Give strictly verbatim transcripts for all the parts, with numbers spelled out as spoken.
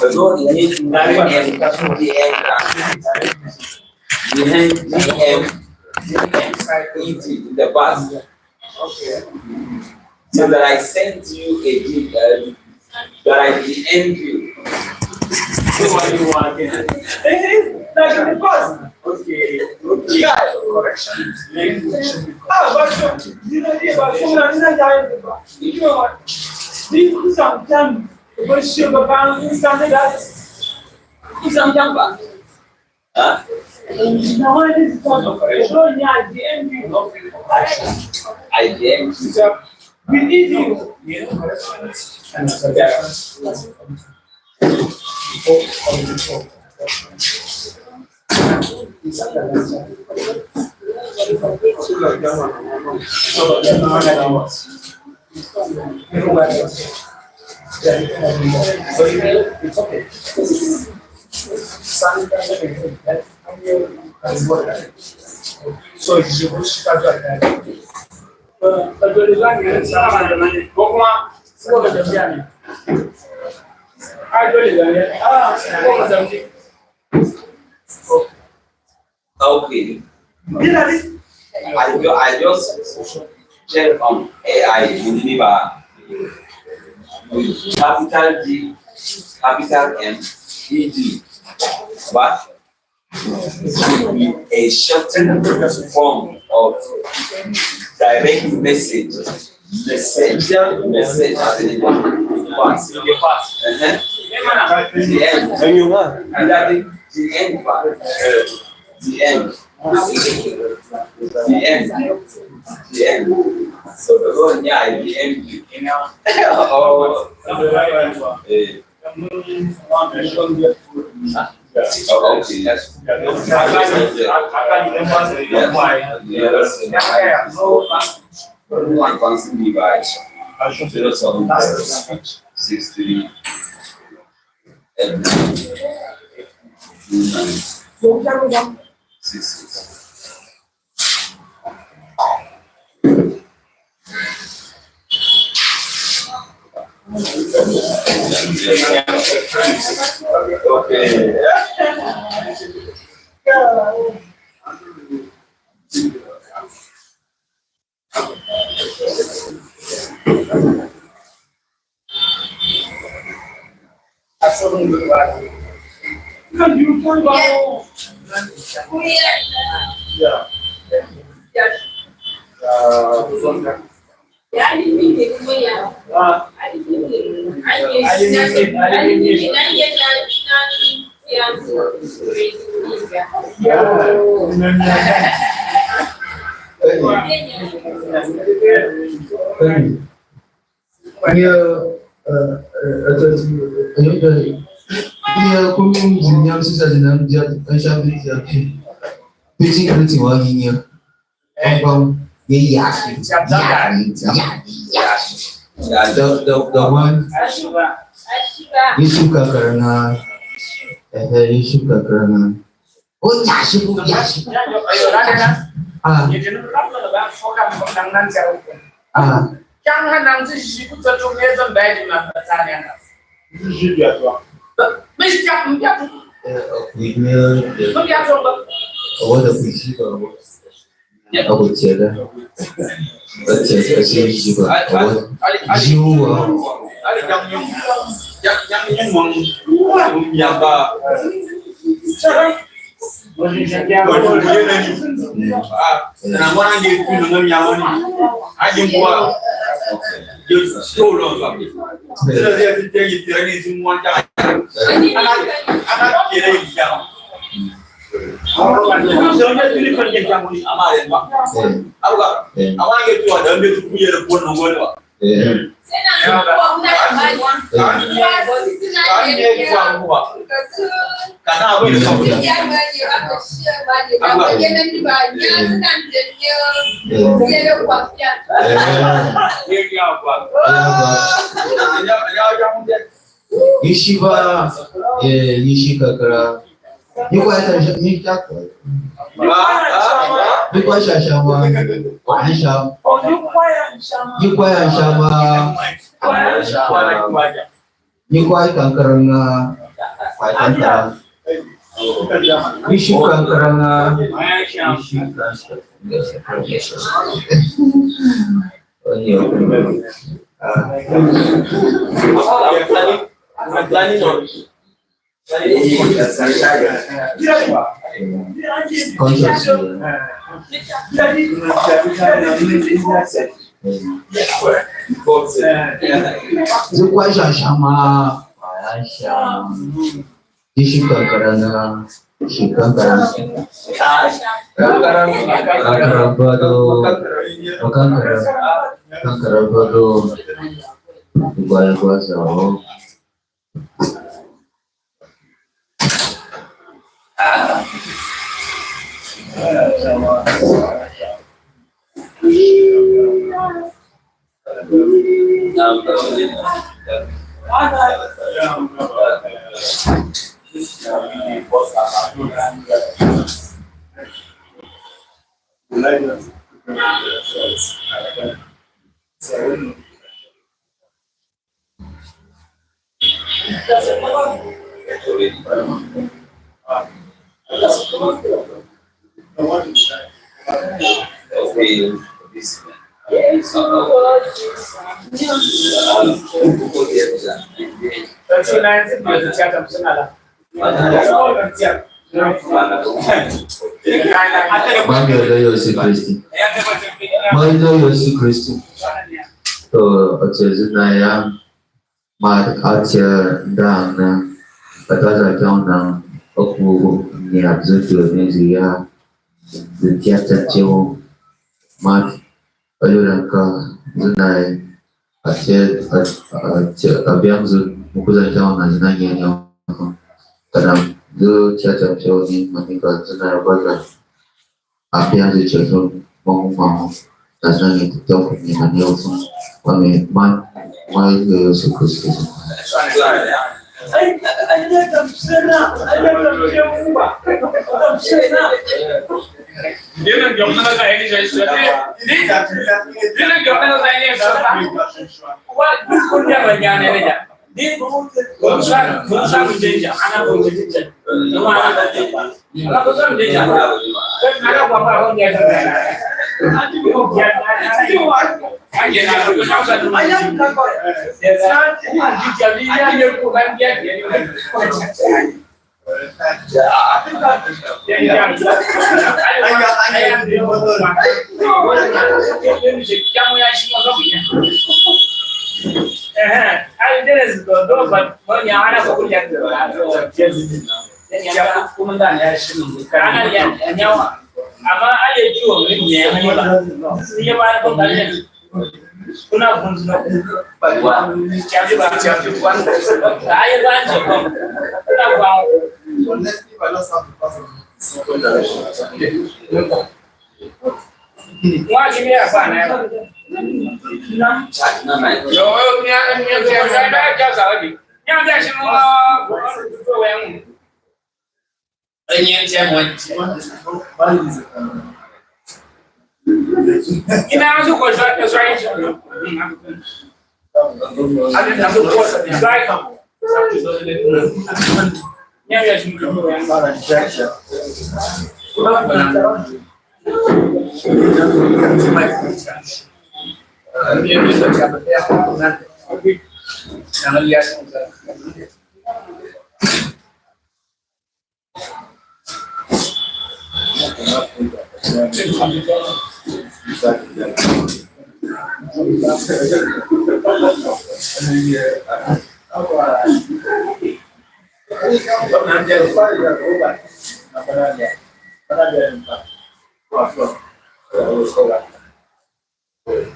Although in it, in D M, in D M, in the past. So that I sent you a D M, that I D M'd you. So what do you want? That's in the past. Okay. Okay. Correction. Ah, but you know, but you know, you know, you know, sometimes, but you know, but you understand that sometimes. Huh? I D M. We need you. Okay. I, ju- I just check on A I, Geneva, with capital G, capital M, E D. But it could be a shortened form of direct message. Message. Message as in the past. In the past. Uh-huh. The end. When you want. And that is the end part. Uh, the end. The end. The end. So the Lord, yeah, the end. You know? Oh, eh. Oh, okay, yes. Yes. Yes. Advance me by zero seven six three eight nine two nine six six. Okay. Thank you. Nia, eh, eh, eh, nia, kumi nzim nyam sisa zinam dia, eh, shabri dia, piti kriti wa nia. Pam, pam, ye ya, ya, ya, ya. The, the, the one. Yusuf Kakaranga. Eh, eh, Yusuf Kakaranga. Oh, ya, shi, ya, shi. Ah. Ah. Eh, okay, nia, eh, award of Ishiba, award. Award, yeah. That's it, that's it, Ishiba, award. Jiwa. Eh. Eh. Ishiba, eh, Ishiba Kakaranga. Ni kwa ya sha-, ni kwa, ni kwa sha-, shama. Ni sha-, ni kwa ya shama. Ni kwa Kakaranga. Kankara. Bishop Kankara nga. Bishop Kankara. Onye. Conscious. Zikwa shashama. Shama. Ishi Kankara na, ishi Kankara. Kankara bado, Kankara, Kankara bado. Igwa, igwa zao. Mami oyo Yesu Kristo. Mami oyo Yesu Kristo. So, oche zina ya, ma ache ndana, kataza kauna, oku ni abzutu ni ziya, zitia tacheo, ma, ayo ranka, zina ya, Ache, ache, abiang zu, mukuza chao na zina nyanya. Kadam, zu cha cha chao ni manika zina ya baza. Abiang zu chao, mamu, mamu. Na zina nyanya chao ni mani ofu. Wame, man, man, yo, yo, su, su, su, su.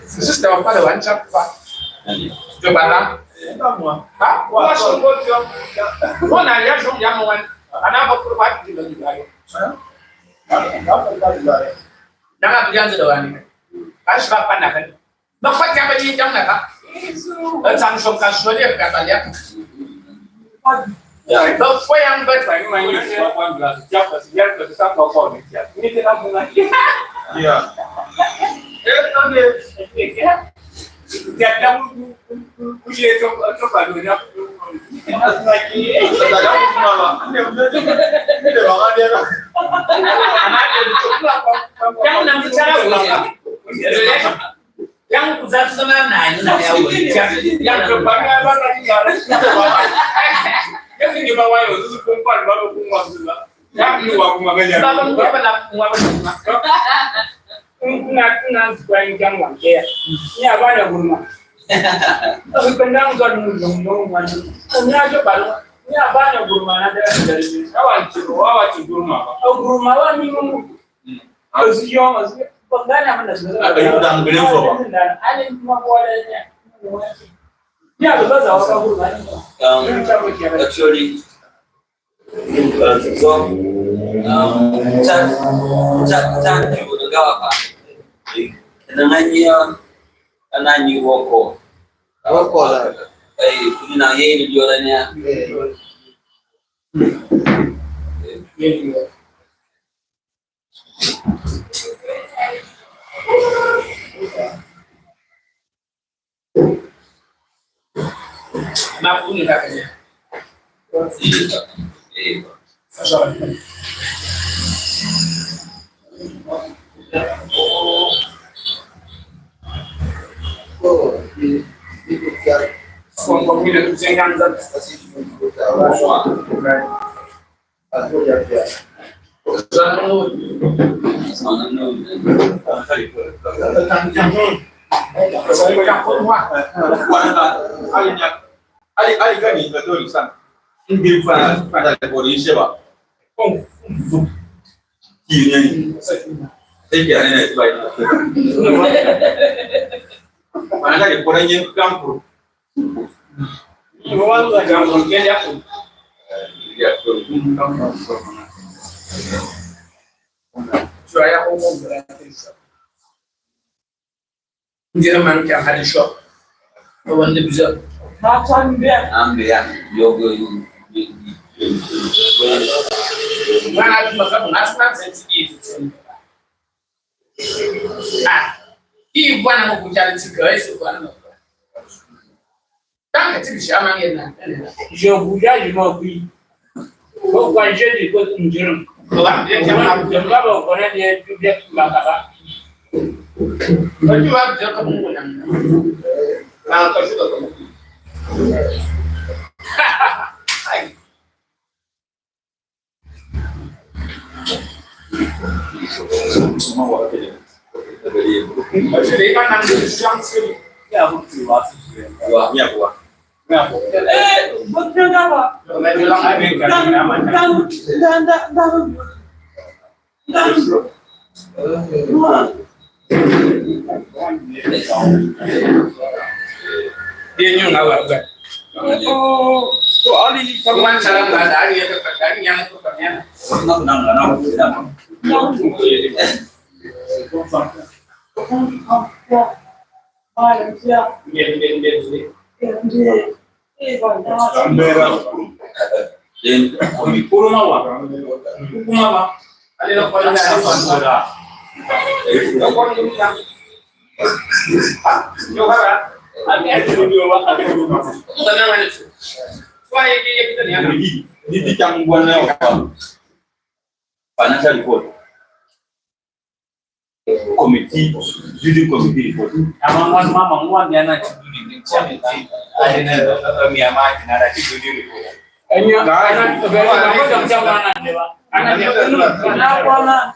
Sister wa pale wa ncha kufa. Ndio bala. Ha? Wa shongo tio. Mona ya shongo ya mwana. Ana ba kuru ba ti lo ni ba yo. Nanga bianze do wani. Ashi ba pana kan. Ba kwa ya ba ni jam na ka. Ba sam shongo ka shole ka ba ya. Um, actually, uh, so, um, chat, chat, chat, you would go up. And then I hear, and I knew walk off. Walk off. Hey, you know, hey, you're in there. Ali, ali gani ka dori san. Ngi fa, fa da ko ri sheba. Kung fu. Ki ni. Eke ane na bai. Mana da ko ri nyen kampu. Ndira man kya hadi shop. Wanda biza. Ambe ya. Yogo. Ah. Hii bwana mkujali tika, Yesu bwana mkujali. Tanga tibisha amangena. Je buja je ma bui. Ko kwa je di ko tunjiro. Ko ba je ma buja ba ko na je tu je ba ka ba. Ko tu ba je ko mu na. Ba ko shi ko. Ai. Financial report. Committee, building committee report. Ama mwana mama mwana yana chibudi ni chama ti. Ade na, eh, eh, mi ama ati na ati building report. Enyo, ana, ana, ana, ana, ana, ana, ana, ana,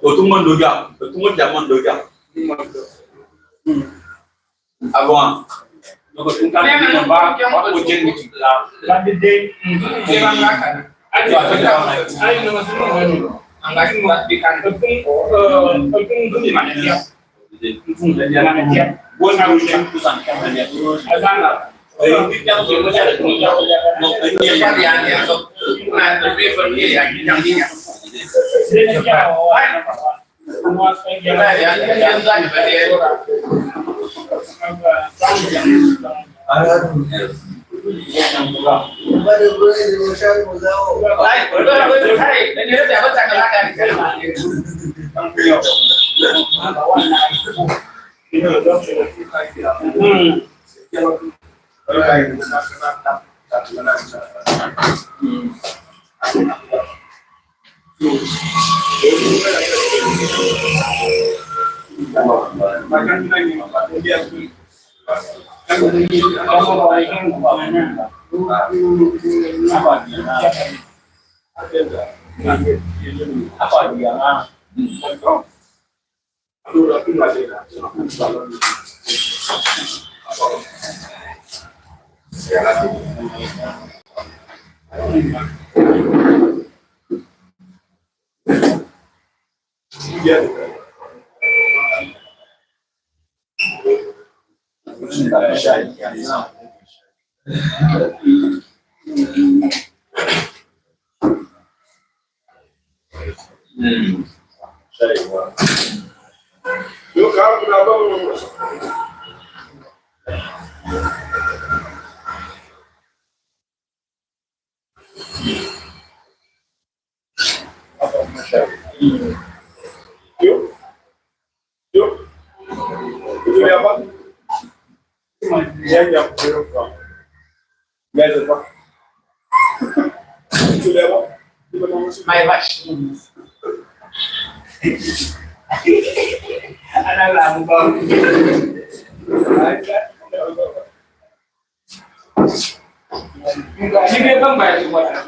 Otungo ndoja, otungo jaman ndoja. Avant. Donc, tout le temps, on va, on va continuer. My gosh. Ana la mukwa. Ni be bang ba ya.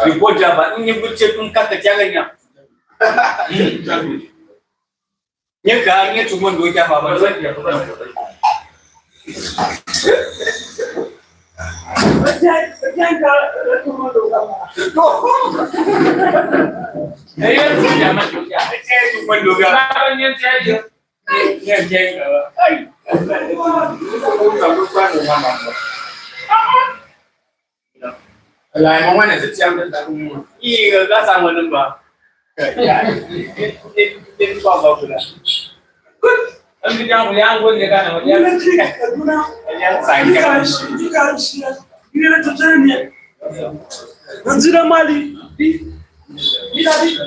Ripoti hapa, ni kuche tumkaka changanya. Nye ka, nye tumondo cha baba. Eyo tumondo cha. Tumondo cha. Nye cha. Nye cha. Ai. Wala, mama, na ziti yangu nitakumwa. Hii, sasa mwanumba. Ya, ni, ni, ni, ni kwa bakula. Good. Ambi yangu, yangu, ni kana, yangu. Ni na chika, kuna. Yangu, sangi. Ni kanshi, ni kanshi. Ni na tutani. Nzira mali. Ni, ni na di.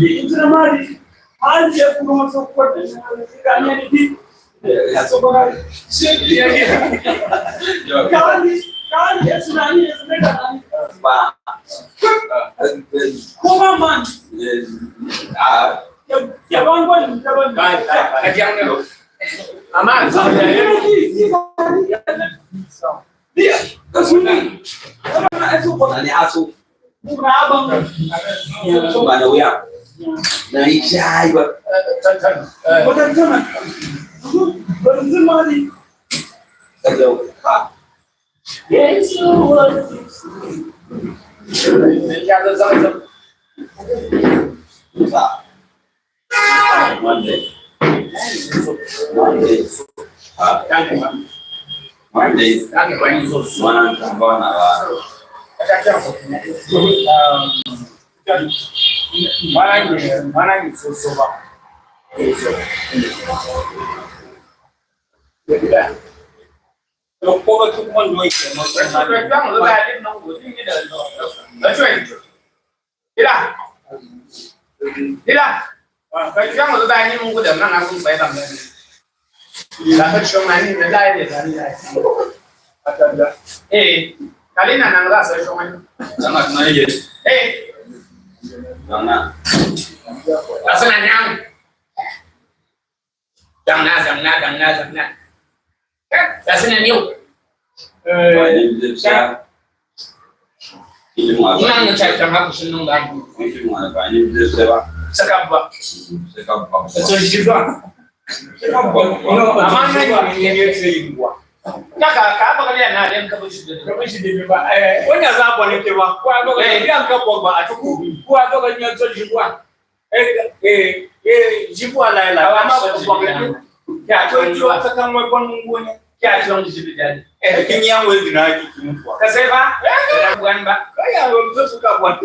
Ni nzira mali. Hali ya kunoza kwa. Ni na di. Kandi, kandi Yesu nani, Yesu nani, nani? Ba. Kuma man. Ah. Ya, ya bangwa ni, ya bangwa. Ba, ba, ba. Aman. Dia, kasuni. Kama na eso kwa nani aso. Bana uya. Na ichai ba. Bana tana. Bana zimari. Hello. Yesu. Monday. Monday. Ah, thank you, man. Monday. Thank you, man. Mwana, mwana wa. Um, mwana ni, mwana ni so, so ba. Yeah. That's right. Ila. Ila. Wa, ka shong lo da ni mungu da na na ku bai da. Ila ka shong ani da da ni da ni. Ata da. Eh, kali na na la sa shong ani. Sama na ye. Eh. Na na. Asa na nyang. Dang na, dang na, dang na, dang na. Eh, that's in a new. Eh, yeah. Ina na cha cha ngaku sinu ngaku. Saka bwa. Saka bwa. So jibwa. Saka bwa. No, amana ni ni ni bwa. Kaka, kaba kali na dem kaba shide. Kaba shide ba. Eh, wanya za bwa ni ke bwa. Kwa bwa, eh, ya ka bwa bwa atuku. Kwa bwa ni so jibwa. Eh, eh, eh, jibu ala ila. Awa, ama so jibu ala. Kwa kwa kwa saka mwe kwa Mungu ne. Kwa so jibu ala. Eh, kini ya mwe dina ki kimfwa. Kaseba? Eh, bwan ba. Kaya mwe mtoto ka bwan.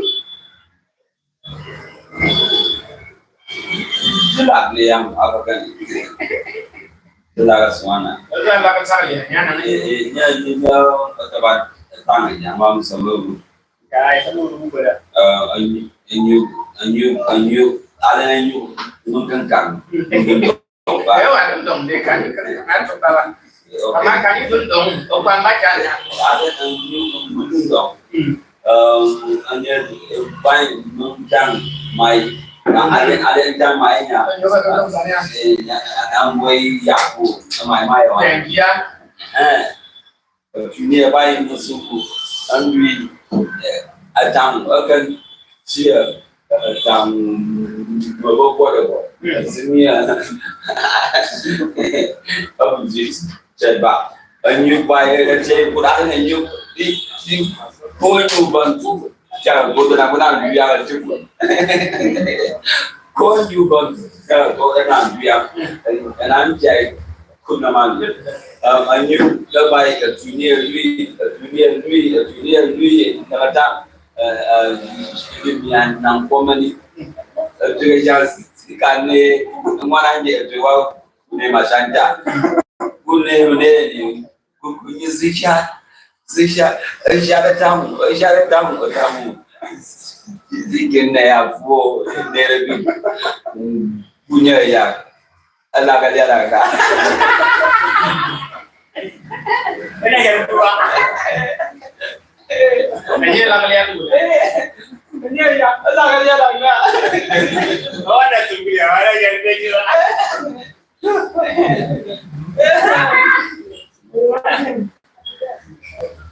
Sila bile ya mwe aka kani. Sila ka swana. Sila ka sali ya, ya na. Eh, eh, ya, ya, ya, kaba, tanga ya, mama sababu. Ah, anyu, anyu, anyu, anyu, ale anyu, mun kan kan. Mun kan kan. Ewa, dundong de kan, kan, kan, kan, kan. Okay. Ama kan dundong, o kan ba kan. Ale anyu, mun dundong. Hmm. Um, anyu, bai, mun kan, mai. Na ale, ale kan mai nya. Anyu, kan dundong kan ya. Eh, na, na, na, mai ya ku, na mai, mai, mai. Ya, ya. Eh. Tunia bai musuku andui, eh, atang akan sia, atang maboko de bo. Sinia abu jis cheba. Anyu bai, eh, chai kuda anyu di, di konyu bantu. Cha, go na, go na, ya, chifu. Konyu bantu. Cha, go na, ya. Na, chai. Kuna man. Um, anyu, labai, ka tunia lui, ka tunia lui, ka tunia lui, na kata, eh, eh, mian nang komani. Eh, tunia jasi, kane, mwana nje, tuwa, ne mashanta. Kune, ne, ne, ku-, kune zisha, zisha, zisha da tamu, zisha da tamu, tamu. Zikene ya vo, ne, ne, kunya ya. Ala ka dia la ka. Ene ya kuwa. Ene la ka dia kuwa. Ene ya, ala ka dia la ka. Wana tumbia, wana ya kuwa.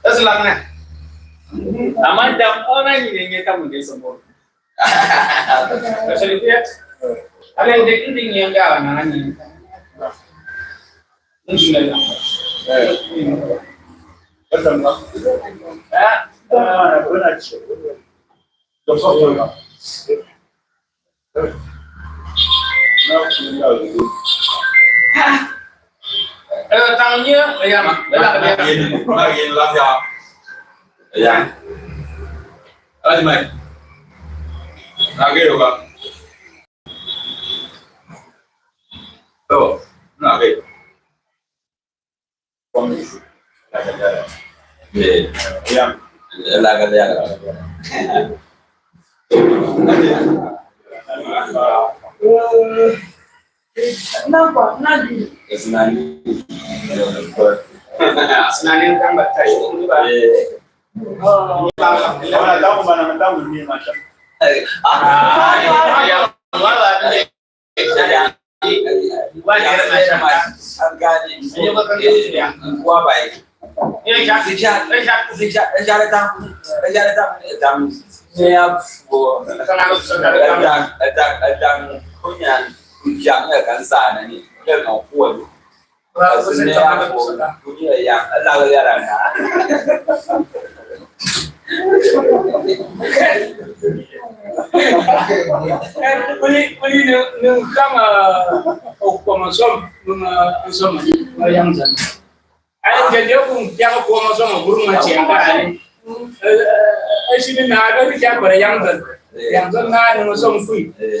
That's like that. Amanda, ona ni nenge tamu ndeso mo. Actually, yeah. Alen de, de nyanga na nani. Nchimela. Eh. Bata mwa. Ah, ah, bwana. Eh, tang ni, eh, ya, ma, ya, ma, ya, ma, ya, la, ya. Ya. Ala mai. Age yo ka. To, na age. Eh. Ya. La ka ya. Namba, nani? Yes, nani? Nani kamba tayo, ni ba? Eh. Wana tamu bana, tamu ni masha. Eh. Ah, ya, ya, wala, ya. Kuli, kuli ni, ni kama, uh, okukoma som, numa som, uh, yang zan. Ale jadi aku yang okukoma som, guru ngachi yang ka ale. Eh, eh, sini na ada di siapa yang zan. Yang zan na numa som kui. Eh,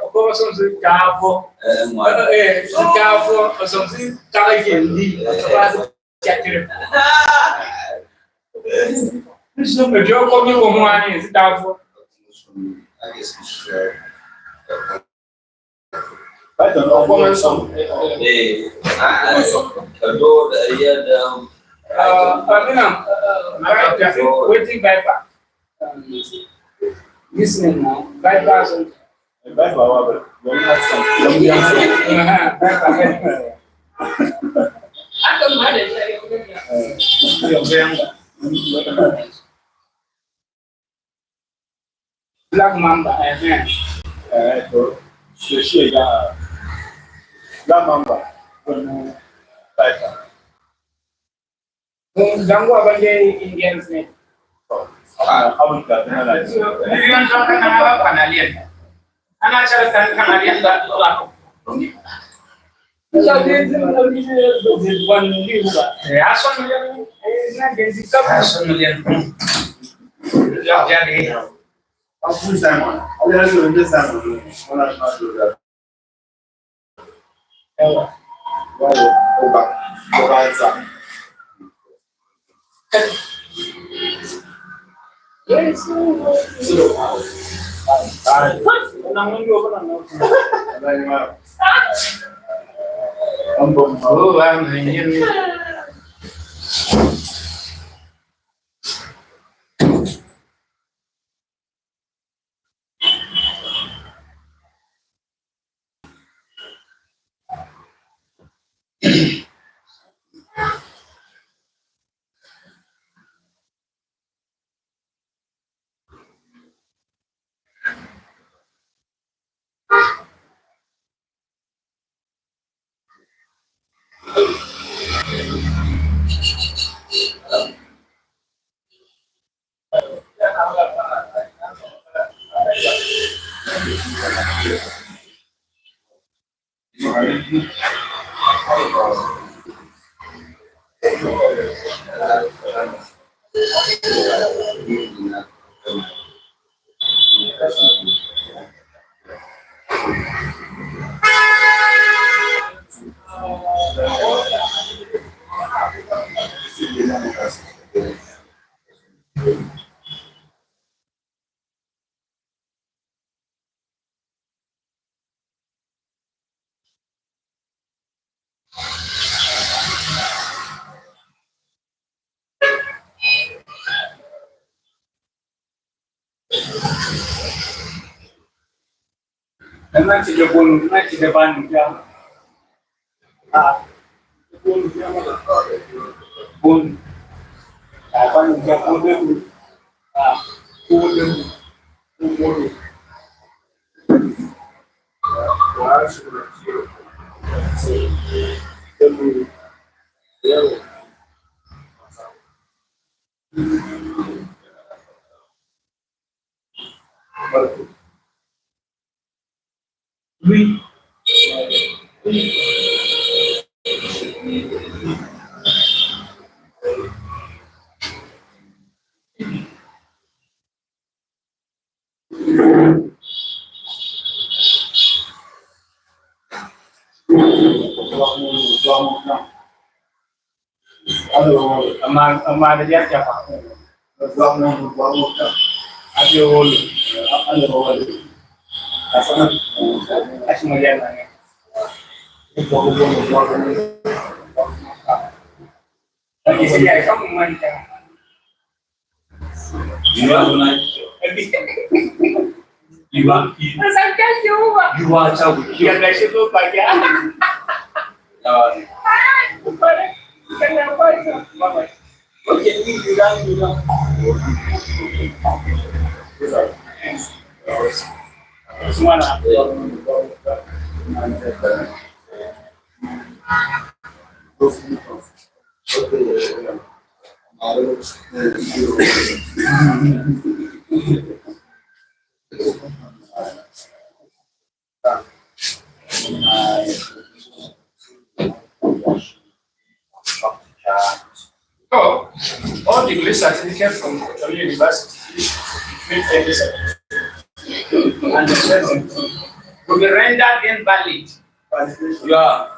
okukoma som si kafo. Eh, eh, kafo, som si kafo kendi. Kafo. Chatire. Nso me jo ko mi ko mwani, si tafo. But no, comment some. Eh, ah, ah, do the, yeah, the, uh, Amina, uh, waiting viper. Listening now. Viper. Black Mamba, eh, eh. Eh, to, sisi ya Black Mamba, kono, Dangu abande Indians ne. Ah, abu ka tena la. Million dollar na ba panalian. Ana chara tan kanalian da la. Ya, ya, ya. Abu Simon. Abu Simon. Ewa. Wale, oba, oba za. Yes. Sio. Ai. Ai. Una mundu wa kuna. Ambo. Oh, wa mwenyewe. Nna ti de bun, nna ti de ban, ya. Ah, bun, ya, bun. Ah, ban, ya, bun. Ah, bun. Bun. Ama, ama, dia siapa? Ati olu. Ati olu. Ati olu. You are nice. You are, you are child. Okay, you, you don't, you don't. So, all degree certificate from Cotonou University, and the present, will be rendered invalid. Yeah.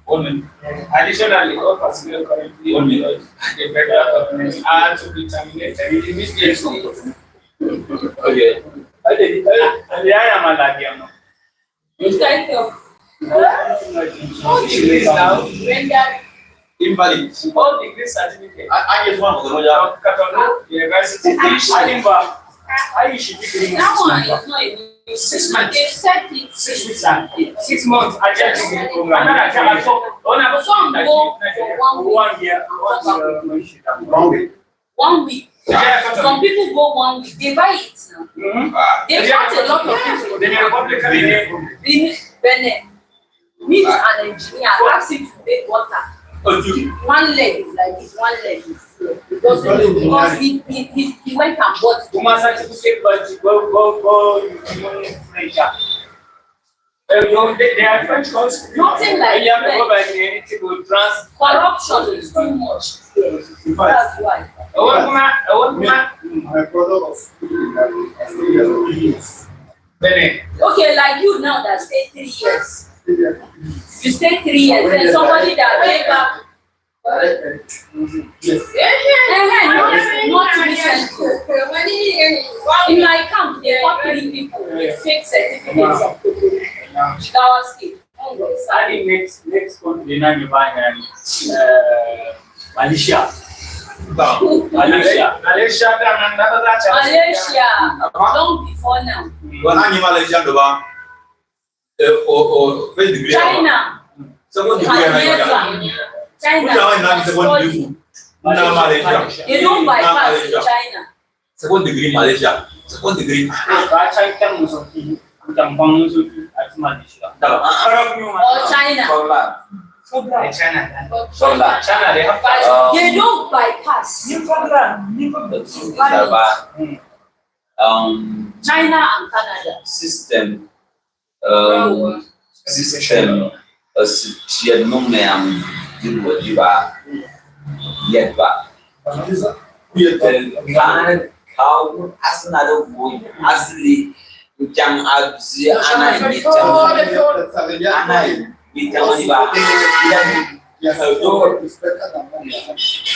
Only. Additionally, all personnel currently on the federal government are to be terminated immediately. Okay. Ade, ade, ade, aya malagi ano. Thank you. All degrees now rendered invalid. All degree certificate. I, I just want to know that. Cotonou University. Alimba. I should be doing that one is not a new six months. They set it. Six weeks and six months. I just did the program. Some go for one week. One year. One year. One week. One week. Some people go one week, they buy it now. They cut a lot of people. Benin, Benin, meet an engineer, ask him to make gutter. One leg is like this, one leg is here. Because, because he, he, he, he went and bought it. Woman certificate, but go, go, go, you know, French. Eh, no, they, they are French consul. Nothing like French. Corruption is too much. That's why. My brother was Benin. Okay, like you now that stay three years. You stay three years, then somebody that came back. Yes. Eh, eh, not, not recently. In my camp, they caught three people with fake certificates of Jigawa State. Sadi next, next country na nyumbani, eh, Malaysia. Malaysia. Malaysia. Malaysia. Long before now. Wanani Malaysia ndo ba? Eh, o, o, first degree. China. Second degree America. China. Which one is second degree? Na Malaysia. They don't bypass China. Second degree Malaysia. Second degree. Ba China kan muso ki, kan bang muso ki, at Malaysia. Or China. China. China. They don't bypass. Um, China and Canada. System. Um, system, uh, s-, shiyad nung me am din wajiba yadba. Then kan kau asna do boy asli jang abzi ana yitam ana yitam ba. Yes.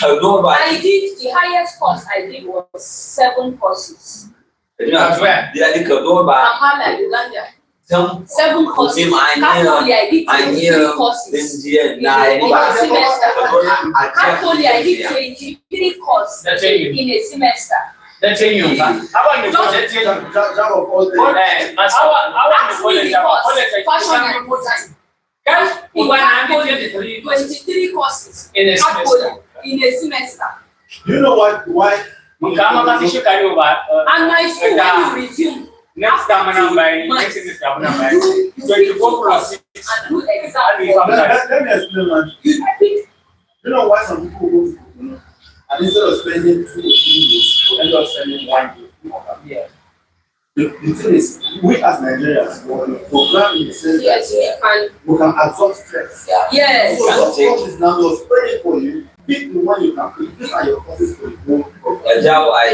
Kador ba. I did, the highest course I did was seven courses. That's where? Dira di Kadoba. Kampala, Uganda. Seven courses. Katoli, I did twenty-three courses in a semester. Katoli, I did twenty-three courses in a semester. That's a new one. How about you? Just, just, just, just of all the, eh, how, how about the college? College, fashion and design. Guys, we were twenty-three courses in a semester. In a semester. Do you know what, why? Mkama kasi shikari uba, uh, and my school, when you resume, next time, after two months, you, you pick two courses and do exam for it. Let, let, let me explain, man. You pick. You know why some people go to Kukunu? And instead of spending two or three days, you end up spending one day. Yeah. The, the thing is, we as Nigerians, we are programmed in the sense that, yes, we can, we can absorb stress. Yeah. Yes. So those courses now, they'll spread it for you. Pick the one you can pick. These are your courses for the whole program. If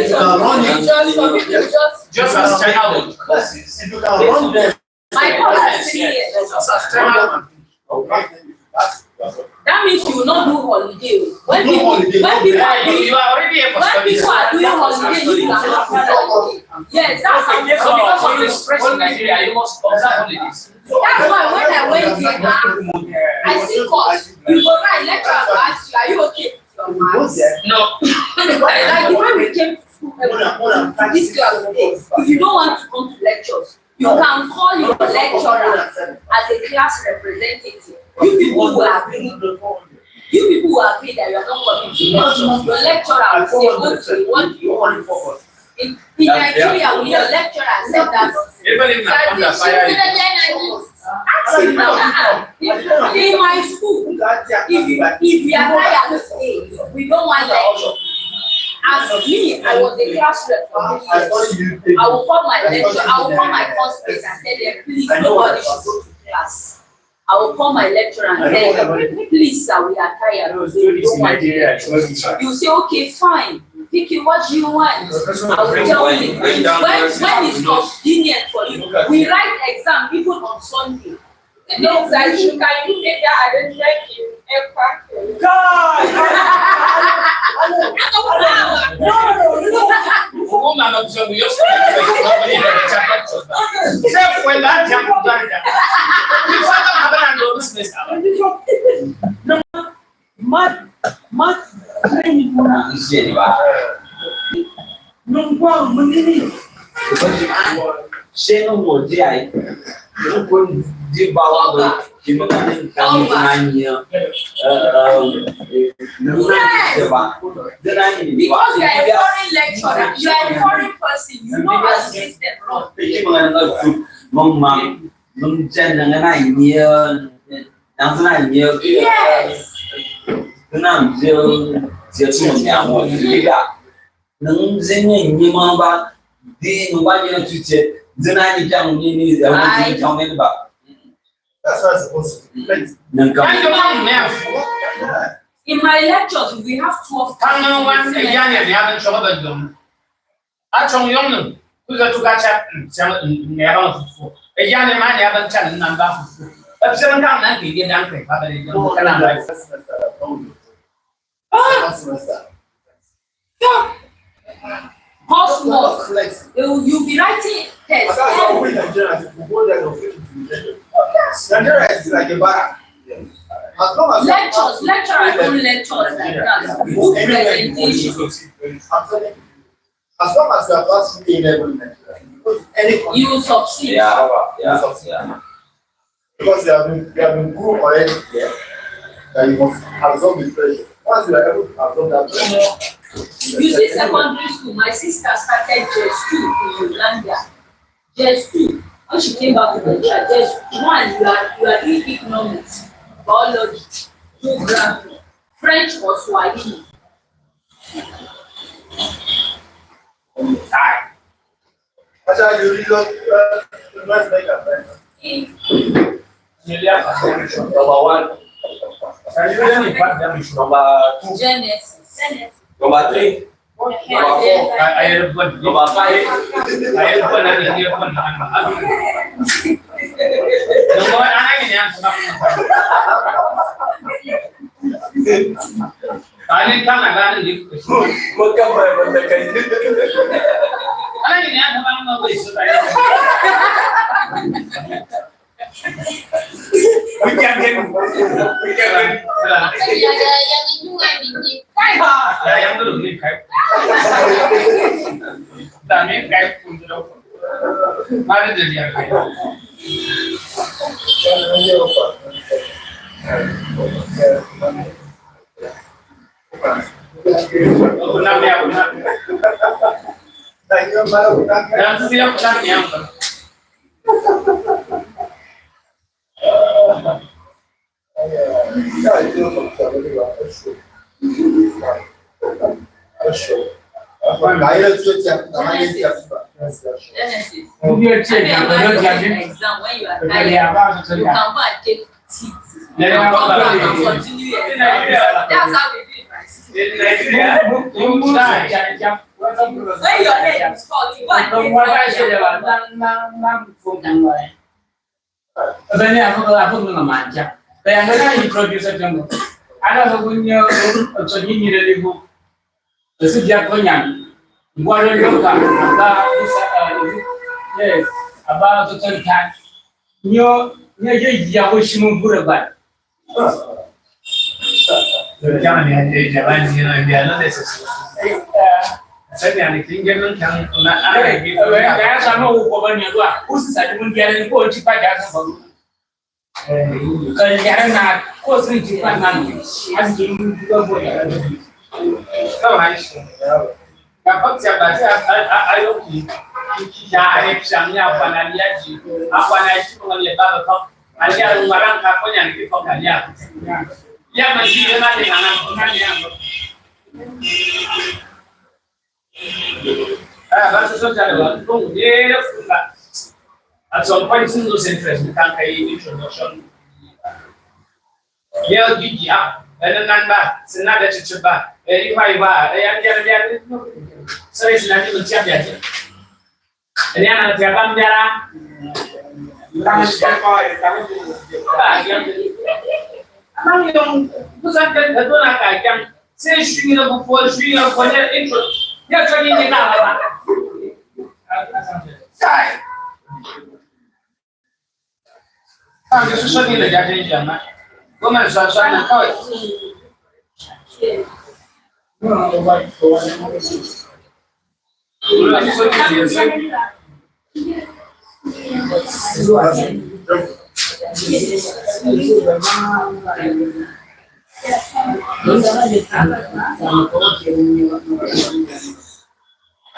you can run it, just, just, just as China with courses. If you can run them, my course is three years. Just as China. That means you will not do holiday. When people, when people are doing, when people are doing holiday, you cannot do holiday. Yes, that's how, because of the stress in Nigeria, you must observe holidays. That's why when I went there, I asked, I see course. You go right, lecturer go ask you, are you okay with your maths? No. Like the way we came to school, to this class today, if you don't want to come to lectures, you can call your lecturer as a class representative. You people will agree. You people will agree that you are not coming to lecture. Your lecturer will say, "Okay, what do you want?" In, in Nigeria, will your lecturer accept that? Even if Nakanda fire you. Ask him now. In my school, if, if we are tired today, we don't want lecture. As me, I was a class rep for three years. I will call my lecturer, I will call my course mate and tell them, "Please, nobody should go to class." I will call my lecturer and tell him, "Please, sir, we are tired. We don't want lecture." You say, "Okay, fine. Vicky, what do you want?" I will tell him, "When, when is convenient for you?" We write exam even on Sunday. No, sir, you can, you get that, I don't like you. God! No, no, no, no. Mat, mat, nzeri ba. Nungwa munini. Sheno mo di ai. Nungwa di ba wa ba. Di ma ni nanya. Eh, eh, nungwa di ba. Because you are a foreign lecturer. You are a foreign person. You know how the system runs. Peki mengenai nga zuk, meng, meng, meng jan na nga na nyel, na nga na nyel. Yes. Kena nyel, nyel tu meng ya mo. Liga. Nang zin ni ni mamba, di mamba ni na tuche, zin na ni jang ni ni, ya ni jang ni ba. That's what it's supposed to be. Like, nang ka. Kan jong ang mef. In my lectures, we have twelve. Kan jong wan e yan ya ni aban shoga ban jong. A chong yong nung. Kuza tu ka chat, mm, siang, mm, ne aban fufu. E yan e man ya ban chat nang ba fufu. But siang kan nang ki ye dang ke, ba ba le jong. Kan nang ba. First semester. Ah! First semester. Yeah. Coursework. Flex. You, you'll be writing tests. As long as we Nigerians, we go there, they'll fit into the lecture. Nigeria is like a bar. As long as lectures, lecturer don't lecture us like that. Book presentation. I'm telling you, as long as you have passed A level in Nigeria, you go to any country. You will succeed. Yeah, yeah, you will succeed. Yeah. Because you have been, you have been grown already here, that you must absorb the pressure. Once you are able to absorb that pressure, you see, secondary school, my sister started J S two in Uganda. J S two. When she came back to Nigeria, J S one, you are, you are doing economics, biology, geography, French or Swahili. Aye. Acha, you read what, uh, the verse make a friend. Number one. Can you read the part that we should number two? Genesis. Number three. Number four. Number five. Number one. Ani tana gani ni. Mo kamba ya banda kai. Ani ni ata bana mo kwe so. We can get, we can get. Ya, ya, ya, ya, ya, ya, ya. Kai ha. Ya, ya, ya, ya, ya. Dami kai kun do. Mari de ya kai. Genesis. Exam, when you are tired, you can go and take tea. You can go and continue your exam. That's how we do it in my school. When your head is hot, you go and take tea. Bene, apo, apo nuna manja. Kaya nuna introduce temo. Ana so kunyo, so nyinyi le libu. Esi dia konyan. Ngwalo yoka, aba, isa, uh, yes, aba, so tan tan. Nyo, nyo, yo, ya, ko, shimu, bure, ba. Jamani, eh, jamani, you know, we are not necessary. Sasa ni kinge nun kan na, na, eh, eh, kaya sama uko bani kwa. Usi sa mun dia ni ko tipa ja sa ba. Eh, kaya na ko si tipa na. Asi mun ko ko ya. Kama haisi. Ka fak sia ba sia a, a, a, yo ki, ki, ki, ya, a, e, sia, mi, a, kwa na lia ji, a, kwa na isi, kwa na lia ba, ba, fak, a, lia, lu, ma, ran, ka, kwa, nya, ni, ki, fak, a, lia. Lia, ma, ji, e, ma, ni, ma, na, ma, lia, ma. A, ba, so, so, ja, le, wa, kung, ye, le, fu, ba. At some point, in those interest, we can, ka, introduction. Yel gigi a, ene nan ba, sina da chichi ba, e iwa iwa, e ya ya ya. Sere sina ni mutia ya ya. Ene ana tia ba mbiara. Kama tia ko, kama tia ba ya. Among young, kusan ka dona ka ya. Se shwira ko, shwira ko, ne intro. Ya choni ni na ba. Sai. Ah, ke su soni le jate jama. Goma sa sa na kawai.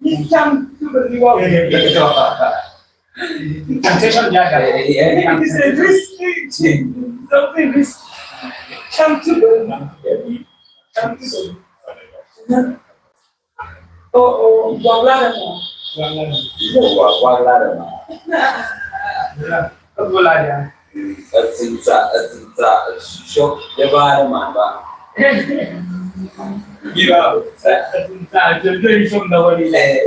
Ni cham tu beli wa. Temptation ya ya. It is a risky thing. Something risky. Cham tu beli. Cham tu beli. Oh, oh, wang la da ma. Wang la da ma. Wang la da ma. Wang la da ma. Atinsa, atinsa, shok, ya ba da ma ba. Ira, atinsa, atinsa, shok da wani. Eh,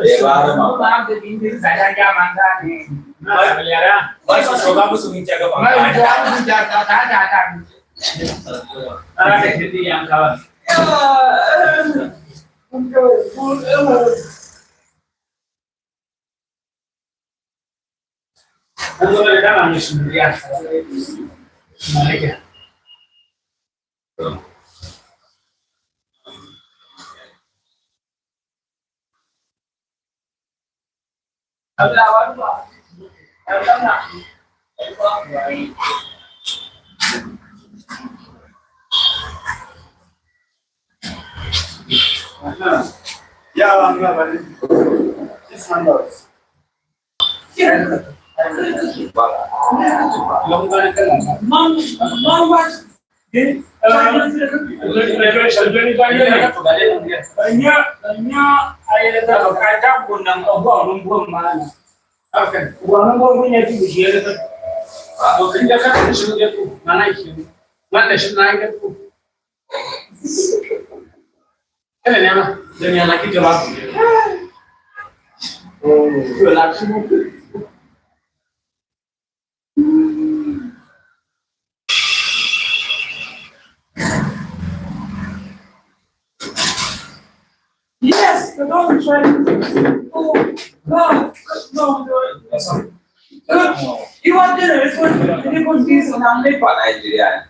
ya ba da ma. Ba da bindi sa ya ya ma da ni. Ma ya ra. Ma shok, shok, amu sumi jaga ba. Ma ya ra, amu sumi jaga, ta, ta, ta, ta. Yes, the dog is trying to. Oh, God, no, no. Good. You are there. It's what you put this on Nigeria.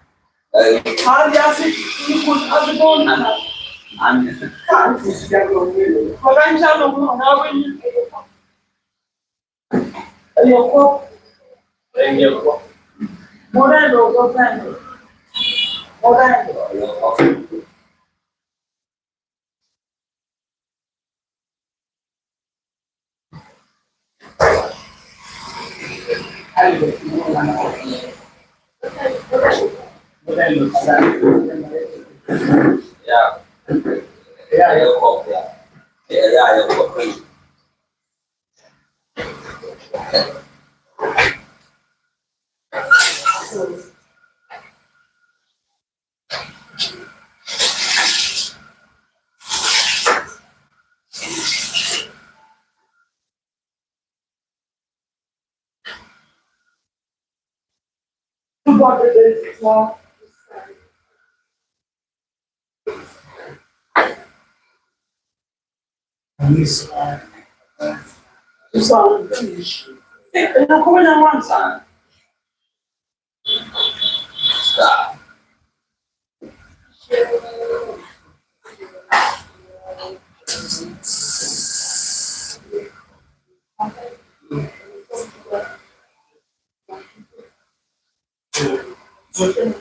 Okay.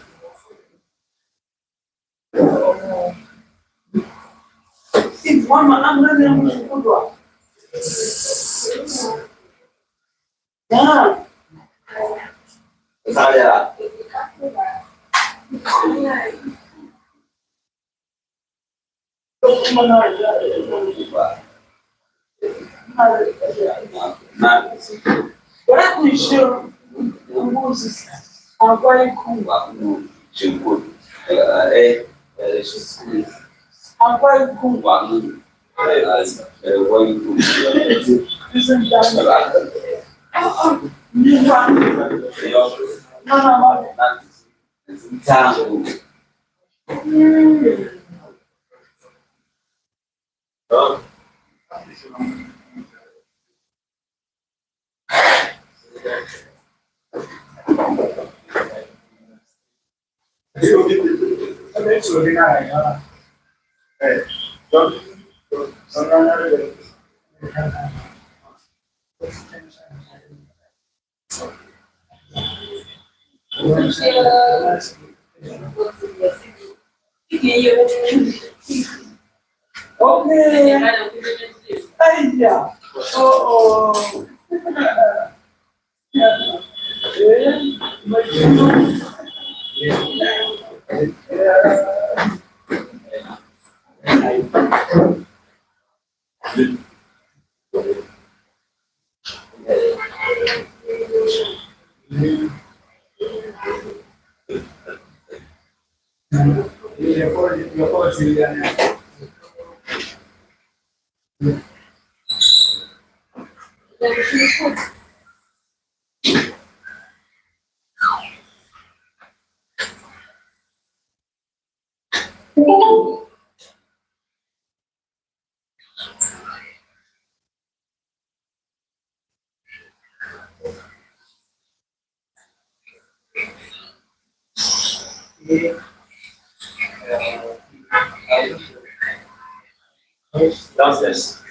Aya. Oh, oh. Downstairs.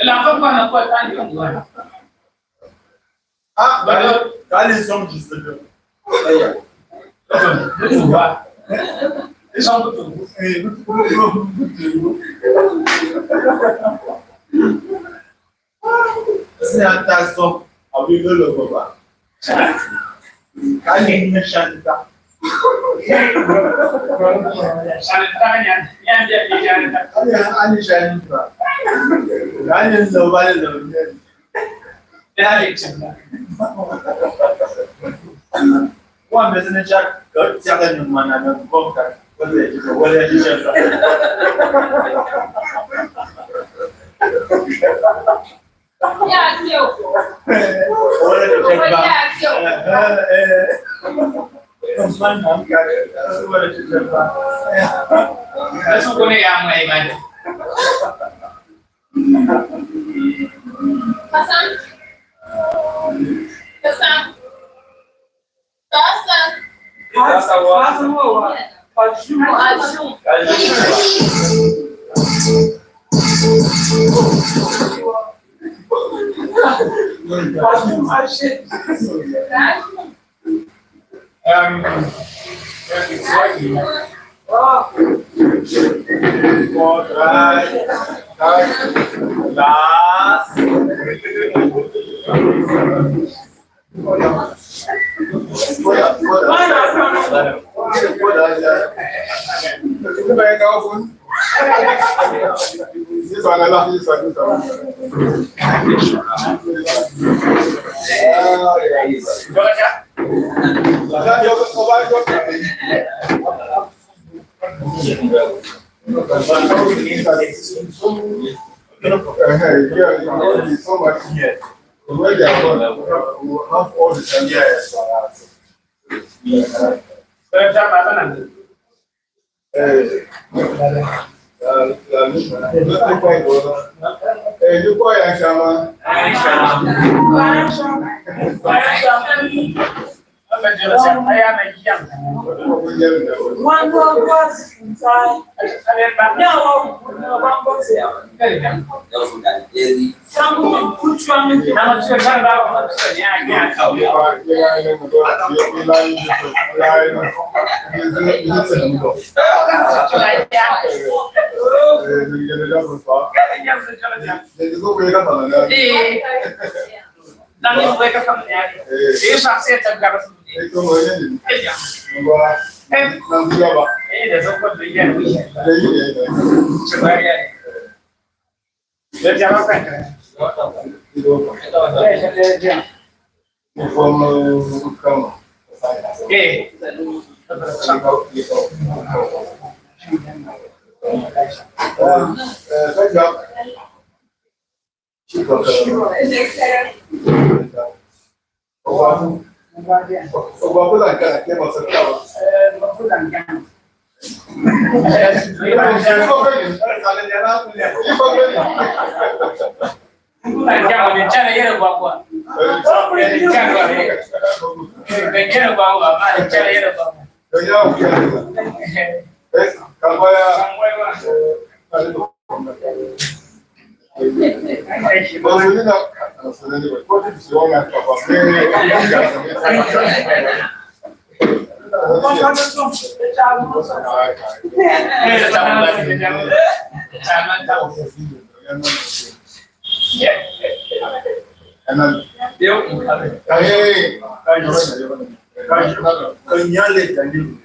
L'enfant, quoi, n'a pas le temps de voir. Ah, kali, kali song jisebe. Aya. Sina ta song, abi lolo baba. Kali ni shanta. Ani, ani shanta. Kali ni lo bale lo. Wa mezene cha, ka tiaga ni mana na boka. Wale, wale, wale. Wale, wale. Eh, eh. Wale, wale. Eso kone ya mwe gani. Hassan. Hassan. Hassan. Hassan wa. Hassan wa. Hassan wa. Hassan. Hassan. Um,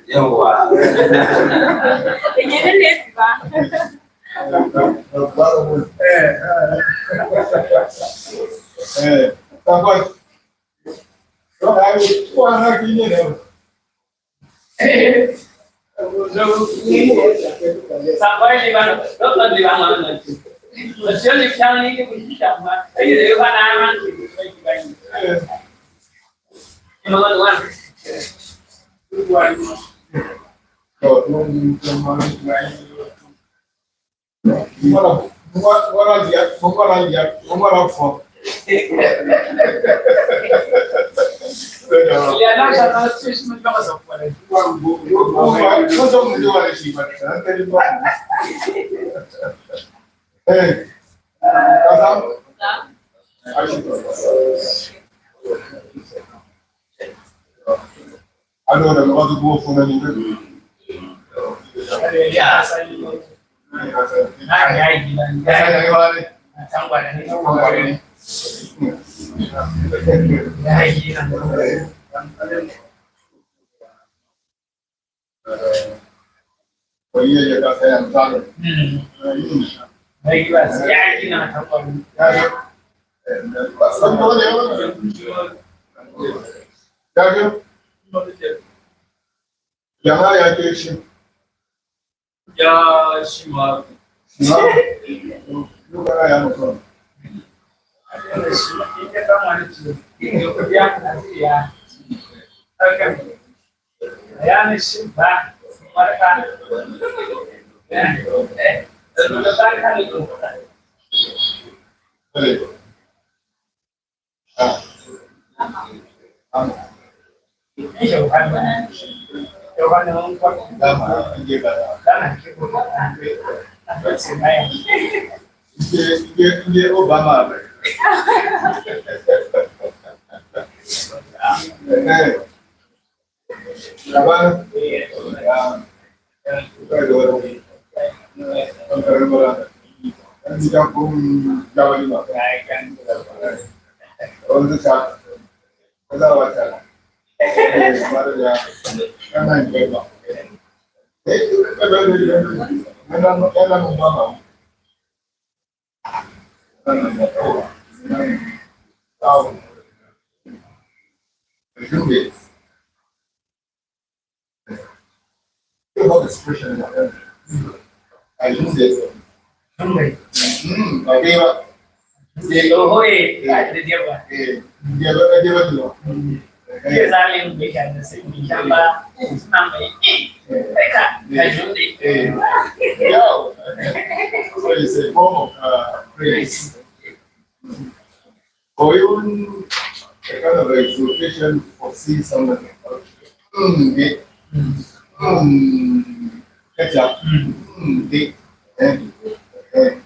Yawa. Hey. Kasam? Ashukran. Alo, na mwazi kuwa funa ni ndio. Jamaa ya kesho. Ya shima. Shima. Luka ya mkono. Yani shima. Nge, nge, nge Obama. Eh. So it's a form of, uh, praise. Or even a kind of exhortation for seeing someone. Mm, yeah. Mm, that's up. Mm, yeah. Eh, eh.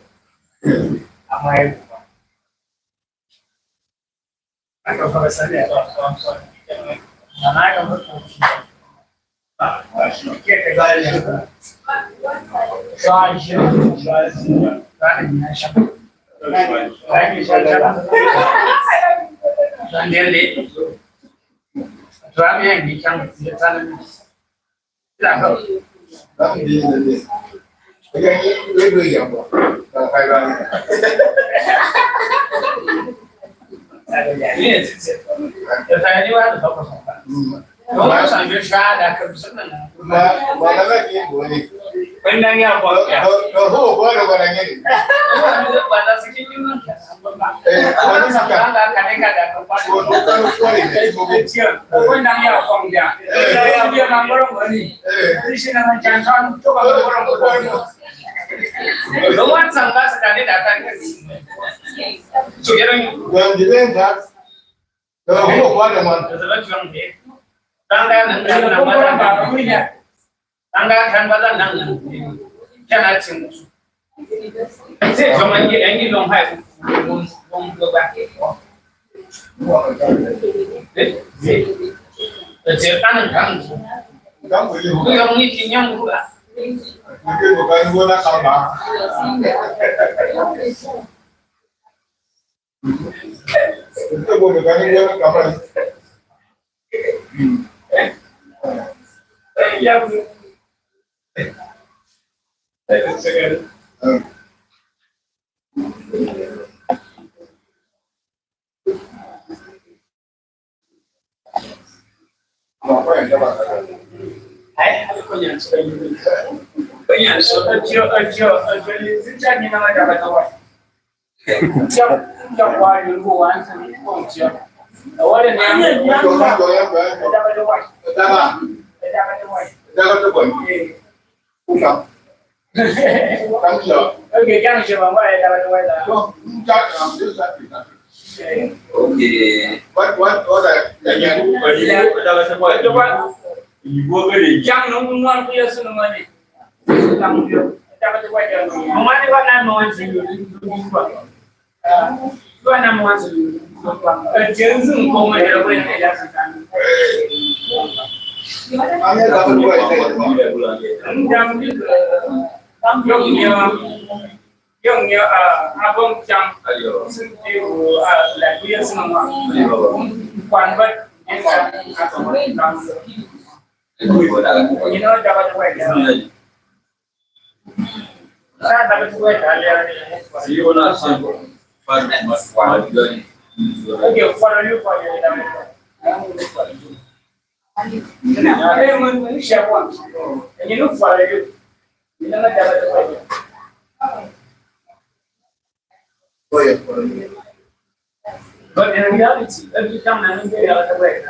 Okay. What, what, what are Young, young, uh, abang jam. Kwan ba, you know, jaba jaba. But in reality, every time I look at the way,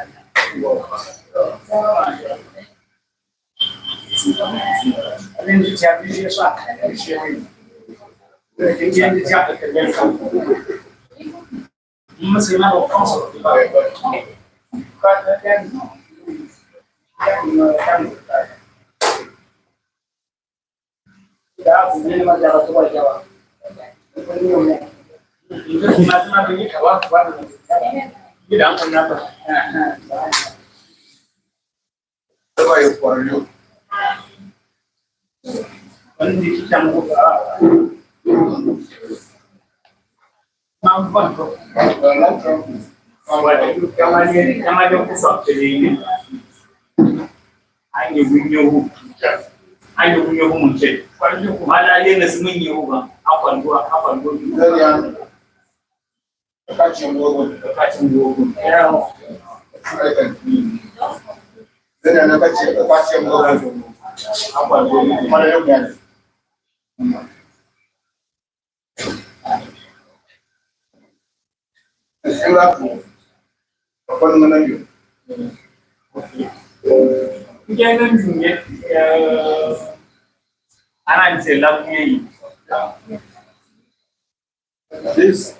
This,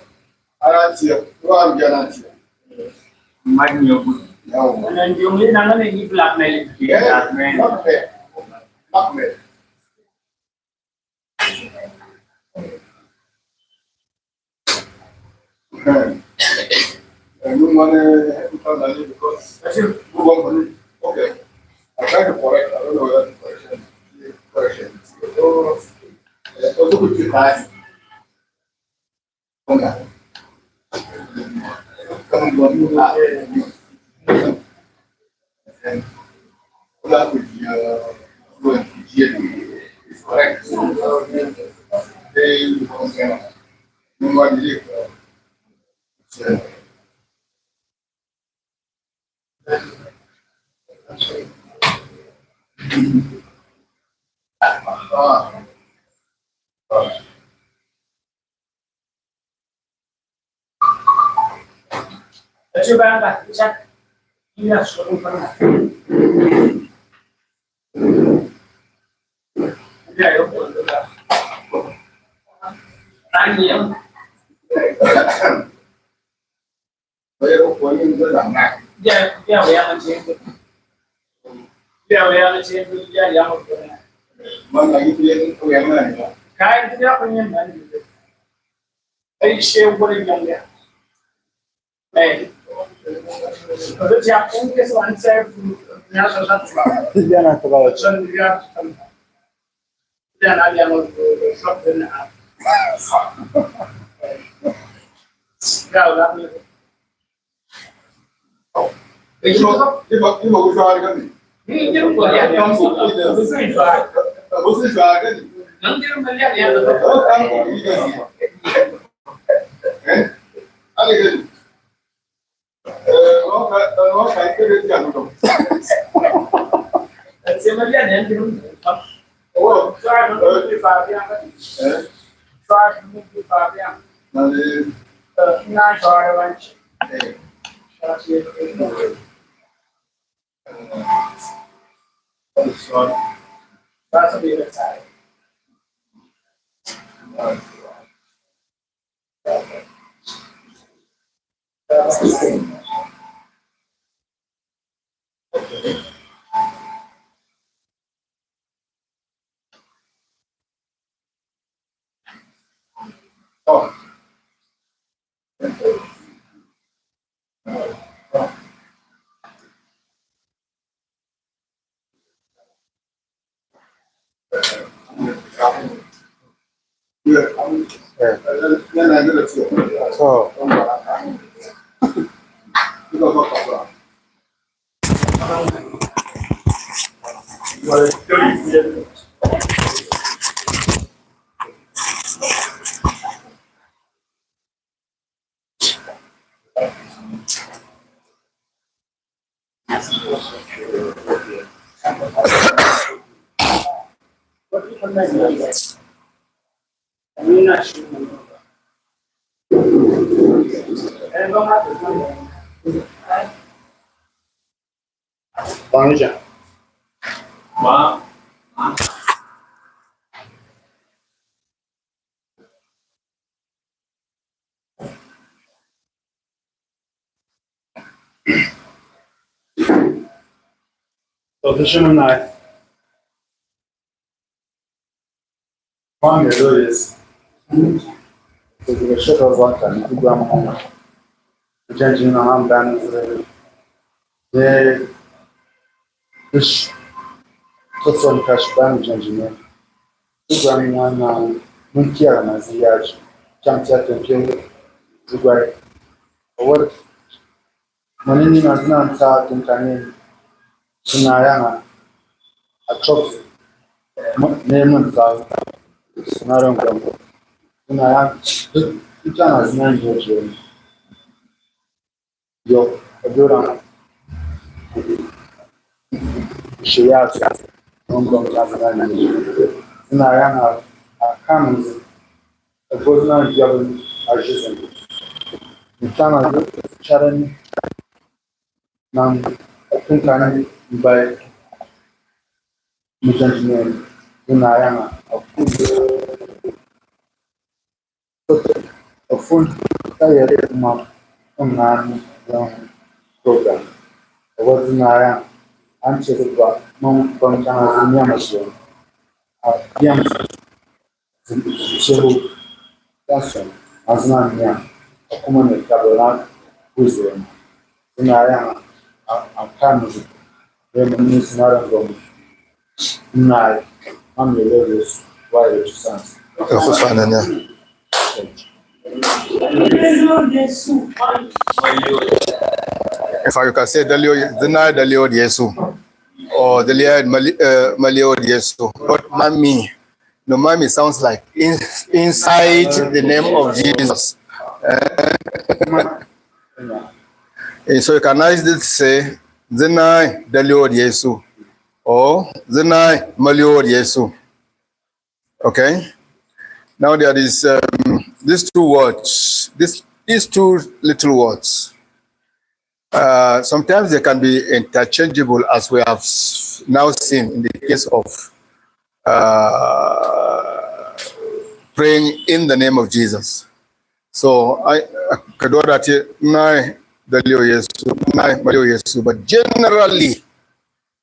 ara tiya, wa am jana tiya. Imagine your good. Yawa. And then you mean I'm gonna give blackmail. Yeah, blackmail. Blackmail. Eh, eh, you want to, because, okay. I try to correct. I don't know whether to correction. Correction. So, eh, also put your time. Oh. Position nine. Mami, hello, yes. Tugashaka zaka ni kugwa mama. Janji na mama dan zere. Ne ish. Sotson kash ban janji ne. Kugwa mama, mun kia na ziyaji. Cham tia tokyo. Zugwai. Award. Manini na zina nsa tunkanin. Zina yanga. A chok. Ne mun sa. Zina rong rong. Zina yanga. Zina zina njo njo. Yo, adora. Shiyas. Rong rong zina njo. Zina yanga. A kamun. Agoz na diabol ajizan. Mitama yo charani. Nan akunkan bai. Mitan jinen. Una yanga. Afun. Afun. Kayere kuma. Ungan yang program. Agoz na yang. Anche ba. Mong bang changa zinyama siyo. Yang. Shehu, that's one. Azna nya. Akuma ne kabela kuzema. Zina yanga. Akamu. Rema ni sinara ngomu. Nai. Mami, hello, yes. Why are you sons? Akufananya. If I can say the Lord, the night the Lord Yesu, or the Lord Mali, uh, Mali Lord Yesu, not Mami. No, Mami sounds like in, inside the name of Jesus. Eh? And so you can either say, Zinai the Lord Yesu, or Zinai Mali Lord Yesu. Okay? Now there is, um, these two words, this, these two little words. Uh, sometimes they can be interchangeable, as we have s-, now seen in the case of, uh, praying in the name of Jesus. So I, I could do that here. Nai, the Lord Yesu, nai, the Lord Yesu. But generally,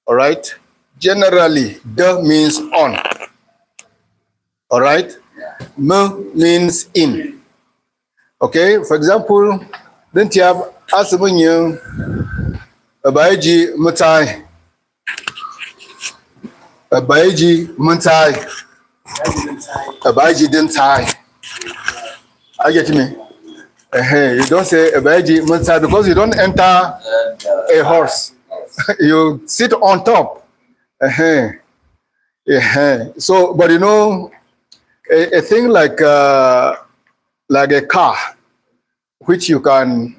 all right? Generally, the means on. All right? M means in. Okay? For example, then you have asimunye, Abaiji Mutai. Abaiji Mutai. Abaiji Dintai. I get me? Uh-huh. You don't say Abaiji Mutai because you don't enter a horse. You sit on top. Uh-huh. Uh-huh. So, but you know, a, a thing like, uh, like a car, which you can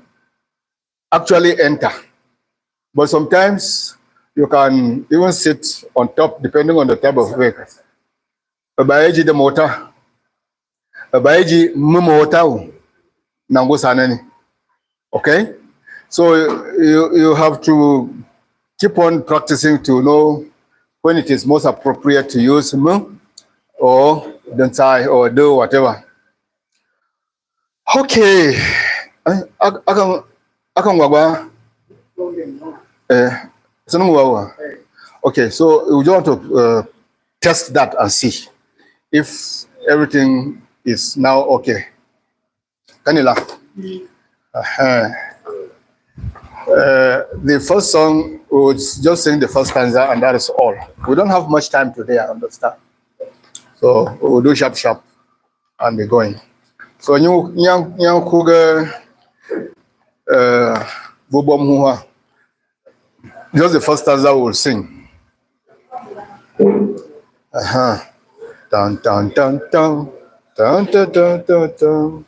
actually enter. But sometimes you can even sit on top depending on the type of vehicle. Abaiji the motor. Abaiji m motor u. Nangu sanani. Okay? So you, you have to keep on practicing to know when it is most appropriate to use m or the ntai or do whatever. Okay. Eh, ak-, akan, akan wawa. Eh, sanu wawa. Okay, so we just want to, uh, test that and see if everything is now okay. Kanila. Uh-huh. Uh, the first song, we would just sing the first stanza, and that is all. We don't have much time today, I understand. So we'll do sharp, sharp and be going. So, nyu-, nyan-, nyankuge, uh, bubom huha. Just the first stanza we'll sing. Aha. Tan, tan, tan, tan. Tan, tan, tan, tan, tan.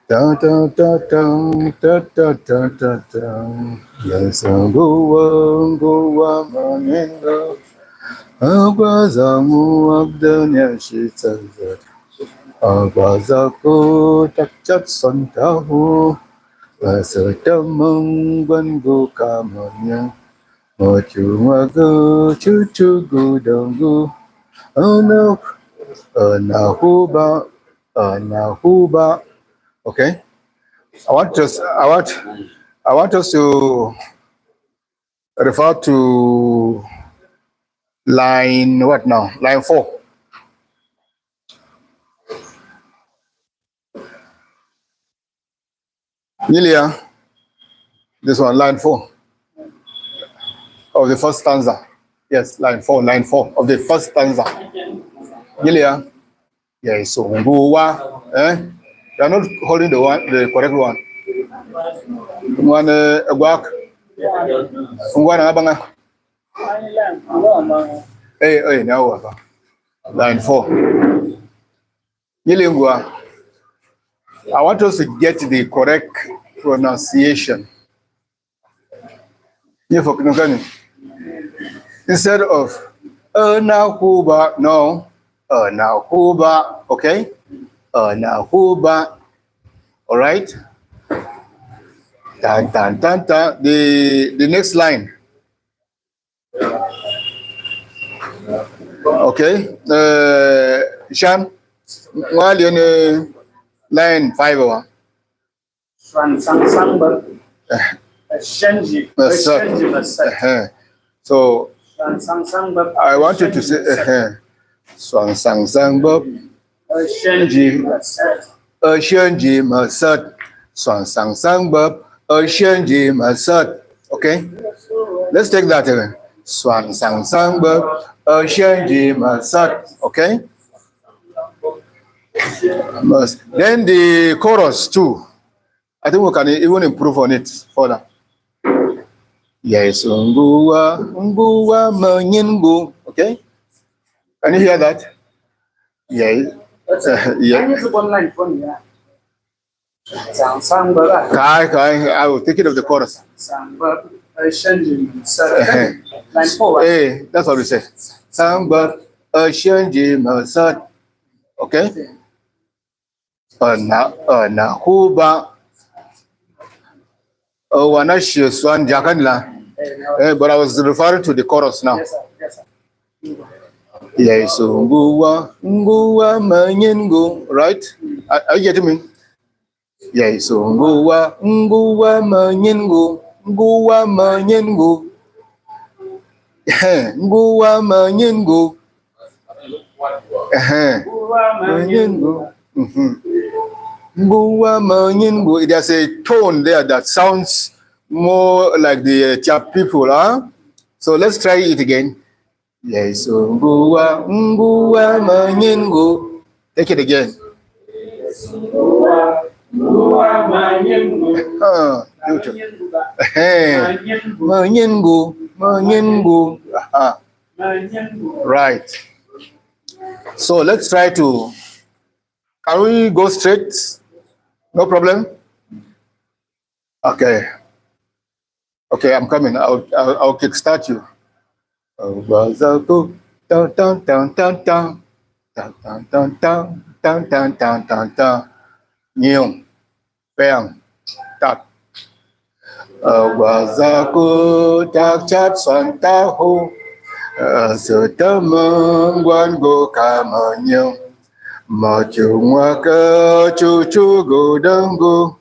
Tan, tan, tan, tan. Tan, tan, tan, tan, tan. Yes, nguwa, nguwa, manyengo. Agwaza mu abdanya shitsanza. Agwaza ku takchat santahu. Asata mangwan gu kamanya. Mochunga gu chuchu gu dongu. Ana, ana huba, ana huba. Okay. I want us, I want, I want us to refer to line, what now? Line four. Nyilia, this one, line four of the first stanza. Yes, line four, line four of the first stanza. Nyilia. Yes, so nguwa. Eh? You are not holding the one, the correct one. One, uh, Agwak. Nguwa na banga. Eh, eh, now, line four. Nilingwa, I want us to get the correct pronunciation. Nyefo kinukani. Instead of anahuba, no, anahuba, okay? Anahuba. All right? Tan, tan, tan, tan. The, the next line. Okay. Uh, Shan, wali on, uh, line five wa. Swan sang sang ba. Eh. Shenji. Masat. Shenji masat. Eh. So, swan sang sang ba. I want you to say, eh. Swan sang sang ba. Shenji masat. Ashenji masat. Swan sang sang bab. Ashenji masat. Okay? Let's take that again. Swan sang sang bab. Ashenji masat. Okay? Mas-, then the chorus too. I think we can even improve on it further. Yes, nguwa, nguwa, manyingu. Okay? Can you hear that? Yeah. That's it. Yeah. Can you keep on line for me? Yeah. Sang, sang, baba. Kai, kai, I will take it of the chorus. Sang, baba, uh, shenji, sir. Uh-huh. Line four. Eh, that's what we say. Sang, baba, uh, shenji, sir. Okay? Uh, na, uh, na, huba. Uh, wana shi swan jakanla. Eh, but I was referring to the chorus now. Yes, sir. Yes, sir. Yesu nguwa, nguwa manyingu, right? Are, are you getting me? Yesu nguwa, nguwa manyingu, nguwa manyingu. Eh, nguwa manyingu. Eh, manyingu. Mm-hmm. Nguwa manyingu. There's a tone there that sounds more like the, uh, Tiap people, huh? So let's try it again. Yesu nguwa, nguwa manyingu. Take it again. Nguwa, nguwa manyingu. Ah, beautiful. Eh, manyingu, manyingu. Aha. Right. So let's try to, can we go straight? No problem? Okay. Okay, I'm coming. I'll, I'll, I'll kickstart you. Tan, tan, tan, tan, tan. Tan, tan, tan, tan. Tan, tan, tan, tan, tan. Nyung. Peang. Tap. Agwaza ku tak chat swan tahu. Asata mangwan go kamanyung. Machungwa ka chuchu go dangu.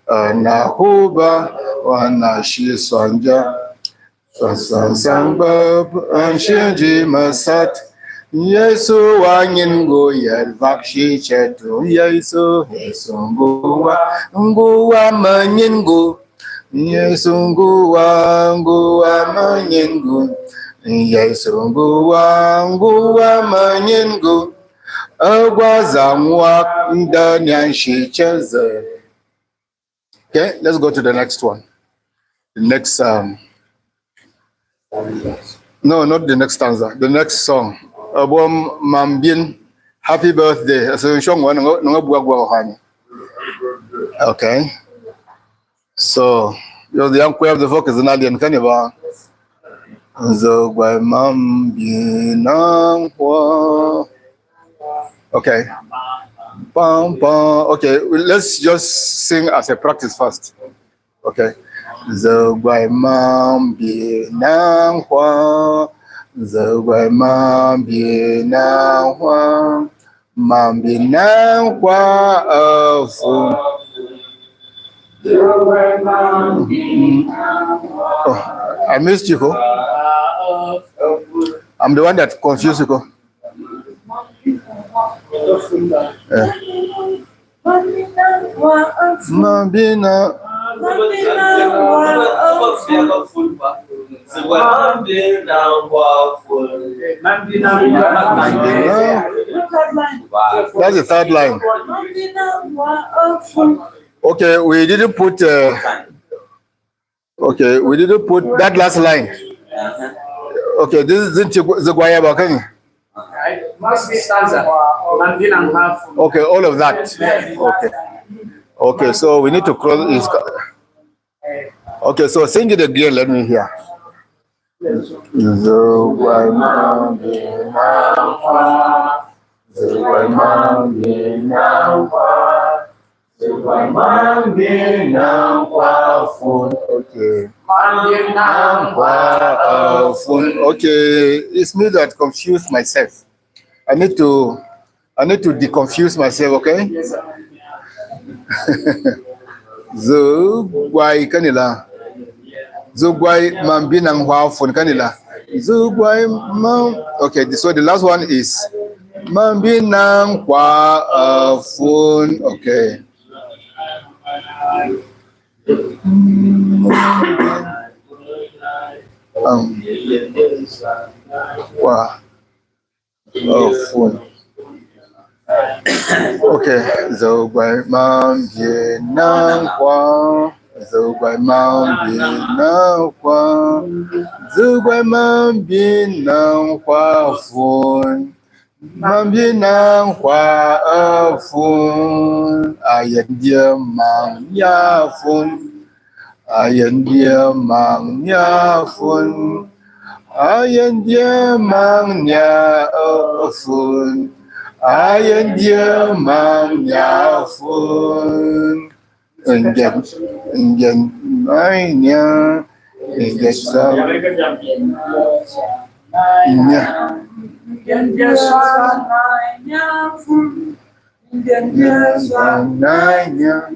Ana huba, wana shi swanja. Swan sang sang bab, anshenji masat. Yesu wanyingu, yel vakshi chetu. Yesu, Yesu nguwa, nguwa manyingu. Yesu nguwa, nguwa manyingu. Yesu nguwa, nguwa manyingu. Agwaza ngwa nda nyanshi cheze. Okay, let's go to the next one. The next, um, no, not the next stanza. The next song. Abom Mambin, happy birthday. So, shong one, no, no, bwa, bwa, honey. Okay. So, you're the young choir of the folk is an alien, can you ba? Nzogwa Mambin Nangwa. Okay. Pam, pam. Okay, let's just sing as a practice first. Okay. Nzogwa Mambin Nangwa. Nzogwa Mambin Nangwa. Mambin Nangwa Afun. Oh, I missed you, ko. I'm the one that confused you, ko. Eh. Mambina. That's the third line. Okay, we didn't put, uh, okay, we didn't put that last line. Okay, this is Zigwaya Bakani. Must be stanza. Mambina Nangwa Afun. Okay, all of that. Okay. Okay, so we need to cross this. Okay, so sing it again, let me hear. Nzogwa Mambina Nangwa. Nzogwa Mambina Nangwa. Nzogwa Mambina Nangwa Afun. Okay. Mambina Nangwa Afun. Okay, it's me that confused myself. I need to, I need to deconfuse myself, okay? Yes, sir. Zogwai kanila. Zogwai Mambina Nangwa Afun kanila. Zogwai Mam-, okay, so the last one is Mambina Nangwa Afun. Okay. Um, wa. Afun. Okay, Zogwai Mambina Nangwa. Zogwai Mambina Nangwa. Zogwai Mambina Nangwa Afun. Mambina Nangwa Afun. Ayen dia manya Afun. Ayen dia manya Afun. Ayen dia manya Afun. Ayen dia manya Afun. Ngen, ngen, manya. Ngen sa, nya. Ngen dia sa, nya. Ngen dia swang nanya.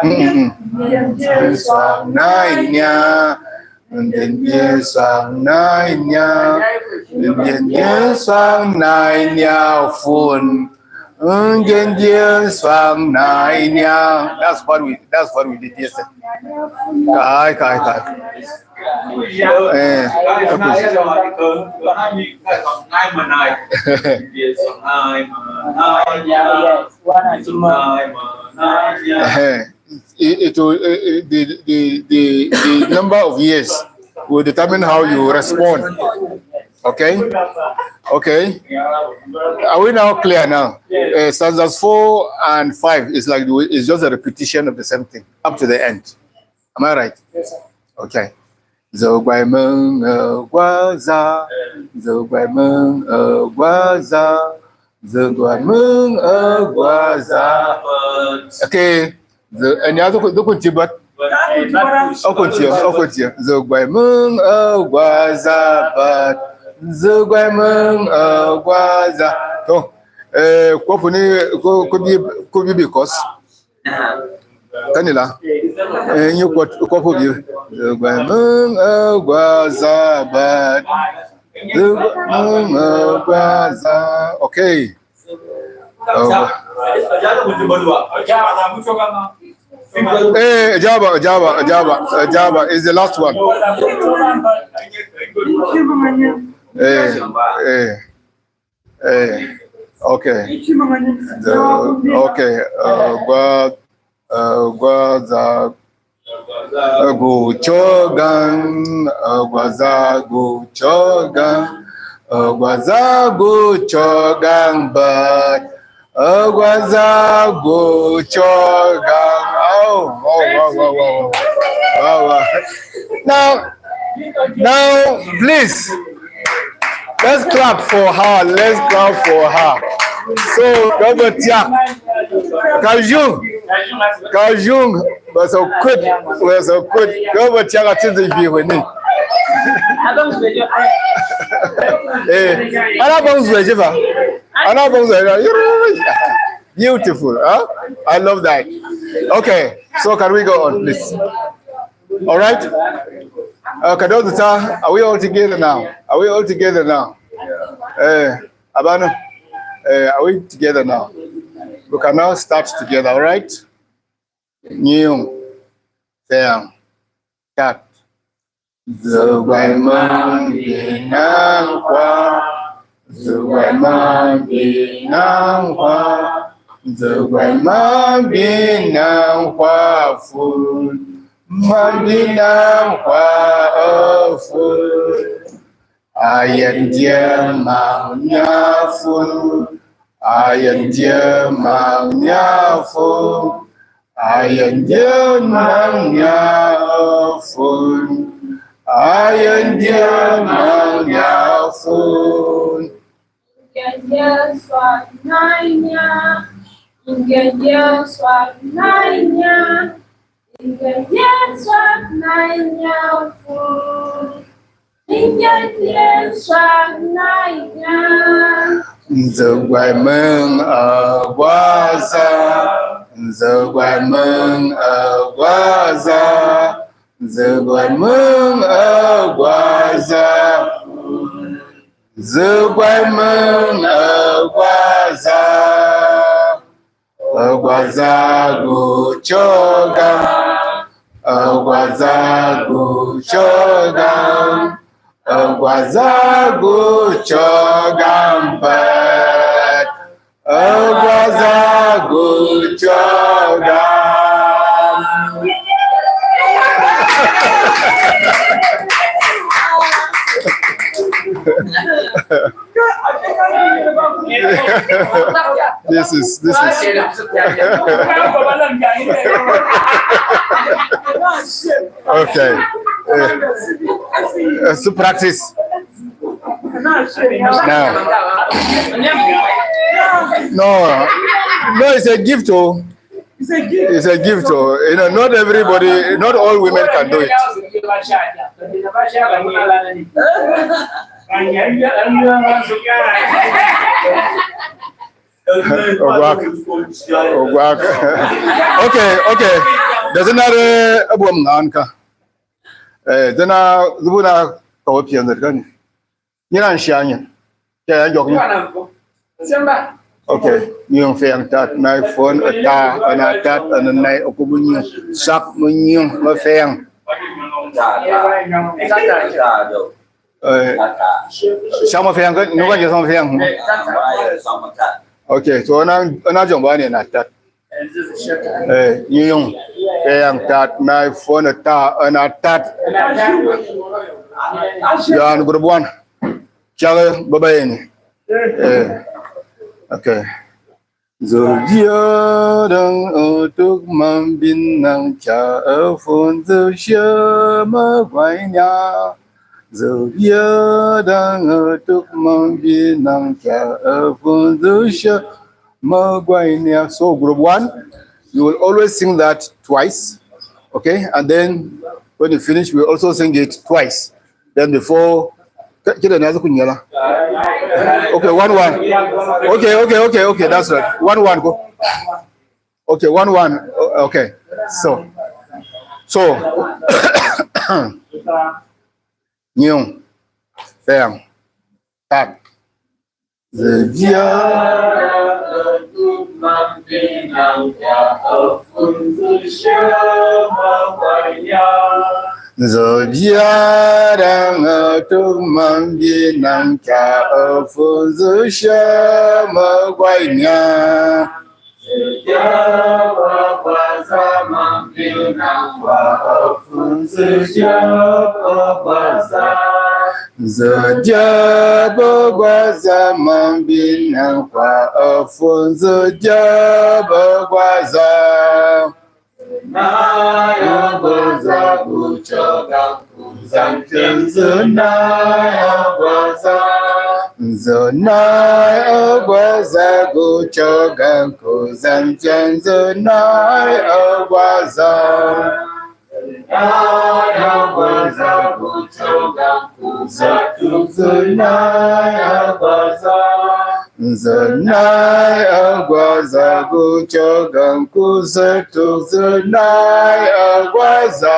Mm-mm. Ngen dia swang nanya. Ngen dia swang nanya. Ngen dia swang nanya Afun. Ngen dia swang nanya. That's what we, that's what we did yesterday. Kai, kai, kai. Eh, okay. Eh, it, it will, eh, eh, the, the, the, the number of years will determine how you respond. Okay? Okay? Are we now clear now? Eh, stanzas four and five is like the, it's just a repetition of the same thing up to the end. Am I right? Yes, sir. Okay. Zogwai mung, uh, gwaza. Zogwai mung, uh, gwaza. Zogwai mung, uh, gwaza. Okay. The, and you have to, to continue, but continue, continue. Zogwai mung, uh, gwaza, but Zogwai mung, uh, gwaza. So, eh, kwa puni, ku-, could be, could be because Kanila. Eh, nyu kwa, kwa pobi. Gwa mung, eh, gwa za, but. Gwa mung, eh, gwa za. Okay. Oh. Eh, Jaba, Jaba, Jaba, eh, Jaba is the last one. Eh, eh. Eh, Okay. The, okay. Uh, gwa, uh, gwaza, uh, gu chogan, uh, gwaza gu chogan, uh, gwaza gu chogan, but, uh, gwaza gu chogan. Oh, oh, wow, wow, wow, wow. Wow, wow. Now, now, please, let's clap for her. Let's clap for her. So, Robert, yeah. Kajung. Kajung. We're so good. We're so good. Robert, yeah, I think they be with me. Eh, ana bangzwe jiva. Ana bangzwe jiva. Beautiful, huh? I love that. Okay, so can we go on, please? All right. Uh, Kadozo, sir, are we all together now? Are we all together now? Eh, abana, eh, are we together now? We can now start together, all right? Nyung, feang, tat. Zugwai mang binang kwa, zugwai mang binang kwa, zugwai mang binang kwa fun, mang binang kwa, oh, fun. Ayen dia mang nya fun, ayen dia mang nya fun, ayen dia mang nya fun, ayen dia mang nya fun. Ingen dia swa nanya, ingen dia swa nanya, ingen dia swa nanya fun. Nzugwai mang agwaza, nzugwai mang agwaza, nzugwai mang agwaza, nzugwai mang agwaza. Agwaza gu chogan, agwaza gu chogan, agwaza gu chogan bat, agwaza gu chogan. This is, this is. Okay. Uh, uh, so practice. Now. No. No, it's a gift, oh. It's a gift. It's a gift, oh. You know, not everybody, not all women can do it. Ogwak. Ogwak. Okay, okay. Doesn't matter, eh, abu am ngan ka. Eh, dana, dubu na ka wapi yanzu kani? Nyina nshanya. Kya ya jok ni. Okay. Nyung feang tat, nai fon, ta, ana tat, ana nai, okubu nyung. Sak mu nyung, ma feang. Eh, sama feang kan, nuka je sama feang. Okay, so ana, ana jomba ni na tat. Eh, nyung feang tat, nai fon, ta, ana tat. Yan group one. Chaga baba yeni. Eh. Okay. Zodia dang otuk mambin nang cha afon zosia magwainya. Zodia dang otuk mambin nang cha afon zosia magwainya. So group one, you will always sing that twice, okay? And then when you finish, we also sing it twice. Then before, ki-, kile nazo kunyala. Okay, one, one. Okay, okay, okay, okay, that's right. One, one, go. Okay, one, one. O-, okay. So, so, nyung, feang, tat. Nzodiadaŋ, eh, tuk mambinaŋ kia, eh, funzusha magwainya. Nzodia bagwaza mambinaŋ kwa afu, nzodia bagwaza. Naya gwaza guchoga kuzancha, nzodia gwaza. Nzodia gwaza guchoga kuzancha, nzodia gwaza. Naya gwaza guchoga kuzancha, nzodia gwaza. Nzodia gwaza guchoga kuzancha, nzodia gwaza.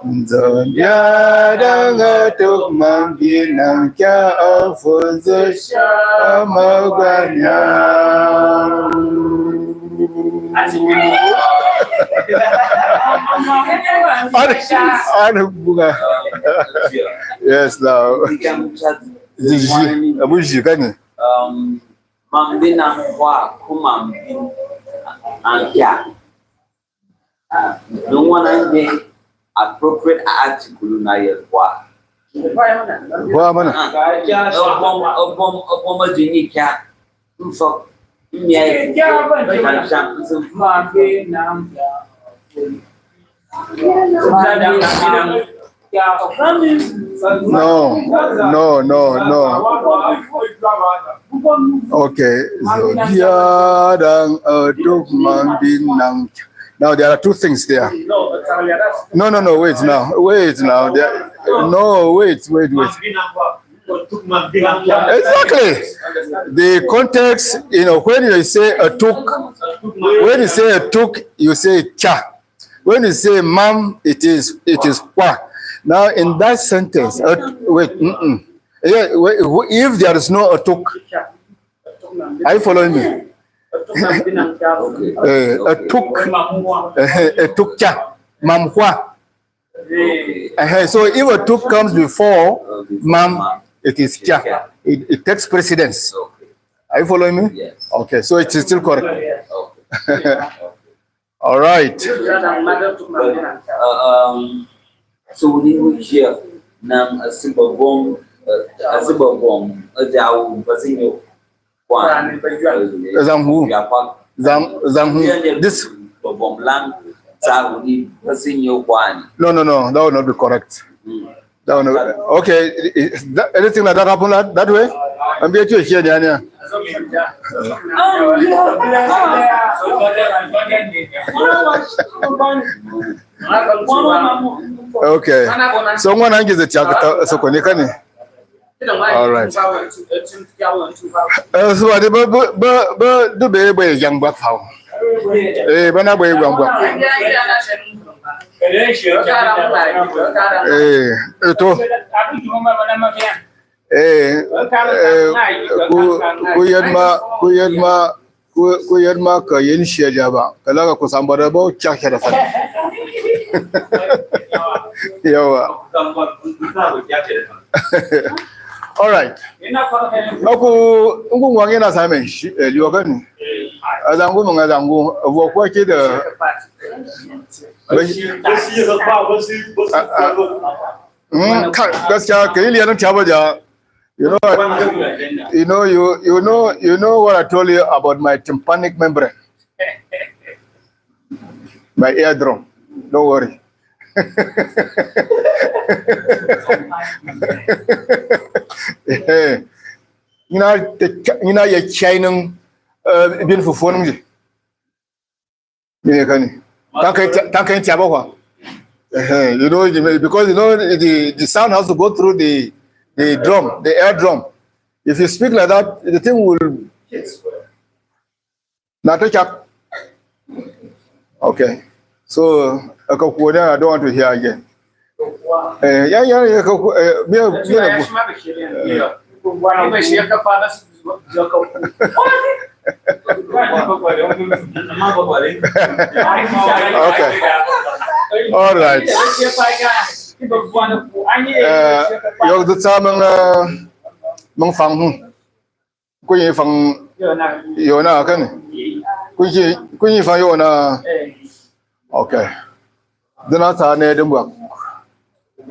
Nzodiadaŋ, tuk mambinaŋ kia afu, nzusha magwainya. Ana, ana buga. Yes, now. Ziji, abu ziji kani. Um, mambinaŋ kwa, ku mambinaŋ kia. Ah, no one nde appropriate article na ye kwa. Kwa mana? Ah, obom, obom, obom ajini kia. Mfo. Mia ye kwa. No, no, no, no. Okay, Nzodiadaŋ, uh, tuk mambinaŋ. Now there are two things there. No, no, no, wait now, wait now. There, no, wait, wait, wait. Exactly. The context, you know, when you say a tuk, when you say a tuk, you say cha. When you say mam, it is, it is kwa. Now, in that sentence, a, wait, mm-mm. Yeah, wait, if there is no a tuk, are you following me? Eh, a tuk, eh, a tuk cha, mam kwa. Eh, so if a tuk comes before mam, it is cha. It, it takes precedence. Are you following me? Yes. Okay, so it is still correct. Okay. All right. Uh, um, so we need to hear nam asiba bom, uh, asiba bom, uh, jau basinyo kwan. Zam who? Ya kwa. Zam, zam who? This bom lang sa we need basinyo kwan. No, no, no, that would not be correct. Mm. That one, okay, i-, i-, that, anything like that happen that, that way? I'm here to share the area. Okay. So, ngwana ngize tiakata, so, konekani. All right. Eh, so, adi ba, ba, ba, ba, du be, be, yang ba fao. Eh, bana be, yang ba. Eh, eto. Eh, eh, ku, ku yadma, ku yadma, ku, ku yadma ka yin shia jaba. Kala ka kusamba da ba cha shia da fa. Yawa. All right. Aku, ngu ngwangi na same shi, eh, liwa kani. Azangu manga zangu, vo kwa kida. Ah, ah. Mm, ka-, gaskiya, ka yi liya na taba ja. You know, you know, you, you know, you know what I told you about my tympanic membrane? My eardrum. Don't worry. Eh, ina te, ina ya chaining, uh, bin fu phone. Mine kani. Tanka, tanka tiaba kwa. Eh, you know, the, because, you know, the, the sound has to go through the, the drum, the air drum. If you speak like that, the thing will not touch up. Okay. So, akakuona, I don't want to hear again. Eh, yeah, yeah, yeah, akaku-, eh, me, me, Okay. All right. Eh, yog dut sa meng, eh, meng fang hu. Kunyi fang Yona kani? Kunyi, kunyi fang Yona. Okay. Dina sa ne dimbwa.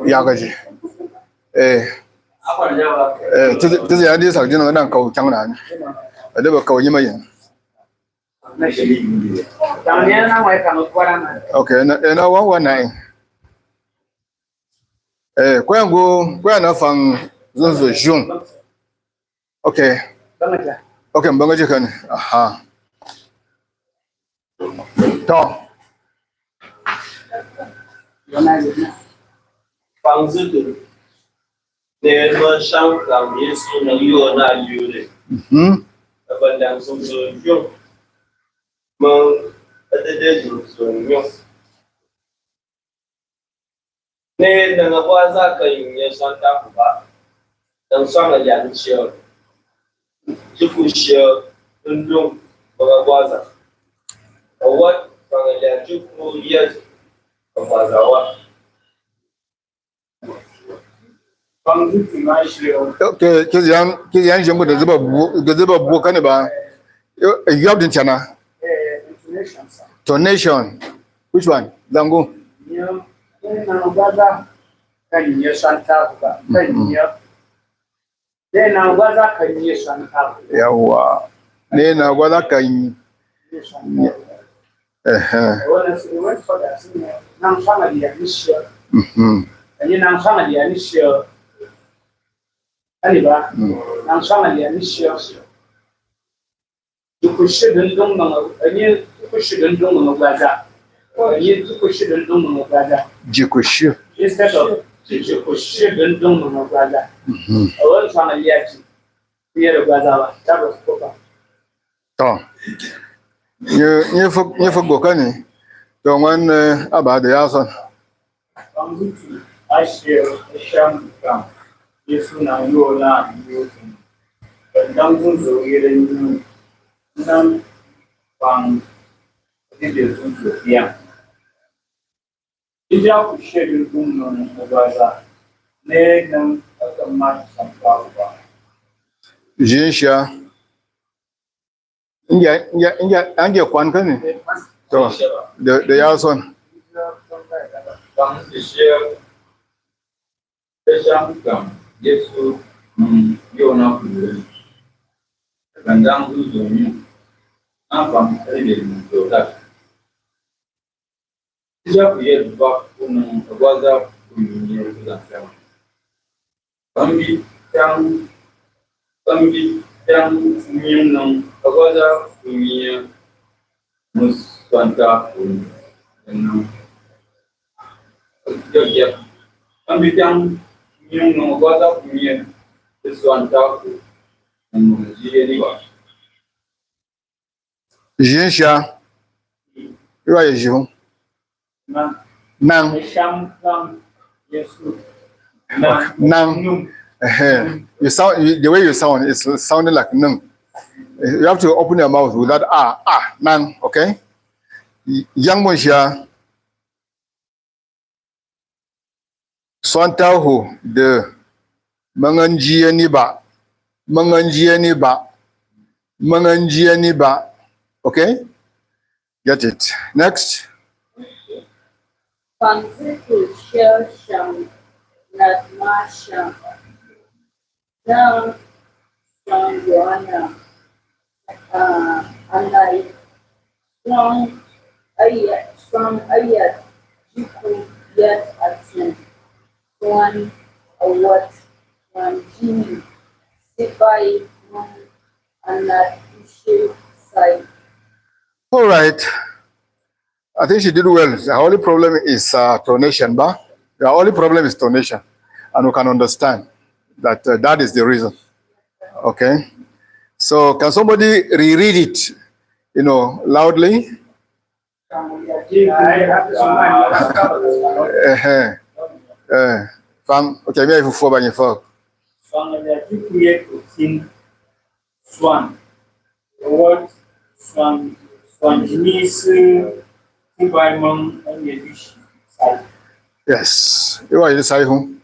Ya gaji. Eh. Eh, tizi, tizi ya di sa dina nan kau chang nan. Ade ba kau nyima yin. Okay, na, eh, na wa wa na. Eh, kwa yangu, kwa na fang zunzu jung. Okay. Okay, mbanga je kani. Aha. To. Fang zunzu. Ne ma shang kam Yesu na yo na yure. Mhm. Abandang zunzu yo. Ma adede zunzu yo. Ne nanga gwaza ka yin ya santa kuba. Nang swanga ya ni shio. Juku shio dundung banga gwaza. Awat swanga ya juku ya ka gwaza wa. Okay, kizi yan, kizi yan jengu de ziba bu, de ziba bu kani ba. You, you have the chana. Tonation. Which one? Zangu. Yawa. Ne na gwaza ka nyi. Ehe. Mhm. Jukushi dundung manga, ani jukushi dundung manga gwaza. Ani jukushi dundung manga gwaza. Jukushi. Instead of jukushi dundung manga gwaza. Mhm. Awan fanga liaji. Kuyere gwaza wa. That was proper. To. Nye, nye fo, nye fo gokani. To ngwan, eh, abade yason. Bang zutu ashir sham kam. Yesu na yo na yo. Bang zutu yere nyu. Nan bang dide zutu ya. Ija ku shedul gum non obaza. Ne nan aka mat sampa uba. Jinsha. Ingia, ingia, ingia, angia kwan kani? To, de, de yason. Bang Yesu, mm, yo na kulu. Bang zuzu nyu. Bang ede nyu to tak. Ija kuye ba kunu gwaza kunye kuzansa. Bambi tang, bambi tang nyimnong gwaza kunye muswanta kunye. Yo, yo. Bambi tang nyimnong gwaza kunye muswanta kunye. Jiye ni ba. Jinsha. Iwa ye jihu. Nang. Nang. Nang. Nang. Ehe. You sound, you, the way you sound, it's sounding like nung. You have to open your mouth with that ah, ah, nang, okay? Y-, yang munsha. Swanta hu de. Manganjiye ni ba. Manganjiye ni ba. Manganjiye ni ba. Okay? Get it. Next. Fanzitu shel sham nadma sham. Nang swang Yohana, ah, anai swang ayat, swang ayat jiku yat atin, swang awat, swang jini, sipai nung anat ishe sai. All right. I think she did well. The only problem is, uh, tonation, ba? The only problem is tonation. And we can understand that, uh, that is the reason. Okay? So can somebody reread it, you know, loudly? Eh, eh. Eh, fang, okay, me ifu fo ba ni fo. Fang ya jiku ye kutin. Swan. The word swan, swan means, uh, Yes. You are inside who?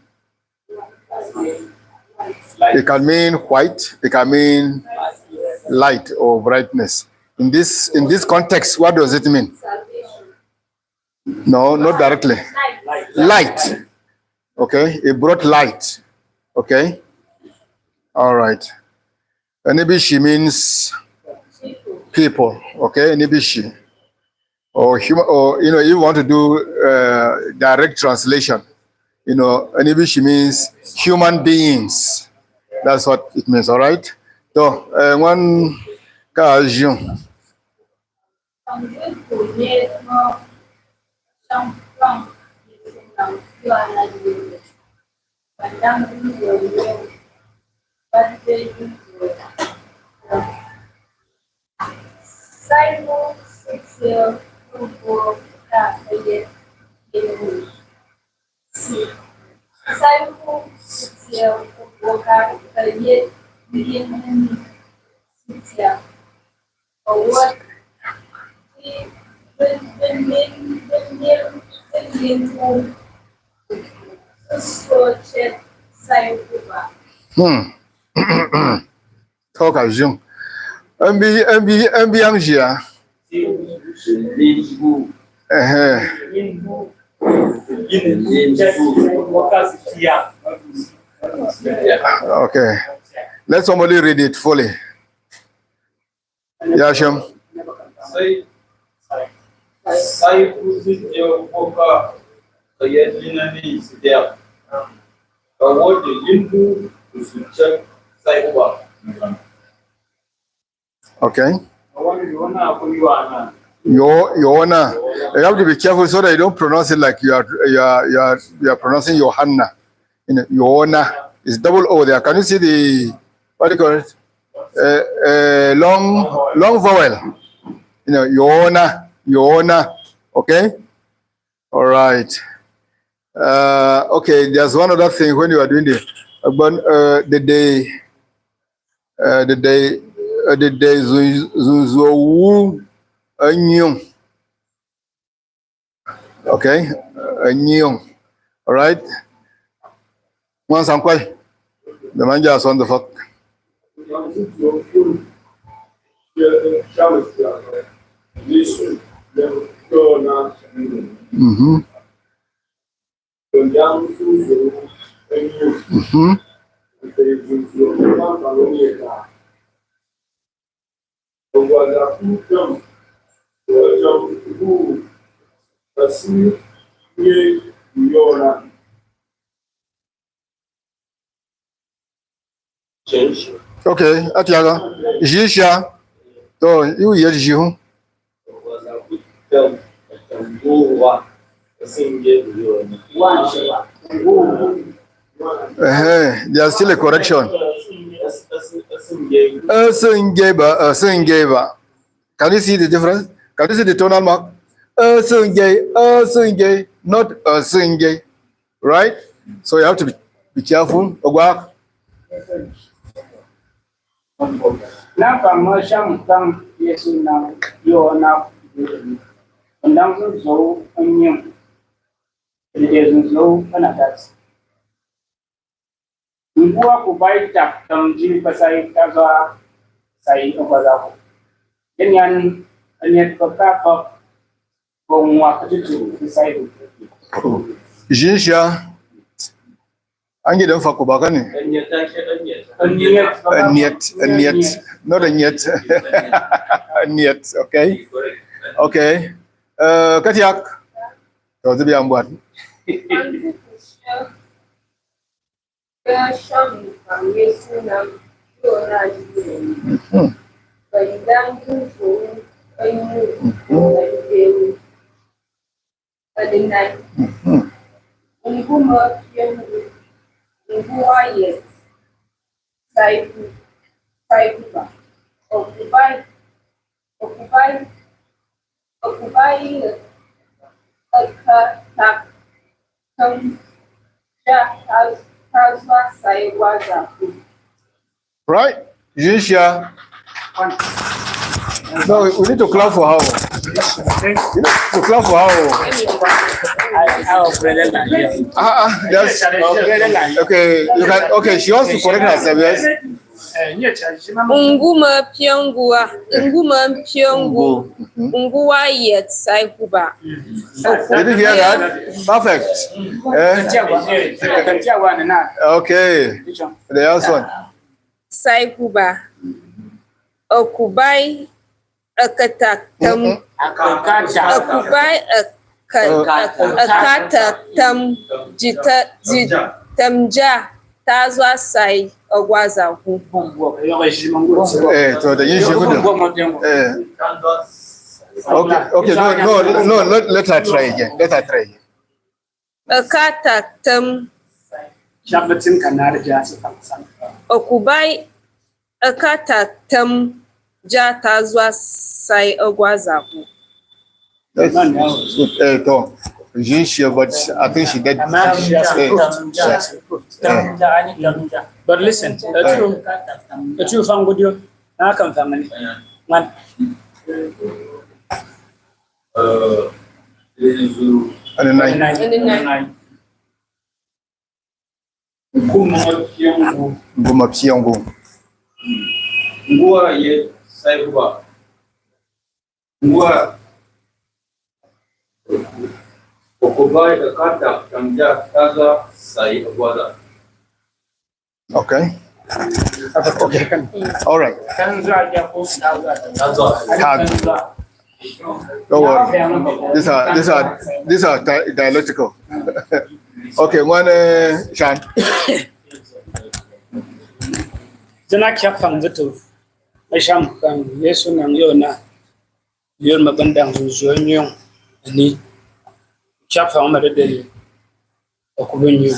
It can mean white, it can mean light or brightness. In this, in this context, what does it mean? No, not directly. Light. Okay, it brought light. Okay, all right. Enibishi means people. Okay, enibishi. Or human, or, you know, you want to do, uh, direct translation, you know, enibishi means human beings. That's what it means, all right? So, uh, one question. Simon sitio kubo ka kayet yenu. Si. Simon sitio kubo ka kayet yenu. Sitia. Awot. Bin, bin, bin, bin, bin, bin, bin, bin, so chet sai kuba. Hmm. Talk as young. M B, M B, M B Angia. Uh-huh. Okay. Let somebody read it fully. Yashem. Sai, sai kuzi yo boka kaya dina ni sidia. Ka wodi lindu kusucha sai kuba. Okay. Yo, Yohana. You have to be careful so that you don't pronounce it like you are, you are, you are, you are pronouncing Yohana. You know, Yohana. It's double O there. Can you see the, what do you call it? Uh, uh, long, long vowel. You know, Yohana, Yohana. Okay? All right. Uh, okay, there's one other thing when you are doing the, uh, but, uh, the day, uh, the day, uh, the day, zu-, zu-, zu-, wu-, uh, nyung. Okay, uh, nyung. All right. One sankwai. The man just on the fuck. Mm-hmm. Mm-hmm. Okay, atiaga. Jisha. To, you yet jihu. Eh, there's still a correction. Asingeba, asingeba. Can you see the difference? Can you see the tonal mark? Asinge, asinge, not asinge. Right? So you have to be, be careful. Ogwa. Na pa ma sham kam Yesu na yo na ndang zo onyem. Yesu zo ana tats. Ngua kubai tak tam jini pasai kaza sai kaza ko. Kenyan anyet ko ka ko. Jinsha. Angi dem fa kubakani. Anyet, anyet. Not anyet. Anyet, okay? Okay. Uh, katiak. Tawzi bi ambwan. Ka sham kam Yesu na yo na yenu. Ka idangi nso enyu na yenu. Ka dinai. Nguma yenu. Ngua yet. Saiku. Saikuba. Okubai. Okubai. Okubai. Ka, ka, ka, Right? Jinshia. No, we need to clap for her. We need to clap for her. Ah, ah, that's okay. You can, okay, she wants to correct herself. Yes. Nguma piangua, nguma piangu, ngua yet sai kuba. Did you hear that? Perfect. Eh? Okay. The last one. Sai kuba. Akubai akatak tam. Akubai akatak tam. Jita, jitamja. Tazwa sai agwaza hu. Eh, to da yin shi gudu. Eh. Okay, okay, no, no, no, let, let her try again. Let her try again. Akatak tam. Akubai akatak tam ja tazwa sai agwaza hu. That's good. Eh, to. Jinshia, but I think she did. But listen, the two, the two fangudio. Na kan family. Man. And the nine. And the nine. Nguma piangu. Nguma piangu. Ngua ye sai kuba. Ngua. Okubai akatak tamja tazwa sai agwaza. Okay. Okay. All right. Tag. Don't worry. These are, these are, these are di-, dialectical. Okay, one, uh, Shan. Zena kia fang zetu. Masham kan Yesu nang yona. Yun mabandang zunzun yung. Ani. Kia fang ma de. Okubunyu.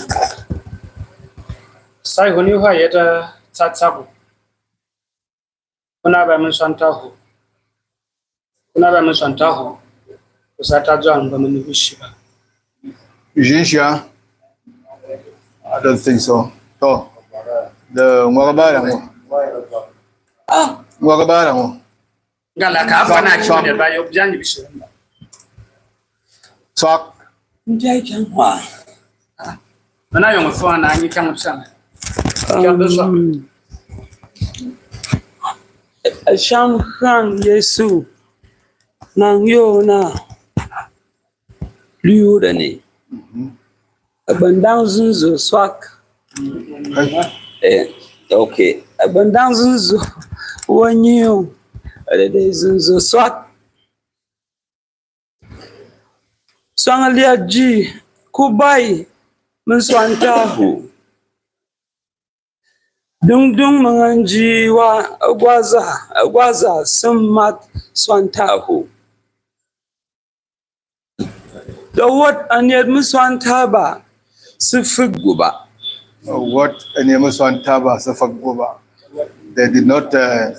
Sai huni ha yeta tsatsaku. Kuna ba mun santahu. Kuna ba mun santahu. Kusata jan ba mun bishiba. Jinshia? I don't think so. To. The ngwagabara ngo. Ah, ngwagabara ngo. Ngala ka fa na chimene ba yo byanyi bishiramba. Swak. Ndi ai kyangwa. Mana yong fo na nyi kyang psana. Kyang psana. Shang khang Yesu. Nang yo na. Liu dani. Abandang zunzo swak. Eh, okay. Abandang zunzo wanyo. Adede zunzo swak. Swang liaji kubai mun swantahu. Dung dung manganji wa agwaza, agwaza semat swantahu. The word anyed mun swantaba sifik guba. What anyed mun swantaba sifik guba. They did not, uh,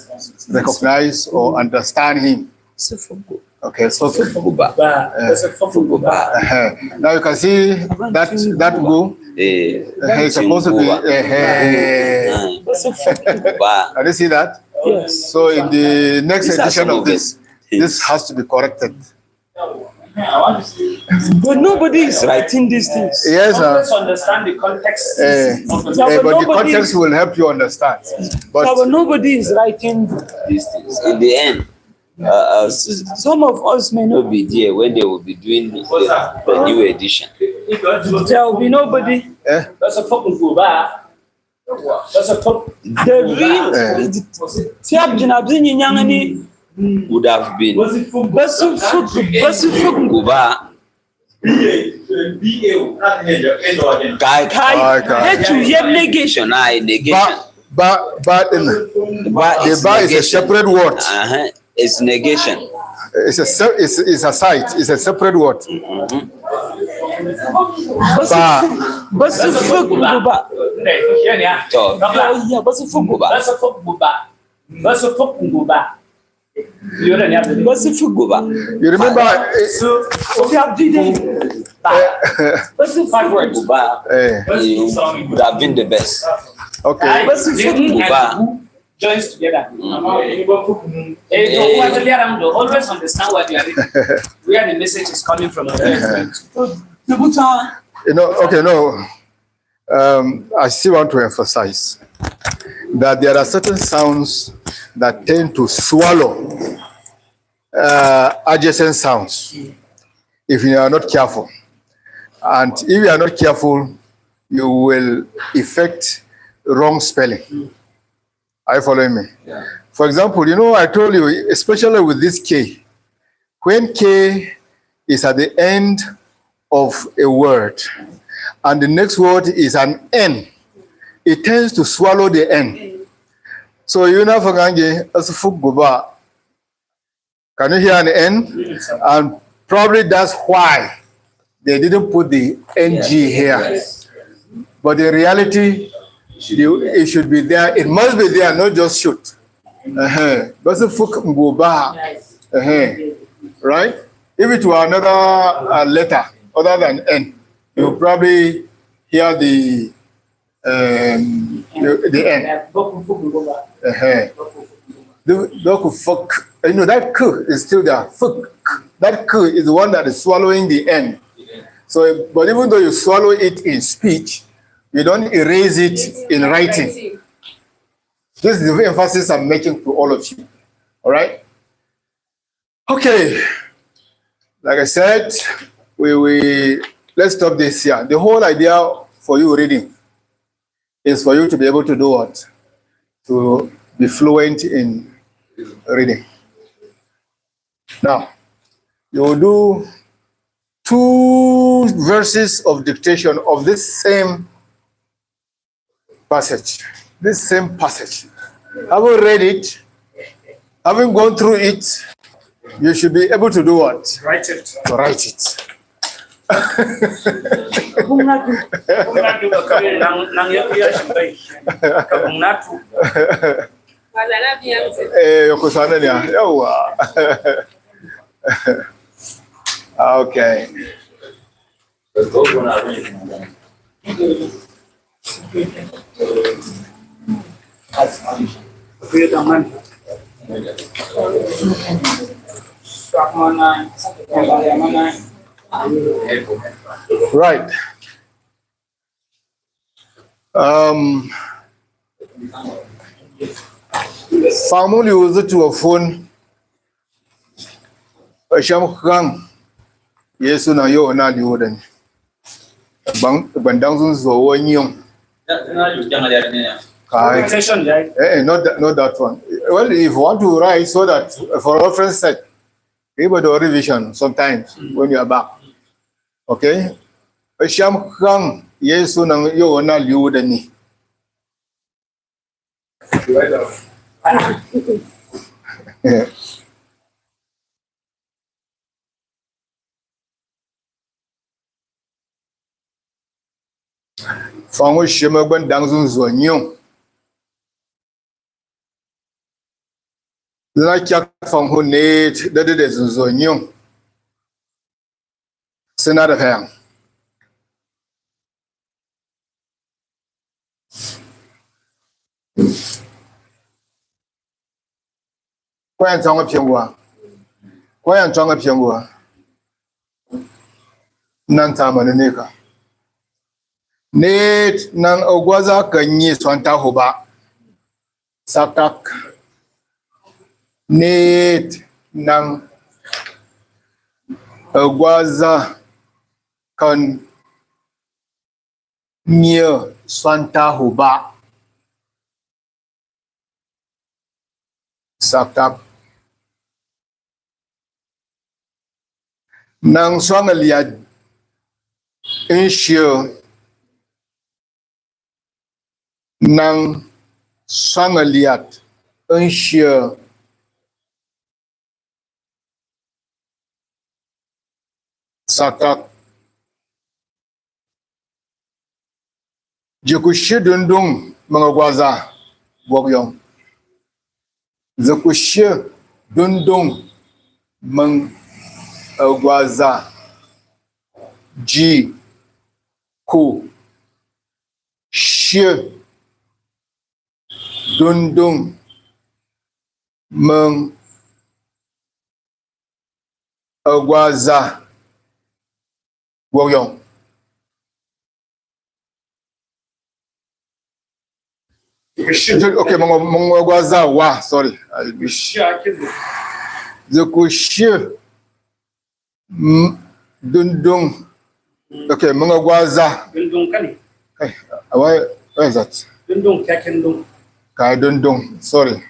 recognize or understand him. Sifik guba. Okay, so sifik guba. Ba, eh, sifik guba. Uh-huh. Now you can see that, that gu, eh, eh, is supposed to be, eh, eh, eh. Sifik guba. Can you see that? Yes. So in the next edition of this, this has to be corrected. But nobody is writing these things. Yes, sir. Always understand the context. Eh, eh, but the context will help you understand. But, but nobody is writing these things. In the end, uh, uh, s-, some of us may not be there when they will be doing the, the, the new edition. There will be nobody. Eh? The real, eh, tiap jina bzi nyinyangani would have been. Basu fuk, basu fuk guba. Kai, kai. Kai, kai. Hechu ye negation, ai negation. Ba, ba, ba, in, ba, the is ba is a negation. Separate word. Uh-huh. It's negation. It's a se-, it's, it's a site. It's a separate word. Mm-hmm. Ba. Basu fuk guba. So, yeah, basu fuk guba. Basu fuk guba. Basu fuk guba. Basu fuk guba. You remember, eh, so, okay, I'll do that. Basu fuk guba. Eh. It would have been the best. Okay. Basu fuk guba. joins together. Eh, no, what the other one, always understand what you are reading, where the message is coming from. You know, okay, no. Um, I still want to emphasize that there are certain sounds that tend to swallow uh, adjacent sounds if you are not careful. And if you are not careful, you will effect wrong spelling. Are you following me? Yeah. For example, you know, I told you, especially with this K, when K is at the end of a word and the next word is an N, it tends to swallow the N. So you know, Fangange, as Fuguba, can you hear an N? And probably that's why they didn't put the N G here. But in reality, it should be there. It must be there, not just should. Uh-huh. But it's Fuguba. Uh-huh. Right? If it were another uh, letter other than N, you probably hear the um, the, the N. Uh-huh. The, the fuck. You know, that K is still there. Fuck. That K is the one that is swallowing the N. So, but even though you swallow it in speech, you don't erase it in writing. This is the emphasis I'm making to all of you. All right? Okay. Like I said, we, we let's stop this here. The whole idea for you reading is for you to be able to do what? To be fluent in reading. Now, you will do two verses of dictation of this same passage, this same passage. Having read it, having gone through it, you should be able to do what? Write it. To write it. Eh, yokusana nya. Yawa. Okay. Right. Um, Famuli was it to a phone. Sham Khang. Yesu na yo na liudan. Bang, bandang zun zo wo nyong. Kai. Eh, eh, not that, not that one. Well, if you want to write so that for reference sake, give a revision sometimes when you are back. Okay? Sham Khang Yesu na yo na liudan ni. Fangu shema gban dang zun zo nyong. La kyak fangu net da de zun zo nyong. Sena da kayang. Kwa yan tsanga pyangwa. Kwa yan tsanga pyangwa. Nan tsama ne neka. Net nan ogwaza ka nyi swanta hoba. Sakak. Net nan ogwaza kan nyi swanta hoba. Sakak. Nang swang liat. Inshiyo. Nang swang liat. Inshiyo. Sakak. Ji ku shi dundung manga gwaza bok yong. Ji ku shi dundung manga gwaza. Ji ku shi dundung Meng Agwaza. Gwok yong. Okay, meng, meng Agwaza wa, sorry. I wish. Ze kushi. Mm, dundung. Okay, meng Agwaza. Dundung kani? Hey, why, why is that? Dundung, kya kendung? Kya dundung, sorry.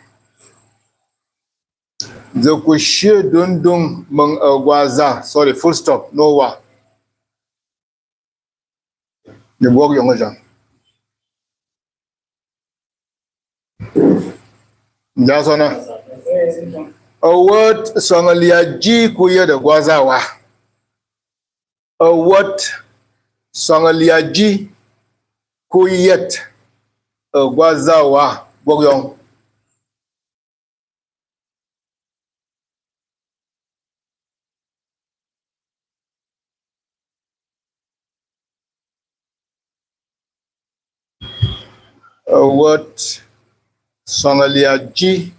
Ze kushi dundung meng Agwaza. Sorry, full stop. No wa. Ni gwok yong jan. Jasona. Awot song lia ji kuyet Agwaza wa. Awot song lia ji kuyet Agwaza wa. Gwok yong. Awot song lia ji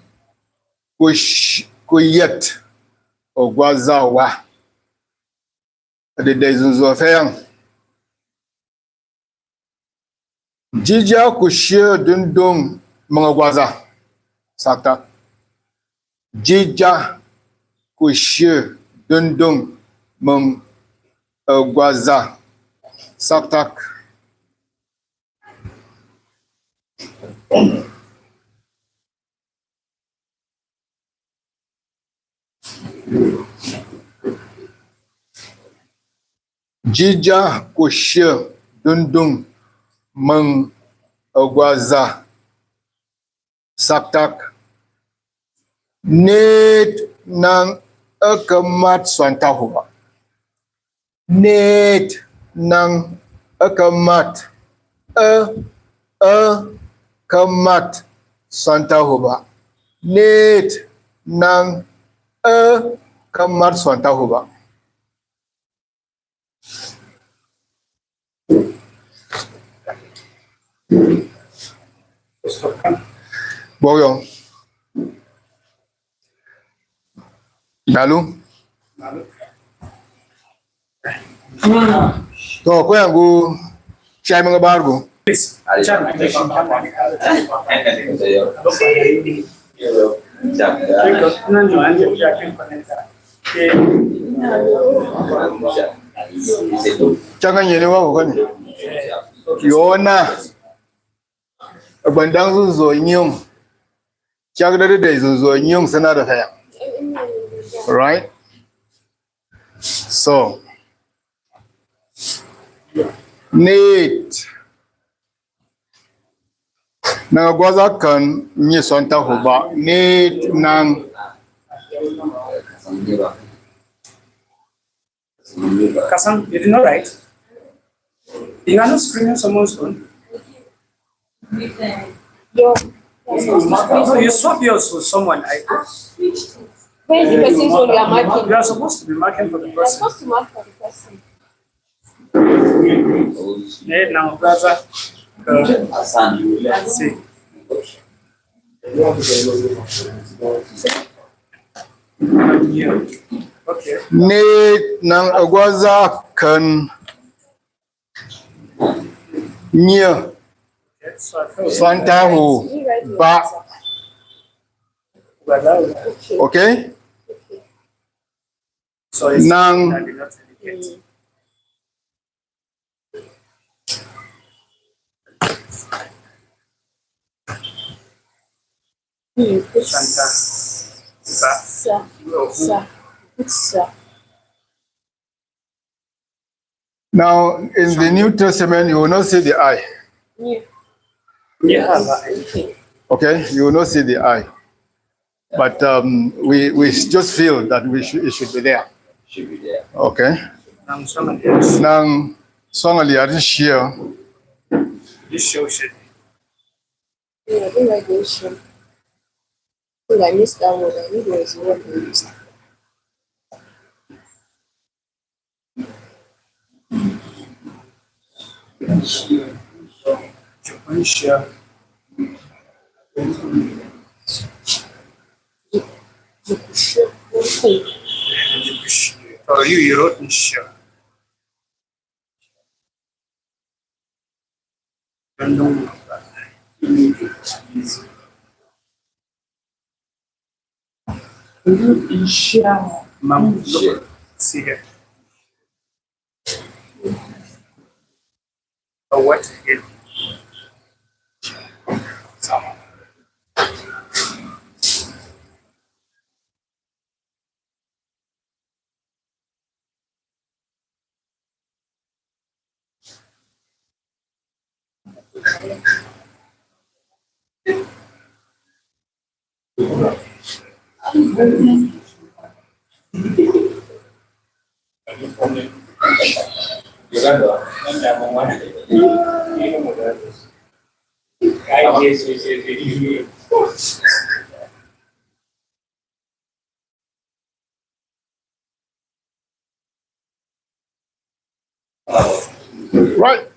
kush-, kuyet Agwaza wa. Di dei zunzo feyang. Jija kushir dundung meng Agwaza. Sakta. Jija kushir dundung meng Agwaza. Saktak. Jija kushir dundung meng Agwaza. Saktak. Nit nang akamat swanta huba. Nit nang akamat. A, akamat swanta huba. Nit nang akamat swanta huba. Boyong. Nalu. To, ko yangu. Shai manga bargo. Changa nyene wa kani. Yona. Bandang zunzo nyung. Changa dade zunzo nyung sana da kaya. Right? So, nit nang Agwaza kan nyi swanta huba. Nit nang. Kasam, you did not write. You are not screening someone's phone. Yo, you're supposed to, no, you swap yours with someone. I switched it. Where is the person's phone you are marking? You are supposed to be marking for the person. You're supposed to mark for the person. Eh, now, brother. Uh, let's see. Okay. Nit nang Agwaza kan nyi swanta huba. Okay? Nang. Now, in the New Testament, you will not see the I. Yeah. Okay, you will not see the I. But, um, we, we just feel that we should, it should be there. Should be there. Okay. Nang song aliari shia. This show should. Yeah, I don't like the show. I think I missed that one. I think it was the one I missed. Oh, you, you wrote Nshia. Nshia. Mam, look, see here. Oh, what again? Right.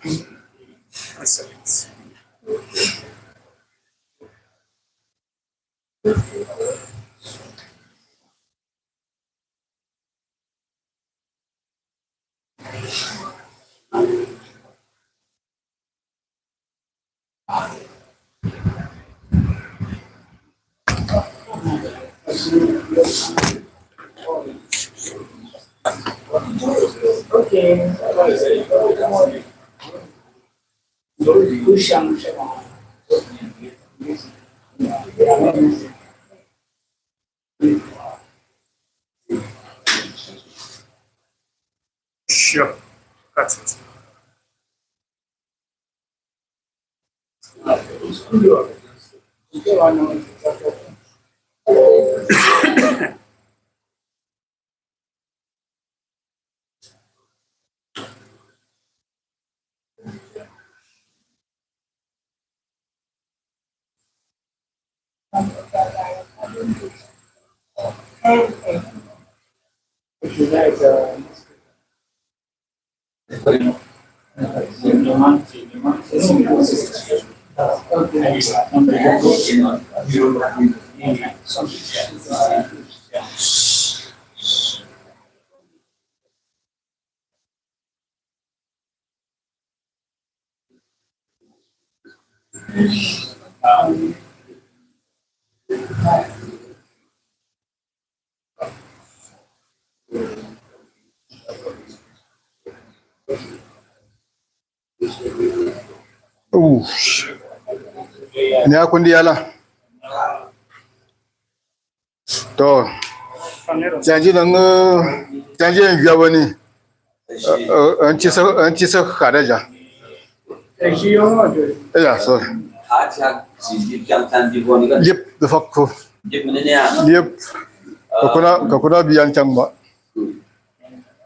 Sure. That's it. Ooh. Ni akundi yala. To. Janji nang, janji yang jua bani. Eh, eh, anchi sa, anchi sa kada ja. Eh, ya, so. Yep, the fuck. Yep. Kakuna, kakuna biyan changma.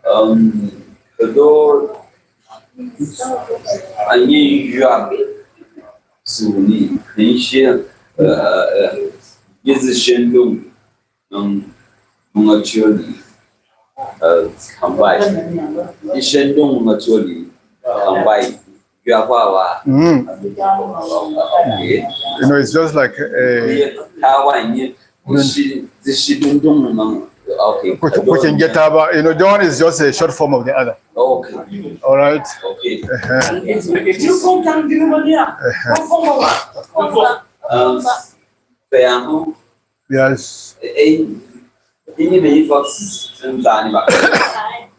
Um, kado anyi yuak suni, nshi, uh, uh, gizi shendung, um, mungacholi, uh, kambai. Shendung mungacholi, kambai. Yuak wa wa. Mm. Okay. You know, it's just like, uh, Tawa nyi. Zishi, zishi dundung mang. Okay. Kuch-, kuchinja taba. You know, the one is just a short form of the other. Okay. All right. Okay. Uh-huh. Uh-huh. Um, Yes. Eh, eh, ini be ifa sentani ba.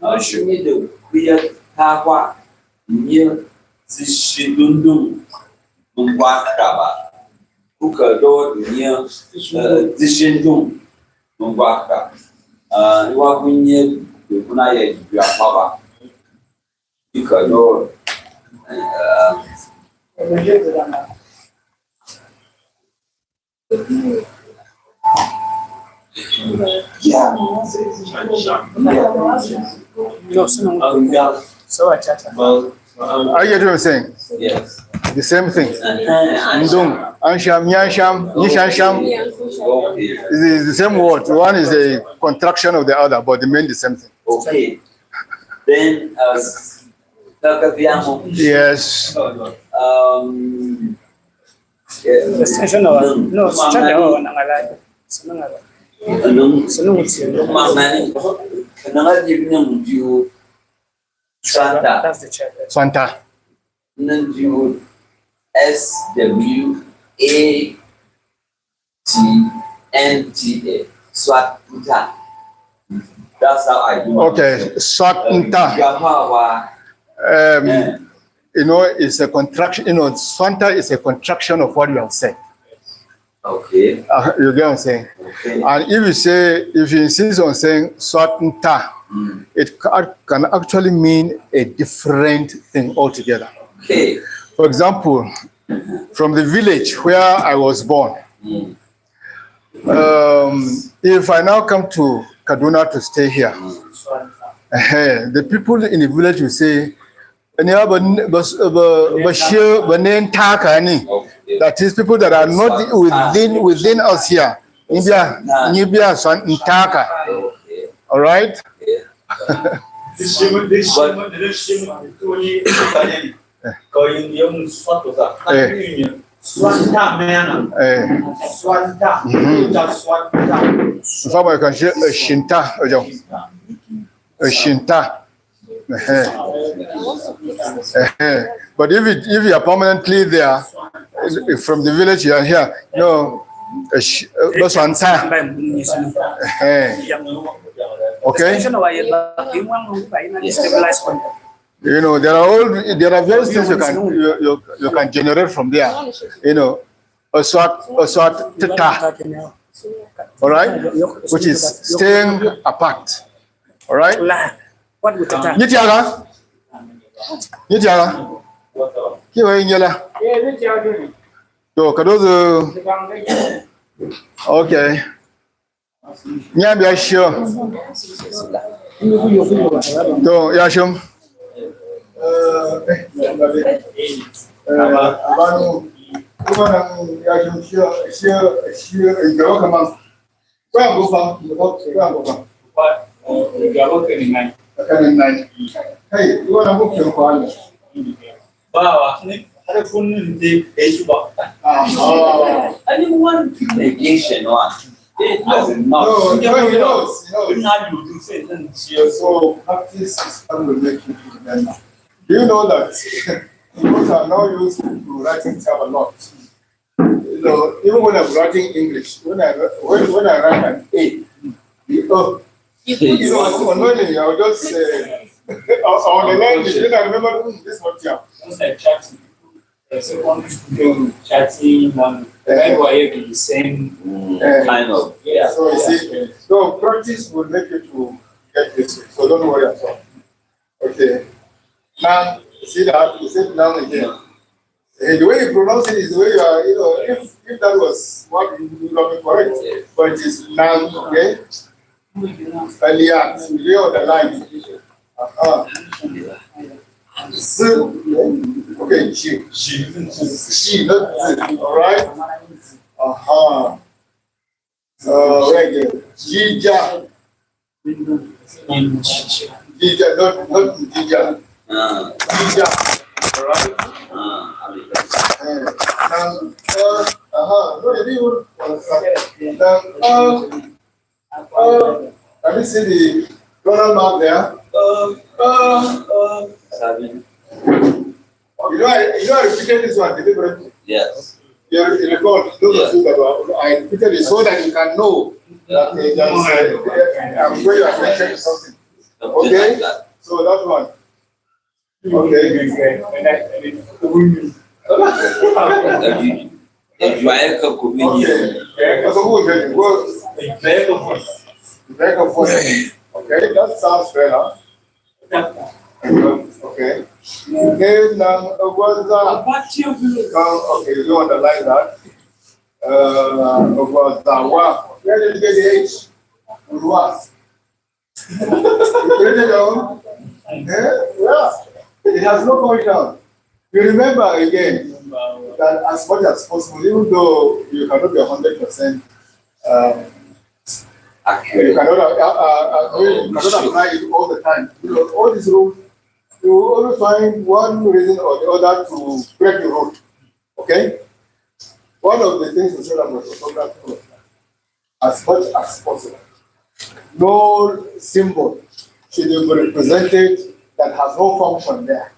Ah, shimi de kuya takwa nye zishi dundung mungwa kaba. Kuka do nye, eh, zishi dung mungwa ka. Ah, iwa kunye de kuna ye jua kaba. Ika do, eh, No, sina. Are you getting what I'm saying? Yes. The same thing. Ndung, ansham, nyansham, nishansham. Okay. It's the same word. One is a contraction of the other, but they mean the same thing. Okay. Then, uh, Kaka Biamo. Yes. Um, yeah. The station was, no, station was on Angala. Nung, nung mangani, nung adi bina mudiu Swanta. That's the chair. Swanta. Nung diu S W A T N T A. Swanta. That's how I do it. Okay, Swanta. Um, you know, it's a contraction. You know, Swanta is a contraction of what you have said. Okay. Uh, you get what I'm saying? Okay. And if you say, if you insist on saying Swanta, it ca- can actually mean a different thing altogether. Okay. For example, from the village where I was born, um, if I now come to Kaduna to stay here, eh, the people in the village will say, "Nya ba, ba, ba, ba shie, ba ne ntaka ni." Okay. That is, people that are not within, within us here. Nibia, nibia Swan- ntaka. Okay. All right? Yeah. This shame, this shame, this shame, Tony, Tony. Eh. Swanta, man. Eh. Swanta. Swanta. In fact, you can say, eh, Shinta, eh, Shinta. Eh. Eh. But if it, if you are permanently there, eh, from the village you are here, no, eh, sh- eh, that's one time. Eh. Okay? You know, there are all, there are various things you can, you, you, you can generate from there. You know, Oswat, Oswat Teta. All right? Which is staying apart. All right? Nyitiaga? Nyitiaga? Kiwa inyela? Yo, kadozo. Okay. Nyambi ya sho. To, ya sho. Eh, eh, abantu, kuba na ya sho, sho, sho, sho, eh, kama. Kwa ngofa, kwa ngofa. Kwa, eh, kwa ngofa ni nani? Kwa ni nani? Hey, kuba na ngofa kwa nani? Bawa, ni, ada pun ni, eh, coba. Ah, oh. Ani wan negation wan. Eh, no, no, no, no, no. So practice is what will make you remember. Do you know that people are now used to writing stuff a lot? You know, even when I'm writing English, when I when, when I write an A, the O, you know, normally I'll just say, on the line, then I remember, "Hmm, this is not here." Just like chatting. The secondary school, chatting, and everywhere you the same kind of, yeah. So you see, so practice will make you to get this thing. So don't worry at all. Okay. Now, you see that? You said now again. Eh, the way you pronounce it is the way you are, you know, if, if that was what you would have been correct, but it is now, okay? Earlier, you lay on the line. Aha. Z, okay, G. G. G, not Z. All right? Aha. Uh, right there. Jija. Jija, not, not Jija. Ah. Jija. All right? Ah, eh, now, uh, aha. No, you didn't. Now, uh, Uh, can you see the tonal mark there? Uh, uh, uh. You know, I, you know, I repeated this one deliberately. Yes. You, you recall, those of you that were, I repeated it so that you can know that, uh, that, uh, I'm going to mention something. Okay? So that one. Okay. Okay. Okay, that sounds fair, huh? Okay. Then, um, Ogwaza. Um, okay, you don't underline that. Uh, Ogwaza. Wow. Where did you get the H? Ulwa. Write it down. Eh? Yeah. It has no point down. You remember again that as much as possible, even though you cannot be a hundred percent, um, you cannot, uh, uh, uh, you cannot apply it all the time. You know, all these rules, you will always find one reason or the other to break the rule. Okay? One of the things we said about orthography was as much as possible. No symbol should be represented that has no function there.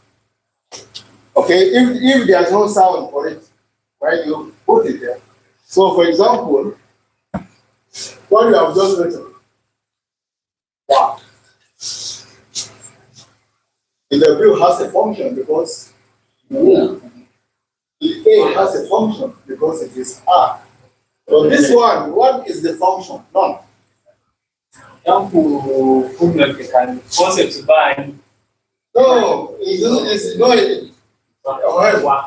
Okay, if, if there's no sound for it, why do you put it there? So, for example, what you have just written, wow. The W has a function because the A has a function because it is R. So this one, what is the function? None. Yangu, concept by. No, it's, it's no.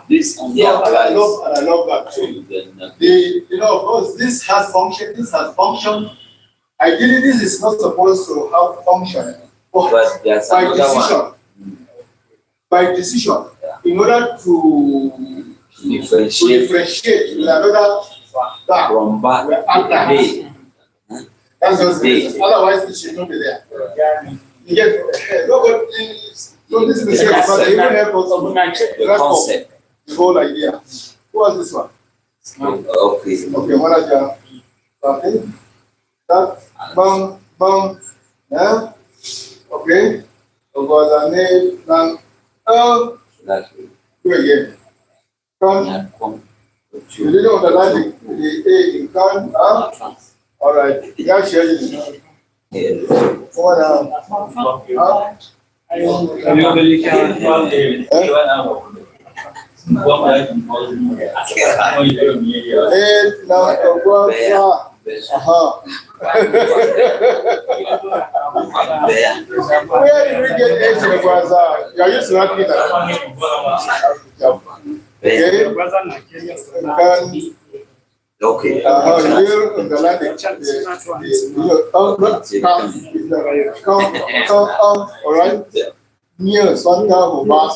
This, yeah, and I love, and I love that too. The, you know, of course, this has function, this has function. Ideally, this is not supposed to have function. But there's by another decision. One. By decision, yeah, in order to differentiate, to differentiate with another bar. From bar. We add that. That's just it. Otherwise, it should not be there. You get, eh, no, but, eh, so this is the same, but they will help us to grasp the concept, the whole idea. Who was this one? Okay. Okay, manager. Okay. That, bang, bang. Eh? Okay. Ogoza ne, bang. Oh. That's it. Do again. Come. Yeah, come. You didn't understand the, the A in come, huh? All right. Yeah, share it. Come on now. Huh? Eh? Eh, na, uh, uh, uh, aha. Where did we get H, brother? You are used to that, Peter. Okay. Can, okay. Uh, here in the land, the, the, you know, uh, not come, come, come, come, all right? Yes, one time we pass.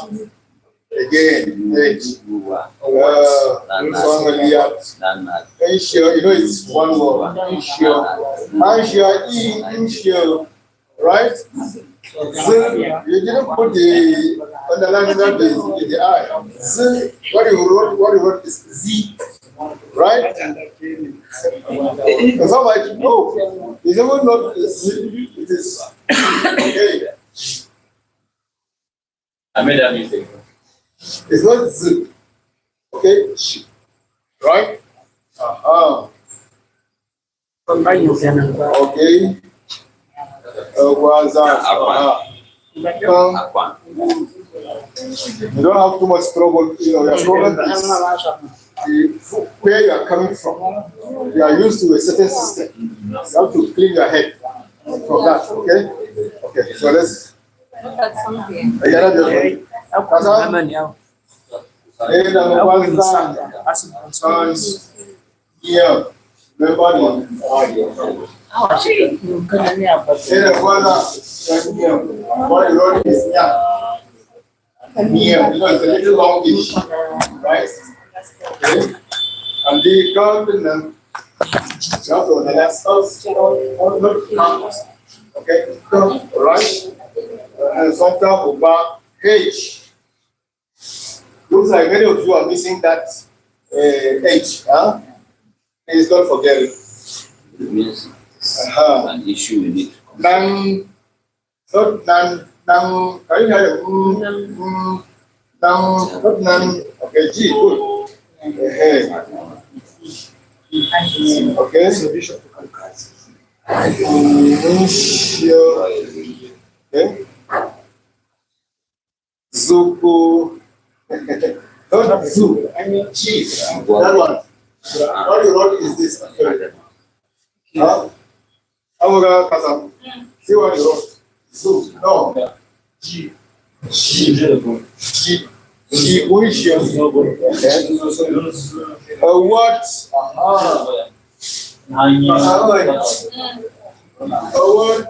Again, H. Uh, Sangaliat. Ensure, you know, it's one word. Ensure. Ensure, E, ensure. Right? Z, you didn't put the underline that is in the I. Z, what you wrote, what you wrote is Z. Right? And some like, no, it's even not Z, it is A. I made that mistake. It's not Z. Okay? Sh. Right? Uh-huh. Okay. Uh, was that? Uh-huh. Uh, you don't have too much trouble. You know, your problem is the, where you are coming from. You are used to a certain system. You have to clean your head from that, okay? Okay, so let's Look at something. What is what is Yeah, you know, it's a little longish, right? Okay. And the continent, you have to understand, not, not count. Okay, right? And sometimes we back H. Looks like many of you are missing that, uh, H, huh? Please don't forget it. It means, uh-huh, an issue we need to consider. Nang, not nang, nang, can you hear it? Mm, mm, nang, not nang. Okay, G, good. Eh, eh. Okay. Mm, sure. Okay. Zuku. Not Zu. I mean, G. That one. What you wrote is this, actually. Huh? Amuga Kasam. See what you wrote. Zu. No. G. G. G. G. G. Okay. A what? Aha. Aha. A what?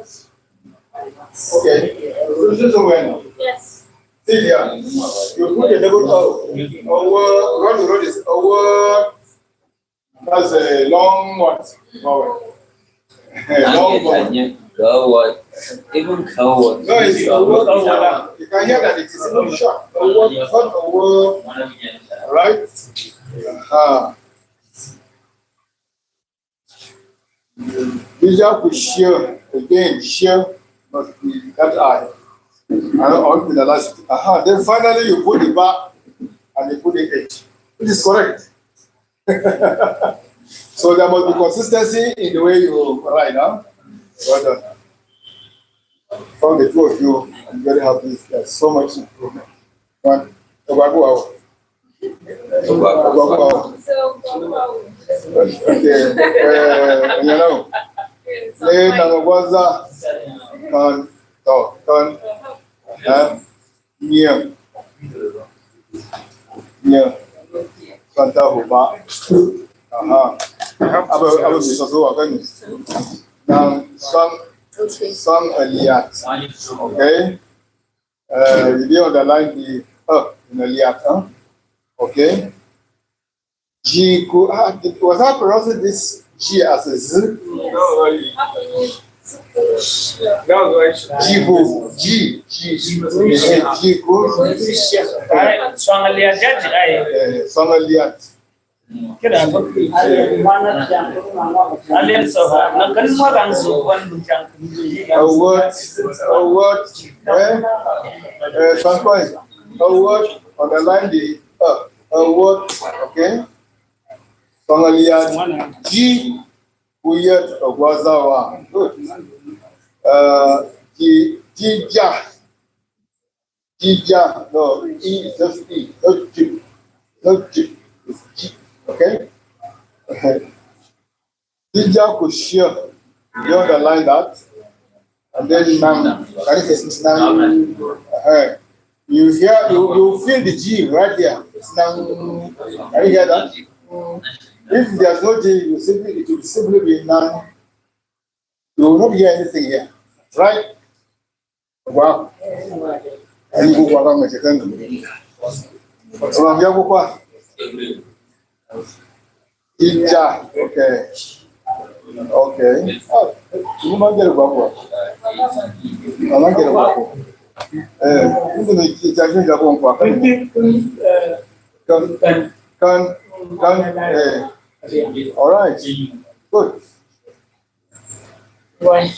Okay. This is when. Yes. See here. You put a double O. O, uh, road, road is O. That's a long what? Vowel. A long vowel. Go what? Even go what? No, it's O, O, O. You can hear that it is even short. O, O, it's not O. Right? Uh-huh. Dija ku shia, again, shia must be that I. I don't want to penalize it. Aha. Then finally you put the ba and you put the H, which is correct. So there must be consistency in the way you write, huh? Well done. From the two of you, I'm very happy. There's so much improvement. One, Ogwagwa. Ogwagwa. Okay. Eh, you know. Eh, na Ogwaza. Kan. To. Kan. Eh? Nya. Nya. Santa Huba. Aha. Aba, aba bisa so wakani. Na sang, sang aliat. Okay. Uh, you didn't underline the uh in aliat, huh? Okay. G ku, ah, did, was I pronouncing this G as a Z? Jibu, G, G, G ku. Ai, swang aliat, G, ai. Eh, swang aliat. Kira. Alien so ha, na kan mo kan so wan bujang. A word, a word, eh? Eh, sometimes a word underline the uh, a word, okay? Swang aliat, G ku yet Ogwaza wa. Good. Uh, G, G ja. Dija, no, E, just E, not G, not G, it's G, okay? Dija ku shia, you underline that, and then nang, can you say nang? Uh-huh. You hear, you, you feel the G right there. It's nang. Can you hear that? If there's no G, you simply, it will simply be nang. You will not hear anything here, right? Wa. Ani ku kwa kama chekanga. Unamwambia kwa kwa. Ija. Okay. Okay. Ah, unamwambia kwa kwa. Unamwambia kwa kwa. Eh, mtu ni kichajinga kwa kwa. Kan, kan, kan, eh. All right. Good. Why?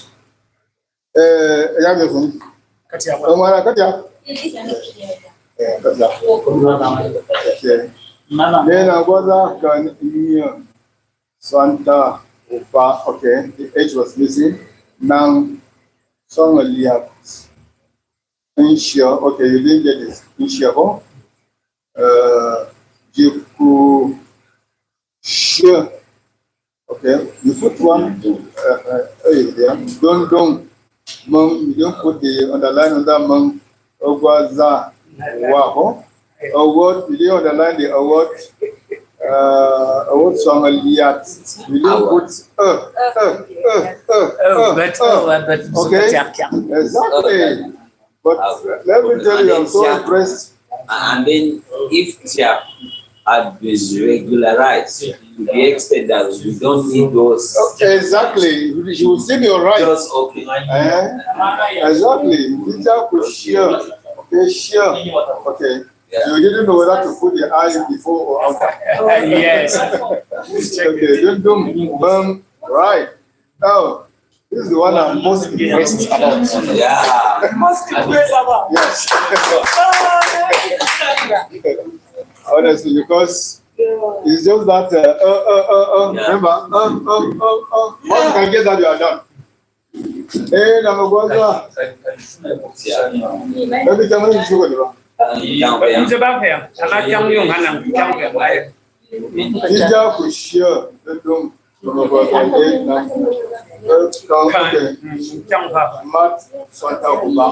Eh, ya me fun. Kati ya. O mwana kati ya. Eh, kati ya. Okay. Mama. Then I was a can you Santa Upa. Okay, the H was missing. Nang song liat. Insha. Okay, you didn't get it. Insha. Oh. Uh, Jiku. Sure. Okay, you put one, uh, uh, A there. Don't, don't. Mung, you don't put the underline under mung. Ogwaza. Waho. Award, you didn't underline the award. Uh, award song liat. You didn't put uh, uh, uh, uh, Oh, uh, but, uh. Oh, but, but, Okay. Exactly. But let me tell you, I'm so impressed. And then if Tia had been regularized to the extent that we don't need those. Oh, exactly. You will see me all right. Just okay. Eh? Exactly. Tia ku shia. Okay, shia. Okay. Yeah. You didn't know whether to put the I before or after. Yes. Okay, don't do, um, right. Now, this is the one I'm most impressed about. Yeah. Most impressed about. Yes. Honestly, because it's just that, uh, uh, uh, uh, uh, Yeah. remember, uh, uh, uh, uh, once you can get that, you are done. Eh, na magwaza. Maybe tell me you should go. Nze ba fe, ama kyang yung hanang, kyang fe, ai. Ija ku shia, the dum. Kan, mm, kyang fa. Mat, Santa Kuba.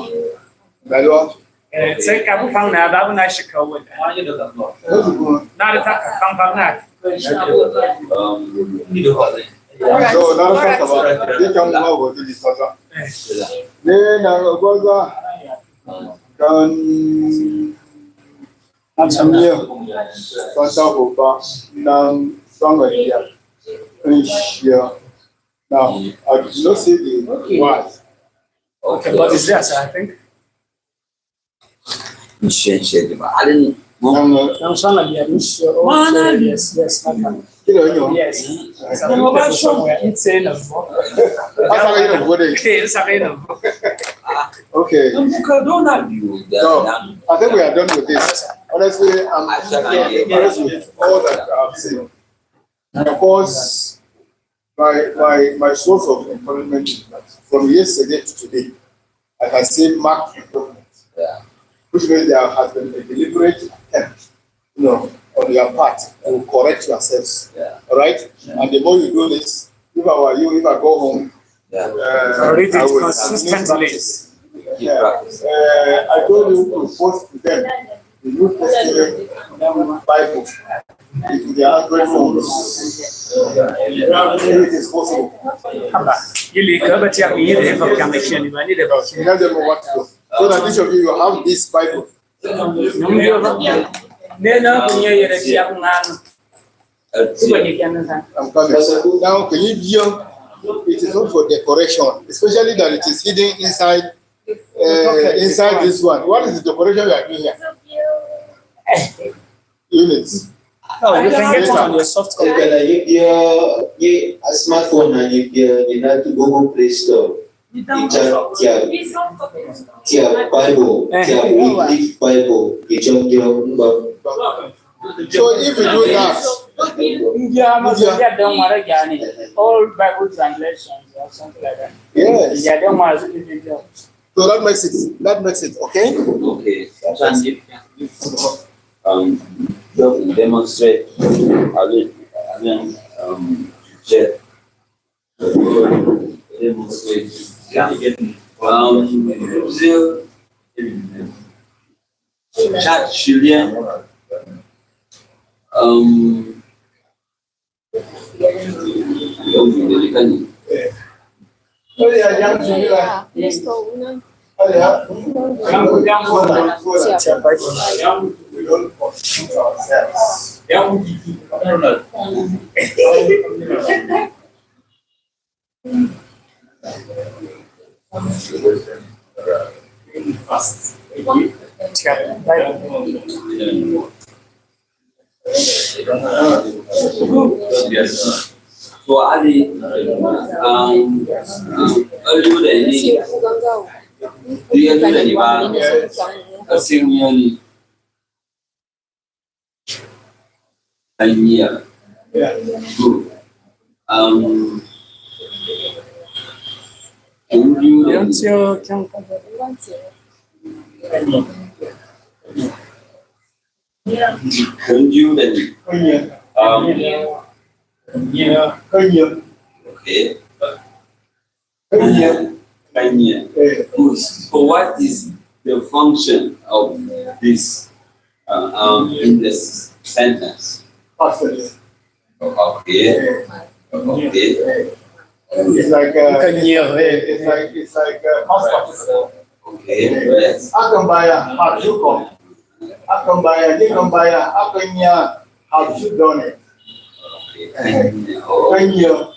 Galwa. Eh, se ka bu fang na, ba bu na shika wo. Na da ta ka fang fang na. So, na da ta ka ba, di kan ma wo di sasa. Ne na gwaza. Kan Nya, Santa Kuba, nang song ya. Insha. Now, I did not say the word. Okay, but it's there, sir, I think. Nshe, nshe, I didn't. Nang, uh, Nang sana dia, nshe, oh, Mana nshe, dia. Yes, yes, haka. Yes. It's a good question somewhere. It's enough. That's how you know what it is. Okay, it's how you know. Okay. So, I think we are done with this. Honestly, I'm impressed with all that I've seen. And of course, my, my, my source of encouragement is that from yesterday to today, I can see marked improvement. Yeah. Which means there has been a deliberate attempt, you know, on your part to correct yourselves. Yeah. All right? Yeah. And the more you do this, if I were you, if I go home, yeah, uh, read it consistently. Yeah. Uh, I told you to post to them the New Testament Bible in their Android phones. If it is possible. Haba, ili kaba tia kuyide efa kama sheni, ba ni de ba. Tell them what to do. So that each of you, you have this Bible. Ndio ba. Nena kunye yere tia kungana. I'm coming. Now, can you view? It is not for decoration, especially that it is hidden inside, uh, inside this one. What is the decoration you are doing here? Units. No, you can get it on your soft copy. Kana yibia, ye smartphone na yibia, ye na tu Google Play Store. Ita tia, tia Bible, tia English Bible, kichongyo, mba. So if you do that, India, India. India don't want to get any. All Bible translations or something like that. Yes. India don't want to get it. So that makes it, that makes it okay. Okay. That's it. Um, just demonstrate. I mean, I mean, um, check. Demonstrate. Yeah. Um, Brazil. Chad Chilien. Um, Yes. So, Ali, um, um, earlier than me, earlier than me, ba, uh, same year, a year. Yeah. Good. Um, earlier than me. Can you then, um, okay. Kanya. Kanya. Good. So what is the function of this, uh, um, in this sentence? Past tense. Okay. Okay. It's like, uh, it's like, it's like, uh, past participle. Okay. Yes. Akambaya, have you come? Akambaya, Nikambaya, Akanya, have you done it? Okay. Kanya.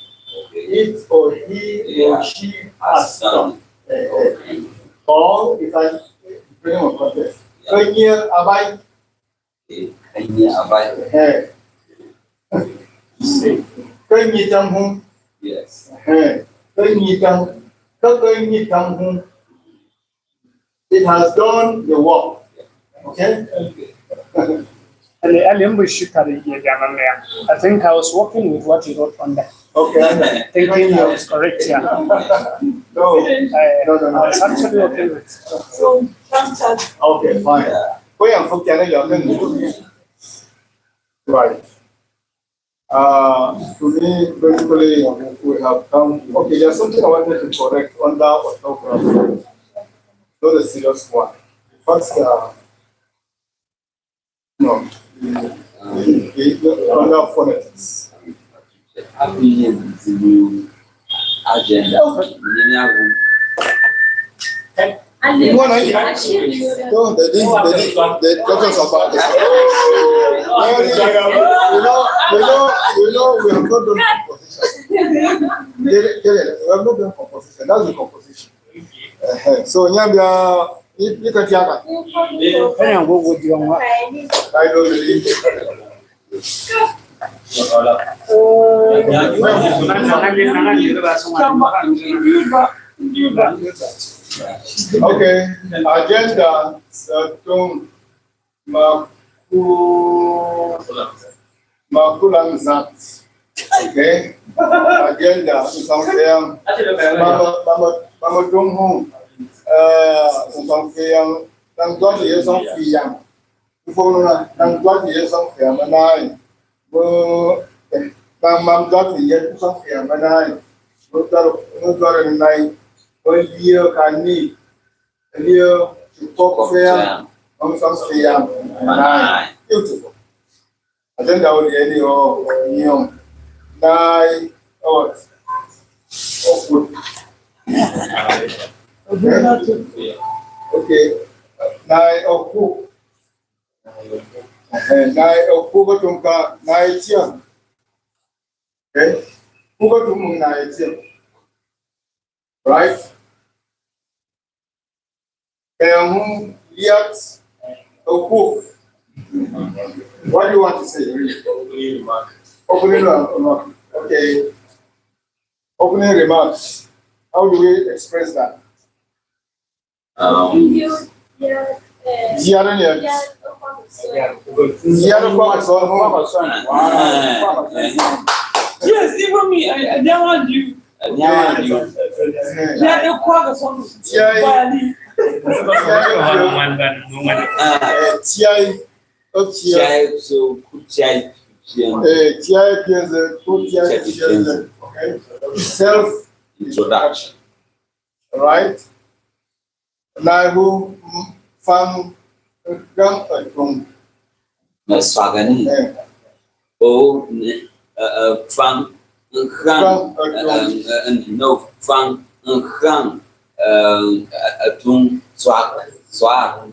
It or he or she has done. Eh, eh. Or, if I bring a context. Kanya, abai. Eh, Kanya abai. Eh. Kanya tam hum. Yes. Eh. Kanya tam. Ka Kanya tam hum. It has done the work. Okay? Ali, ali mbu shikari ye jana mea. I think I was working with what you wrote on there. Okay. Thinking I was correct here. No. Eh, no, no, no. I was actually working with. So, okay, fine. Go and fuck your leg, I'm gonna do this. Right. Uh, to me, basically, we have come. Okay, there's something I wanted to correct on the orthography. Not a serious one. First, uh, no. Under phonetics. Agenda. Mwana hii. No, they didn't, they didn't, they talking about this. You know, you know, you know, we have not done composition. They, they, we have not done composition. That's the composition. Uh-huh. So, Nyambia, you, you can check. Kanya ngo go diwa. I don't believe it. Okay, agenda, uh, tung maku-, makulang zat. Okay, agenda, nsong fiang. Mama, mama, mama tung hu. Uh, nsong fiang. Nang tuan ye nsong fiang. Mfong na, nang tuan ye nsong fiang manai. Mo, eh, nang mam tuan ye nsong fiang manai. Mo tuan, mo tuan nai. Mo ye kani. Ye kok fiang. Mo nsong fiang manai. Beautiful. Agenda o ye ni o, ni o. Nai, o, o, good. Okay. Nai, o, good. Eh, nai, o, good, tung ka, nai, tia. Okay? Good, tung, nai, tia. Right? Em, yet, oku. What do you want to say, really? Opening remark. Okay. Opening remarks. How do we express that? Um, Ziara ni ya. Ziara kwa son. Kwa son. Wow. Yes, even me, I, I don't want you. Anyandi. Nyande kwaka song. Tiai. Bali. Eh, tiai. Oh, tiai. Tiai, so, ku tiai, tiai. Eh, tiai, tiai, ku tiai, tiai. Okay. Self introduction. Right? Nai hu, mm, fang, eh, gang, eh, tung. Na swagani. Eh. O, ne, eh, eh, fang, eh, gang, fang, eh, eh, tung. Eh, eh, no, fang, eh, gang, eh, eh, eh, tung, swag, swag.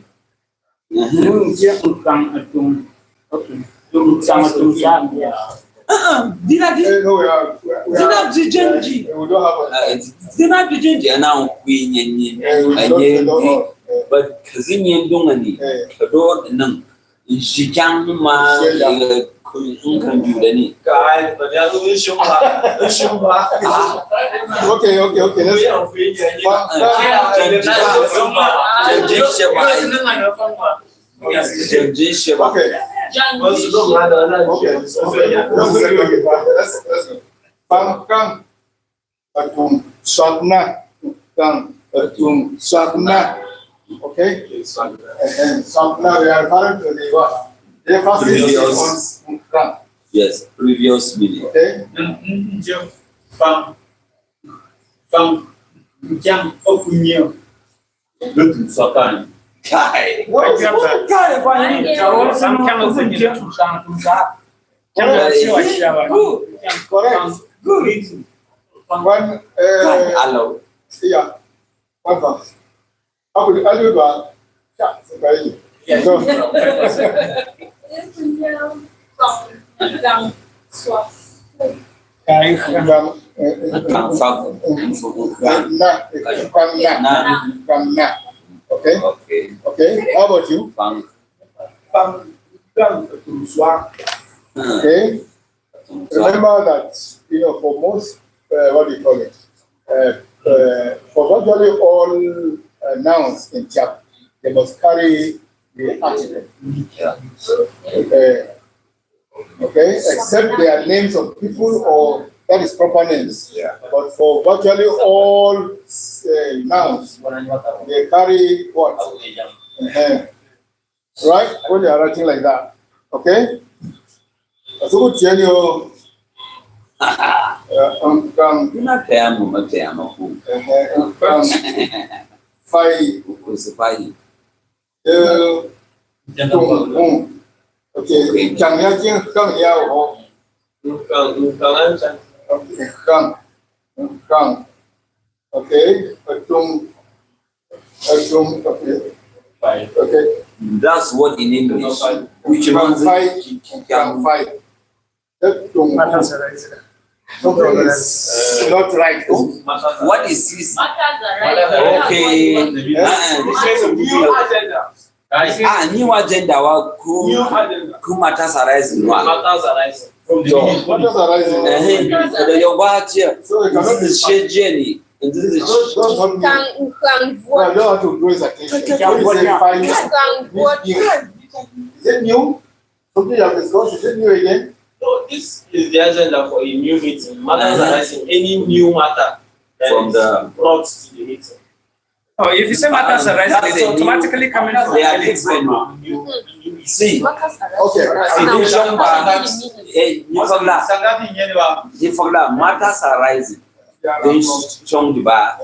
Mhm. Tung, je, tung, gang, eh, tung. Okay. Tung, gang, eh, tung, swag, yeah. Uh-uh. Dina di-, eh, no, we are, we are, dina di jenji. Eh, we don't have a, uh, dina di jenji. Ana kwi nyenye. Eh, we don't, we don't have, eh. But kazi nyendunga ni. Eh. Kado nang. Jikyang ma, eh, kun, kun judani. Kai, but ya lu shuma, shuma. Ah. Okay, okay, okay. Let's go. Fa-, fa-, Yes. Okay. Okay. Okay. Let's, let's go. Fang, kang, atung, swakna, kang, atung, swakna. Okay? Eh, eh, swakna, we are referring to the what? The first previous. Kang. Yes, previous meaning. Okay? Fang, fang, kyang, okunyo. Lutu swakani. Kai. Kai, fine. Kai. Good. Correct. Good. One, eh, hello. Yeah. One verse. Aku di adu dua. Ya, sebaik. So. Kai. Kang, eh, eh, kang, fang, eh, eh, fang, na, eh, kang, na. Na. Kang, na. Okay? Okay. Okay. How about you? Fang. Fang, kang, atung, swak. Okay? Remember that, you know, for most, uh, what do you call it? Uh, uh, for virtually all, uh, nouns in Tiap, they must carry the article. Yeah. Uh, okay, except their names of people or that is proper names. Yeah. But for virtually all, uh, nouns, they carry what? Uh-huh. Right? When you are writing like that. Okay? Asuku tienyo. Yeah, um, um, you not tell me, not tell me who. Uh-huh, um, um, fai. Who's the fai? Eh, tung, um. Okay. Okay. Kang ya jing, kang ya ho. Kang, kang, kang. Okay, kang. Okay, atung, atung, okay. Fine. Okay. That's what in English, which means kang fai, kang fai. Atung. Something is not right. What is this? Okay. Yeah. Ah, this is a new agenda. Ah, new agenda wa ku, new agenda. Ku matters arising wa. Matters arising. From the So, minute when matters arising. Eh, eh, the young bar here. So it cannot be This is shared journey. And this is Those, those don't mean, Nkang, nkang no, I don't have to draw his attention. When you say find, Nkang this new. Is it new? Something you have discussed, is it new again? No, this is the agenda for a new meeting. Matters Uh-huh. arising, any new matter that From is the brought to the meeting. Oh, if you say matters Um, arising, that's it's a new, automatically coming from they are the different. New, new issue. See, Okay. see, Now, this young man, eh, ni fagla, Sangabi nyene ba. ni fagla, matters arising. They strong the bar.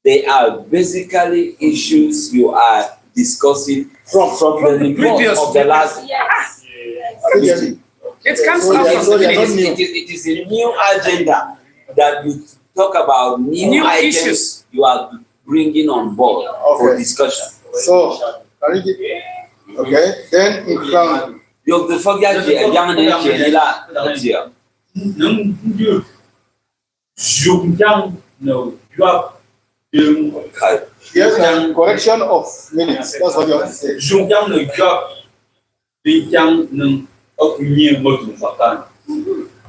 They are basically issues you are discussing from, from the report previous of the last Yes. Yes. meeting. It comes So out they are, from so the they are not minutes. It is, it is a new agenda that you talk about new New items issues. You are bringing on board for Okay. discussion. So, can you give, okay, then, um, Yo, the fuck, yeah, yeah, yeah, yeah, yeah, yeah. Nung, nung, Zuk nkyang no yuap. Okay. Yes, and correction of minutes. That's what you have to say. Zuk nkyang no yuap. Nkyang no ok nye motu fakan.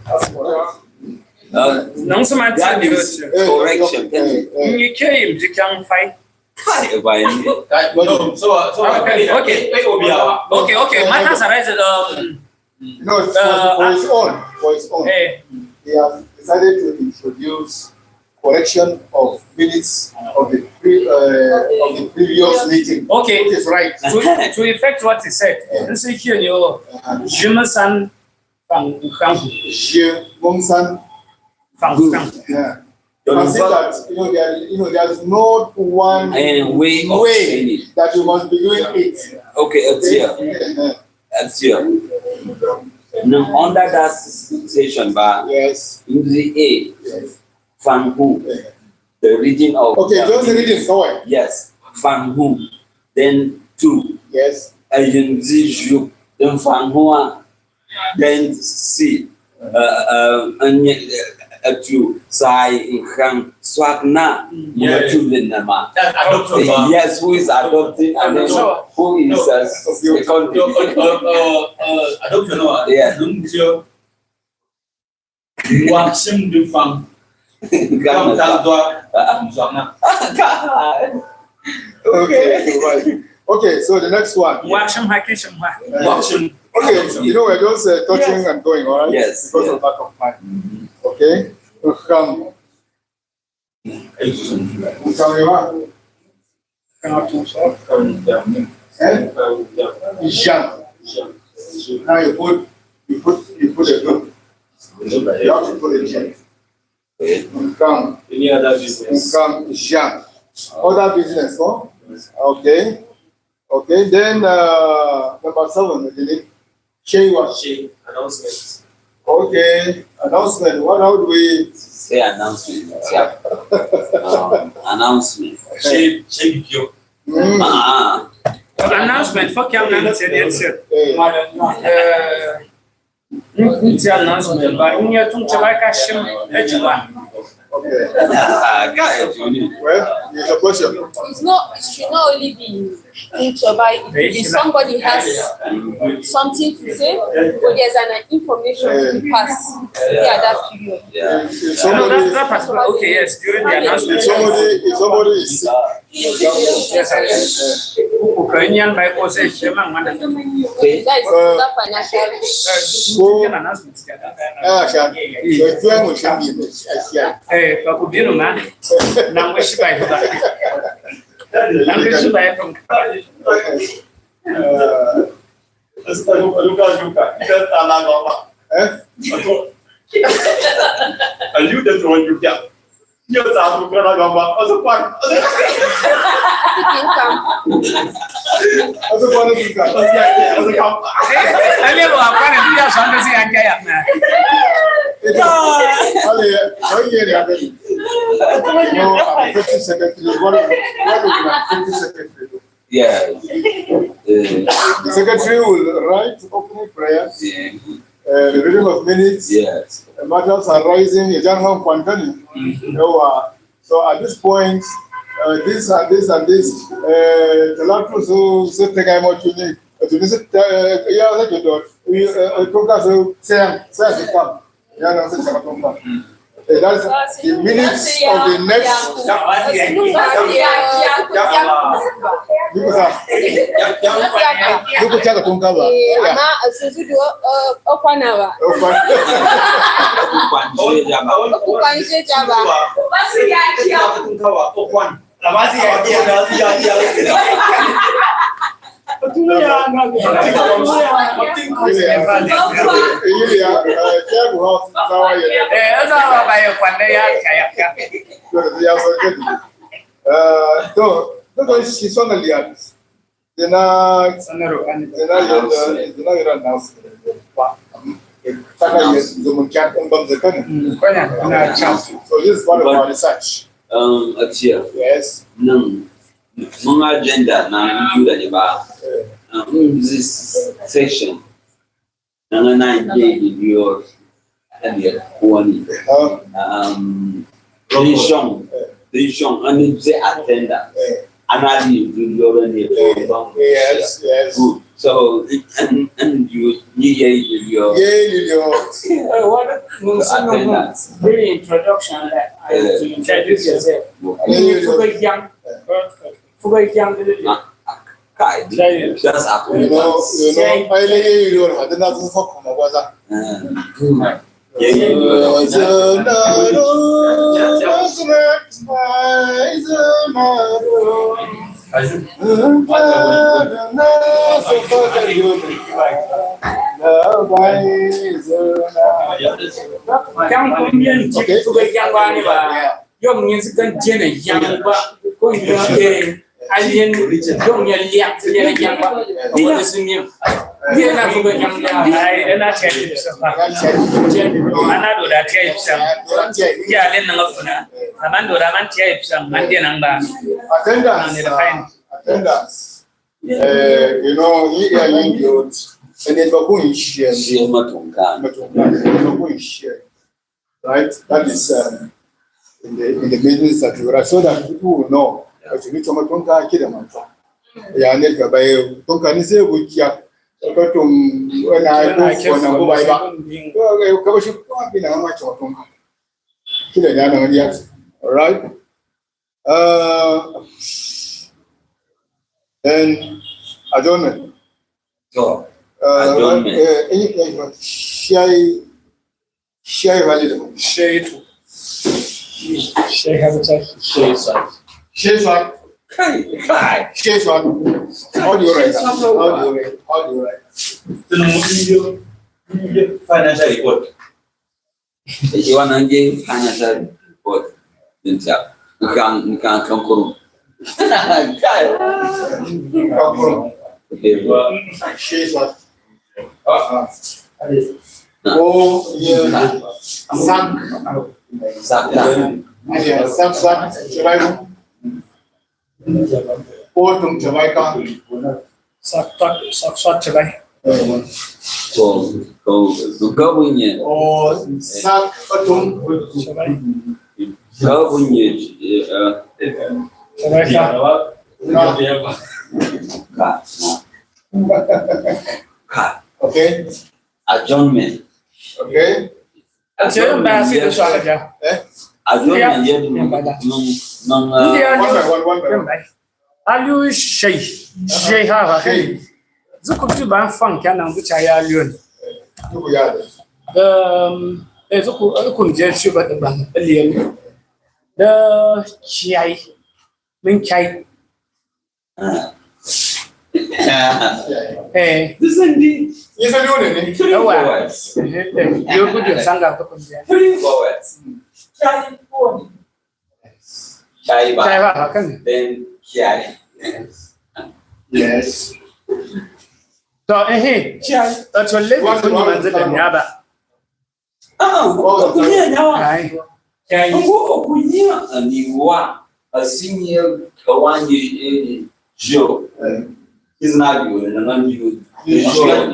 That's correct. Uh, Nang sama that is correction. Eh, eh, eh. Nye ke im zi kyang fai. Fai, fai. No, so, so, Okay, okay. Okay, okay. Matters arise, um, No, it's for, Uh, for his own, for his own. Eh. He has decided to introduce correction of minutes of the pre-, uh, of the previous meeting. Okay. Which is right. To, to effect what he said. Yeah. This is here, you, Uh-huh. Jimson Fang, Fang. Jimson Fang, Fang. Yeah. You can see that, you know, there, you know, there's not one And way of way saying it. That you must be doing it. Okay, it's here. Yeah. It's here. Now, under that s-, session, ba, Yes. in the A, Yes. Fang Hu, Yeah. the region of Okay, just read it, go ahead. Yes, Fang Hu. Then two. Yes. Ayin Zi Ju. Then Fang Hu. Then C, uh, uh, and, uh, to Sai Nkang Swakna, Yeah, yeah. Matu Lenama. That's adoption, ba. Yes, who is adopting and then So, who is, no, uh, seconding? No, uh, uh, uh, uh, adoption, no, uh, Yeah. Nung Tio. Waksim Dufang. Come, Tang Dua, Swakna. Okay, right. Okay, so the next one. Waksim Haki Shimha. Uh, Waksim. Okay, you know, we're just, uh, touching Yes. and going, all right? Yes, Because yes. of lack of time. Mm-hmm. Okay? Come. Come, you are. Come, you are. Eh? Jean. Now you put, you put, you put a group. You have to put a J. Nkang. Any other business? Nkang Jean. Other business, no? Yes. Okay. Okay, then, uh, number seven, isn't it? Sheiwa. Shei, announcement. Okay, announcement. What, how do we Say announcement. Yeah. Um, announcement. Shei, Shei Kyo. Mm. Ah. Announcement, fuck your name, say the answer. Eh. Eh, N-, n-, it's announcement, but in your tongue, Chabai Kashim, Ejiwa. Okay. Guy, Johnny. Well, it's a question. It's not, it should not only be in Chabai. If somebody has something to say, or there's an information to be passed, yeah, that period. Yeah. If, if No, somebody that, that particular, okay, yes, during the announcement. If somebody, if somebody is sick, Yes, sir. Ukrainian Bible says, Shema, man. That is Uh, another financial. Go. Ah, sha. So, if you are Muslim, yes, yes, yeah. Eh, bakubino, man. Nangwe shiba ifa. Nangwe shiba ifa. Uh, Asa, aluka, aluka. Ita tala gaba. Eh? Ato. Ayu de tron yukia. Yo ta aluka na gaba. Asa kwa. Asa kinkam. Asa kwa na kinkam. Asa ya, asa kam. Eh, ale wa kwa na dia sanda si anka ya na. Ale, ale, ale. No, I'm fifty secretary. What, what is my fifty secretary? Yeah. Eh, The secretary will write opening prayers, yeah. Uh, the reading of minutes, Yes. uh, matters arising, ejan ngam kwantani. Mm-hmm. Ewa. So at this point, uh, this and this and this, uh, the last two so, so take time out to me. But you visit, uh, yeah, let you do it. You, uh, uh, Tonka, so, Sam, Sam, come. Yeah, no, Sam, come. Uh, that's the minutes of the next. Yuko sa. Yuko sa Tonka ba. Yeah. Ama, uh, suzu do, uh, okwana ba. Okwana. Okwana. Okwana. Zina, zina, zina, zina, zina, zina, so this is one of our research. Um, Atia. Yes. Nang, nang agenda, nang yula ni ba. Eh. Um, this session. Nang na ide ni dio, and yet, kuwani. Um, Vision, vision, and it's the attender. Ana di video ni. Yes, yes. Good. So, and, and you, you, you, you. Yeah, you, you. Uh, what, attendance. Very introduction, uh, to introduce yourself. Fuga yang. Fuga yang. Kai, just a, you know, you know, I like you, you know, I didn't have to fuck my brother. Kan kun bien ci fuga yang wani ba. Yom nyen si kan jene yang ba. Ko nyen, eh, alien, yom nyen liak, nyen yang ba. Ko nyen si nyen. Nyen na fuga yang ba. Ai, ena tia ipsa. Ana do da tia ipsa. Ya le na ngafuna. Aman do da man tia ipsa. Man dia nang ba. Attendance. Attendance. Eh, you know, hii ya nyingi yote. Ene bakun share. Share Matonka. Matonka. Bakun share. Right? That is, um, in the, in the business that we are, so that people will know. Yeah. But we need to Matonka, kila mtu. Ya ne ka ba e, Tonka ni se bukia. Ka tum, wena ai ku, wena ku ba ba. Ka ba shi kwa bi na ma Tonka. Kila nyana ndia. All right? Uh, and adjournment. So, uh, adjournment. Uh, any, uh, shai, shai valid. Shai tu. Shai habitat. Shai sa. Shai sa. Kai, kai. Shai sa. How do you write that? How do you write? How do you write? Then we need your, we need your financial report. Ikiwa nange financial report. Nita. Nkan, nkan, nkan kuru. Nkan kuru. Shesa. Ah. Oh, yeah. Sak. Sak. Yeah, sak, sak. Survival. Otum Jamaica. Sak, sak, sak, sak, Jamaica. Ko, ko, ko gabunye. O sak otum Jamaica. Gabunye, eh, eh. Jamaica. Ka. Ka. Okay. Adjournment. Okay. Ati yo mba si de so akaja. Eh? Ajo ya, na yedi ya, mba da. Nung, nung, uh, ya, one by one, one by one. Aliu shei, shei ha ha, shei. Zuku tu ban fang kya na ngu cha ya aliu. Zuku ya de. Um, eh, zuku, eh, kun je tu ba de ban, aliu. De chai, min chai. Ah. Eh. This is the, yes, I know the name. Three words. Eh, eh, yo ku dio sanga ko kun je. Three words. Chai pon. Chai ba. Chai ba, hakan. Then chai. Yes. So, eh, eh. Chai. That's what let me put you on the nyaba. Ah, oh, okunia nyawa. Ai. Ai. Ngo okunia aniwa. Asinia kawani, eh, jo. Eh. Is not you, and I'm not you. You sure?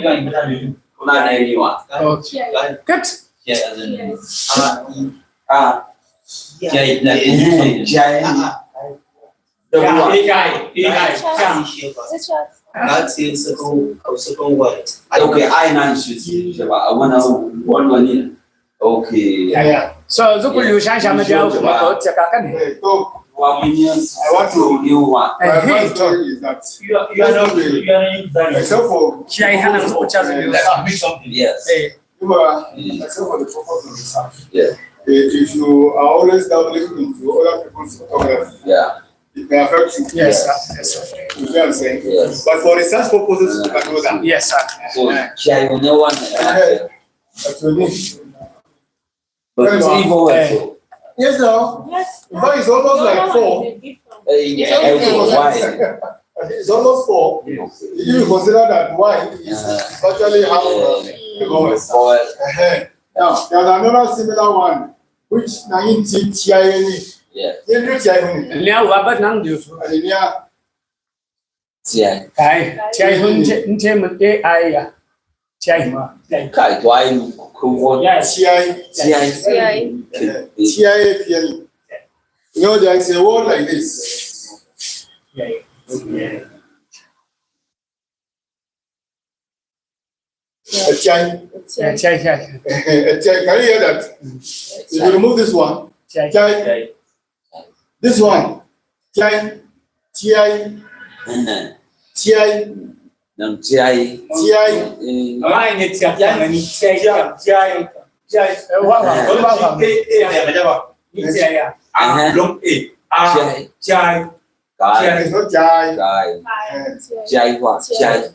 Kuna na aniwa. Okay. Cut. Ah, ah. Jai, na, jai. Double one. A I, A I, A I. That's the second, our second word. Okay, I nine six. I wanna one one here. Okay. Yeah, yeah. So, zukuli ushansha maja. Sure, sure. Wa kutia kakani. Hey, so, I want to, new one. Eh, my story is that you are, you are not, you are not using that. Except for, Chia ihana kuchaza. That can be something. Yes. Eh. You are, except for the purpose of research. Yeah. Eh, if you are always dabbling into other people's photography, yeah, it may affect you. Yes, sir. Yes, sir. You see what I'm saying? Yes. But for research purposes, you can do that. Yes, sir. So, yeah. Chia, you know one. Eh. But we need. But very well. Even worse, eh, so. Yes, now. Yes. In fact, it's almost like four. Eh, yeah, it's almost, why? It's almost four. Yes. If you consider that why is, uh, virtually half, uh, the lowest. Four. Uh-huh. Now, there's another similar one, which na in T-, T I N E. Yeah. You know T I N E? Now, what about now? Uh, yeah. Tiai. Ai, tiai, nte, nte mu A I ya. Tiai. Kai, to ai, ku, ku, yeah. Tiai. Tiai. Tiai. Tiai, tiai. You know, there is a word like this. Yeah. A tiai. A tiai. A tiai, tiai, tiai. A tiai. Can you hear that? Mm. If you remove this one, tiai. Tiai. Tiai. This one, tiai, tiai, tiai. Nang tiai. Tiai. Eh. Why ni tiai? Tiai, tiai, tiai, tiai. Eh, wa, wa, wa, wa. Eh, eh, eh, eh, eh. Ni tiai ya. Ah, long A. Ah, tiai. Tiai. Kai. It's not tiai. Kai. Eh. Tiai wa, tiai.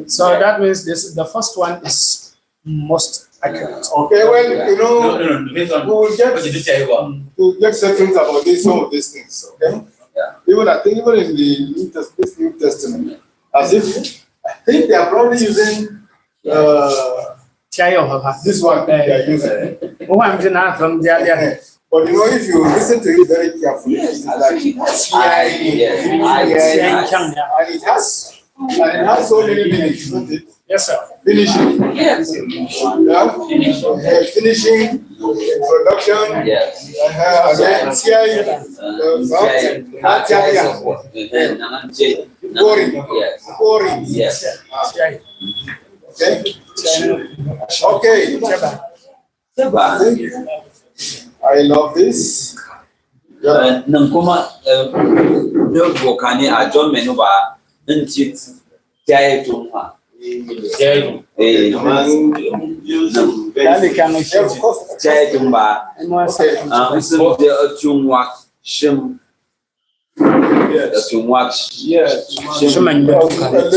So that means this, the first one is most accurate. Okay, well, you know, no, no, no, the first one, we will get, what did you say about? We will get settings about this, some of these things, okay? Yeah. Even, I think, even in the New Test-, this New Testament, as if, I think they are probably using, uh, Tiai, oh, papa. This one, eh, they are using. Oh, I'm just not from the other. Eh, but you know, if you listen to it very carefully, yes, it's like, I, yes, I, yes, and it has, and it has so many meanings, isn't it? Yes, sir. Finishing. Yes. Yeah? Finishing. Uh, finishing, production. Yes. Uh-huh. And then tiai, uh, tiai. Tiai. Tiai. Yes. Tiai. Ah. Okay. Okay. Seba. I love this. Yeah. Eh, nang kuma, eh, ne bokani a John menu ba, ntit, tiai tumwa. Tiai. Eh, nang, nang, tiai tumwa. Okay. Ah, nsim de, eh, tumwa, shim. Yes. That's too much. Yes. Shim. Shim and, eh,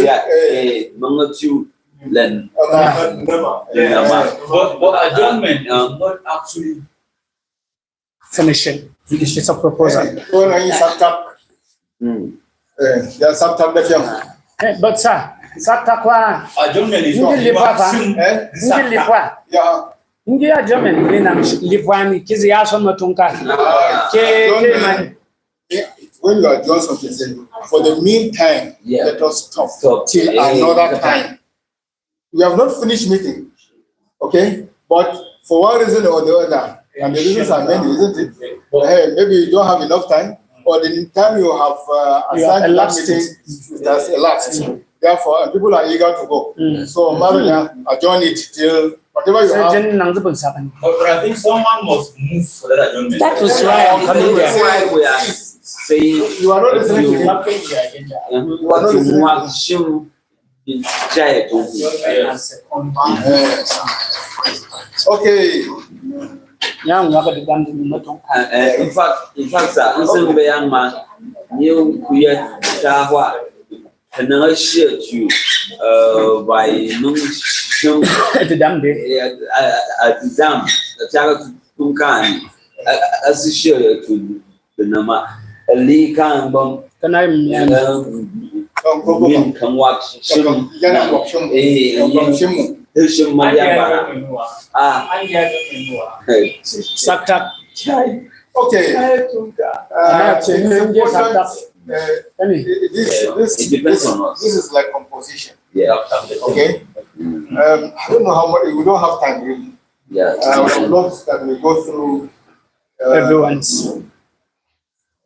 eh, manga tu len. Nama. Nama. But, but adjournment is not actually finishing. Finishing. It's a proposal. Eh, when are you start up? Hmm. Eh, ya start up that young. Eh, but sir, start up wa? Adjournment is not. Ngi lipwa pa? Eh? Ngi lipwa? Yeah. Ngi adjournment ni na lipwa ni kizi ya so matunka. Ah, ke, ke adjournment. Man. Eh, when you are doing something, say, for the meantime, yeah, let us stop, stop, till, eh, another time. We have not finished meeting, okay? But for one reason or the other, and the reasons are many, isn't it? Eh, maybe you don't have enough time, or the time you have, uh, assigned to that meeting has elapsed. Therefore, and people are eager to go. Mm. So, Maria, adjourn it till whatever you have. But, but I think someone must move for that adjournment. That is why I'm coming here. That's why we are saying you are not listening to me. You are not listening to me. Yes. Okay. Yang, yang ka di bandi ni matung. Eh, eh, in fact, in fact, sir, in fact, young man, you, you, Ka nang a share to, uh, by nung shim. Ti dam de. Eh, uh, uh, ti dam. Ti aga tung kan. Uh, uh, as share to the nama. Li kan bam. Kana im yan. Uh, min kan wak shim. Yana wak shim. Eh, wak shim. Shim ma ya ba. Ah. Saktak. Okay. Uh, it's important. Uh, this, this, this, this is like composition. Yeah. Okay. Mm. Um, I don't know how much, we don't have time really. Yeah. Uh, I would love that we go through, uh, everyone's.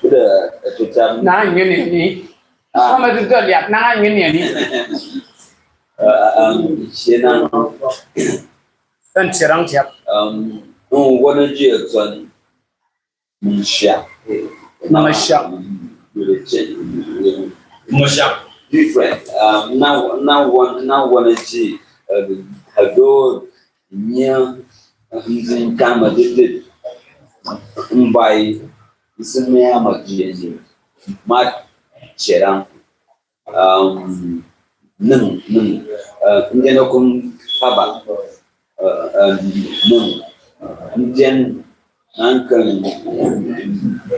Kuda, eh, tutam. Na ngene ni. Ah. Kama tu dol ya, na ngene ni. Eh, um, shena. Tan cherang tiap. Um, un wana ji a ton. Masha. Masha. Masha. Different. Um, na, na wan, na wana ji, uh, hador, nya, nzin kama didid. Mbai, nsin me ama ji a ni. Mat, cherang. Um, nung, nung. Uh, ndeno kum paba. Uh, uh, nung. Nden, nankan,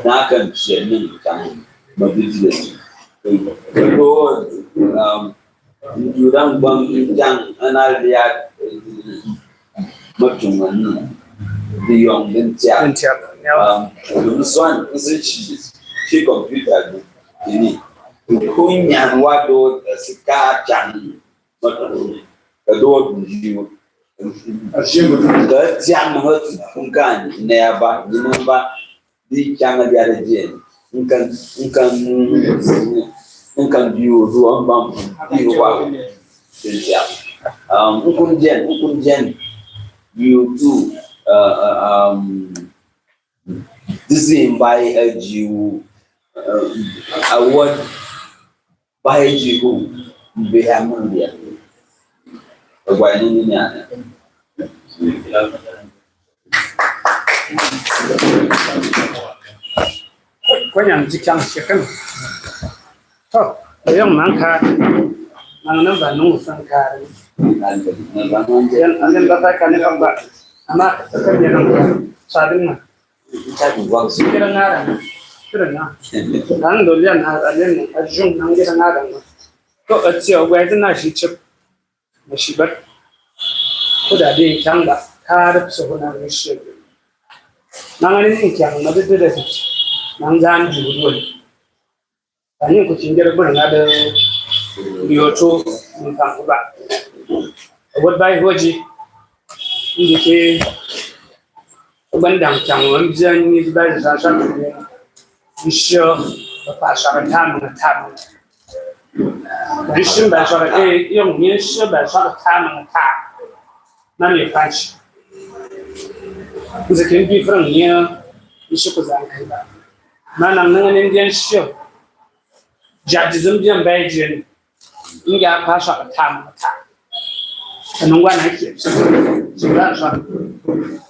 nankan chen nung kan. Mabidile. Kɛ do̱r, um, njudan bang jang ana liat, eh, matungan ni. Di yong din tiap. Din tiap. Ya. Um, dum swan, si, si, si computer di. Ini. Kunyan wa do̱r, eh, si ka jang. Matungan ni. Kɛ do̱r di. Kɛ tiap ma hot kunkan ne ba, ni ba. Di changa di ada jien. Nkan, nkan, nkan biu du ambam biu wa. Din tiap. Um, nkun jien, nkun jien. Biu du, uh, uh, um, this is by a Jew, uh, award by a Jew. Be a man there. Why ni ni ni ana. Kwanyam jikyang sheken. To, yong man ka, man nan ba nung san ka. Yan, yan ba ka ne ka ba. Ama, ka ne ka ba. Sadin na. Kira ngara. Kira na. Nan do lian na, alen, ajung nan kira ngara. To, ati o gwa na shi chip. Mashibat. Kuda de kyang ba, ka da so na ni shi. Nang ani ni kyang ma de de de. Nang zan di wul. Ani ku chinjere bun nga de yoto mun kan ku ba. Wot bai hoji. Ndi ke ban dang kyang wan bian ni bai sa sa. Ni shi ba pa sa tam na tam. Nshim ba shara ke yong ni nshim ba shara tam na tam. Na mi panch. Nze kin bi frang ni nshi ku zan kai ba. Na nang nang ni nshim. Jadi zim bian bai jin. Nga pa shara tam na tam. Nungwa na ki. Shara shara.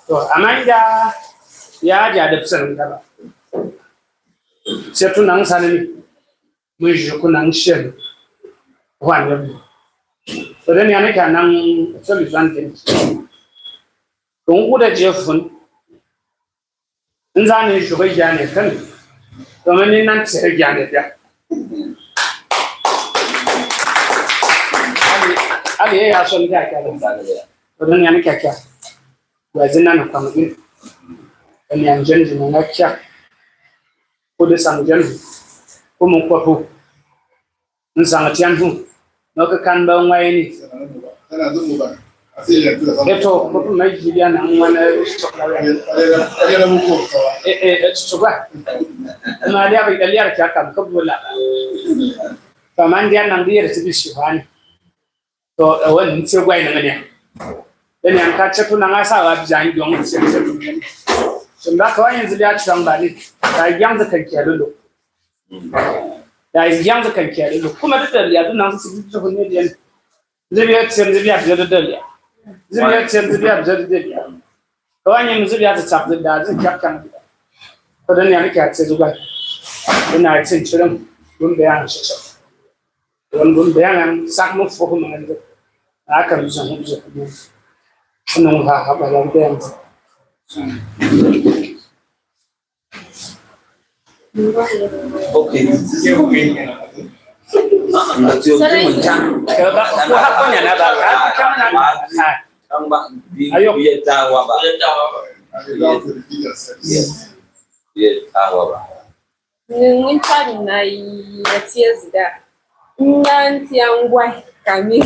To amanga ya jadi psan ga ba. Setu nang sanani. Mwen je ku nang shen. Wan yam. So den yani ka nang so li zan den. Don ku da je fun. Nzan ni je ku jane kan. To mani nan se jane da. Ali, ali ya son ka ka. So den yani ka ka. Wa zin nan ka mu. Den yan jen jen na ka. Ku de sang jen. Ku mu ko pu. Nsang tian hu. No ke kan ba ngwa ini. Eto, ko ma jili ana ngwa na. E, e, e, suga. Ma liya ba, liya kya kam, ko bula. Ka man dia nang dia ti bi shivani. To, e, wen ti gwa ina ngania. Ene an ka chatu nang asa wa bijan jong ti ti. Simba ka wa yin zili a chang ba ni. Ka yang za kan kya lulu. Ya is yang za kan kya lulu. Kuma da da ya dun nan su su ne diyan. Zibiya tsir zibiya da da ya. Zibiya tsir zibiya da da ya. Ka wa yin zibiya ta tsap da da zin kya kan. Ko dan ya ni kya tsir zuwa. Ina tsin chirin. Dun da yan shi shi. Wan gun bayanan sak mun fo kuma nan da. Aka musa musa kuma. Sunan ha ha ba lan bayan. Okay. Sorry. Ka ba ko ha ko nya na ba. Ka ka na ba. Ayo. Ye ta wa ba. Ye ta wa ba. Ye ta wa ba. Ni, ni ntwari na ya tiezi da. Nga ntia ngwai kami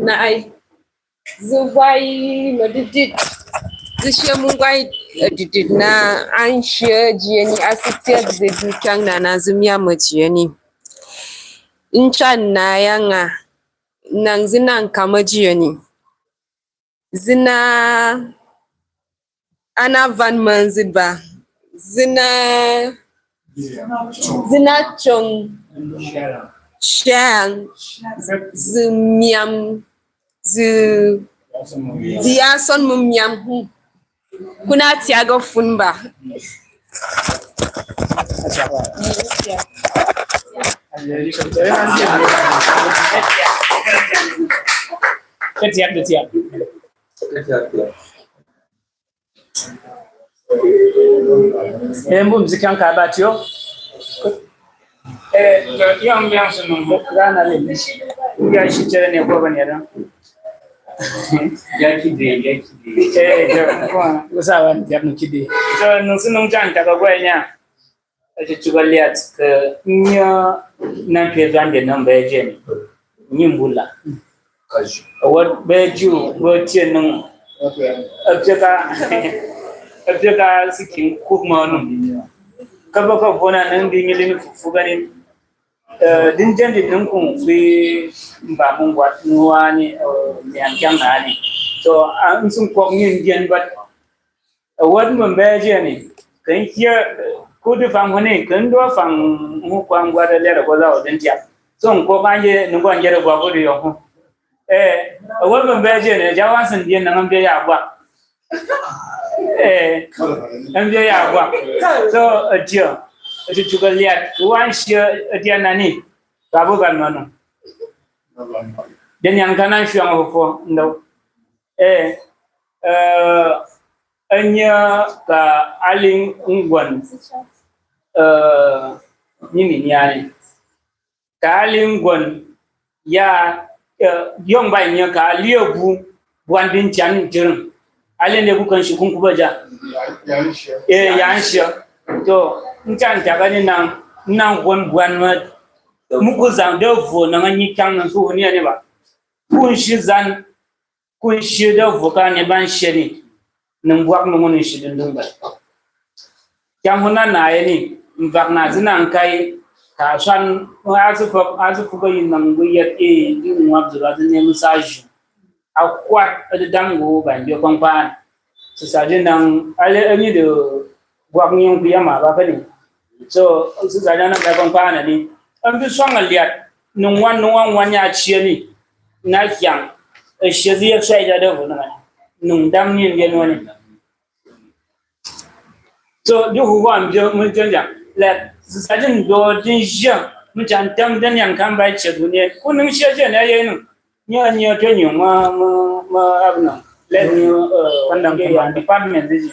na ai. Zi ngwai ma didid. Zi shie mu ngwai, eh, didid na an shie jieni asi tiezi di kyang na na zi mia ma jieni. Ncha na ya nga nang zi nang kama jieni. Zina ana van manzin ba. Zina, zina chong shang zi miam zi, zi ya son mu miam hu. Kuna tiago fun ba. Ketiak, ketiak. Embu mziki anka batio. Eh, ya, ya, ya, sunu. Gana le. Ya, shi chere ne kwa banyera. Ya kide, ya kide. Eh, ya, kwa, usawa, ya no kide. So, nung sunu chanta kwa kwa nya. Ati chuka liat ke nya na ke zande namba ya jeni. Nyimbula. Awat be ju, be tie nung. Apyaka, apyaka sikin kuk manu. Kaba ka bona nung di nyili ni fufuga ni. Eh, din jandi nung kung bi mba mung wat nuani, eh, nyan kyang nani. So, ah, nsung kok nyin jandi bat. Awat mba be jeni. Kan kia, kudi fang huni, kan do fang hu kwang gwada lera goza odin tiap. So, nko kanje, nungo anjere gwa kudi yo hu. Eh, awat mba be jeni, jawan sin dien na ngam ya gwa. Eh, ngam ya gwa. So, eh, tio. Ati chuka liat, wan shia, eh, tia nani. Kabu kan manu. Den yang kanan shia ngofo, ndo. Eh, eh, anya ka alin ngwan, eh, nini nyani. Ka alin ngwan ya, eh, yong bai nya ka ali abu buan bin chan jirin. Alin de bukan shukun kubaja. Eh, yan shia. To, nchan tagani nang, nang wan buan ma. Muku zan de vo nang anyi kyang nang su ni ani ba. Kun shi zan, kun shi de vo ka ne ban sheni. Nung buak nung ni shi dundung ba. Kyang huna na yeni, mvak na zina nkai, ka shan, azu fok, azu fok yi nang bu yet e, di mwab zura zine musaju. Akwat, adi dangu, ban yo kong pan. Sisa di nang, ale, ani de, buak nyung kuyama ba kani. So, sisa di nang ba kong pan ani. Ambi swang aliat, nung wan, nung wan, wan ya chieni. Na kyang, eh, shezi ya shai ya de vo na. Nung dam ni ngen wani. So, di hu wan jo, mun jon ja. La, sisa di ndo, di ja, mun jan tam, di yang kan bai che dunia. Kunung shia je na ye nung. Nyo, nyo, to nyo, ma, ma, ma, abna. Let nyo, eh, pandang, okay, pandang, department, this is.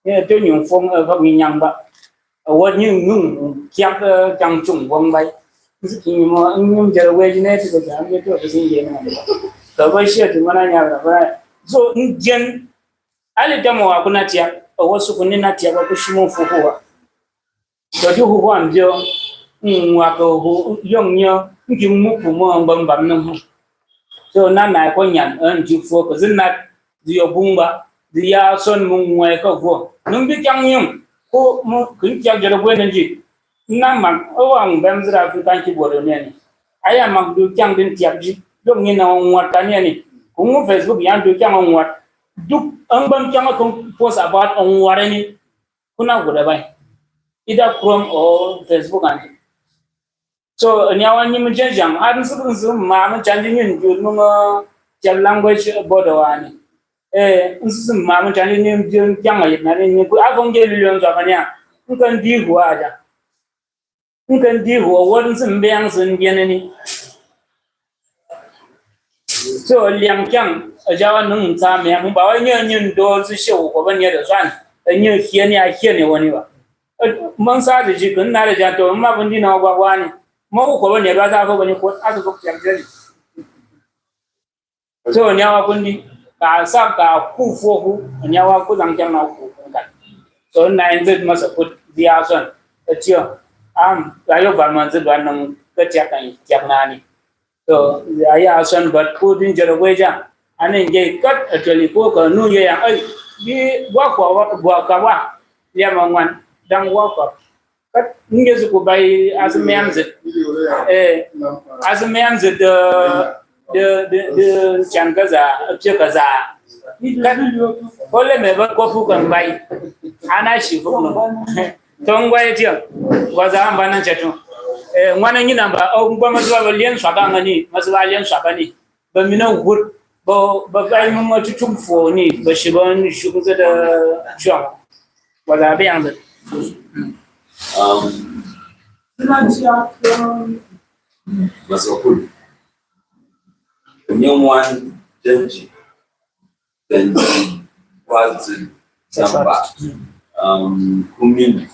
Nyo, to nyo, fong, eh, fong, nyang ba. Eh, what nyo, nyo, kyak, eh, kyang chung, wong bai. Nsi ki nyo, mo, nyo, jara we, jine, ti ko, jam, ye, to, ko, sin, ye, na. Ka ba, shia, ti, mana, nya, ba. So, njen, ali, tamo, wa, kuna, tia, eh, wasu, kuni, na, tia, ba, kushimo, fukuwa. So, di hu wan jo, mm, wa ko hu, yong nyo, nki muku mo, mbam, mbam, no hu. So, na, na, ko nyan, en, ji fo, ko zin na, di yo bumba, di ya son mu ngwe ko vo. Nung bi kyang nyum, ko mu, kun kya jero gwe na ji. Na ma, o wa mbam zira African keyboard ne ni. Aya ma du kyang din tiap ji, yong ni na ngwat ka ne ni. Ku mu Facebook yan du kyang ngwat. Duk, ang bam kyang ko post about ngwat ni. Kuna guda bai. Either Chrome or Facebook ani. So, nyawa nyi mu jenjang, a nsu nsu ma mu chanji nyin ju mu ngo jab language bodo wani. Eh, nsu nsu ma mu chanji nyin ju kyang yit na ni ku a fong je lulyon zwa kanya. Nkan di huwa aja. Nkan di huwa, wad nsu mbe yang sun biyan ni. So, liang kyang, a jawa nung nsa me, mu ba wa nyo nyo ndo zu she wu ko ba nyo da zwan, a nyo hiya ni a hiya ni wani ba. A, man sa da ji kun na da ja to, ma kun di na wa wani. Ma wu ko ba nyo da za ko ba nyo ko, a zu ko kyang jali. So, nyawa kun di, ka sa ka ku fo ku, nyawa ku zang kyang na ku kun ka. So, na in zit masa put di a son, a tiyo, am, a yo ba man zit ba nung ka tiya kan, tiya na ni. So, ya, ya, son, but ku din jero gweja. Ane nge kat, actually, ko ka nu ye ya, ay, bi, gwa kwa, wa, gwa ka wa, ya ma ngwan, dang gwa kwa. Kat, nge zu ku bai, as me am zit. Eh, as me am zit, de, de, de, de, chan kaza, pye kaza. Kat, kole me ba ko fu kan bai. Ana shi fu no. Tongwa etiyo. Gwaza amba na chatu. Eh, ngwana ngi namba, o, ngwa mazuwa ba lien swaka ngani, mazuwa lien swaka ni. Ba mina wut, ba, ba, ba, ma, ma, tutum fo ni, ba shiba ni shuku za da chwa. Gwaza be yang za. Um, Masakul. Nyom wan jenji. Then was the number. Um, kumin.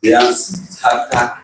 Dance taka.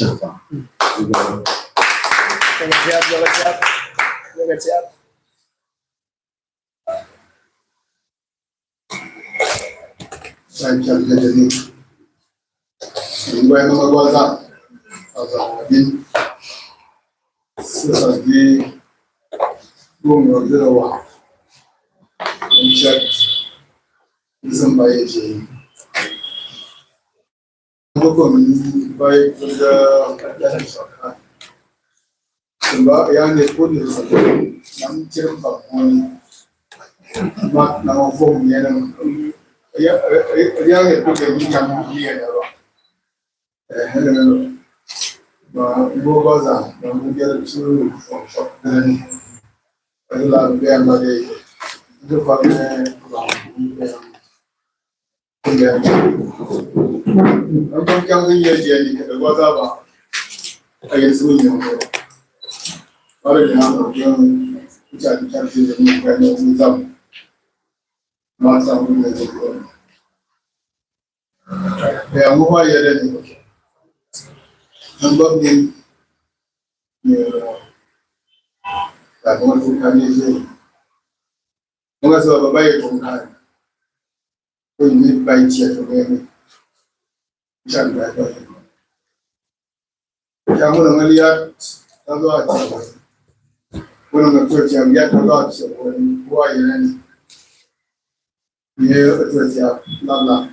Shakwa. Jaga jab, jaga jab, jaga jab. Sai chal jadani. Ngwa ya mama gwaza. Gwaza bin. Sasa di gungo zero wa. Chat. Zamba yeje. Ngoko mbaye kuja. Mba, yani, kuni, nam chemba kuni. Ma, na mafom yana. Ya, ya, yani, kuni, ni kam, ni yana ba. Eh, eh, ba, bo baza, na mugera tu, fo, fo, dani. Ala, be, amade. Ndio fa, eh, ba, be. Ndio. Ndio, kama ni ya, ya, ni, kwa zaba. Ayen sulu nyongo. Wale ni hapo kwa mchati chati ni kwa ni mzamu. Masa mwenye zikoni. Ya muwa yele ni. Namba ni ni la mwa tukani zikoni. Mwa zikoni baba yetu mkani. Kwenye bai tia tokeni. Mchati bai bai. Ya mwana ngali ya talo ati. Mwana ngali ya talo ati. Kwa yele ni. Ye talo ati ya lala.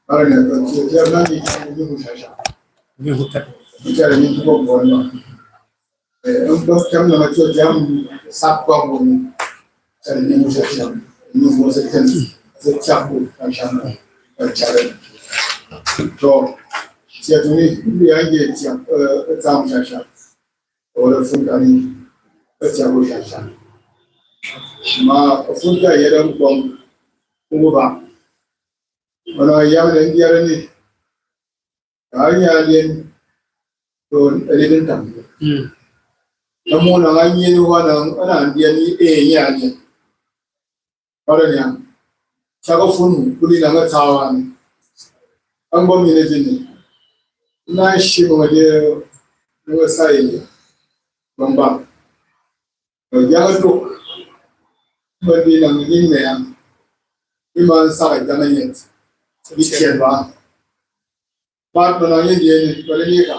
Ara ni talo ati ya nani kwa ni mushasha. Ni hutatu. Mchati ni kwa kwa. Eh, en plus, kam na matiyo jam, sap kwa boni. Sari ni musa jam. Ni musa jam. Se chapu, kan sham, kan chare. So, tia tuni, ni ange tia, eh, tam shasha. Ora funta ni, tia bu shasha. Ma funta yera kwa, kwa ba. Mana yang dan yera ni. Ka nya alien, to, alien tam. Mm. Namu na nga nyen wa na, na ndien ni, eh, nya alien. Para nya. Chaka funu, kuli na nga tawan. Ang bom ni jini. Na shi mo de, ni wa sa ili. Bamba. Janga tuk. Bandi na ngin ne ya. Iman sa janga nyet. Bi tiyan ba. Pat mana yin di ni, pale ni ka.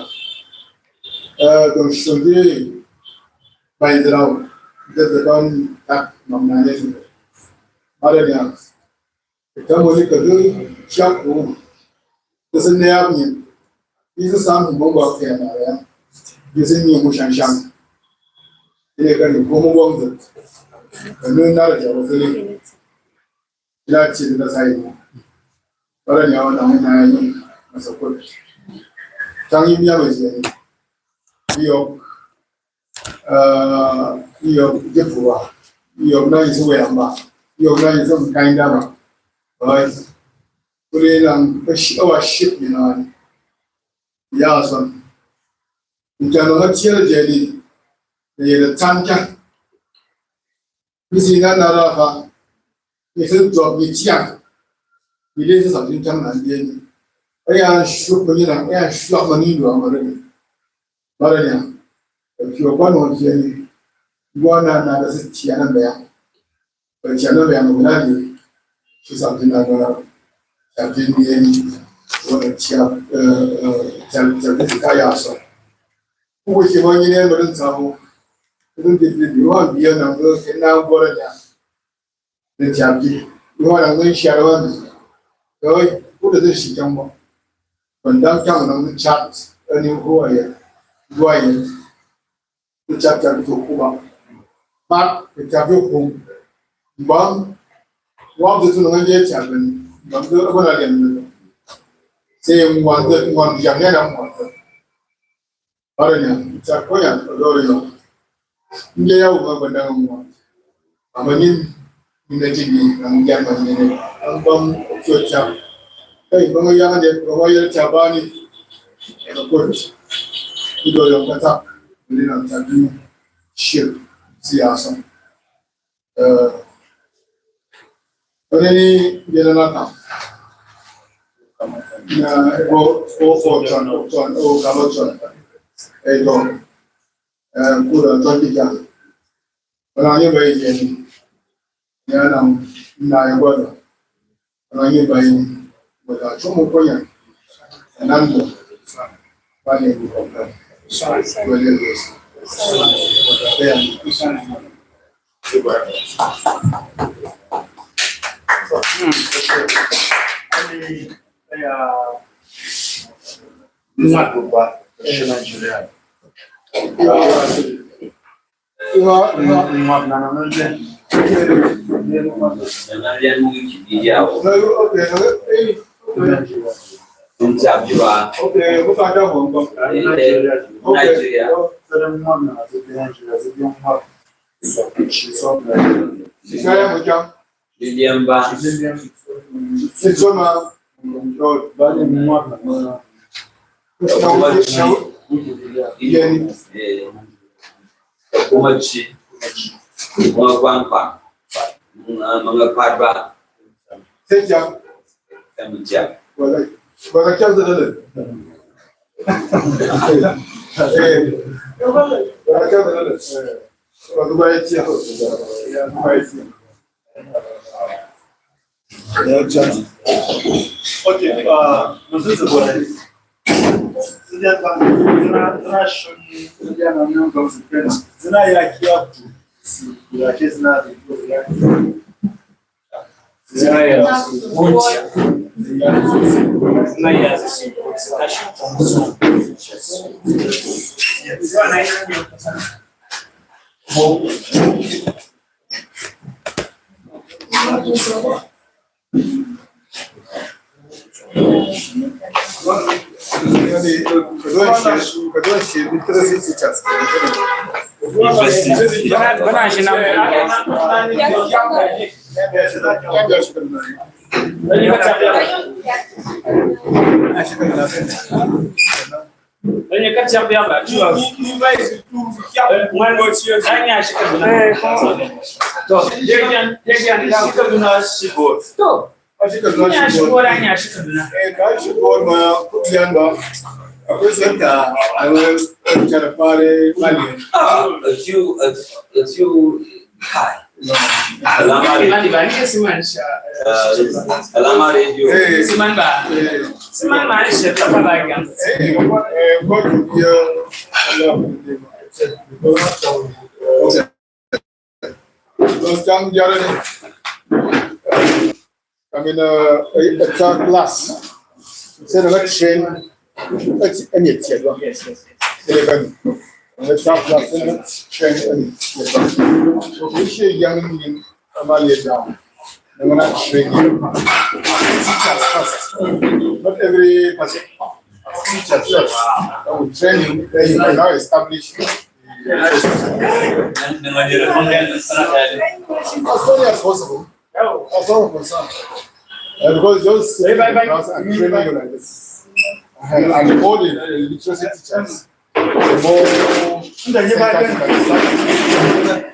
Eh, don shondiri. Bai drau. De de don tak mamna ni. Mare ni. Ita mo ni ka do chaku. Kusa ne ya ni. Isu sam mo ba fe na ya. Isu ni mo shan shan. Ile ka ni ko mo wang zat. Ka ni na ra ja wa zele. Ila ti da sai mo. Bara ni awa na mo na ya ni. Masa ko. Tangi mi ya ma je ni. Iyo. Ah, iyo, jepuwa. Iyo, na isu we amba. Iyo, na isu kainda ba. Bai. Kuli na, awa ship ni na. Ya son. Ntano nga tiel jeni. Ni yele tanka. Ni si na na rafa. Ni si drop ni tia. Ni de sa tin tan na jeni. Aya shu ko ni na, aya shu ma ni do amare. Mare ni. Ki o kwano jeni. Wana na da si tia na mbe ya. Tia na mbe ya mo na ni. Si sa tin na na. Tia tin ni. Wana tia, eh, eh, tia, tia tin ka ya so. Kuko shi ma ni ne mare sa mo. Kun di di wa biya na mo ke na bora ya. Ni tiapi. Ni wa na ngi shara wa ni. Oi, kuda zai shi kyamba. Ban dan kyamba na ngi chat. Ani huwa ya. Huwa ya. Ni tiapi tiapi to kuba. Ba, ni tiapi kum. Bam. Wa zai tu na ngi tiapi. Bam zai ko na dem. Sai ngwan zai, ngwan jam ne na ngwan zai. Bara nya, cha konya, dore no. Nge ya uma banda mo. Amanin, ina jini, na ngi ya ma ni ne. Ambam, cho cha. Hey, banga ya ne, banga ya cha bani. Ina kot. Ido ya kata, ni na cha dini. Shir, siyasa. Eh, ini ni jena nata. Na, o, o, o, chon, o, chon, o, kalo chon. Eh, to. Eh, kura to dija. Wana nyo ba ije ni. Ya na, na ya gwada. Wana nyo ba ini. Wala chomo konya. Nando. Wale ni kwa. Wale ni kwa. Nigeria. Nigeria. William Banks. Sisoma. Bali mwana. Yen. Eh. Kuma chi. Kuma kwampa. Manga, manga padba. Teacher. Teacher. Wala, wala kyaza dada. Eh, wala kyaza dada. Eh, wala kyaza dada. Okay, uh, muzuzu bwana. Zina, zina, zina shoni, zina na mnyonga mzikeni. Zina ya kiabu. Ya ke zina, zina ya. Zina ya. Zina ya. Wenye kati ya biamba, tu vois. Eh, mwan, anya shika duna. Eh, comment? To, ye, ye, ye, ye, anya shika duna shibor. To. Anya shika duna, anya shika duna. Eh, ka shibor ma, kubiamba. Akwai senta, awe, chara pare, mali. Ah, a few, a, a few, Hi. Salama Radio. Mani ba, ni simanisha, eh, ah, Salama Radio. Eh. Simani ba. Eh. Simani ba, ni sheta ba ba gam. Eh, eh, kwa kuya. Those time, Jeremy. I mean, uh, a, a third class. Send a train. It's, and it's, yeah, yes, yes, yes. Eleven. And a third class, and it's train, and it's, yeah. So we should young in Amalia down. I'm gonna train you. Teachers first. Not every person. Teachers first. I will train you. Then you can now establish. As many as possible. That's all I'm concerned. Uh, because just sitting in the class and training you like this. Uh, and all the literacy teachers. The more centers you can start.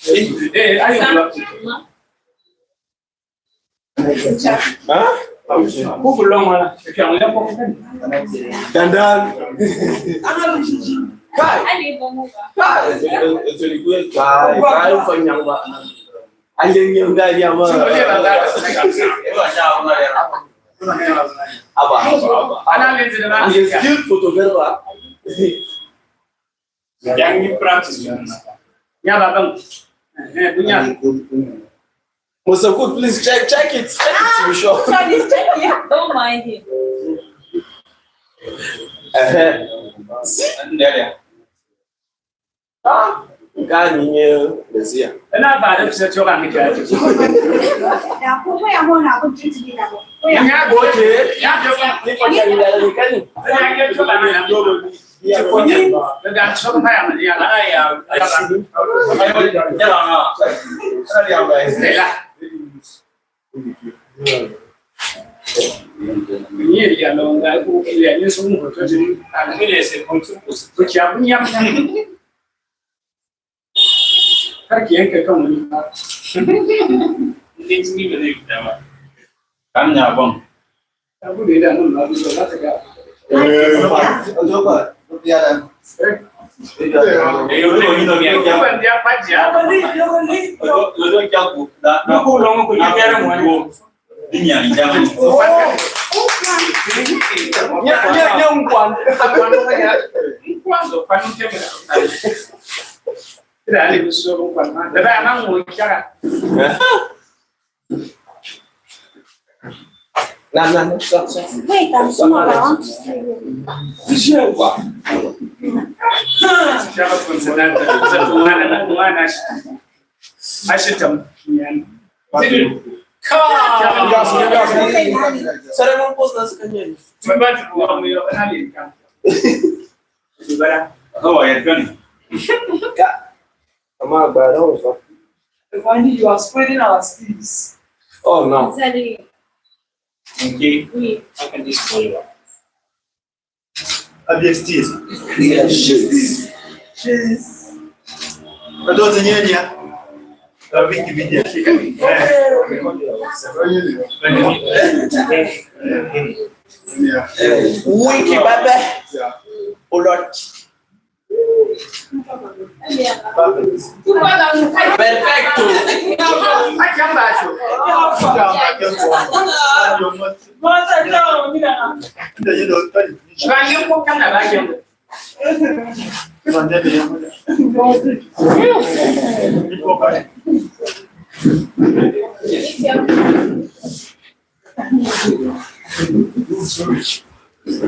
Eh, ayo. Huh? Dandan. Kai. Kai. Kai, kai, fanya ba. Alenge ndani ya ma. Aba, aba, aba. And a skilled photographer. Yangi practice. Ya ba bang. Eh, dunya. Mister Good, please check, check it. Check it to be sure. Charlie, check it. Don't mind him. Eh. See? Ah, kani nye Mesia. Ena ba da bisa choka mi jaji. Da ko ya mo na ko titi da ko. Ya go je. Ya go je. Ni ko ya ni da ni kani. Ya go je. Ya go je. No, no, no, stop, stop. Wait, I'm small. I want to see you. Ama agbara o. Evandi, you are spoiling our steez. Oh no. Exactly. Okay. Oui. I can just spoil you. Abi steez. Yes. Steez. Adote nyenya. Abi kibidia. Wiki baba. Ulot. Perfecto. Yes.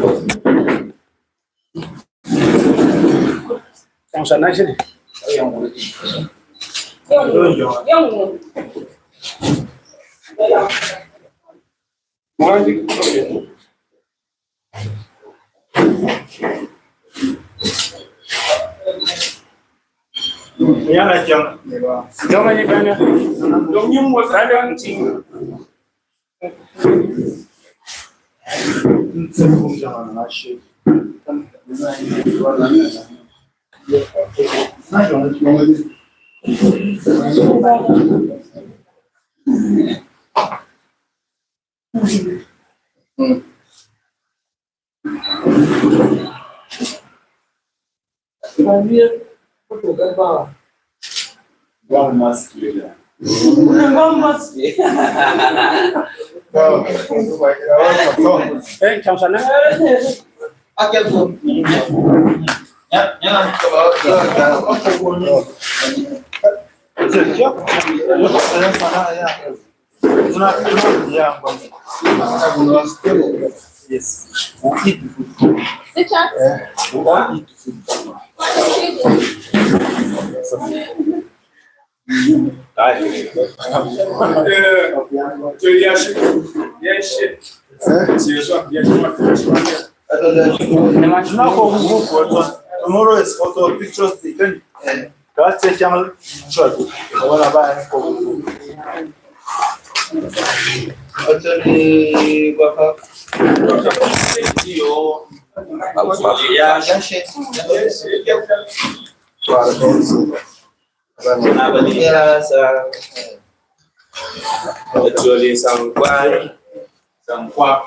We eat the food. Teacher? Eh, we all eat the food. Tomorrow is photo pictures day. Ka se channel short. Wala ba ko. Actually, papa. Ya, ya, she. Abalirasa. Actually, Sangkwani. Sangkwa.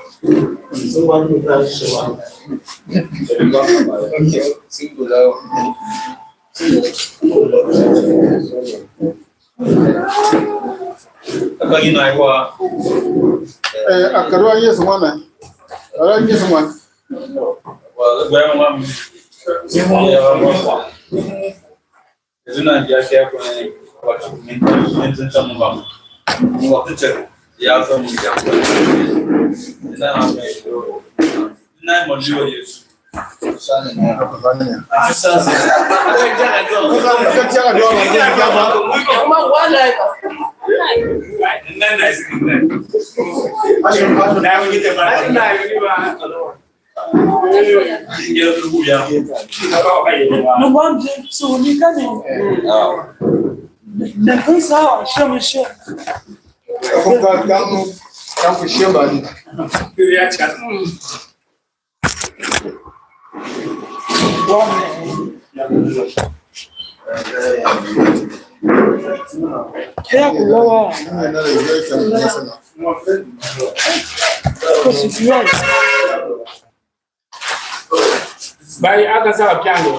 Singular. Akagina kwa. Eh, akarwa Yesu mwana. Akarwa Yesu mwana. Wa, wa, wa. Ezina ndia kia kwa kwa chukuminta. Nzenza mubama. Mwa kuche. Ya kwa mwa. Ezina mwa. Ezina mwa Yesu. Bai, aka sa wa piano.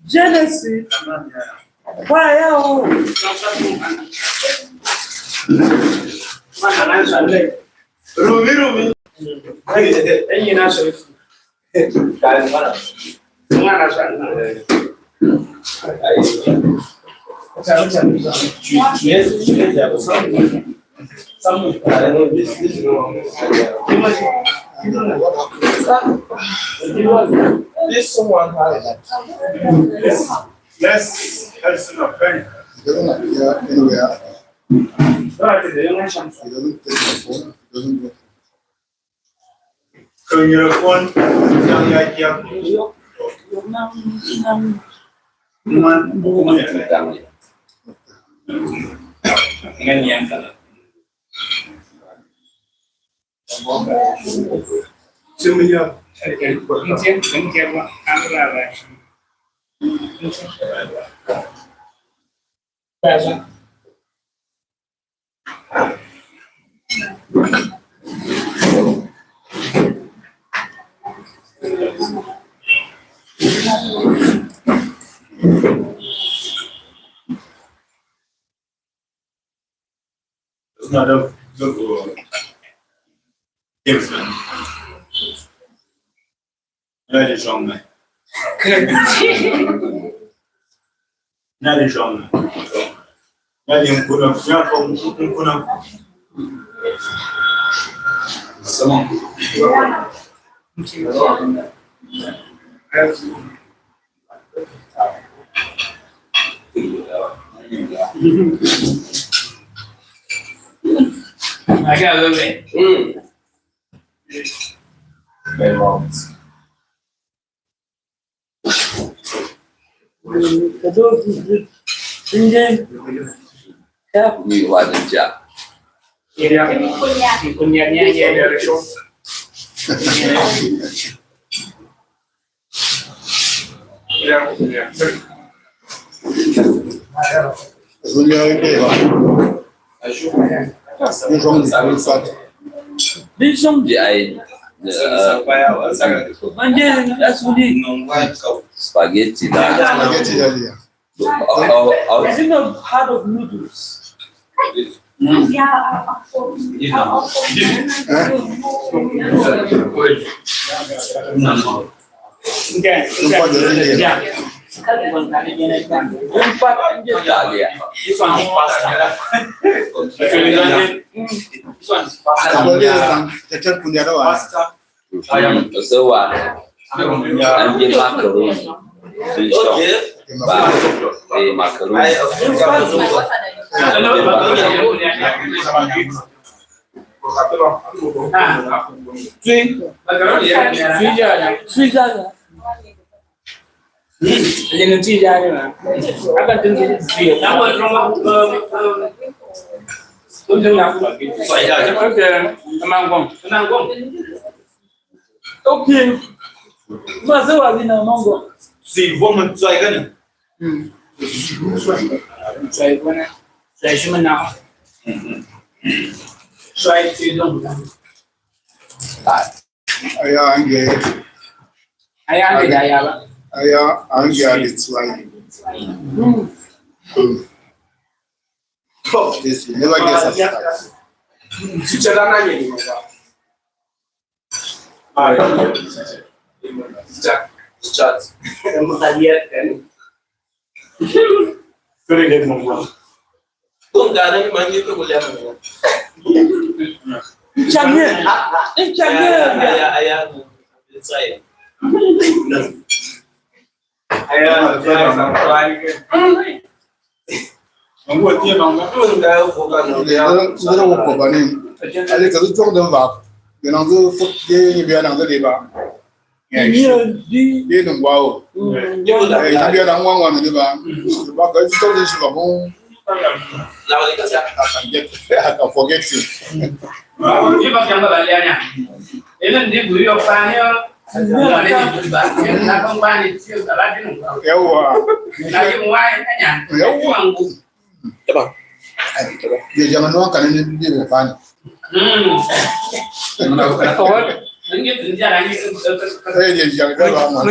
Genesis. Kwa yao. Rumi, rumi. Enyi naso. This one has this. Let's, let's not pray. He doesn't appear anywhere. He doesn't take my phone. He doesn't go. Konyera phone, yang ya kia. Man, ngan yang kala. Simu ya. It's not a good one. Thanks, man. Nali jong na. Nali jong na. Nali nkuna, nkuna, nkuna. Sama. Mm. Vision di ai. Manje, that's really spaghetti da. Spaghetti da, yeah. How, how, how? Is it not part of noodles? This one is pasta. This one is pasta. Pasta. So what? And the macaroni. Fish sauce. Ba, eh, macaroni. Sweet. Sweet. Sweet. Lino ti ya ni ma. Aka tin ti ya. Okay, Amangong. Okay. Ma se wa ni na Amangong. Si vo mo tsai gani. Hmm. Tsai gani. Tsai shima na. Tsai ti dong. Aya ange. Aya ange da ya ba. Aya ange a di tswai. Mm. This you never get satisfied. Teacher, that man you know. Ah, yeah. Chat, chat. Very good, my bro. Nchange. Nchange. Aya, aya, aya. Aya, aya. Ngero wo koba ni. Ale ka zo tong dem ba. Bia nang zo fo-, ye, ye bia nang zo de ba. Ye, ye, ye nang wa o. Mm. Eh, ye bia nang wa wa ni de ba. Ba ka zo tong dem ba ko. I can get, I can forget you. Iba kamba balianya. Ene ndi buri yo fanya. Yawa. Yawa. Yaba. Ye jama no kan ni bi be fan. Mm. Eh, ye jama no kan.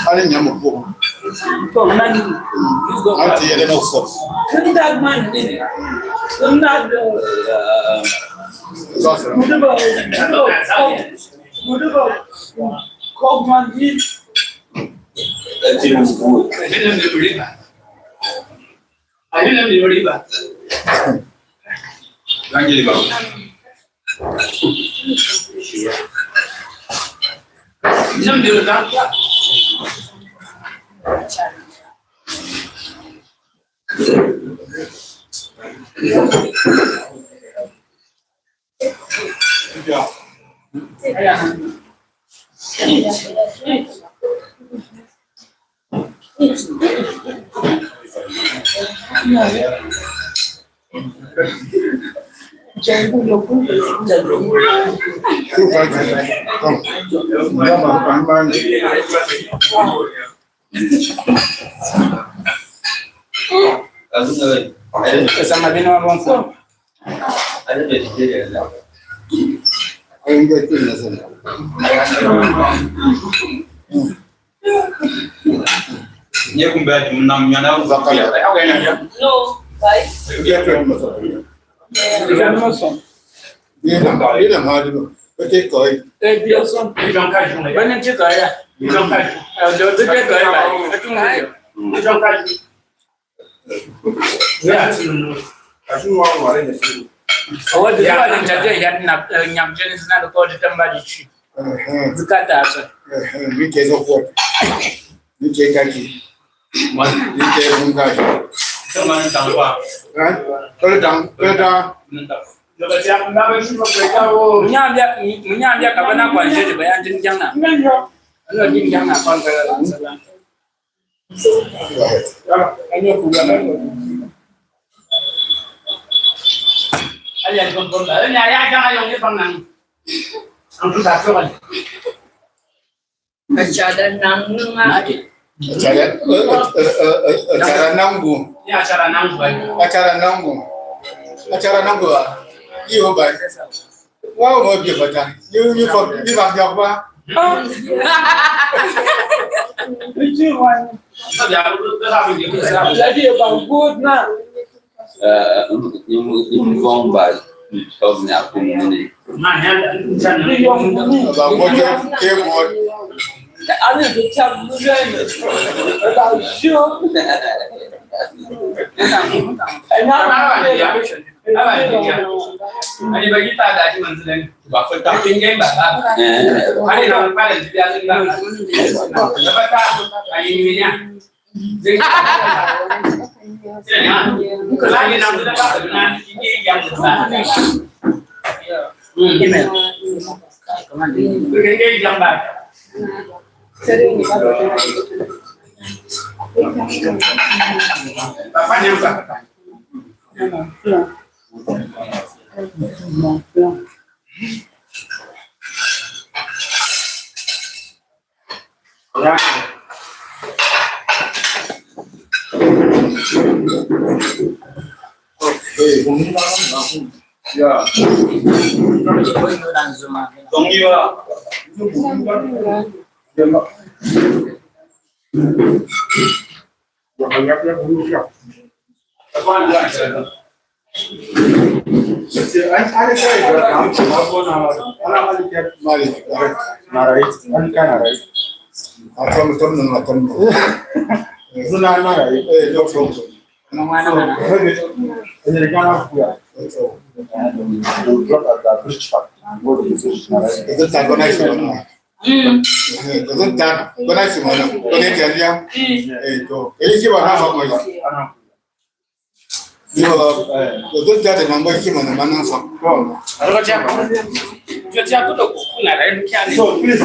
Ani nyamu ko. Anti yele no so. Sasa. Ayo, nam di riba. Lang di riba. Nam di riba. Esa mabino wa bonso. Nye kumbe ati mna mnyana bakala. No, bye. Ina, ina mali no. Bete koi. Eh, bien son. Bana ti kaya. Bete koi ba. Atunga. Awa di ba ni tata ya na, eh, nyam jeni zina da ko di tamba di chi. Zikata sa. Mi ke zo ko. Mi ke kaki. Mi ke bunga. Tama ni tangwa. Eh? Kole tang, kole tang. Munyambia, munyambia kabana kwa njeri ba ya njini jana. Ano njini jana kwa ngala. Achara nangu. Achara, eh, eh, achara nangu. Ya achara nangu, bai. Achara nangu. Achara nangu, ah. Iyo, bai. Wa mo bi bata. Ni, ni fa, ni fa ya ba. Ah. Iji wani. Lagi ba good na. Eh, um, um, um, vong ba. Tog ni akum ni. Ba mo ke, ke mo. Ani de chap ni. Ba sure. Ena. Aba ni ya. Ani ba kita da ji manzilen. Ba fa ta. Kin gen ba. Eh. Ani na pa da ji ya ni ba. Ba ta. Ani ni ya. So, please,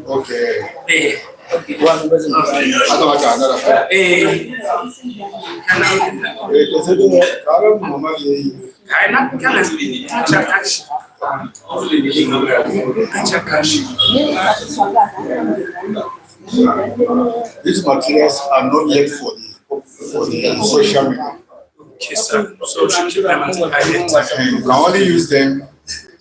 Okay. These materials are not yet for the, for the social media. Okay, sir. So we should keep them as a private. You can only use them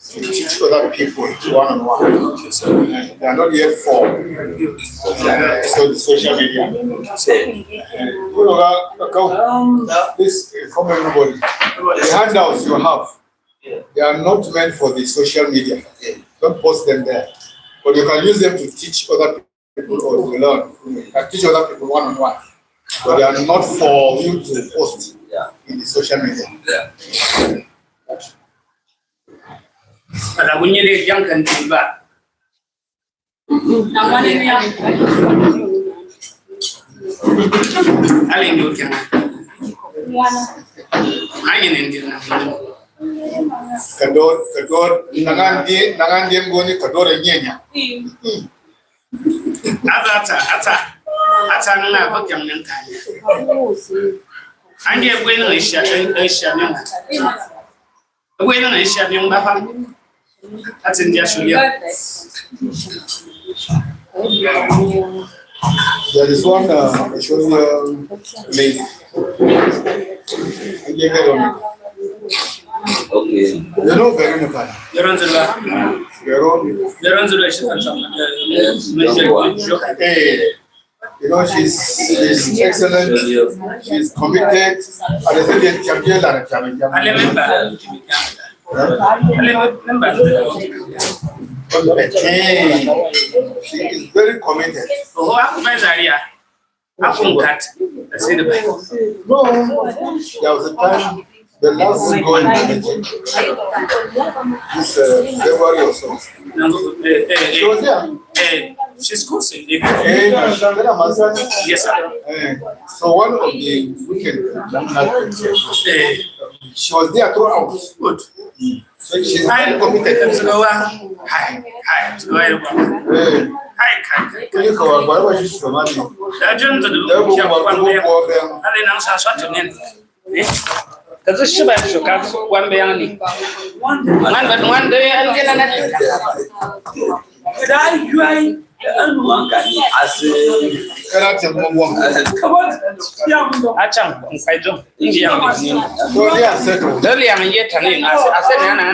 to teach other people one on one. Okay, sir. They are not yet for, uh, so the social media. Sir. Uh, you know, uh, uh, this, uh, from everybody. The handouts you have, they are not meant for the social media. Don't post them there. But you can use them to teach other people or to learn. You can teach other people one on one. But they are not for you to post in the social media. Ala kunyere yang kan tiba. Ale ndio kana. Ayi ndio na. Kador, kador, nangandi, nangandi ngoni kador nyenya. Ata, ata, ata. Ata na ba kyam nan tanya. Ange bwena isha, isha nyanga. Bwena isha nyanga ba. Ati ndia shulia. There is one, uh, Ashoria lady. Ange Veronica. Okay. You know Veronica? Veronica. Veronica. Veronica, she's handsome. Eh, you know, she's, she's excellent, she's committed, and I think that Jamila and Jamila. I remember. Huh? I remember. Eh, she is very committed. Oh, I remember, yeah. Hapo mkate. Asidi basi. No, there was a time, the last going, this, uh, February or so. Nangu, eh, eh, eh. She was there. Eh, she's close. Eh, no, Sandra Masani. Yes, sir. Eh, so one of the weekend, eh, she was there throughout. Good. Mm. So she's very committed. Hi, hi, hi. Eh. Hi, hi, hi. Kuliko wa, wa, wa, she's from Mali. That John to the, that one, one, one, one. Ale na sa sa to nen. Eh? Kazi shiba sho, kazi wambe yani. One, but one day, I'm gonna not. Kira te mo mo. Achang, mkaijo. Ndi ya mkaijo. So they are settled. Dali ya mnye tani, ase, ase ni ana.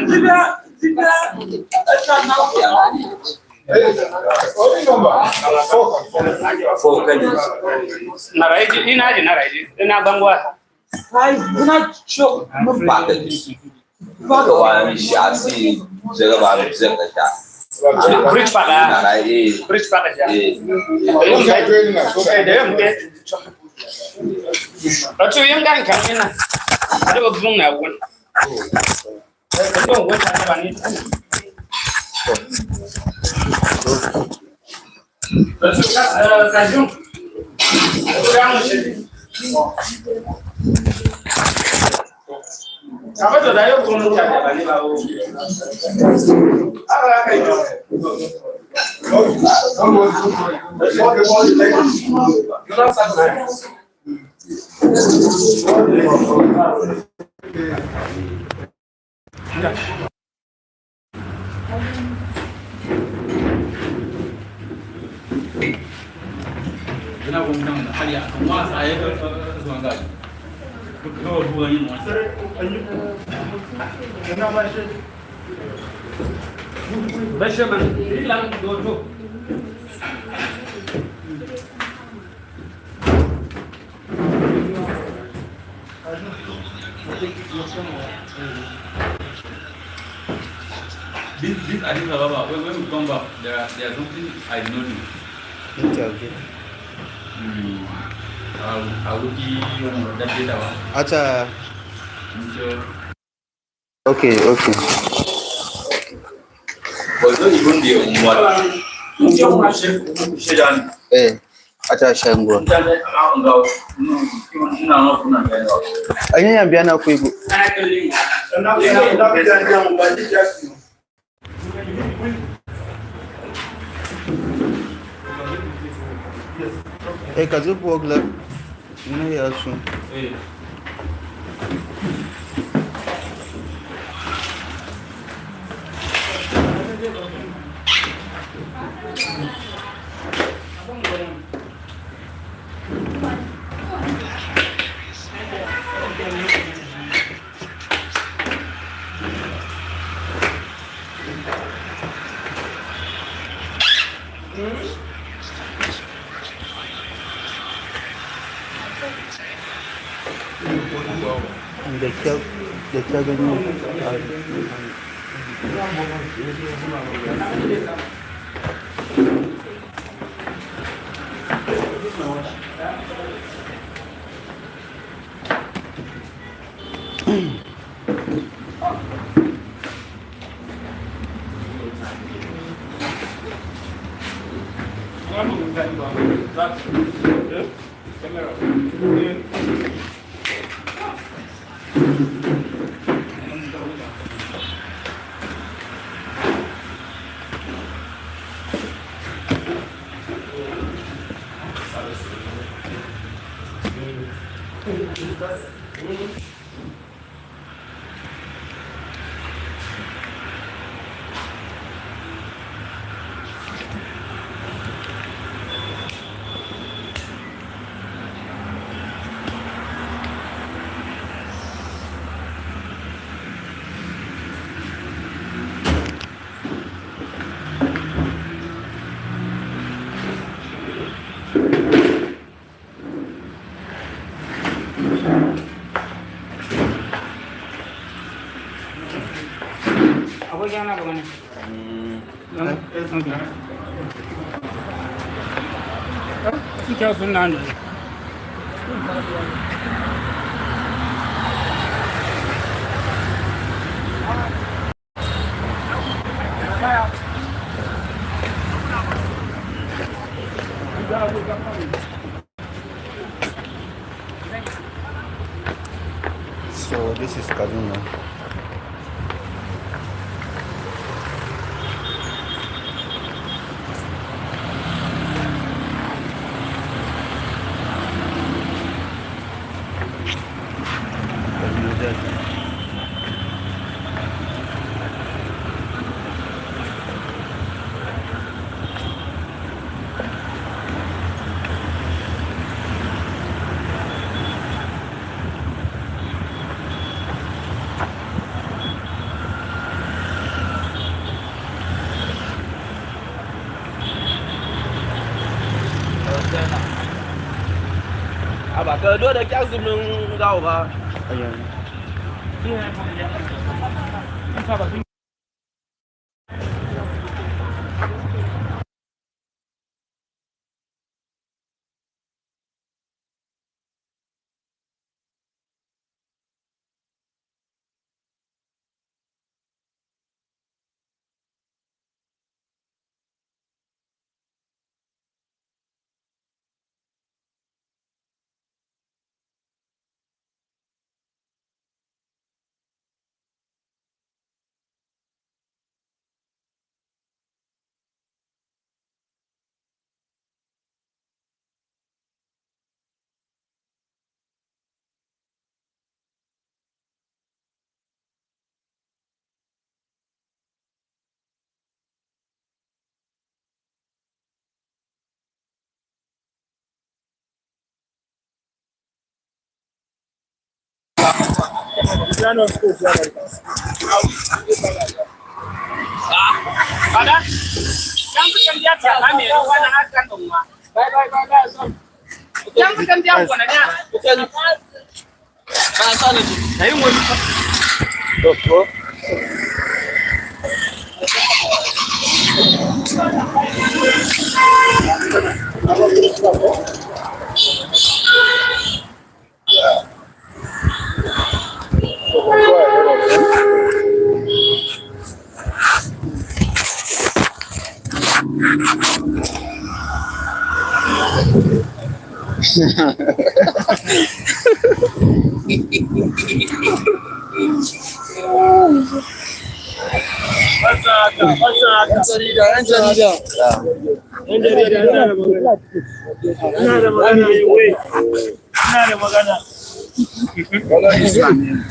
Four kg. Nara iji, ina aji nara iji, ina bangwa. Ai, ina chok. Package. Package wa ni shasi, zega ba zega ta. Fridge package. Nara, eh. Fridge package. Eh. Eh, de yom ke. Atu yom kan kan ina. Adu bung na wun. This, this Addis Ababa, when, when we come back, there are, there are something I did not know. Okay, okay. Mm. I will, I will be on that data one. Acha. Ndio. Okay, okay. Although even the umwala, ndio mwa chef, chef dan. Eh, acha shangwa. Anya yambiana kwigu. Eh, kazi bwogla. Muna yasu. Eh. Ago jana bagane. Hmm. Kya sunna ne? So this is Kaduna.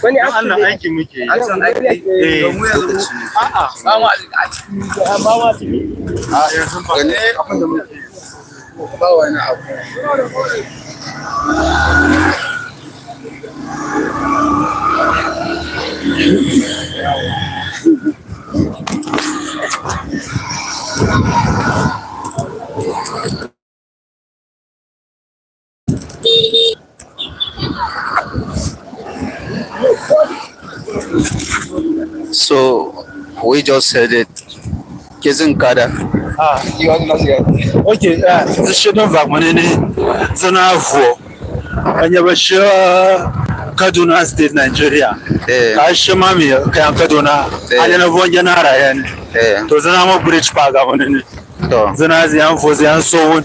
Wannan aiki muke yi. Aiki. Eh, lokaci. A'a, ba ma, ba ma tafi. A, yanzu ba ne abin da muke yi. Ba wani abu. So we just said it. Kizin kada. Ah, you are not here. Okay, ah, the shadow of money. So now for. Anya basha Kaduna State, Nigeria. Eh. Ka shema mi ka Kaduna. Eh. Anya na vonja na rayan. Eh. To zana mo bridge pa ga money. To. Zana zi yan fo zi yan so wun.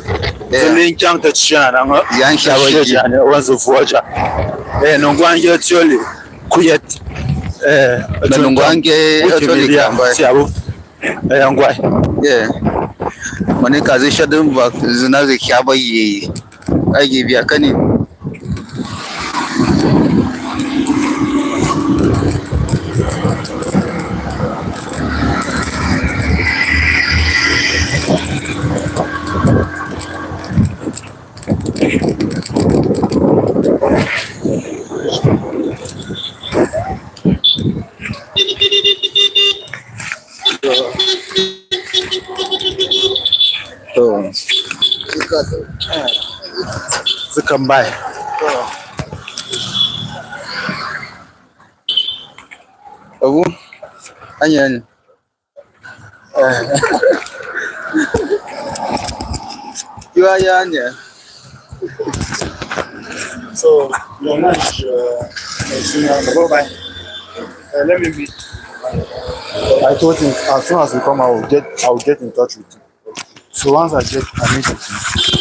Eh. Zi link yang ta chana na ngo. Yan shawa ji. Shana wanzo voja. Eh, nungwange tioli. Kuyet. Eh, nungwange tioli kamba. Siabu. Eh, ngwai. Yeah. Mane ka zi shadin ba zina zi shaba yi. Ai, yi biya kani. To. Zikambai. Abu, anyan. Eh. You are young, yeah. So, your lunch, uh, is in, uh, bye-bye. Uh, let me meet. I told him as soon as we come, I will get, I will get in touch with you. So once I get, I meet with him,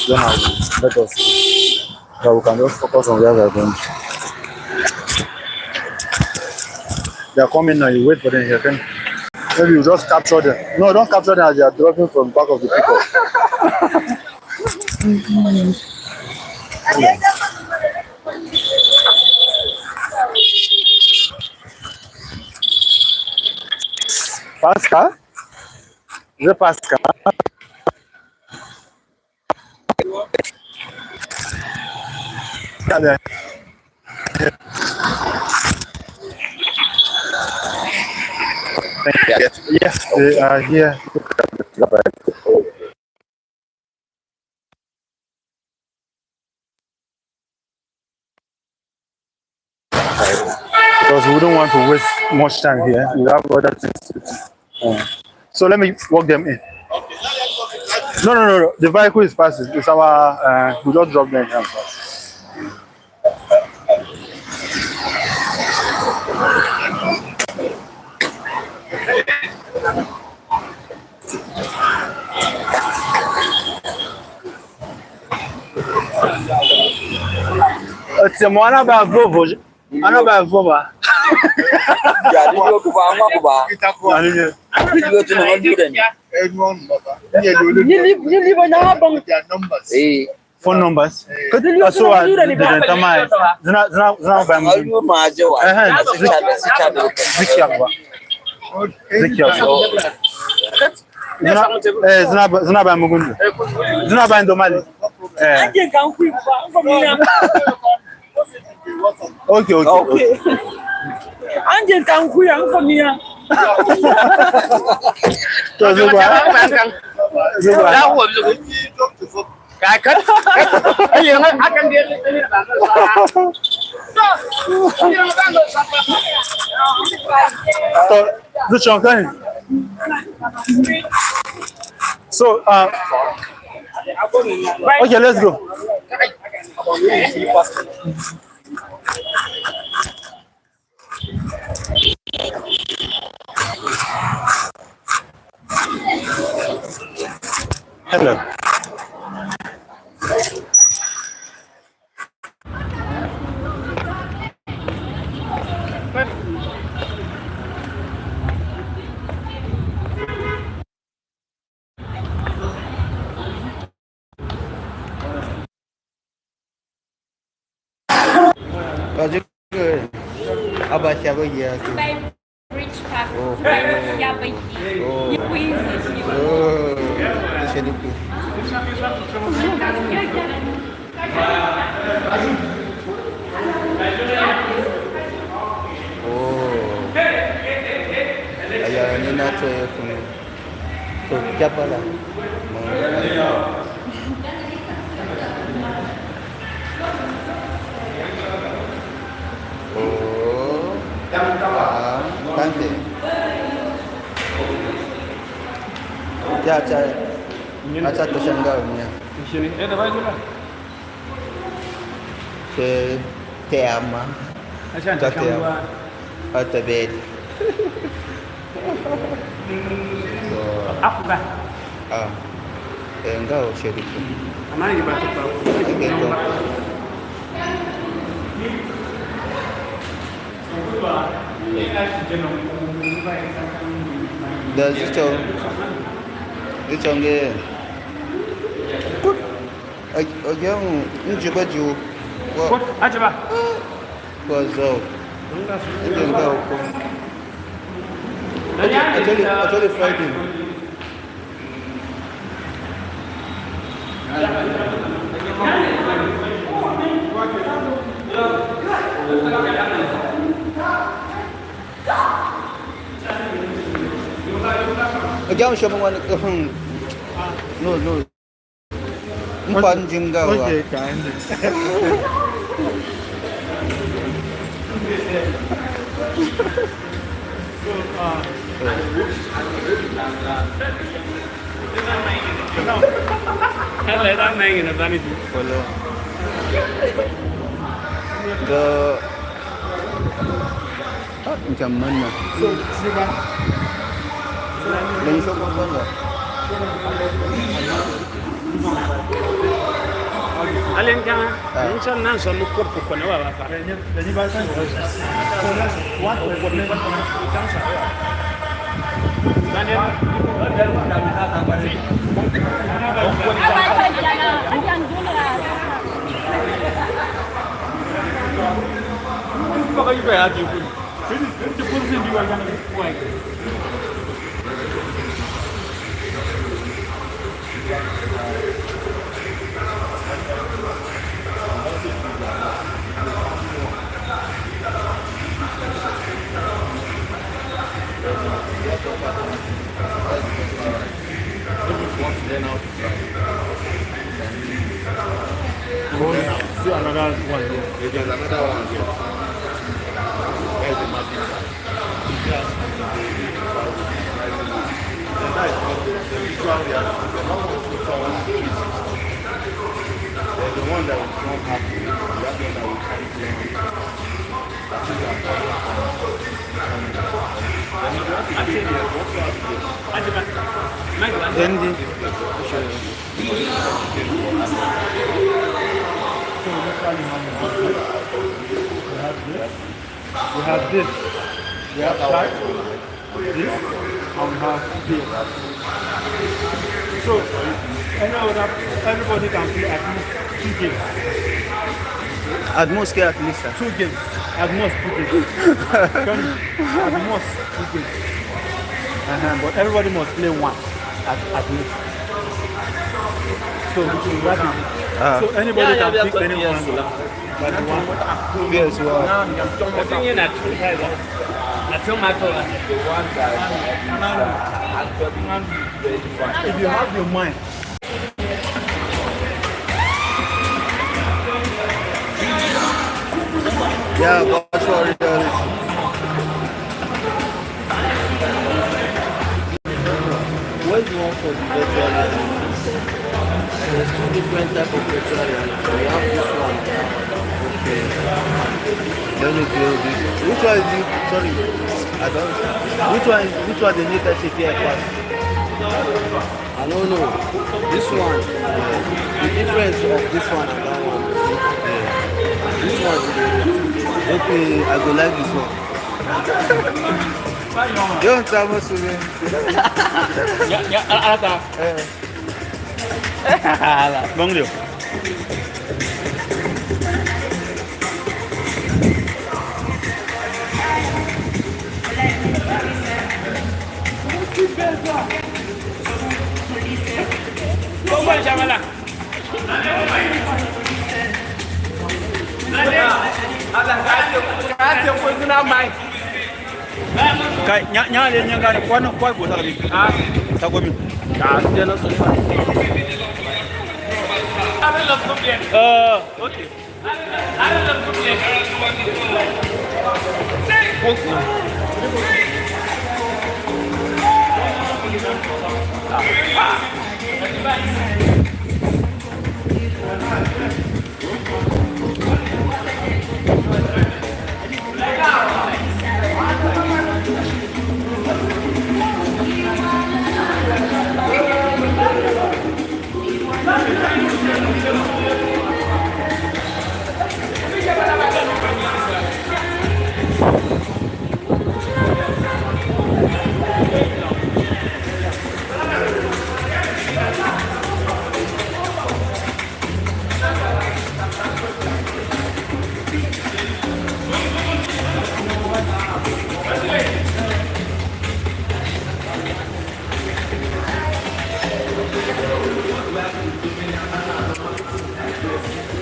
then I will let us. That we can just focus on where we are going. They are coming now. You wait for them here. Can maybe you just capture them. No, don't capture them as they are dropping from back of the pickup. Pastor? Is it Pastor? Yes, they are here. because we don't want to waste much time here. We have other things to do. Uh, so let me walk them in. No, no, no, no. The vehicle is passing. It's our, uh, we just drop them here first. Ati mwana ba vovo, ana ba vovo. Ya, ni yo kuba, ama kuba. Ani ye. Ni yo tuna ngol biden. Ni li, ni li ba na ba. Eh. Phone numbers. Kadi liyo so wa de tamai. Zina, zina, zina ba mu. Ayo ma je wa. Eh, eh. Zik-, zik ya ba. Zik ya ba. Zina, eh, zina ba, zina ba mugundu. Zina ba ndo mali. Eh. Anje nkankwi ba, nko mina. Okay, okay, okay. Anje nkankwi ya, nko mina. To zugwa. Zugwa. So, the Chongkai. So, uh, okay, let's go. Hello. Kazi ke aba siaba ya ke. Rich Park. Oh. Siaba ya. Oh. Ni Queens. Oh. Ni sedi ku. Oh. Aya, ni na to ya kunu. To, kya pala? Oh. Ah, thank you. Ya, cha, acha to shanga unya. Te, te ama. Acha te ama. Ata bed. Akuba. Ah. Eh, nga o sherifu. Amani ba to pa. Eke to. Da zicho. Zicho nge. Kut. Ag-, agiang, njiba ju. Wa-, kot, ajiba. Kwa zao. Ndio ngao kwa. Actually, actually fighting. Agiang, shopping one. No, no. Mpan jinga wa. Okay, kind. So, uh, hello, that man in the vanity. Hello. The Ah, ncha manna. So, siba. Lenso kwa kwanza. Alen kama, ah, ncha nanso lukor ko kone wa ba. Lenyi ba san. So, that's what we want. Oh, see another one here. There's another one here. Endi. So, we have this. We have this. We have that. This, and we have this. So, any other, everybody can play at least two games. At most, at least, sir. Two games. At most two games. Can you? At most two games. Uh-huh. But everybody must play one at, at least. So, we should wrap it. Ah. So anybody can pick any one. P S one. If you have your mind. Yeah, but sorry, there is. Where's the one for the virtual reality? There's two different type of virtual reality. We have this one. Okay. Let me build this. Which one is it? Sorry, I don't. Which one? Which one the new type of A I pass? I don't know. This one. The difference of this one and that one. This one. Okay, I go like this one. Yo, ntama sule. Ya, ya, ala, ala ta. Eh. Ala, bang dio. Bang dio, shabala. Kai, nya, nya le, nya gani, kwano, kwa bota kami. Ah. Sa komi. Ah, tena so. Ah, okay.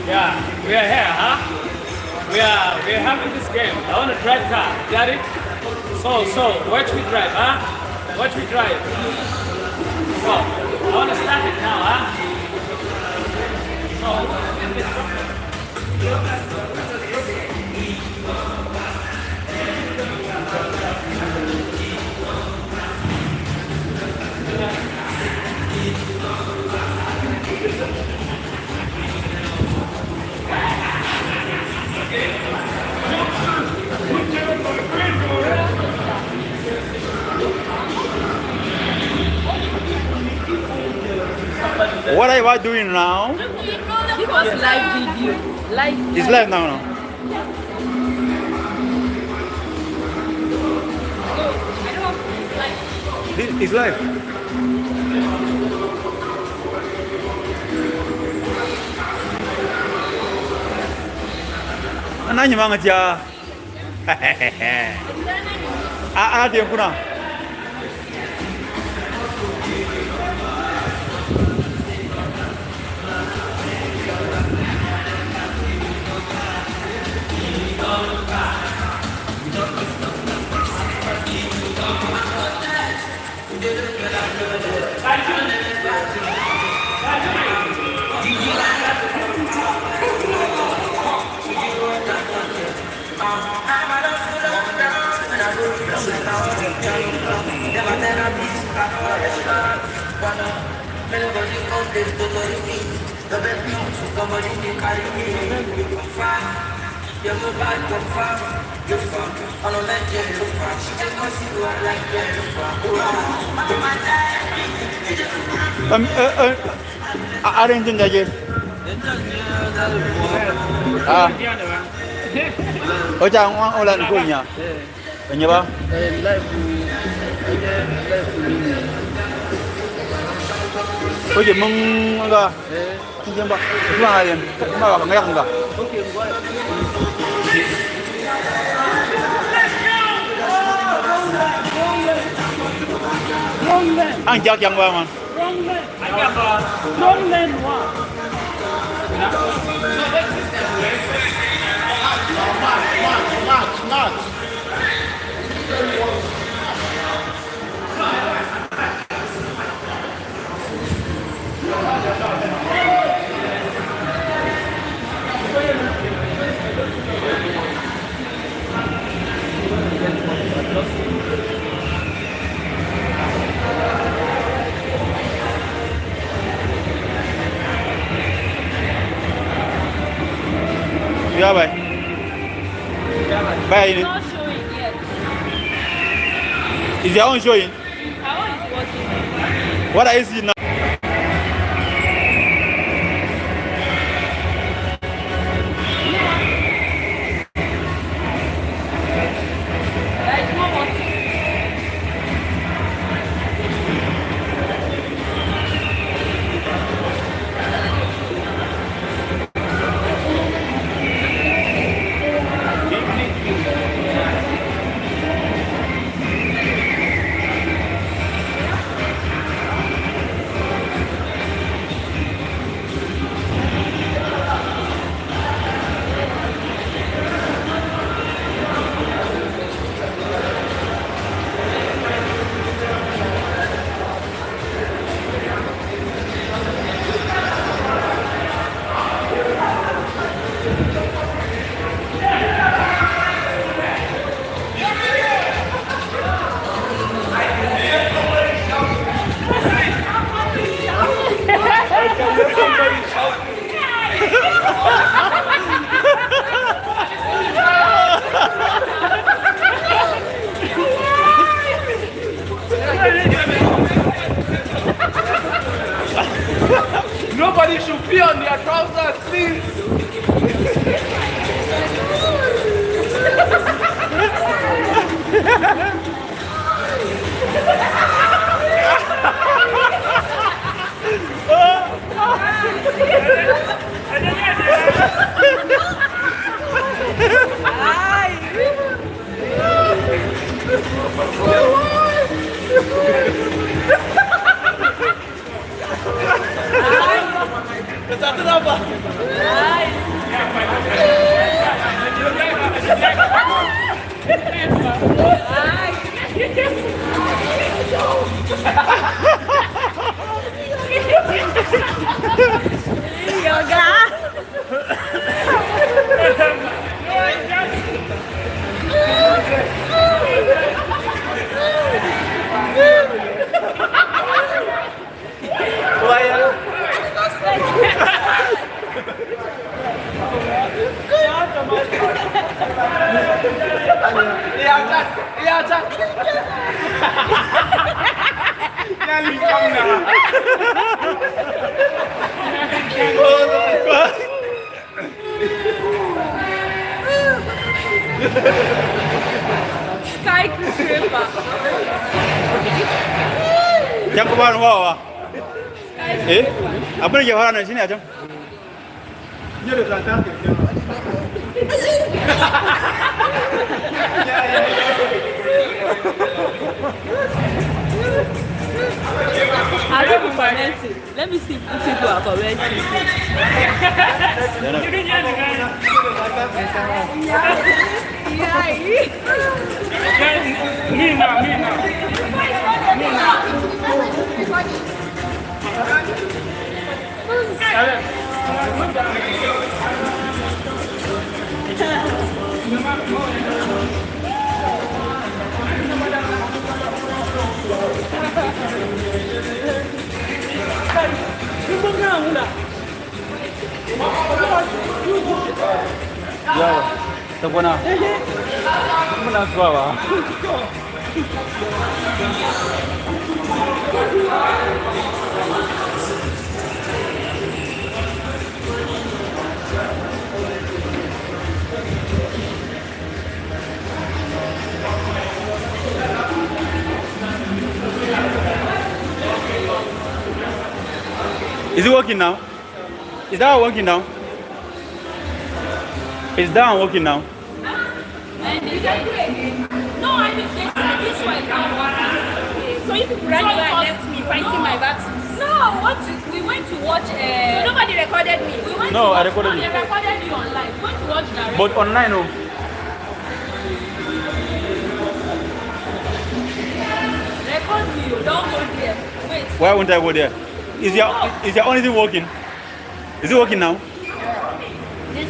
Yeah, we are here, huh? We are, we are having this game. I want to drive car. Get it? So, so, watch me drive, huh? Watch me drive. So, I want to start it now, huh? So, What are you doing now? Because live video. Live. It's live now, no? It, it's live. Ana nyimanga tia. A, a, dia kuna. Um, uh, uh, a-, arrange nga je. Ah. Oja, wa-, ola nkonya. Enye ba? Eh, live, eh, live. Oje, mung nga. Eh. Nje mba, mba nga yen, mba nga yak nga. Okay, ngwa. Wrong leg. Ang jak yang ba, man. Wrong leg. Wrong leg, wa. Match, match, match. Yeah, bye. Bye. It's not showing yet. Is your own showing? Our own is working. What are you seeing now? There is no working. Nobody should pee on their trousers, please. Yoga. Skyscraper. Jang ko ban wawa. Eh? Abang jawara na sini aja. I don't comment. Let me see if these people are correct. Yawa. Bwana. Muna swaba. Is it working now? Is that one working now? Is that one working now? No, I mean, this, this one can't work. So if you run away and left me fighting my battles. No, what we went to watch. Uh, so nobody recorded me. We went No, to I watch recorded you. They recorded you online. We went to watch Naruto. But online, oh. Record me, oh. Don't go there. Wait. Why won't I go there? Is your, is your only thing working? Is it working now? They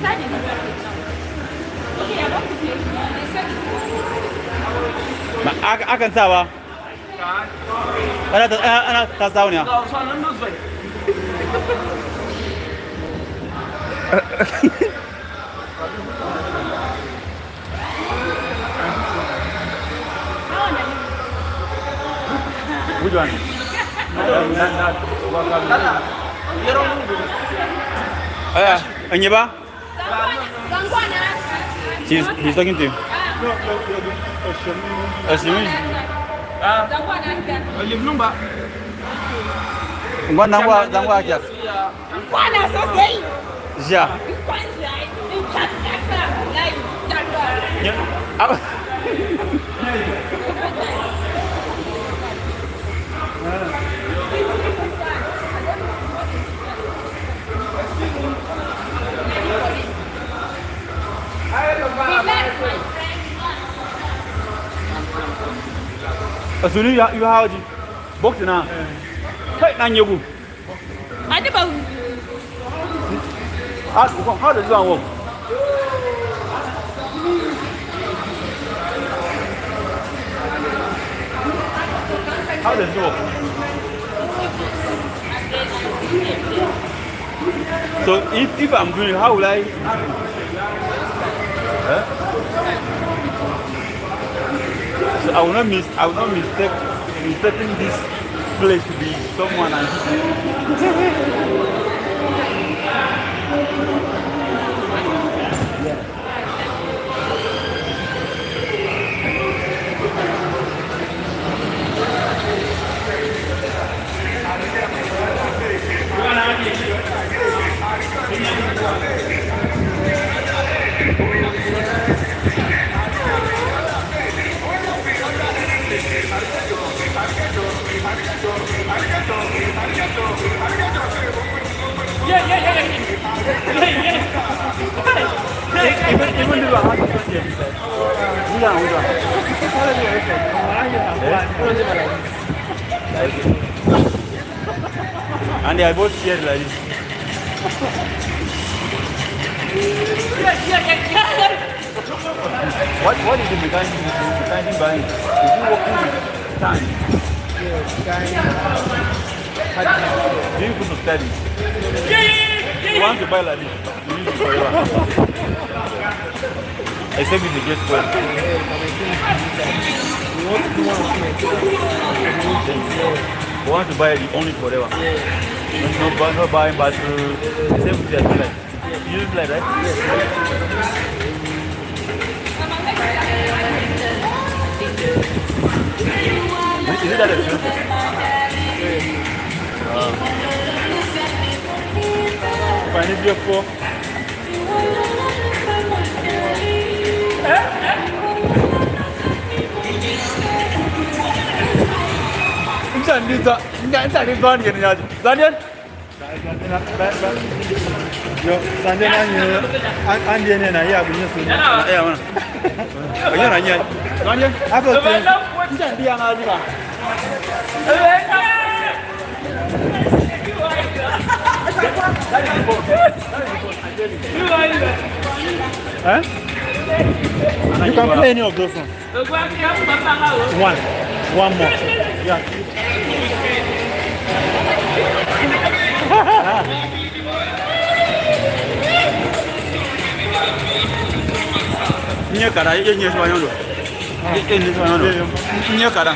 said it's working now. Okay, I want to play. They said it's working. Ma, ak-, akan sawa. Ana ta, ana, ana ta sawa ne. Which one? Aya, Anyeba? He's, he's talking to you. Asimi. Ngwa nangwa, nangwa kya? Ja. Asuni ya, you how? Box na. Hey, na nyegu. Adi ba. How, how does it work? How does it work? So if, if I'm doing, how will I? Huh? So I will not miss, I will not mistake, mistaking this place to be someone and Even, even though I have to say this, like, hold on, hold on. And they are both scared like this. What, what is the mechanism, the mechanism behind it? Is it working with time? Yes, time. Do you go to study? You want to buy like this? You use it forever. Except if you get spoiled. Yes, and I think we want to do one thing like that. We want to buy it, own it forever. Yes. No, no buy, no buying, but, uh, except if you are like, you use it like that? Yes. Is it that expensive? Ah. If I need your phone. Nsa ndiza, nsa ndiza Daniel. Yo, Sunday na nyo, an, an dene na ya bunyo sunu. Ya, wana. Ayo na nya. Daniel, abo te. Nsa ndiza na zika. Eh? You can play any of those ones. One. One more. Yeah. Nye kara, ye nye swa nyondo. Ye, ye nye swa nyondo. Nye kara.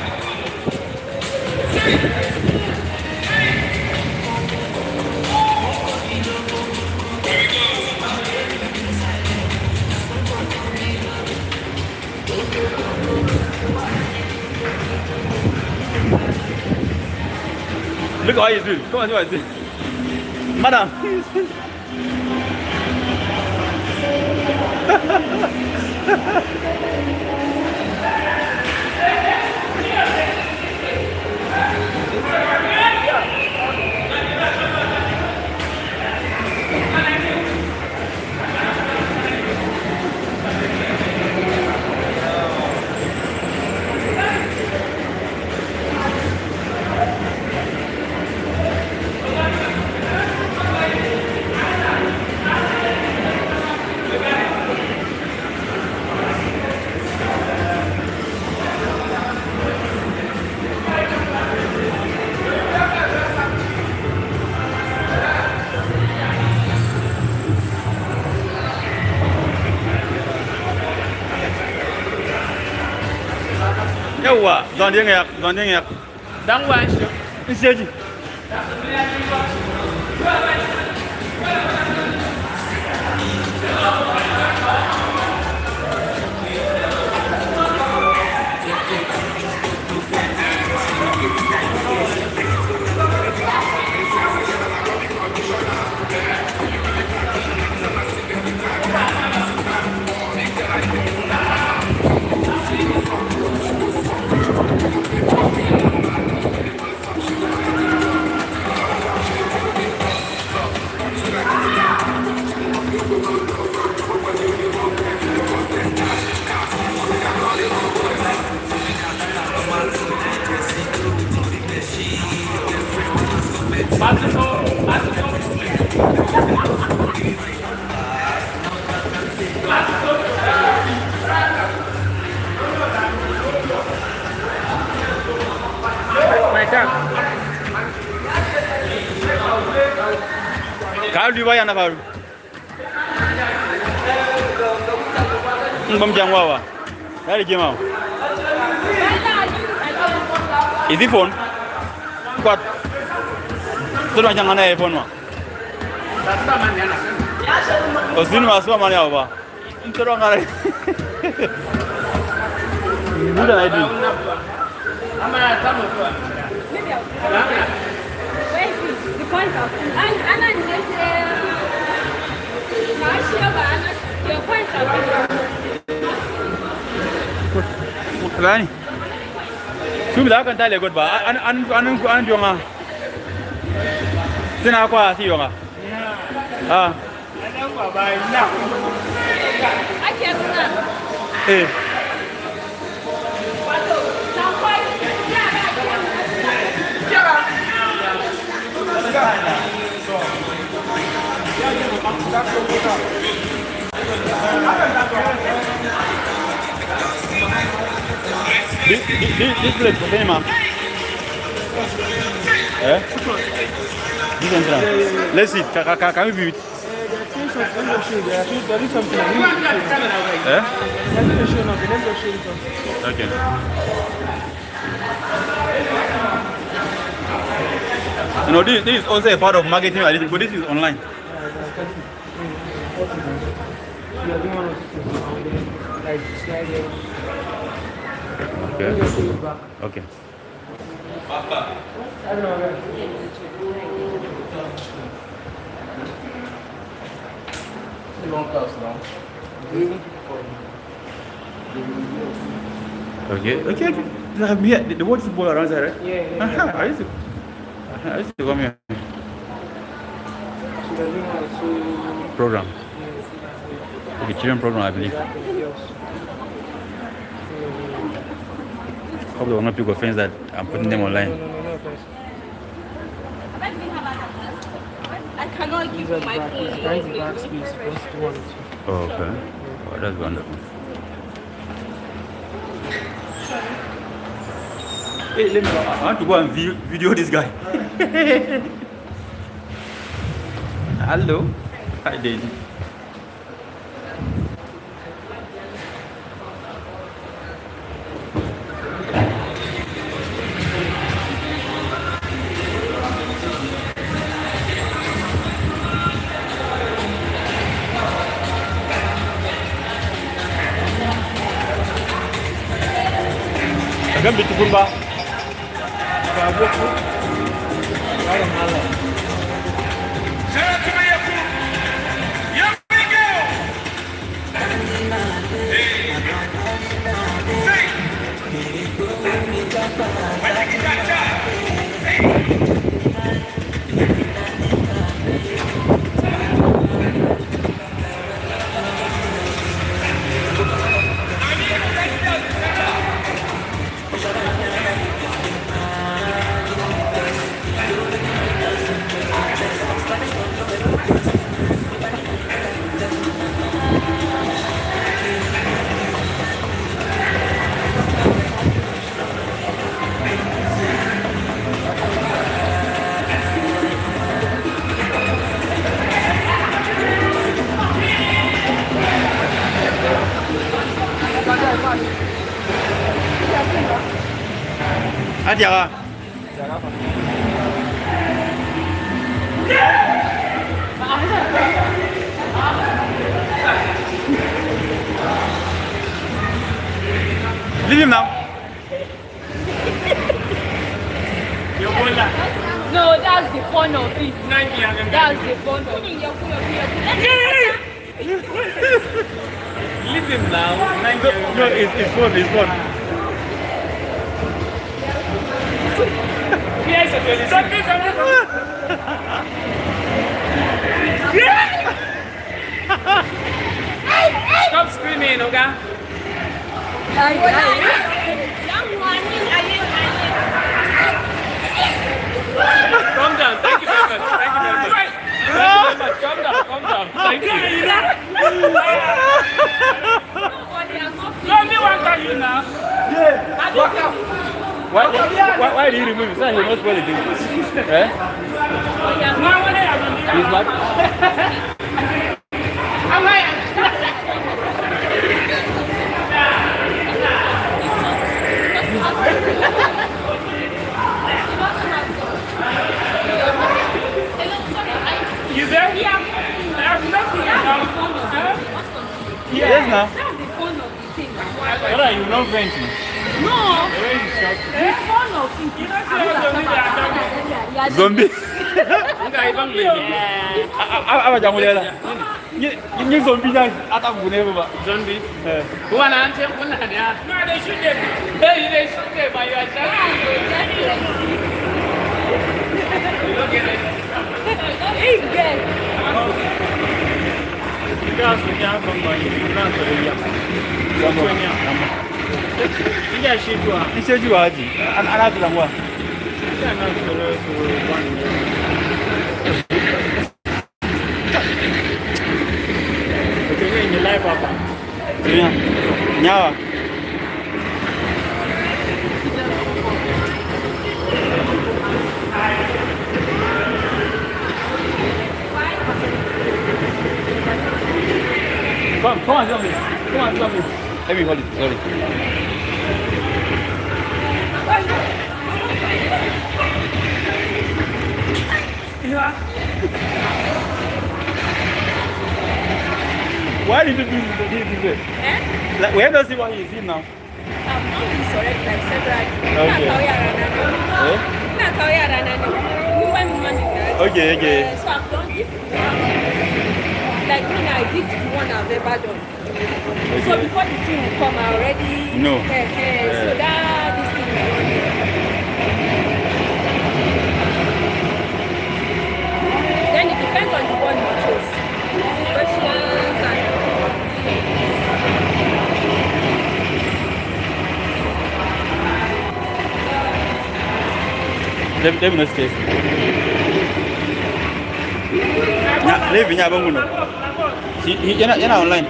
Look how he's doing. Come and see what he's doing. Madam. Yawwa, zande nga yak, zande nga yak. Dang wa nshe. Nshe ji. Ka lu ba yana ba lu. Ngom jangwa wa. Dari jema. Is it phone? Kwat. Solo jangana e phone wa. Osini wa swa mani awa. Ntoro ngara. Buda na idin. Bani. Sumi da kan tale god ba. An, an, an, an jonga. Sina kwa si jonga. Ah. Eh. This, this, this place for cinema. Eh? This entrance. Let's see. Can, can, can, can we view it? Eh? Okay. You know, this, this is also a part of marketing, but this is online. Okay. Okay. Okay, okay, okay. Like, yeah, the, the word football around there, right? Yeah, yeah, yeah. Aha, I used to, aha, I used to come here. Program. Okay, children program, I believe. Hope they will not pick offense that I'm putting them online. No, no, no, no offense. I cannot give you my phone. These are the back, this is the backspace, first one. Oh, okay. Oh, that's wonderful. Hey, let me, I want to go and vi-, video this guy. Hello. Hi, Daisy. Gambi tukumba. Adiaga. Leave him now. No, that's the fun of it. That's the fun of it. Leave him now. No, no, it's, it's fun, it's fun. Yes, okay. Stop screaming, okay? Calm down. Thank you very much. Thank you very much. Calm down. Calm down. Thank you. Zombie wan tell you now. Why, why, why, why did he remove it? So he will not spoil the thing. Eh? He's mad. Is there? I have nothing now. Huh? Yes, now. What are you not venting? No. Zombie. Aba jangulela. Ni, ni, ni zombie ya ata kuvune baba. Zombie. Eh. Kuba na ante kuna ya. No, they shoot them. Hey, they shoot them, but you are shouting. You don't get it. Hey, girl. Gas ya bamba ni na to ya. Sonya. Ija shitwa. Ija shitwa aje. Ana, ana tulangwa. Ija na to so. Utenye ni live hapa. Nya-, nyawa. Come, come and help me. Come and help me. Let me hold it. Sorry. Why did you do this, this way? Eh? Like, where does he want you? Is he now? I've known this already, like, several years. Okay. Ina kawo yara nani? Eh? Ina kawo yara nani? Mumba, mumba ni nani? Okay, okay. Eh, so I've done, if you want, like, me now, I did the one I've ever done. So before the thing will come, I already know. Eh, eh, so that this thing is running. Then it depends on the one you choose. Questions and Let, let me not stay. Nya, leave nya banguno. He, he, yana, yana online.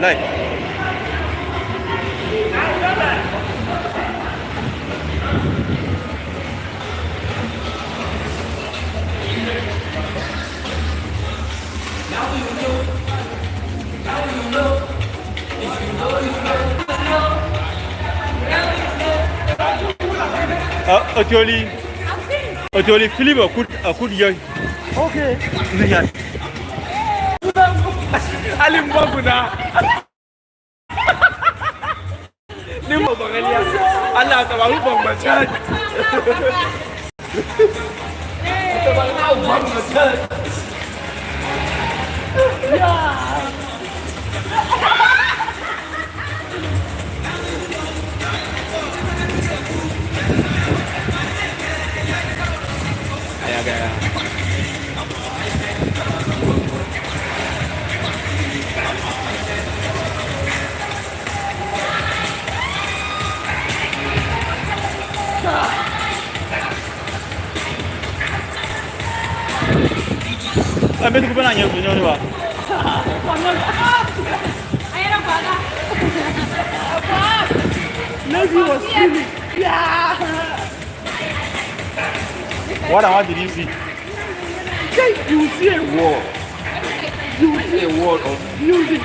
Live. Ah, actually, actually, Philip, I could, I could hear. Okay. Ni ya. Ali mbabu na. Ni mo bangalia. Allah, tabaru bang machan. Tabaru bang machan. Ah, mais tu peux pas gagner, tu vois. Maybe he was feeling. Yeah. What, what did you see? Say, you see a wall. You see a wall of music.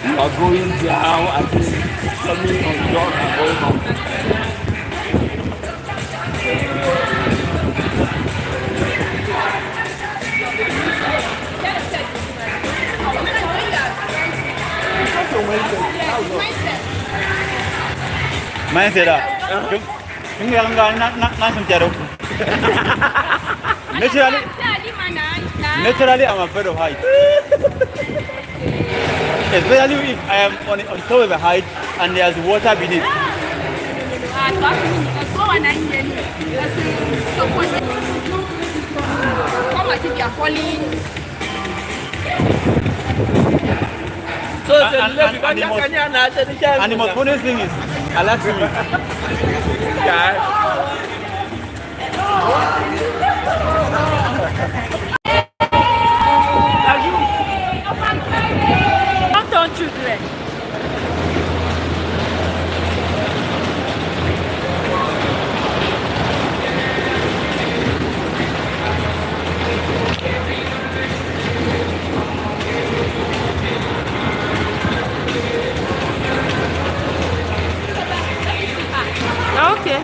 You are going down and then coming on down and going up. Mindset, ah. Kin ga, kin ga na, na, na sun taro. Naturally, naturally, I'm afraid of height. Especially if I am on, on top of a height and there's water beneath. Ah, trust me, because so when I hear you, that's so cold. Come as if you're falling. So, and, and, and, and the most, and the most funniest thing is, I like swimming. Yeah. Don't turn children. Okay.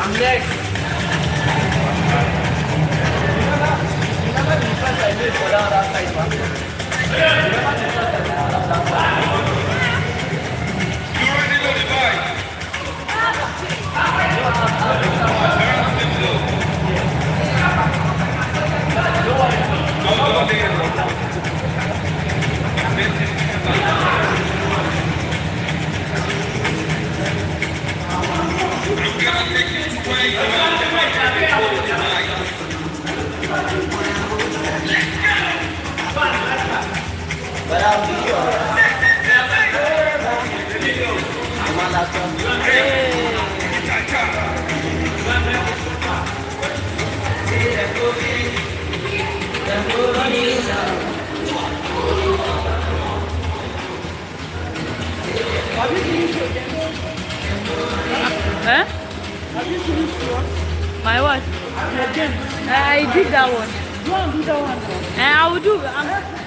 I'm next. Huh? Have you finished your, my what? Your game? I did that one. Go and do that one now. Eh, I will do. I'm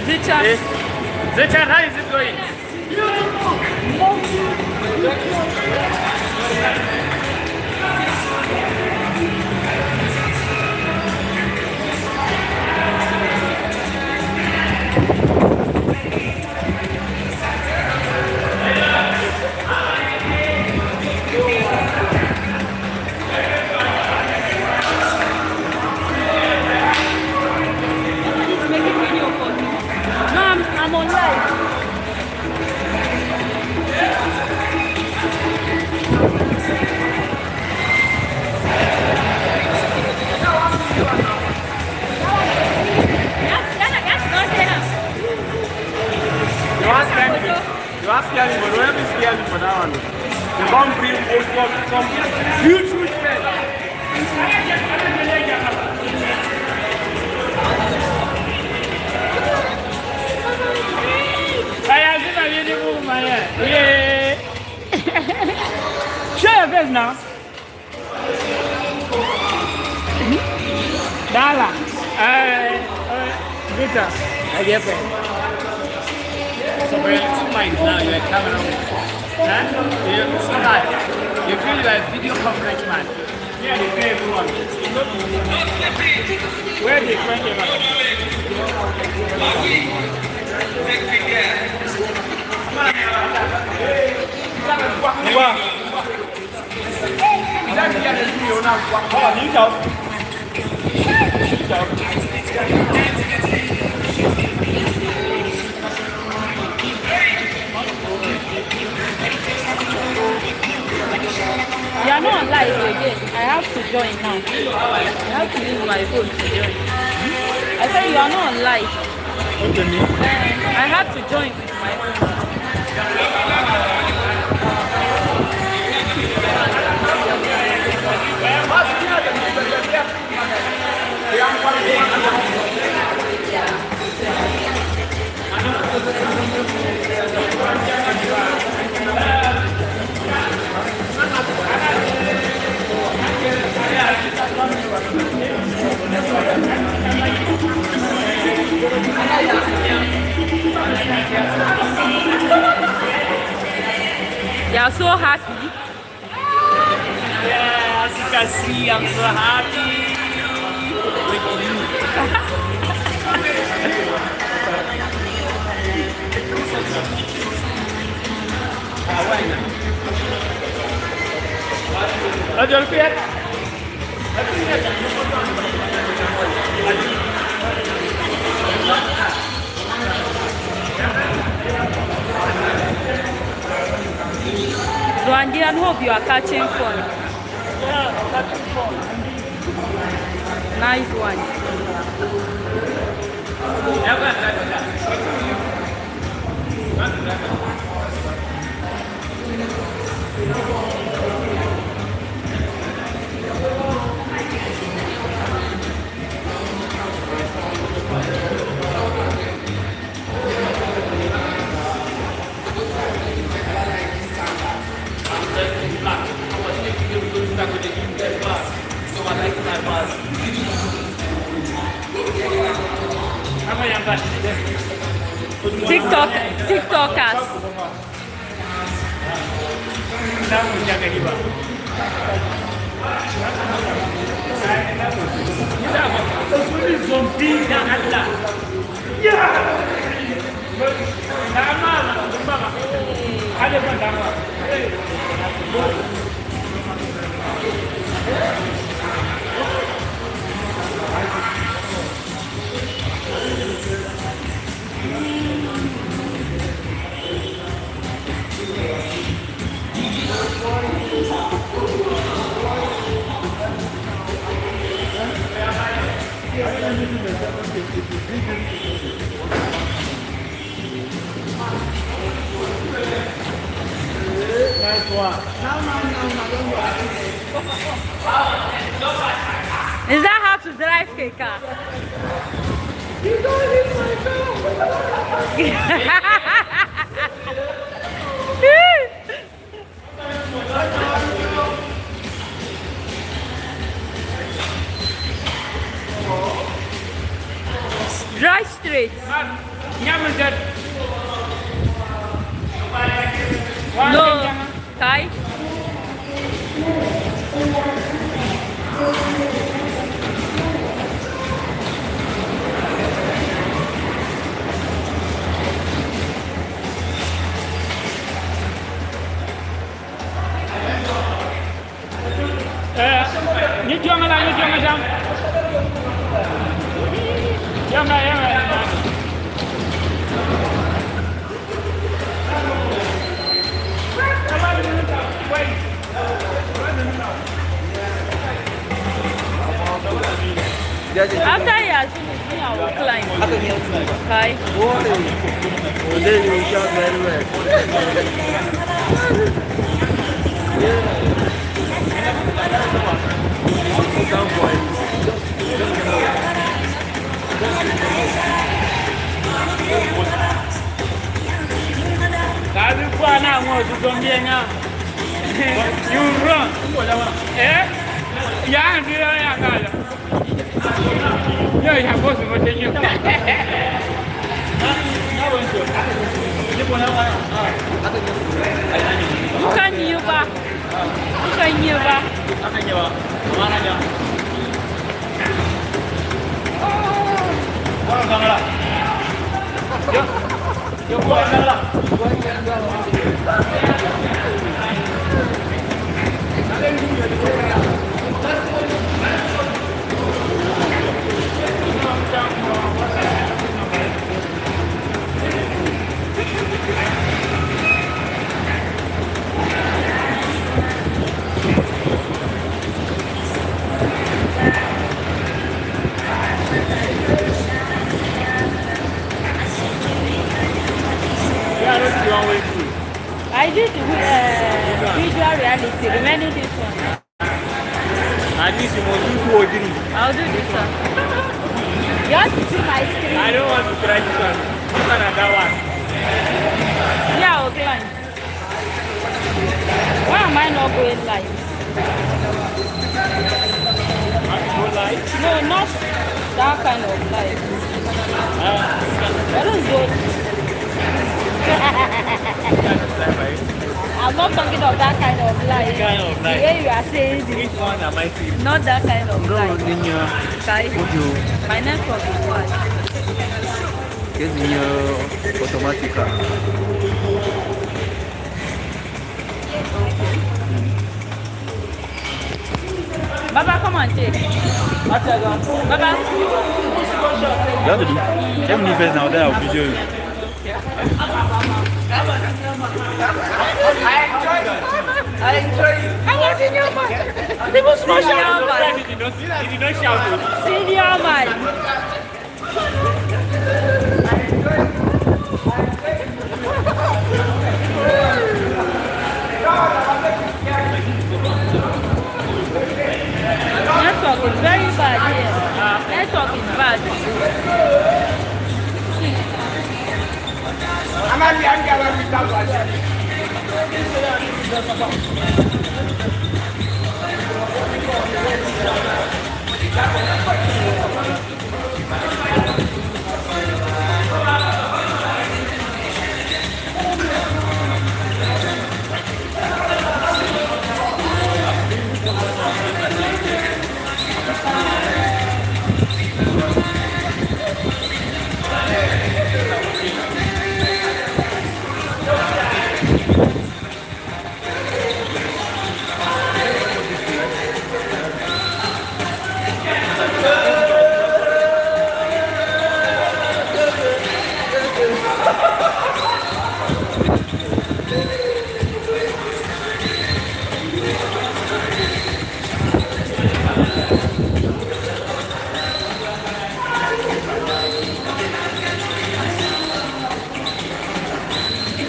Richard. Eh, Richard, how is it going? He's making video for me. No, I'm, I'm on live. You ask them. You ask Kiani, but where is Kiani for that one? They come bring some, some huge, huge men. Aya, zina yini muma ya. Yeah. Show your face now. Dala. Eh, eh, Vita. Ayepe. So we're two minds now, you're a camera. Huh? You, so that you feel like video conference man. Yeah, they pay everyone. Where the friend ever? Wow. You are not on live again. I have to join now. I have to use my phone to join. I said you are not on live. What do you mean? I have to join. They are so happy. Yeah, as you can see, I'm so happy. Look at you. Ajol piet. Zwandi, I hope you are catching fun. Nice one. TikTok, TikTokers. Nice one. Is that how to drive a car? Drive straight. No, kai. Eh, ni jonga la, ni jonga jam. Jonga, jonga, jonga. After he has finished, me, I will climb. Kai. Why? Oh, then you shout very well. Yeah. Kazi kwa na mo su zombi nga. You run. Eh? Ya, ndio ya kala. Yo, ya boss mo te yo. Bukan yo ba. Bukan yo ba. I did, uh, virtual reality, remaining this one. At least you must do two or three. I'll do this one. You have to see my screen. I don't want to try this one. This one and that one. Yeah, okay. Why am I not going live? Go live? No, not that kind of live. Ah. What is good? I'm not talking of that kind of live. Which kind of live? The way you are saying this. Which one am I seeing? Not that kind of live. Kai. My network is bad. Give me your automatic. Baba, come and take. Baba. You have to do. Tell me first now, then I'll video you. I enjoy it. I enjoy it. I want senior man. People small shout. Senior man. He did not, he did not shout. Senior man. Network is very bad here. Network is bad.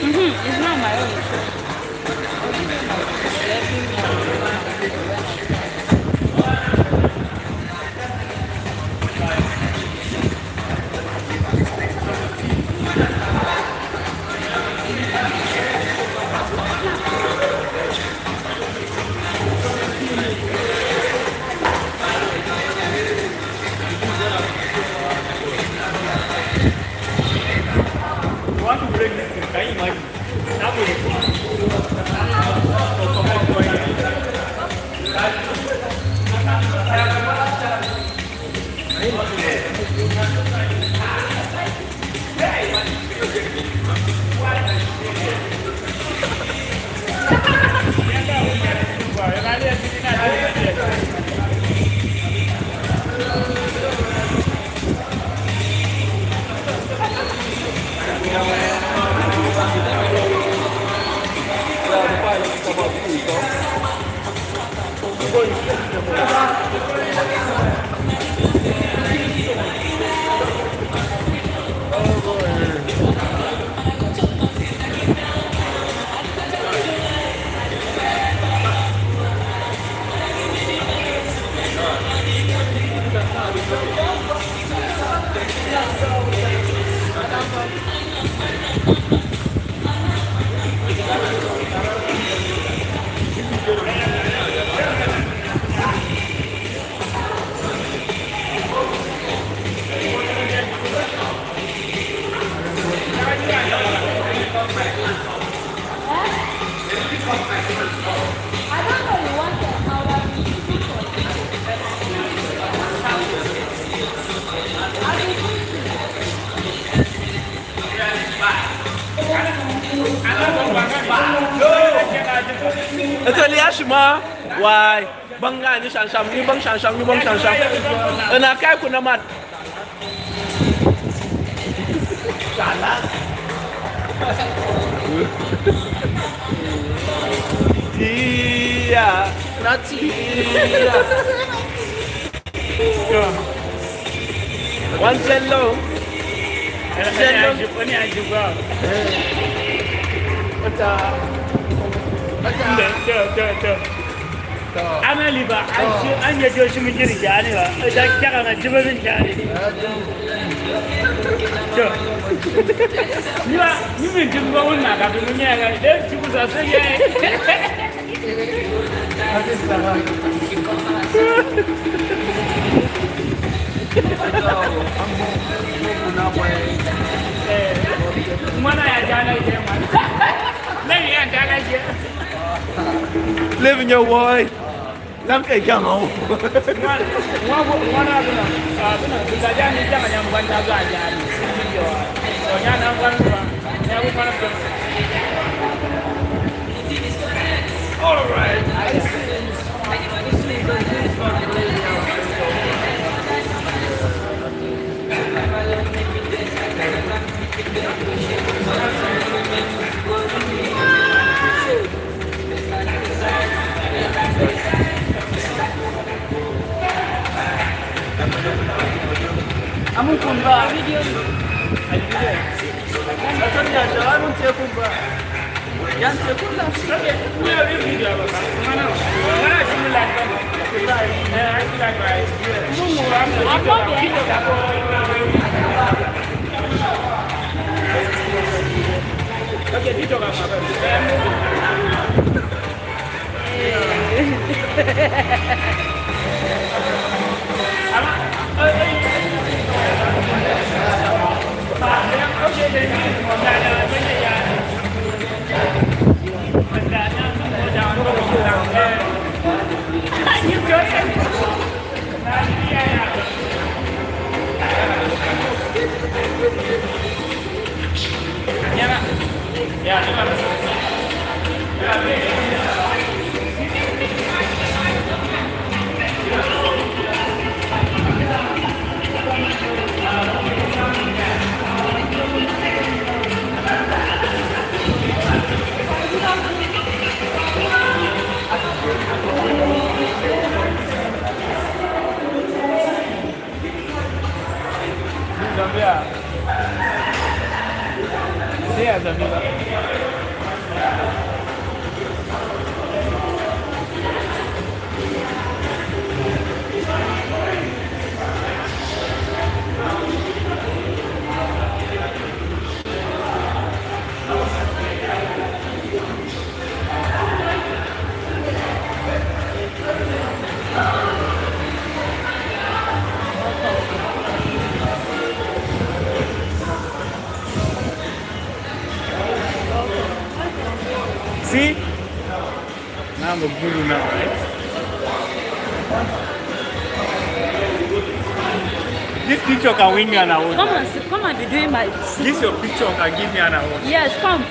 Mm-hmm. It's not my own. Ito liya shima, wai. Bang nga ni shansham, ni bang shansham, ni bang shansham. Ina kai kuna mat. Tia, na tia. One ten low. Ten low. Ata. Ata. Ana liba, an, an ya jo shi min jiri jani ba. Ita kya kana jiba min jani. Jo. Ni ba, ni min jiri ba wun na ka bi mun ya ga. De jibu sa se ya. Mana ya jana je man. Lebi ya jana je. Lebi nya wai. Lam ke jama. Mana, mana, mana, mana, jana jana jana. All right. Amu kumba. Amu kumba. Zambia. Nde ya Zambia. See? Now I'm a guru now, right? This picture can win me an award. Come and sit, come and be doing my... This your picture can give me an award. Yes, come.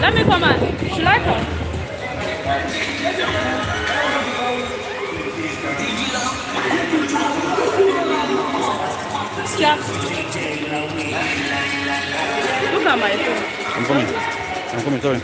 Let me come and... Should I come? Look at my phone. I'm coming. I'm coming, sorry.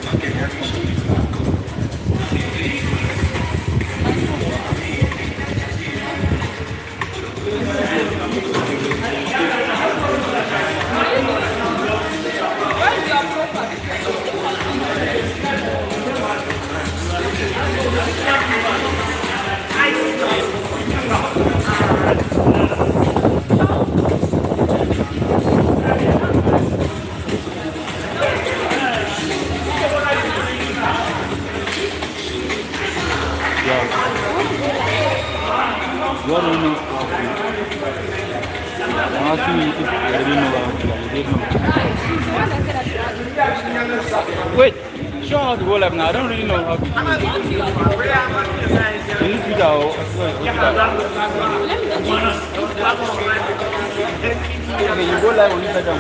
Wait, show how to go live now. I don't really know how to do it. Is this Twitter or Twitter? Okay, you go live on Instagram.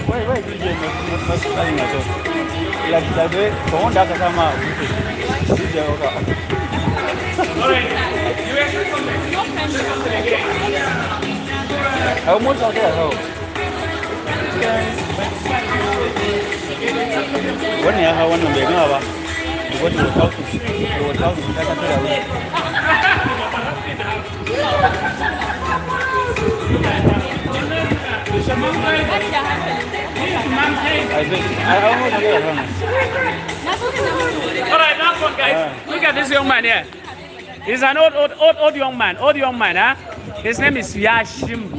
Why, why D J not, not, not starting at all? Like, like, the way, for one, that's a time out. D J, okay. I almost out there, how? Wani ya hawa na mbega ba. Because it was out. It was out. That's a fair way. I bet. I almost get it wrong. All right, last one, guys. Look at this young man here. He's an old, old, old, old young man. Old young man, huh? His name is Yashim.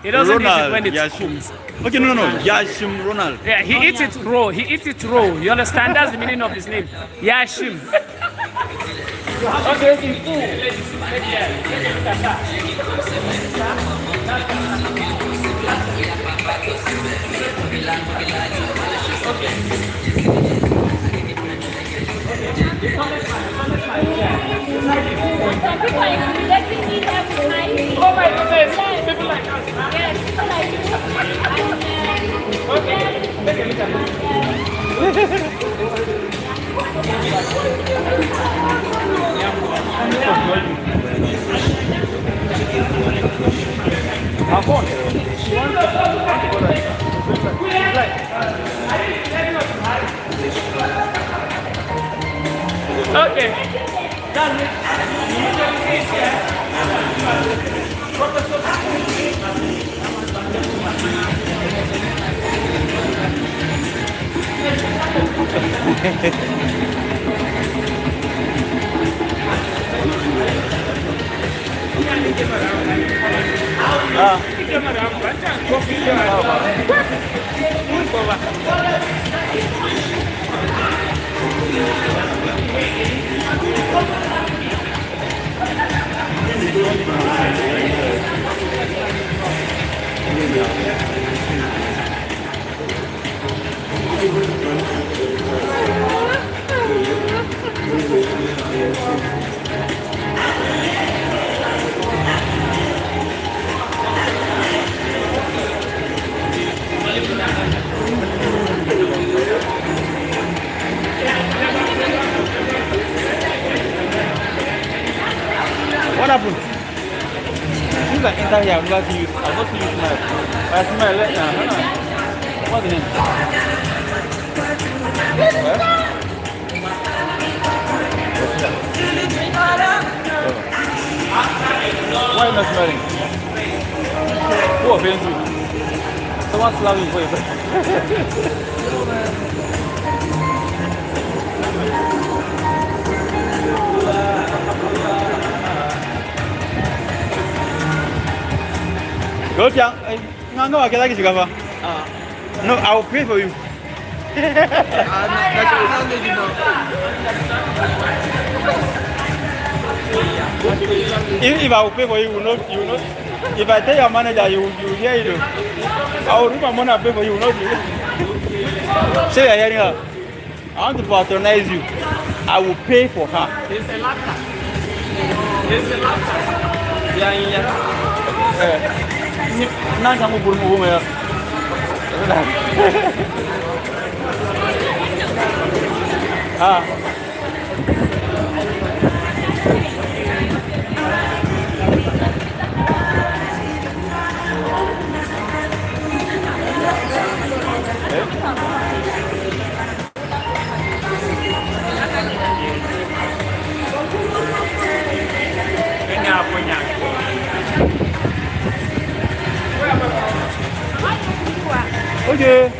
He doesn't eat it when it's cooked. Okay, no, no, no. Yashim Ronald. Yeah, he eats it raw. He eats it raw. You understand? That's the meaning of his name. Yashim. Okay, okay, cool. Okay. Ah. What happened? Since I enter here, I never see you. I never see you smile. I smile, eh? Uh-huh. What's the name? Eh? Why you not smiling? Who offends you? Someone slapping for you. Go, Tiang. Nganga wa kila kishika fa? Ah. No, I will pray for you. Ah, na, na, na, na, na. If, if I will pray for you, you will not, you will not. If I tell your manager, you, you will hear it. I will remember money I pray for you, you will not do it. Say you're hearing her. I want to patronize you. I will pay for her. It's a laughter. It's a laughter. Yeah, yeah. Eh. Nan kamu burmu bunga ya. Ah. Okay.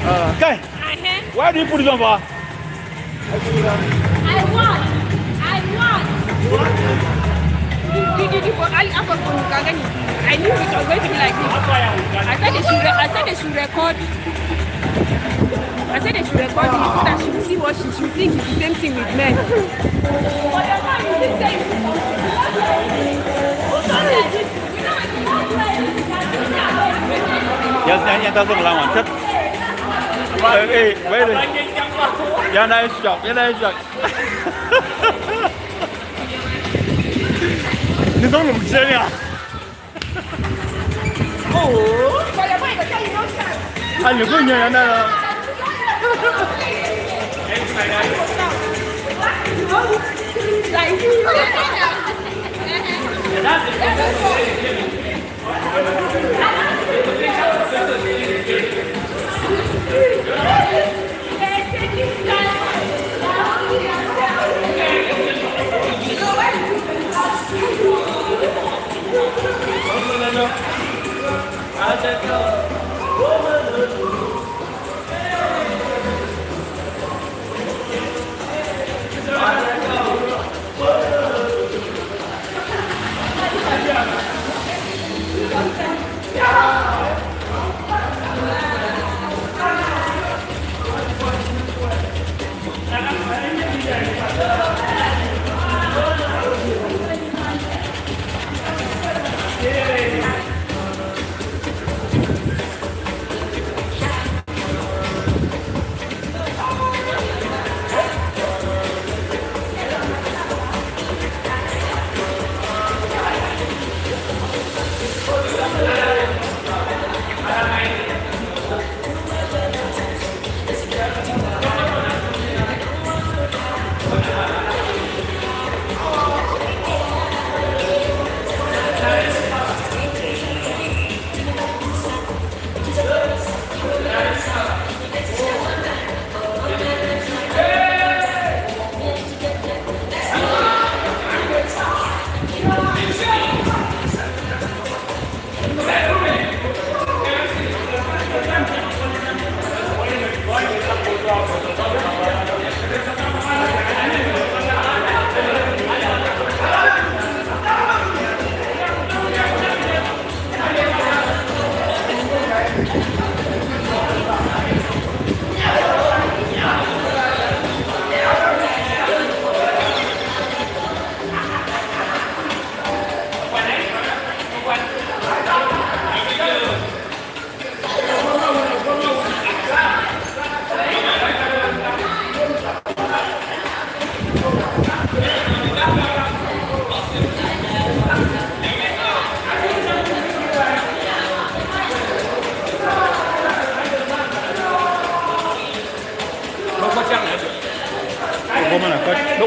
Uh, guy, why do you put this on for? I won. I won. Did, did, did, I, I knew it was going to be like this. I said they should, re- I said they should record. I said they should record it so that she will see what she should think is the same thing with men. Yes, yan, yan, that's all I want. Hey, hey, wait a minute. Yana is sharp, yana is sharp. Ni zong mu jenya. Oh. Ali ko nya na.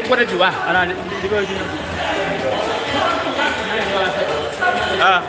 What did you want? Ana, di ba di. Ah.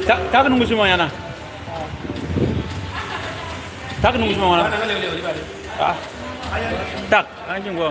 Ta-, tak nunggu semua ya, nah. Tak nunggu semua ya, nah. Ah. Tak, anjing gua.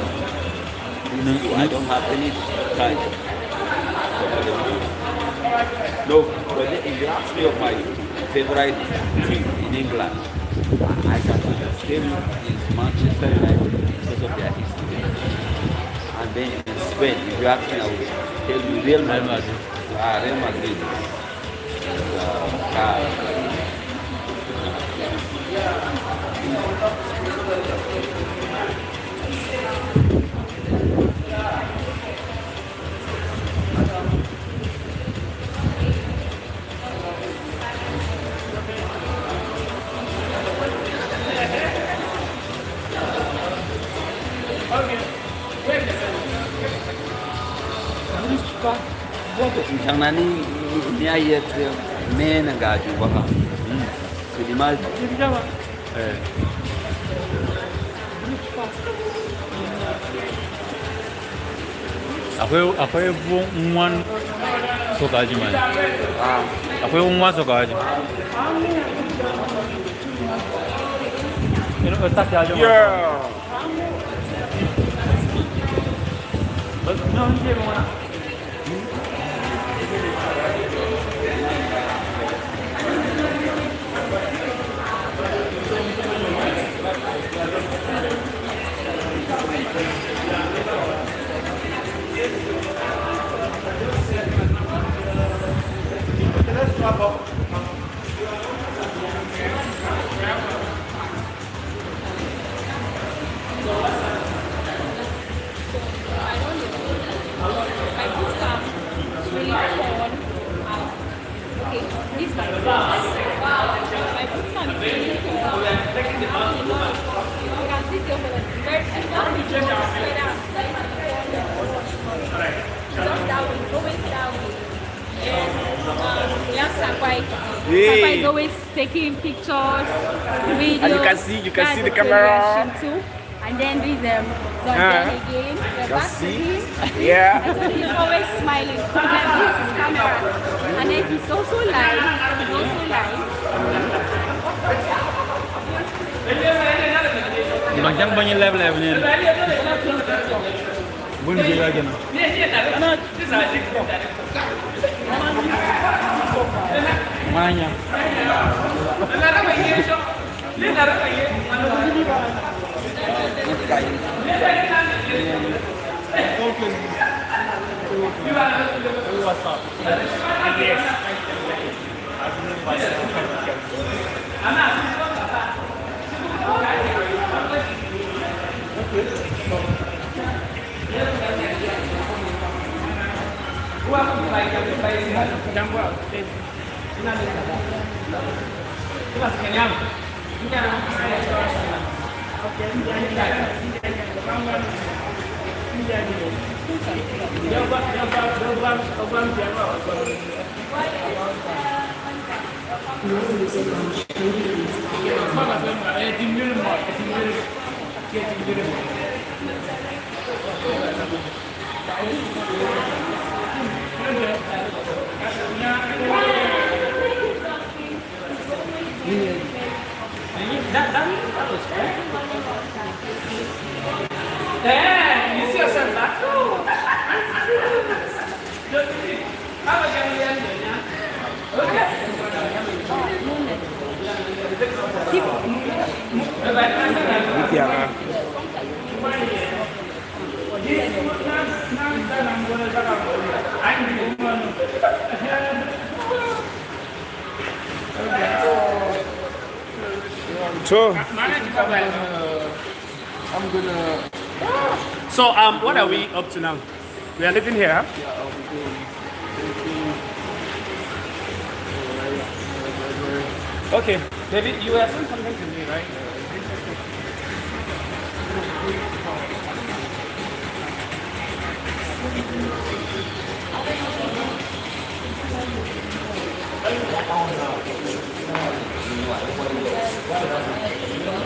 I don't have any time. No, but if you ask me of my favorite team in England, I can tell you is Manchester United because of their history. And then in Spain, if you ask me, I will tell you Real Madrid. Ah, Real Madrid. Nchang na ni, ni, ni a yet, eh, men nga ju ba ha. Hmm. Sinimal. Eh. Akwai, akwai wan sokaji man. Ah. Akwai wan sokaji. Ino, esta te ajo. Yeah. Just that way, always that way. And, um, yeah, Sapai. Hey. Sapai is always taking pictures, videos. And you can see, you can see the camera. Too. And then this, um, Zonten again. We're back to him. Yeah. And so he's always smiling. And this is camera. And then he's also live. He's also live. Bang jang banyi live, live ni. Bun jira gena. Manya. What's up? So, I'm gonna. So, um, what are we up to now? We are leaving here. Okay, David, you were saying something to me, right?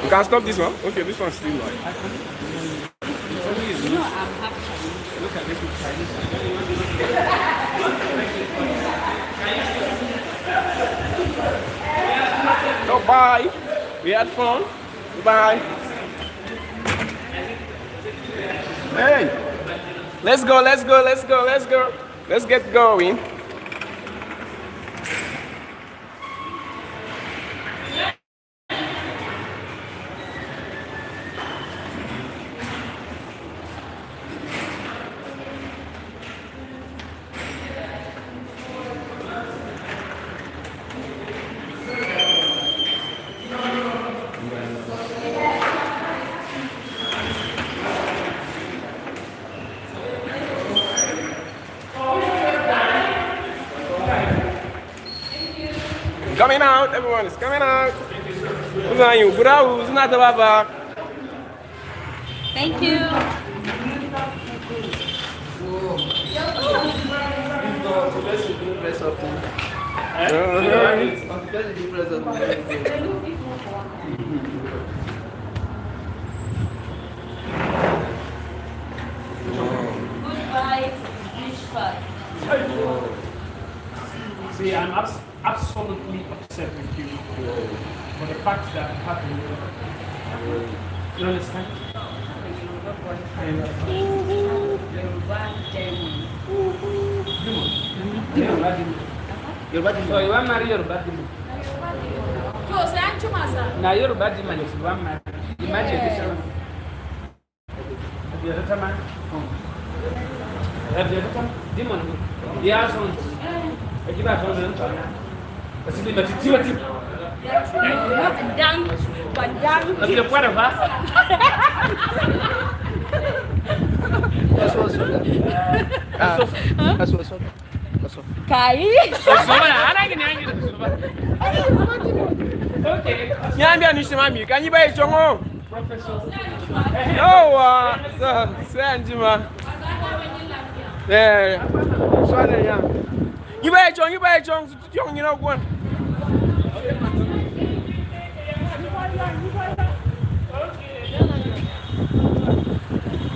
You can stop this one. Okay, this one's still live. You know, I'm half Chinese. Look at this Chinese. So bye. We had fun. Bye. Hey. Let's go, let's go, let's go, let's go. Let's get going. Coming out, everyone is coming out. Who's on you? Bravo, who's not the baba? Thank you. Rest of them. Eh? It's completely different of them. Goodbye, beach park. See, I'm abs- absolutely upset with you for the fact that happened. You understand? Yoruba demon. Demon. Yoruba demon. Yoruba demon. So you wan marry Yoruba demon? Yo, say Anchumasa. Na Yoruba demon, you wan marry. Imagine this one. Demon. Yeah, so. Dang, badang. That's your part of us. That's what's up. Ah, that's what's up. Kai. Okay. Nyambia nishimami, kanyiba ichongo. Yowa, so, so Anjima. Eh, so ya. Nyiba ichongo, nyiba ichongo, so tiong, you know, one.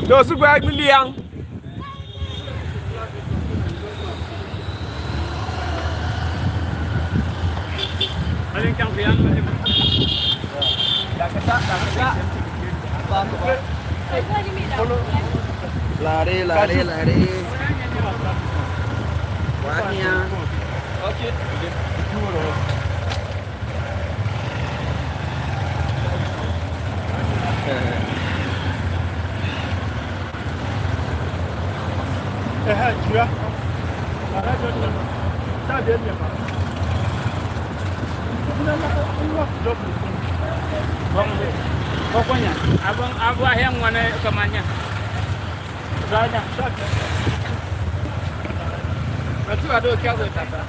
Yo, so go, I believe. Lare, lare, lare. Wanya. Okay. Ehe, jua. Ara jua jua. Sa de ne ba. Bong, pokoknya, abang, abu ayang mana kamanya. Zanya, sa. Nanti ada kya boleh kata.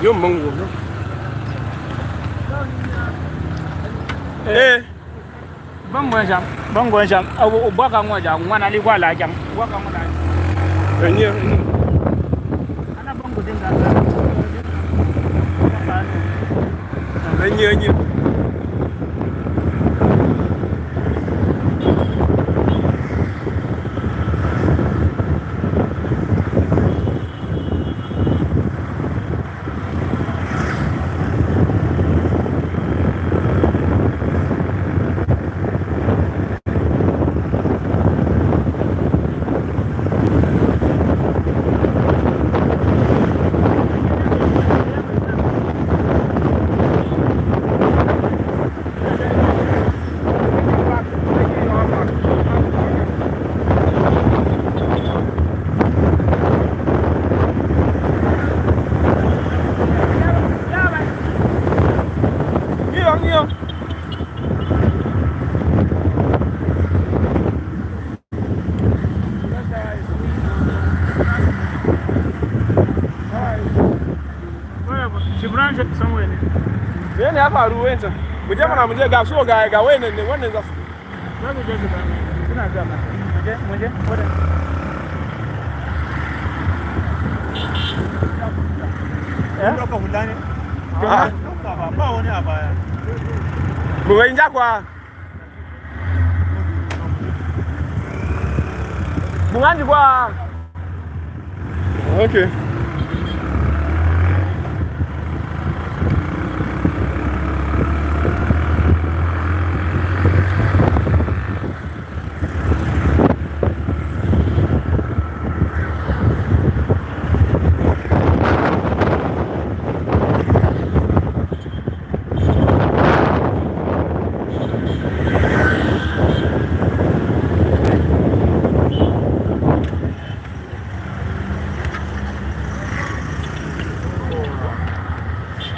Yo, mango, no? Eh. Bango jam, bango jam. Awo, o baka ngo jam, ngwana li kwala jam. Baka ngo na. Enye, enye. Ana bango dinga. Enye, enye. Bene ya faru wenza. Muje mana muje ga so ga ga wene ne wene za. Eh? Ah. Mwenja kwa. Mungandi kwa. Okay.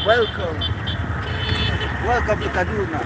Welcome. Welcome to Kaduna.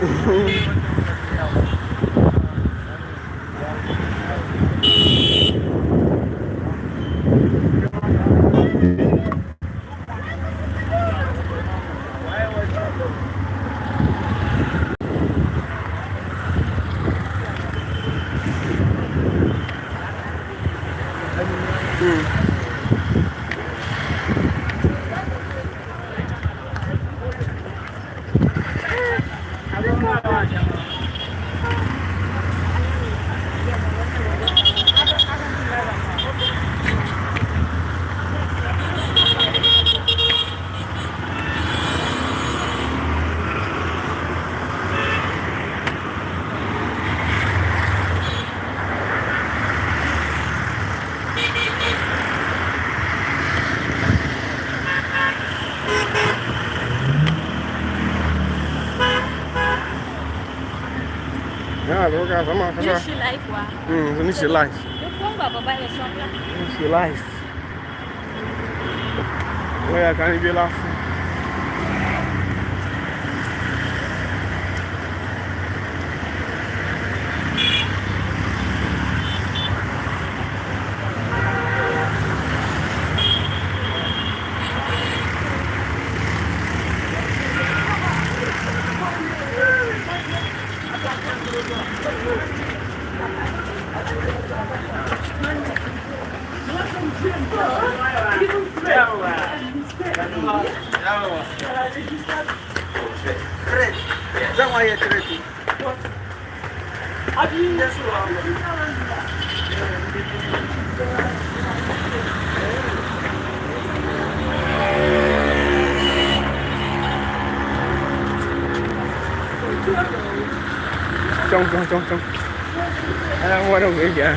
Ya, lo ka sama ka. Nishi life wa. Hmm, nishi life. Yo fomba baba ya sokla. Nishi life. Oya, kani bela fu. Chong, chong, chong, chong. Ala, wara we ya.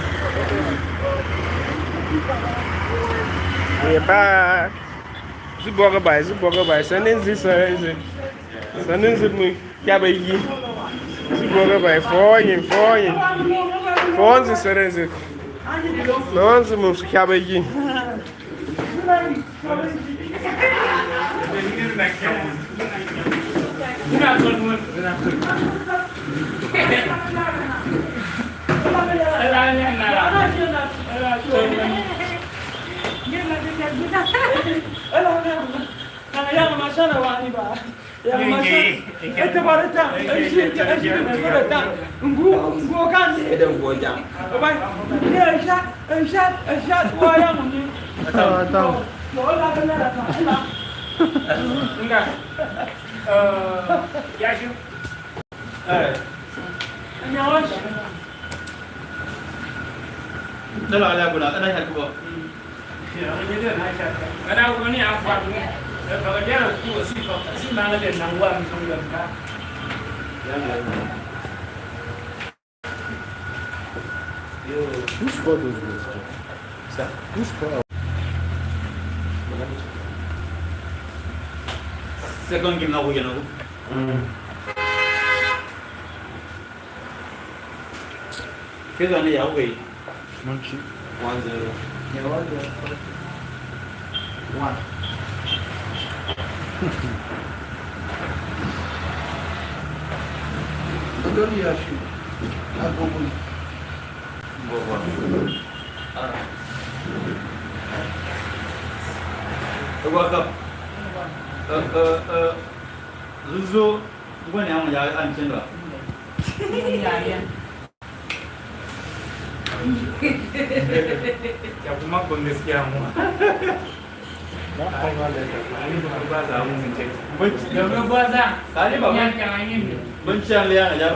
We're back. Zi boga bai, zi boga bai. Sanin zi, sanin zi. Sanin zi mu. Kya bai yi. Zi boga bai. Foyin, foyin. Fon zi, sanin zi. Fon zi mu, kya bai yi. Attends, attends. Nga, euh, ya je. Eh. Nyawash. Tala ala kuna, ana ya kuba. Ana wani afu. Fa dia ku si fa, si manga de na wa mi ka. Whose fault was this? Sir? Whose fault? Second game na kujana ku. Mm. First one ya ku. Monkey. One zero. Yeah, one zero. One. Don't you have shoe? I go with. Go for it. Ah. Go up. Uh, uh, uh. Zuzu. Ngwani amu ya anchenga. Ya kuma kondes ya mu. Baza amu nche. Baza. Sali ba. Nyanka ngini. Buncha le ya ya.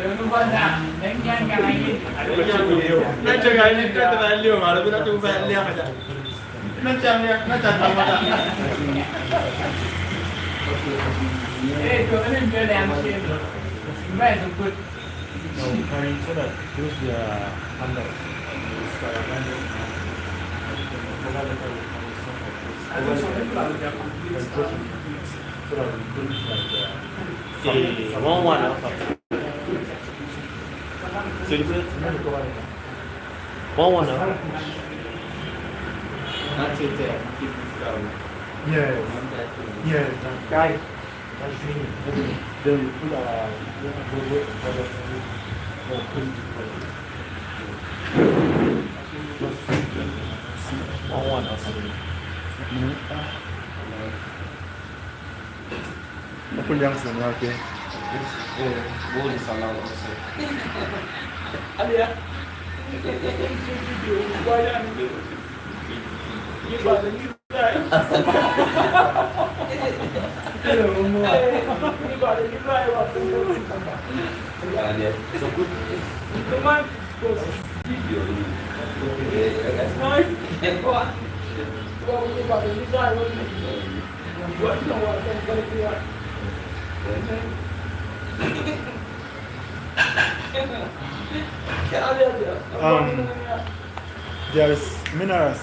Nyanka ngini. Nyanka ngini. Nyanka ngini. Eh, one one alpha. One one, huh? That's it, uh, keep it down. Yes. Yes, that's right. That's true. Then we put our, we put our, we put our, one one alpha. Mm-hmm. Open the answer, okay. Boli salam also. Um, there is minerals.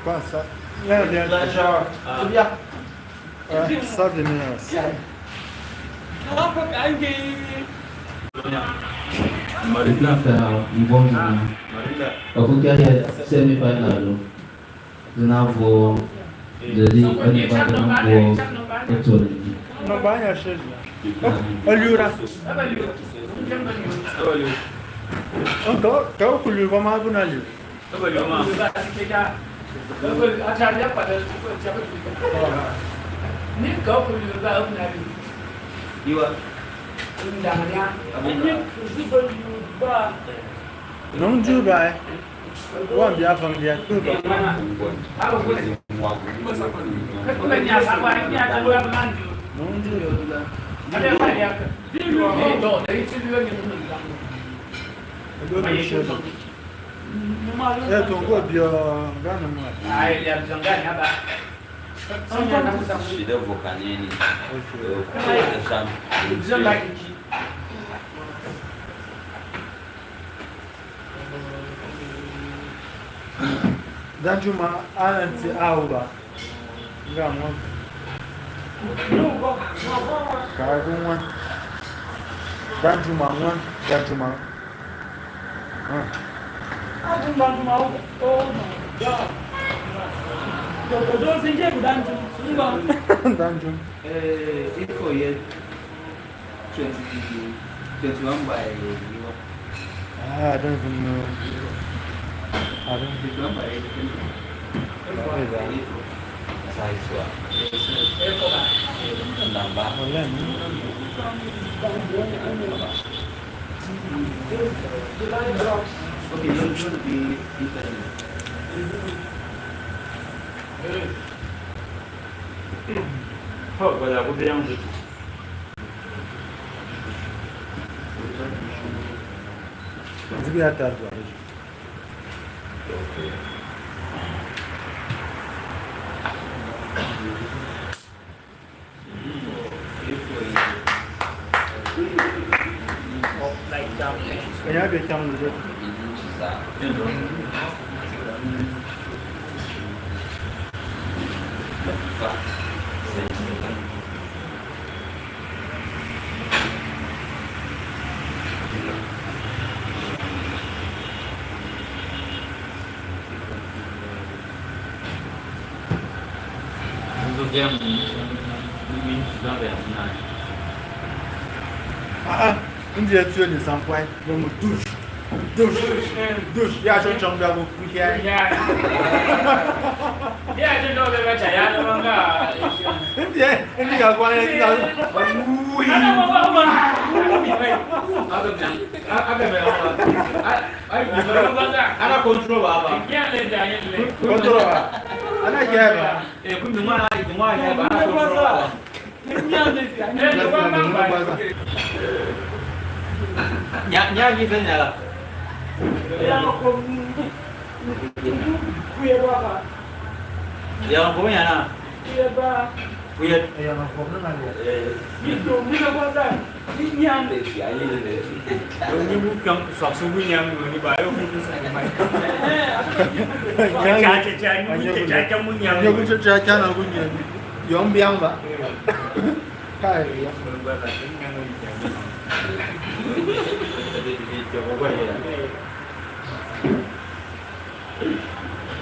Kwanza. Yeah, there is. Uh, serve the minerals. Marina. After Mbongo, Marina. Okukia ya semi final. Zinavo, jadi, ani pada navo, actually. No banya shezi. Oliura. Ka, ka kuli ba ma buna li. Iwa. Nong Juba, eh. Wambia family ya Juba. Nong Juba. Ndio ni shezi. Eh, tongo bio ngana mwa. Shida vokaneni. Okay. Eh, kutoka shamba. Danjuma anti auba. Nga mwa. Ka ku mwa. Danjuma mwa. Danjuma. Ah. Oh my God. Doctor Jones, nje ku Danjuma. Danjuma. Eh, info yet twenty, twenty-one by what? Ah, I don't even know. I don't. Twenty-one by eight. What is that? Size what? Yes, sir. Number. Oh, yeah, no. Ah, ah. Nje tuyo ni sampwai. Bongo douche. Douche. Douche. Ya cho chong ya kukia. Ya cho chong ya cha ya manga. Nje, nje ya kwa ya. Ui. Aga, aga, aga, aga, aga, Ana control baba. Control baba. Ana jaba. Eh, kun duma, duma jaba. Ana control baba. Nya, nya, ni fe nya la. Ya ko nya na. Kuya. Eh. Ni do, ni do kwanza. Ni nyambe. Ni bu kam sa su bu nyambe ni ba yo bu sa ni mai. Cha cha cha ni bu cha cha cha bu nyambe. Yo bu cha cha cha na bu nyambe. Yo mbiamba. Kai ya.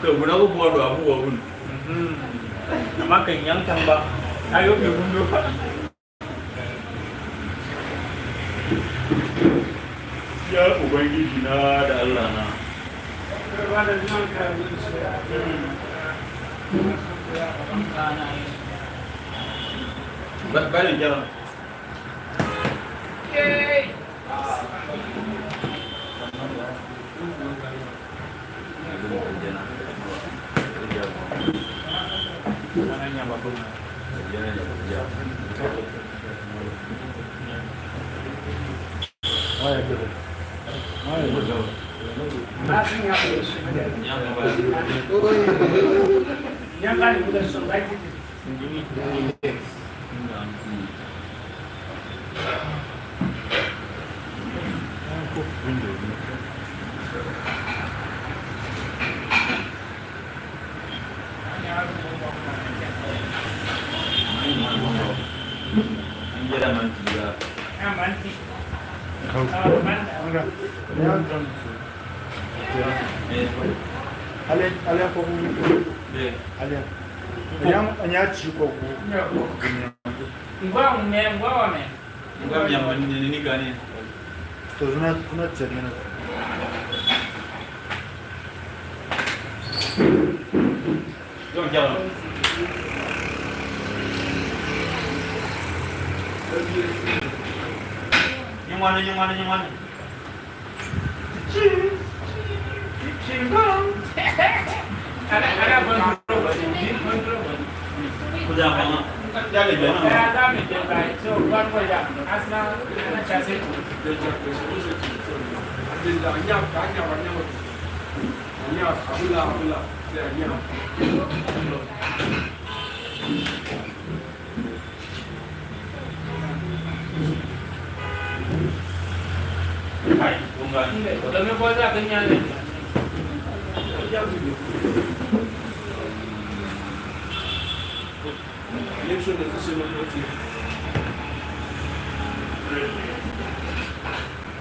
Ko buna ko buwa do abu wa bun. Mhm. Amma kan yan tamba. Ayo ke bundo. Ya Ubangiji na da Allah na. Ba, ba da jara. Ale, ale ko. Ale. Anya, anya chi ko ko. Ngwa me, ngwa wa me. Ngwa me, ngwa ni, ni gani. To zuna, zuna tsengena. Nyumane, nyumane, nyumane.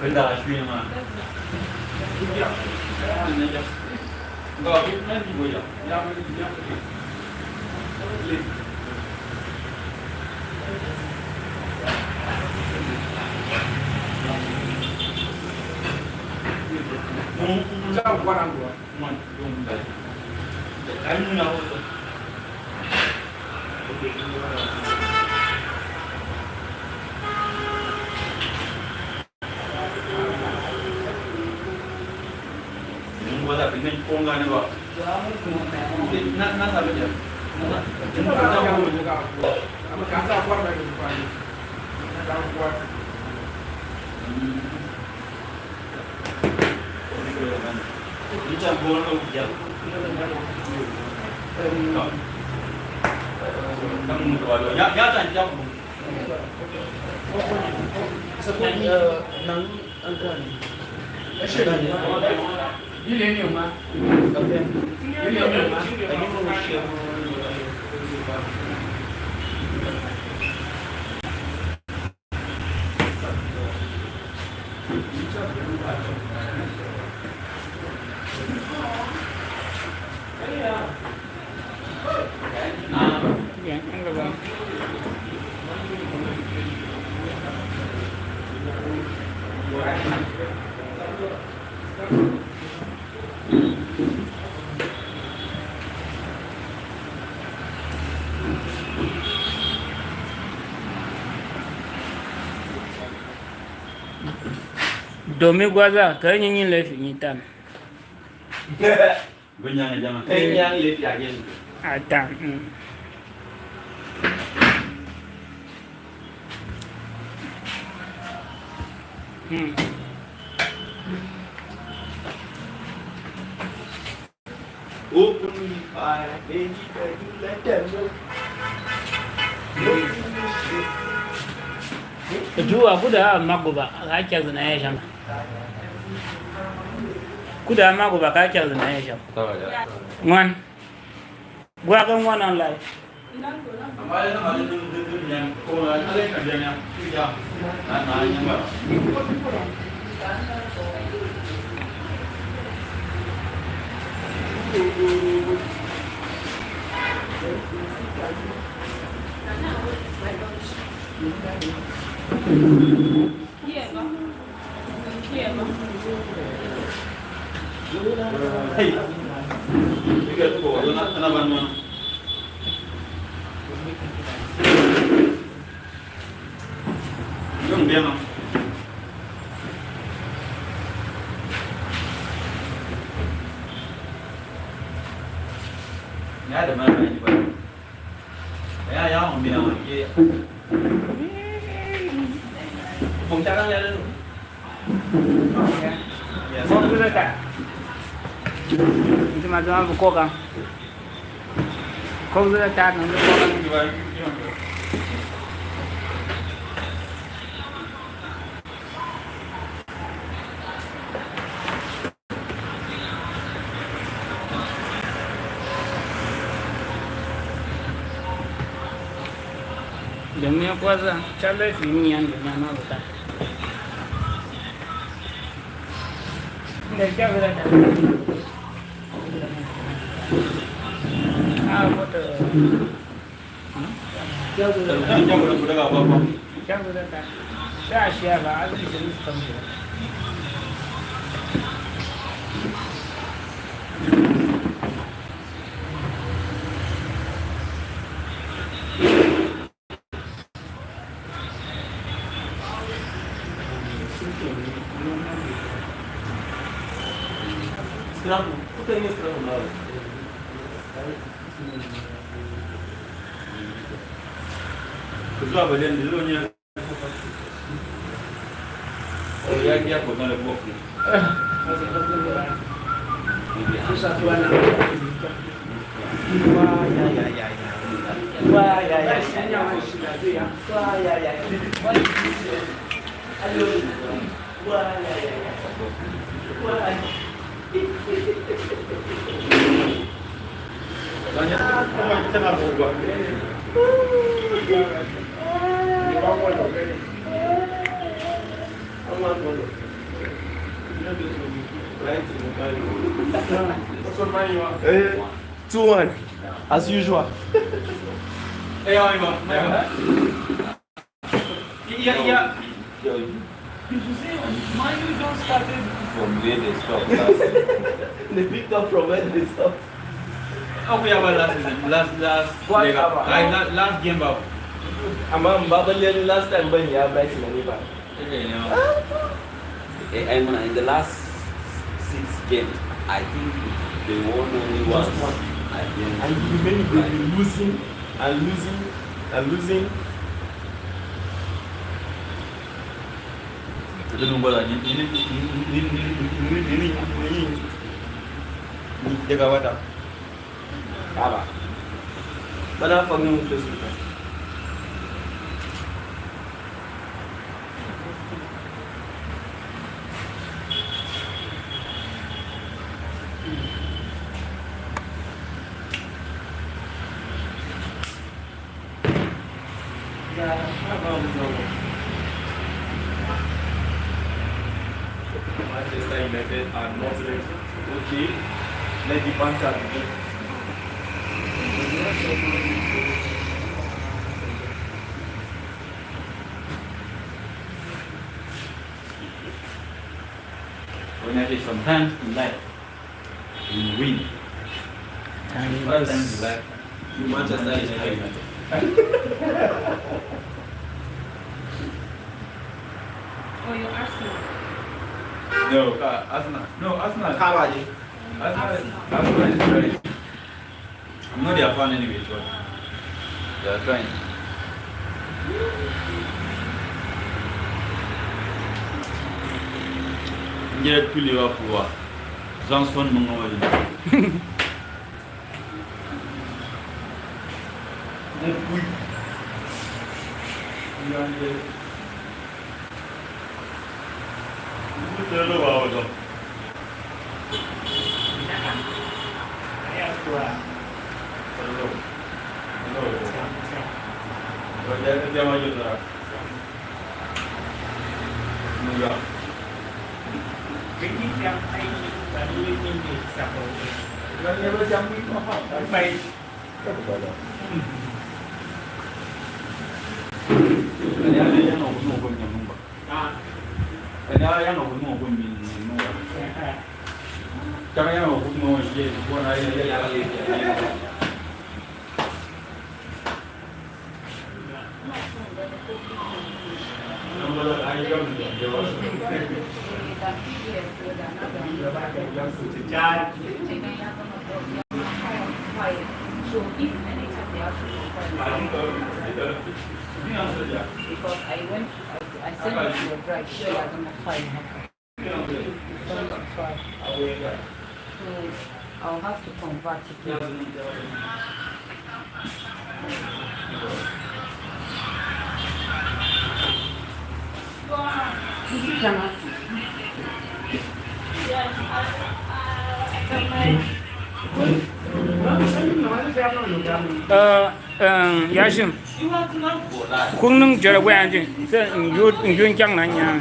Kanda ashuye ma. Domi gwaza, ka nyi nyi lefi nyi tan. Go nyang jama. Eh, nyang lefi again. Atan. Mm. Mm. Etu akuda magoba ka kyazina ya jama. Kuda magoba ka kyazina ya jama. Ngwan. Gwa ka ngwan an lai. Ya da ma ba ni ba. Ya, ya, o mi na wa ke. Fong ta kan ya lo. Yes. Kok zira ta. Iti ma zama bu koka. Kok zira ta, nang koka. Dunia kwanza, chale fini yan dunia na buta. Ndio chakula ta. Ah, foto. Scramble. Puta, ini scramble now. Kuzwa balen dilo nya. Oh, ya, ya, kota na bok. Sasa tuana. Wa, ya, ya, ya, ya. Wa, ya, ya, ya, ya. Wa, ya, ya, ya. Ayo. Eh, two one, as usual. Yeah, yeah. Yo, you, you see, why you don't started from where they stop last season? They picked up from where they stopped. Okay, about last season, last, last, what leg, about? Like, la-, last game, about. Ama, Baba, last time when you have Brighton and Liverpool. Okay, yeah. Eh, I mean, in the last six games, I think they won only just one. One against, and the remaining, they've been losing and losing and losing. Ndio mbona ni, ni, ni, dega wata. Baba. Bana fa mi mu Facebook. Manchester United are not ready. Okay, let the banter begin. When I say sometimes in life, you win. And you lose. Sometimes in life, you Manchester United. Oh, you Arsenal. No, uh, Arsenal. No, Arsenal. Arsenal. Arsenal. Arsenal is very I'm not their fan anyway, but they are trying. Nje pili wa kuwa. Johnson Mangawali. Mukui. Yande. Kadi ala yanga kutuma kwa minu. Kama yanga kutuma kwa minu. So if anytime they ask me to buy, because I went, I, I sent it to the bride, she has on a file. So I'll have to convert it. Ee, ee, Yashim. Kung nung jara we anji. Se, yun, yun kyang na nya.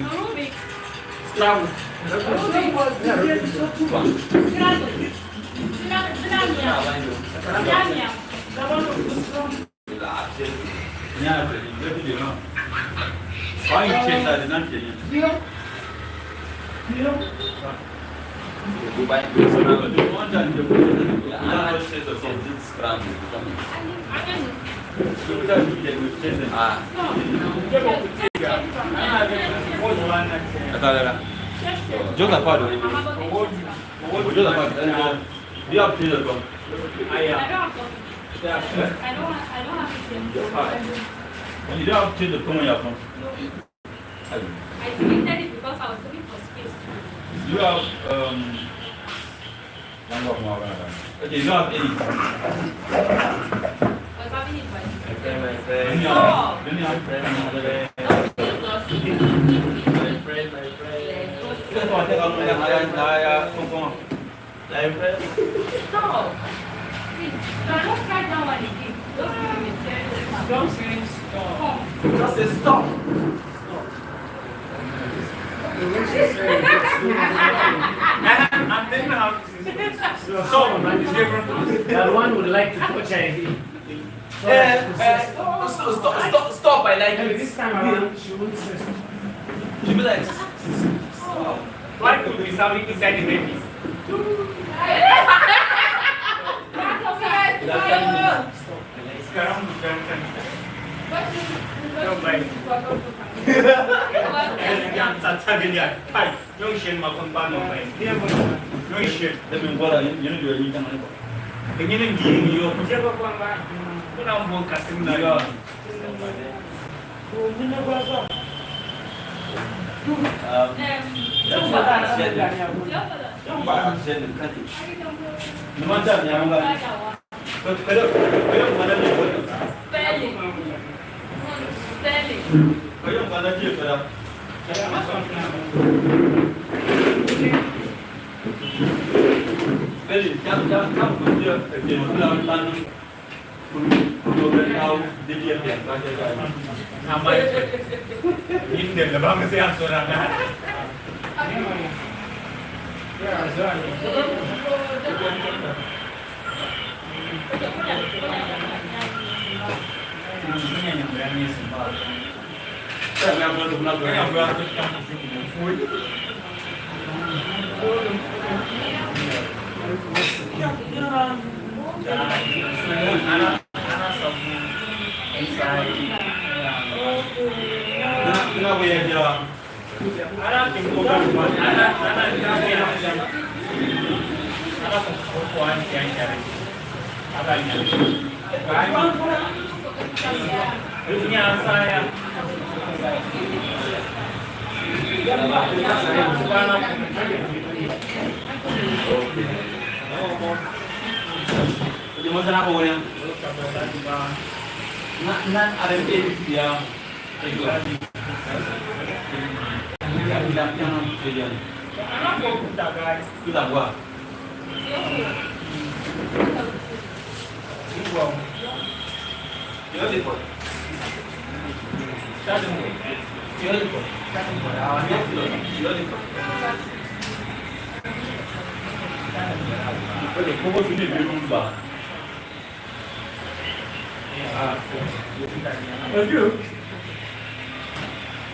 Just a part. Just a part. You have to tell the tongue. I don't, I don't have to tell the tongue. You don't have to tell the tongue. I deleted it because I was looking for space. You have, um, okay, you don't have any. I was having it by myself. My friend, my friend. Let me have, let me have. Don't say it, Ross. My friend, my friend. Yes, Ross. This one take out my hand, come on. Stop. See, you cannot try that one again. Just give me a serious one. Stop saying stop. Come. Just say stop. Stop. The way she said it, it's good. And then how to say stop. Stop. That one would like to touch her. Eh, eh, stop, stop, stop, stop, I like it. This time around, she won't say stop. She'll be like, "Stop." Why could we sound inside the babies? Don't mind. Young Shen, my phone, bad number. Young Shen. Let me bother you. You know you are young. Can you name me? You are. Kuna mbo kasing na. Yeah. Um, don't bother. Don't bother. No matter the number. Spelling. Spelling. Spelling. Jam, jam, jam.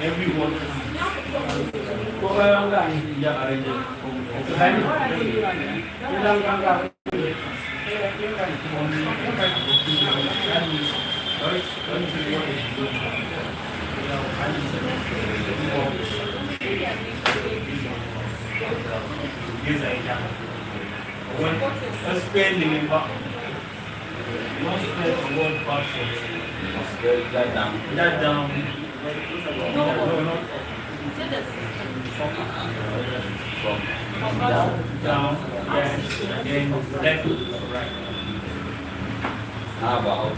Everyone. Spending in ba- You want to spell the word passport? You spell that down. That down. No, no, no. From down, down, yes, and then left, right. How about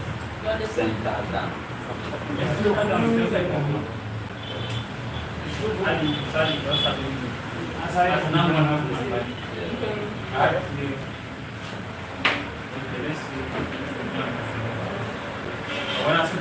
center down? Yes, center down, just like that. It's good. As now one has my body. Yeah. All right.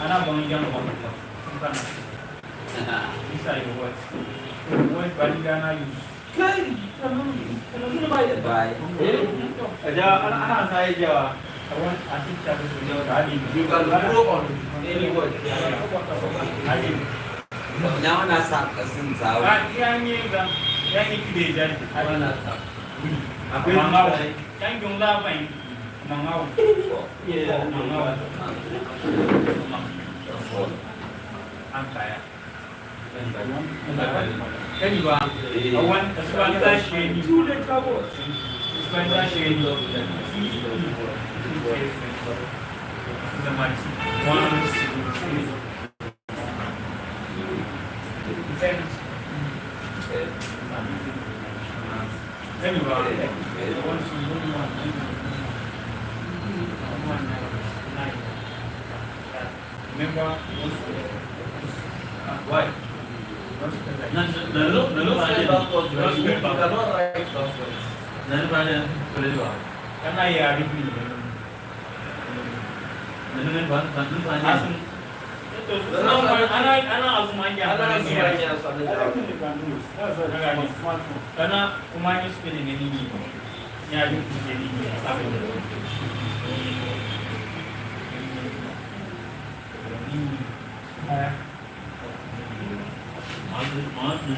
Ana bang jang bang. Inside the words. Words bali gana use. Kai, kana, kana, kana bai. Bai. Eh? Aja, ana, ana, saya aja. I want, I think that is the word. I mean, you can grow on any word. I mean, now na sa, sa, sa. Ah, yang ni, yang ni kide jadi. Mana sa. Aku yang tahu. Yang jumlah apa ini? Mangau. Yeah, mangau. Angkaya. Kani ba, awan, kasuban ta sheni. Kasuban ta sheni. Zamani. One, two, three. Remember, why? Na, na, na, no, no, no, no, no, you cannot write backwards. Na, na, na, na, kana ya repeat. Asum. Ana, ana, ana asum anja. Ana asum anja. Kana kumanya spelling ni nini? Ya, ni nini?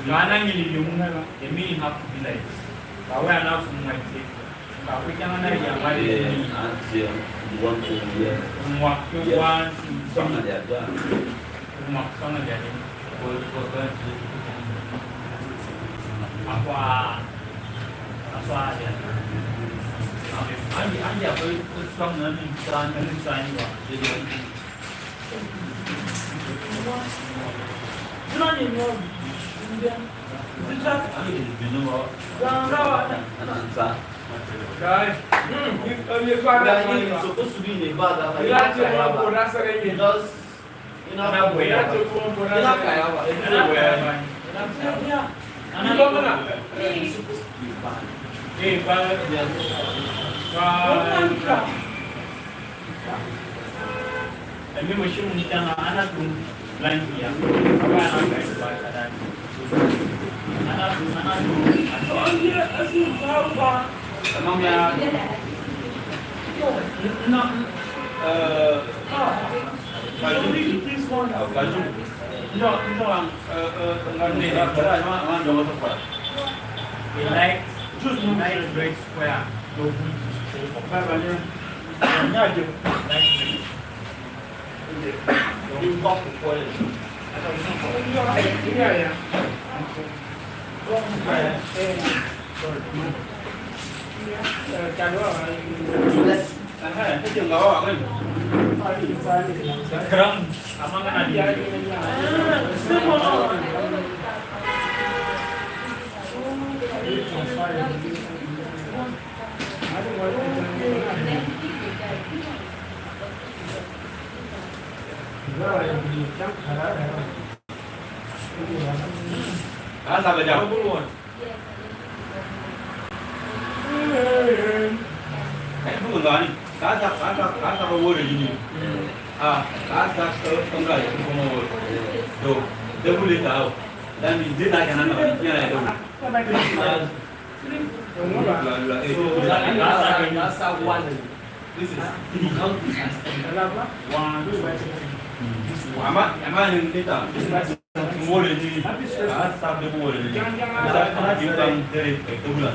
Kana ngili limu, the meaning have to be like this. Kawe ana asum anja. Guys, mm, you, uh, you find that money. Supposed to be in a bag. Just, you know, Emi mashim ni tanga ana tum line ya. Aba ana kai ba kada. Ana tum, ana tum. Tamam ya. Na, eh, Kajum. Kajum. Njo, njo, eh, eh, ngan ne, ngan, ngan, ngan, ngan, ngan, He likes, he likes red square. Yes. Aha, ete nga wa ngani. Gram, amanga na dia. Asa ka jam. Ai, buku ngani? Kasa, kasa, kasa ko wore jini. Ah, kasa ko, ko ngai, ko mo wore. Do, de bule tao. Dan ni de na kana na, kana do. Ah, so, that's, that's one. This is three. Count this as three. One, two, three. Ama, ama ni later. Wole ni, ah, sa de wole ni. Sa, sa, you can tell it, eh, double.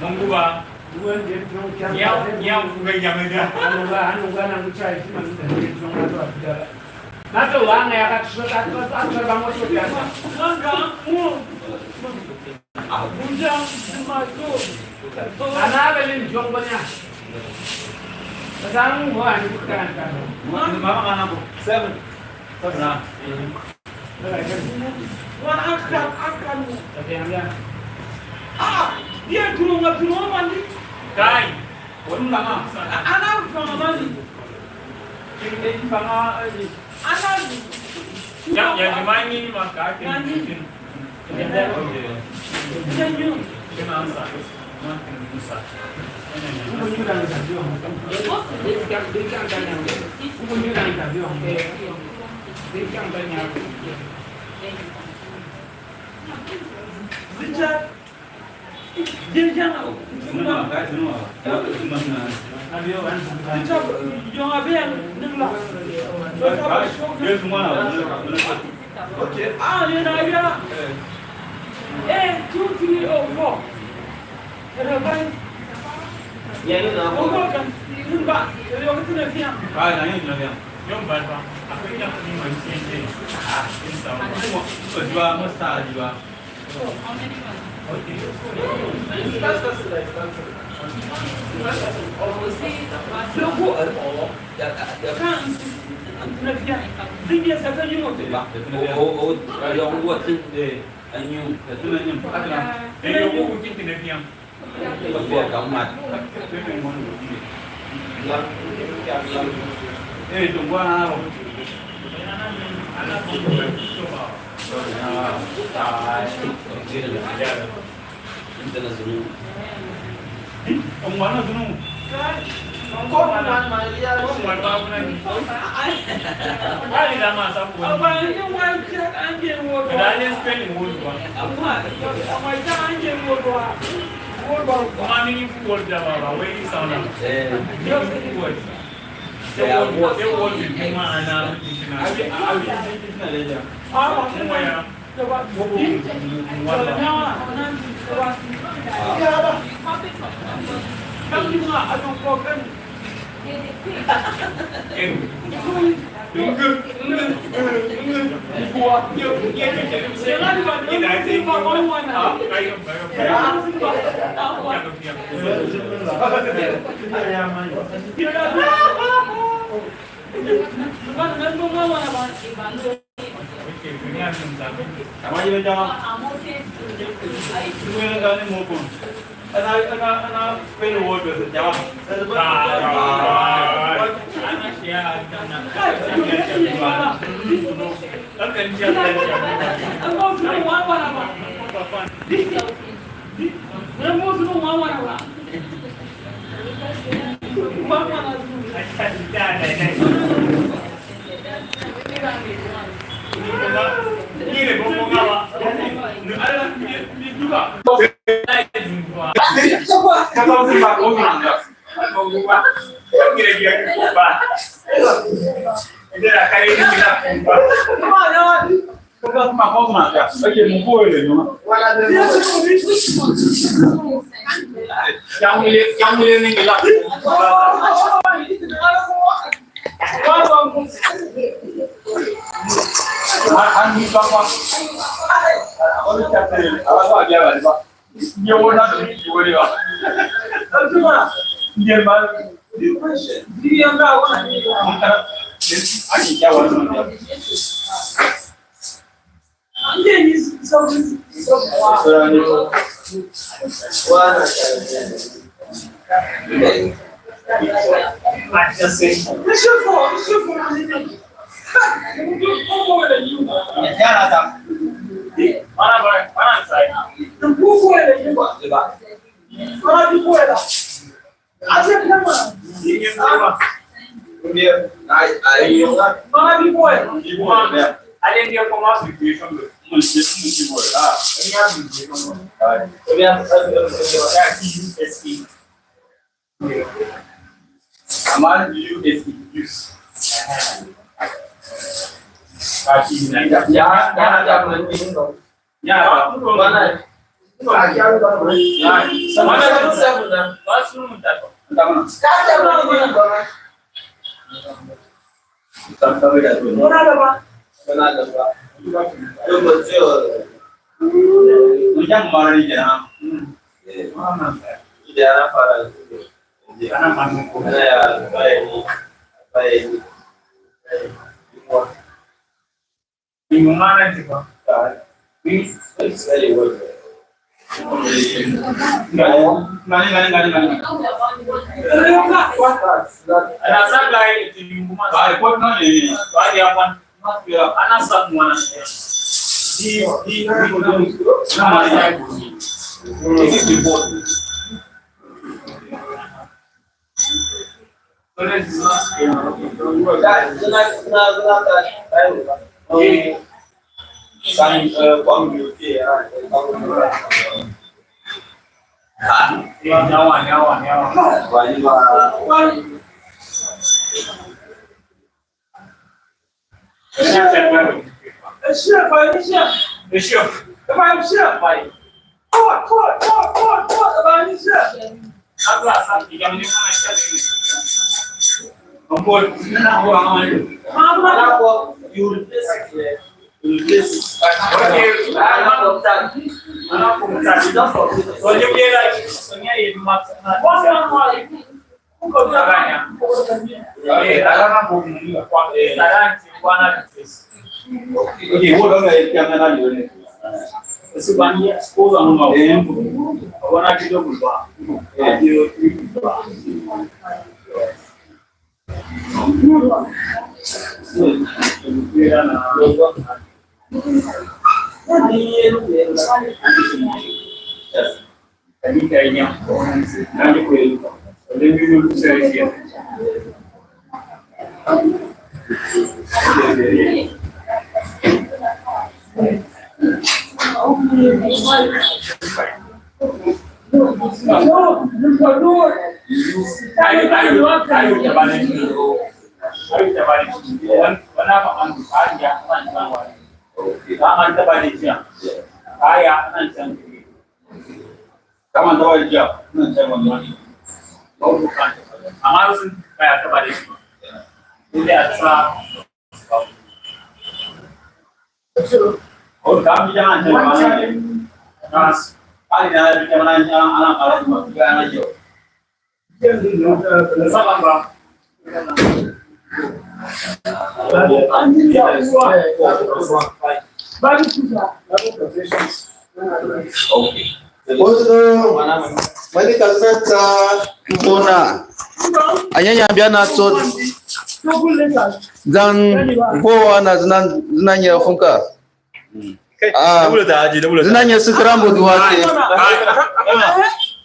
Mungu ba. Nyau, nyau, fuga jameda. Nato wanga ya katusota, katusota, katusota, katusota. Abuja, Mato. Ana bele njongo nya. Tatangu wa ni kukanta. Mama, mama, mama, seven. Seven, ah. Wan akan, akan. Tapi yang dia. Ah, dia tulunga, tulunga mandi. Kai. Wani mama. Ana mfanga mandi. Ini mfanga, eh, Ana. Ya, ya, gimana ini maka? Nani? Ini. Ini. Richard. Okay. Ah, yeah, yeah, yeah. Eh, two, three, or four. Reverend. Yeah, no, no. Ogo kan, tumba, yo ko tuna fiam. Ah, na yo tuna fiam. Yo ba ba. Akwenda kuni ma sente. Ah, insa. Ko jwa mo sa jwa. So, how many months? Okay. Look, oh, yeah, yeah. Kan, tuna fiam. Zingi sa tuna fiam. Oh, oh, oh, yo, what? Eh. Anyum. Anyum. Anyum. Eh, yo, ko kinti ne fiam. Kwa kamat. Eh, tungwa naro. International. Omwana zunu. Ko mwana Maria. Ko mwana wa mwana. Wali na masa ko. Aba ni wa ja anje wo. Dale spelling wo. Aba, aba ja anje wo. Wo. Kuma meaningful word da baba. Where is sound? Eh. Meaningful word. The word, the word is human and dictionary. Abi, abi, dictionary. Ah, Aman U S E, use. Ya, ya, ya, ya, ya, mana, mana, mana. Koto, mani ka zata. Bona. Anyanya bia na so. Dan ko ana zina, zina nya funka. Ah, zina nya scrambled wake.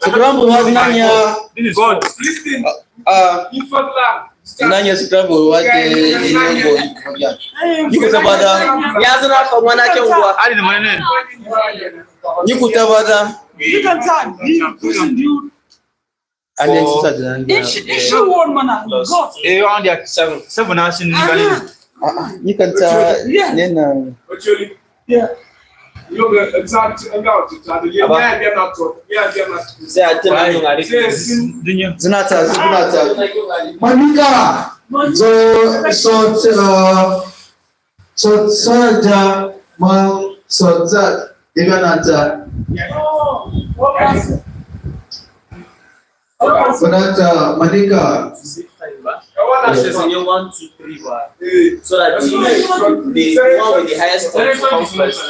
Scrambled wake zina nya. Ah, zina nya scrambled wake. Ni kutabada. Ya zina kwa mwana ke ngwa. Ali ni mwana. Ni kutabada. And then sister Janandi. Ishi, ishi one man and God. Eh, you only have seven. Seven hours in the. Ah, ah, you can tell. Yeah. Then, uh, yeah. Say, I tell you, Zinata, Zinata. Manika. So, so, uh, Sotsaja, ma, sotsa, iganata. Iganata, manika. One, two, three, one. So that the, the one with the highest point comes first.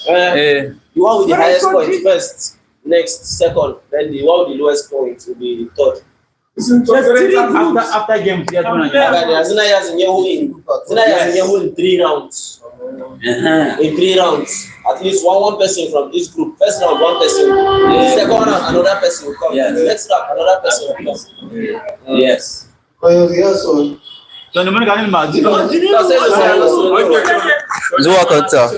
Eh, the one with the highest point first, next, second, then the one with the lowest point will be third. After, after games, yeah, tuna. Aga, zina ya zinye who in, zina ya zinye who in three rounds. Uh-huh. In three rounds, at least one, one person from each group. First round, one person. Yeah. Second round, another person will come. Yes. Next round, another person will come. Yes. So, ni mani gani ma? Zuwa kanta.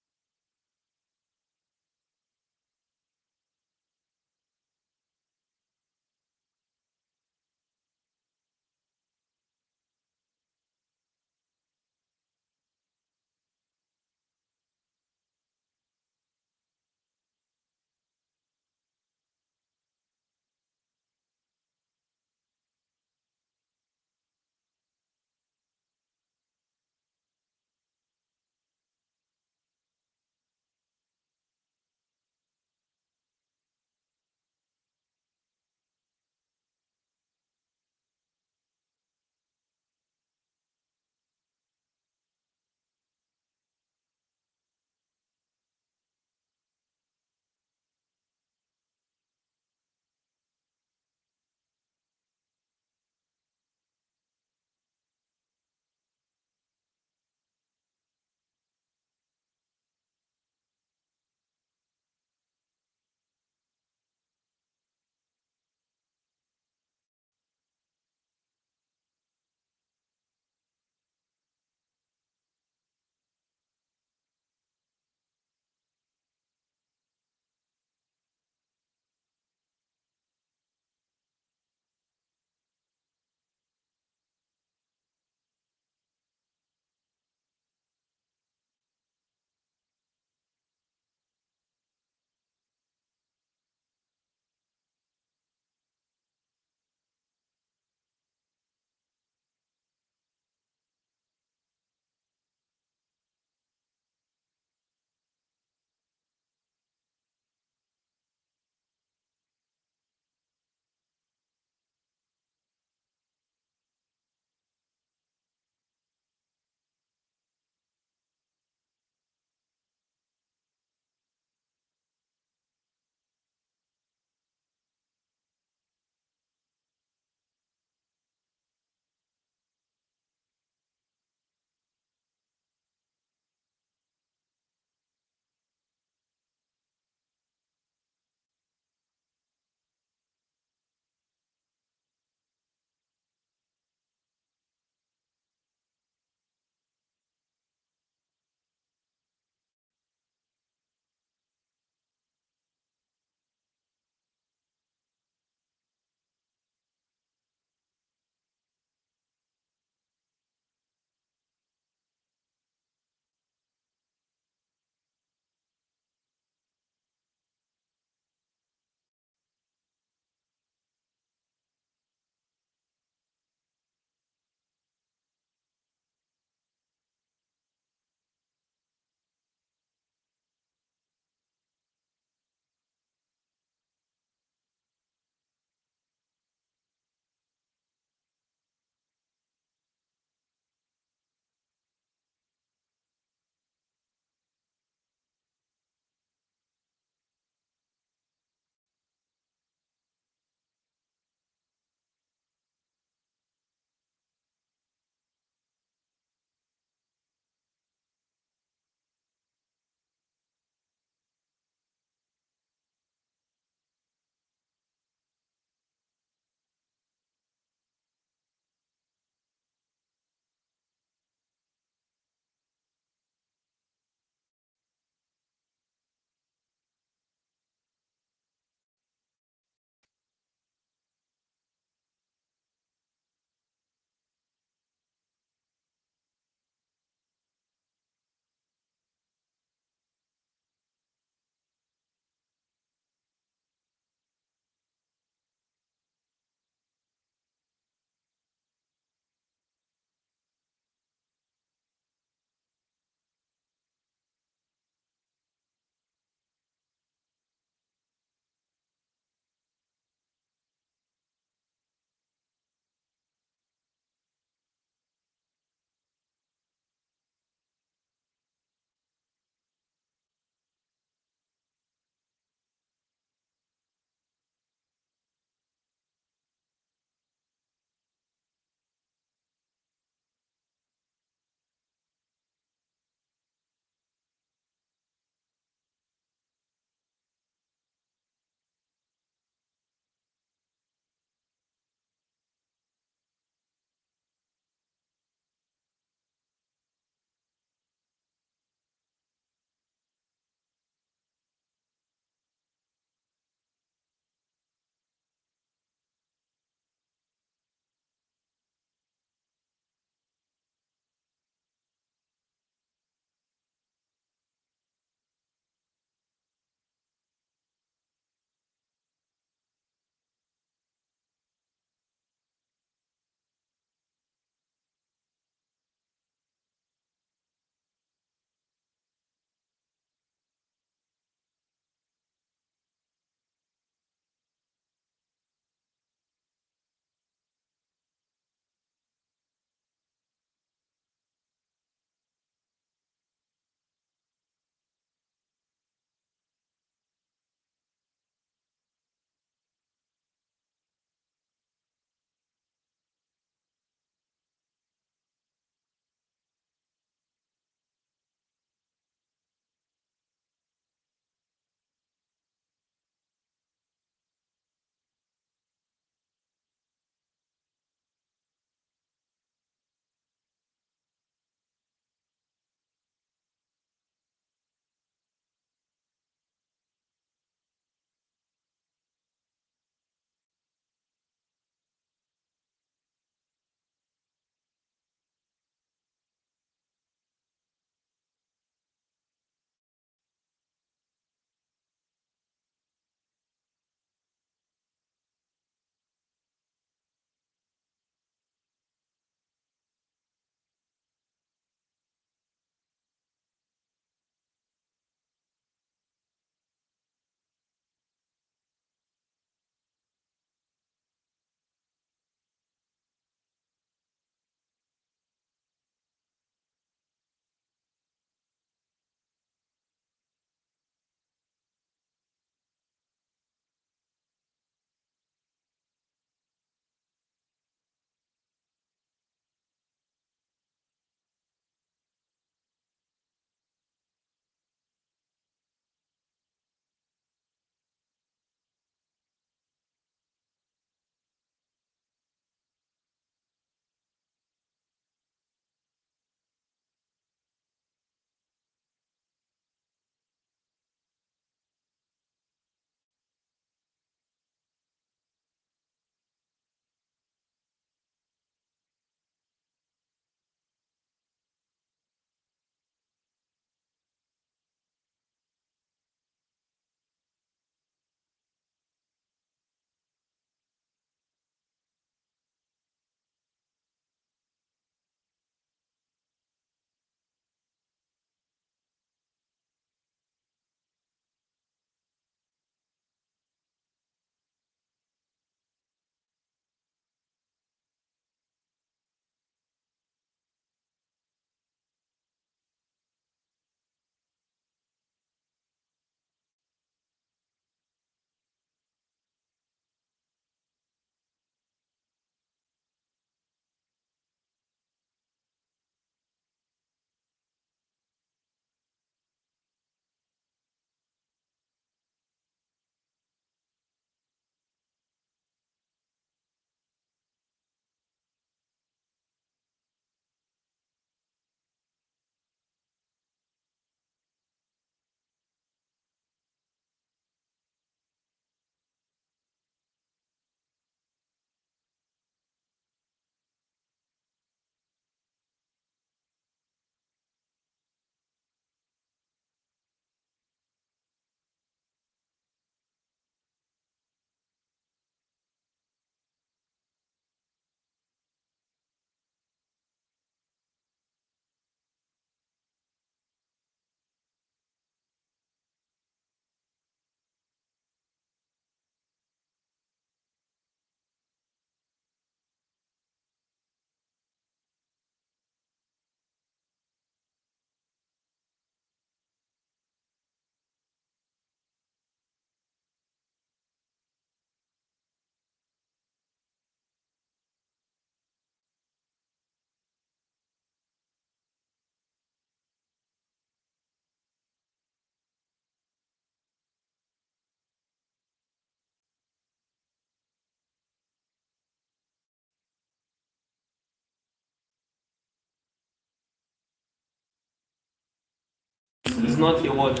not a word.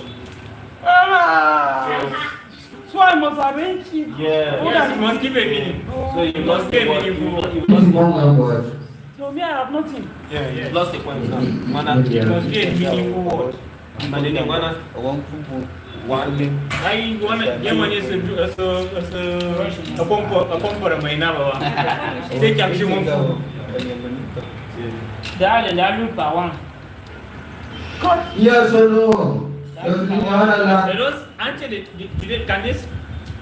Ah! So I must arrange it. Yeah. Yes, you must give a meaning. So you must give a meaningful word. You must give a word. So me, I have nothing. Yeah, you lost a point now. One. It must be a meaningful word. Manene wana. One. Ai, wana, ye mane se, se, se, apompo, apompo ra maina ba wa. Se kya kishi mo. Dale, dale, pa wan. Yes or no? Yes, ni wana la. Let us answer the, the, the, can this,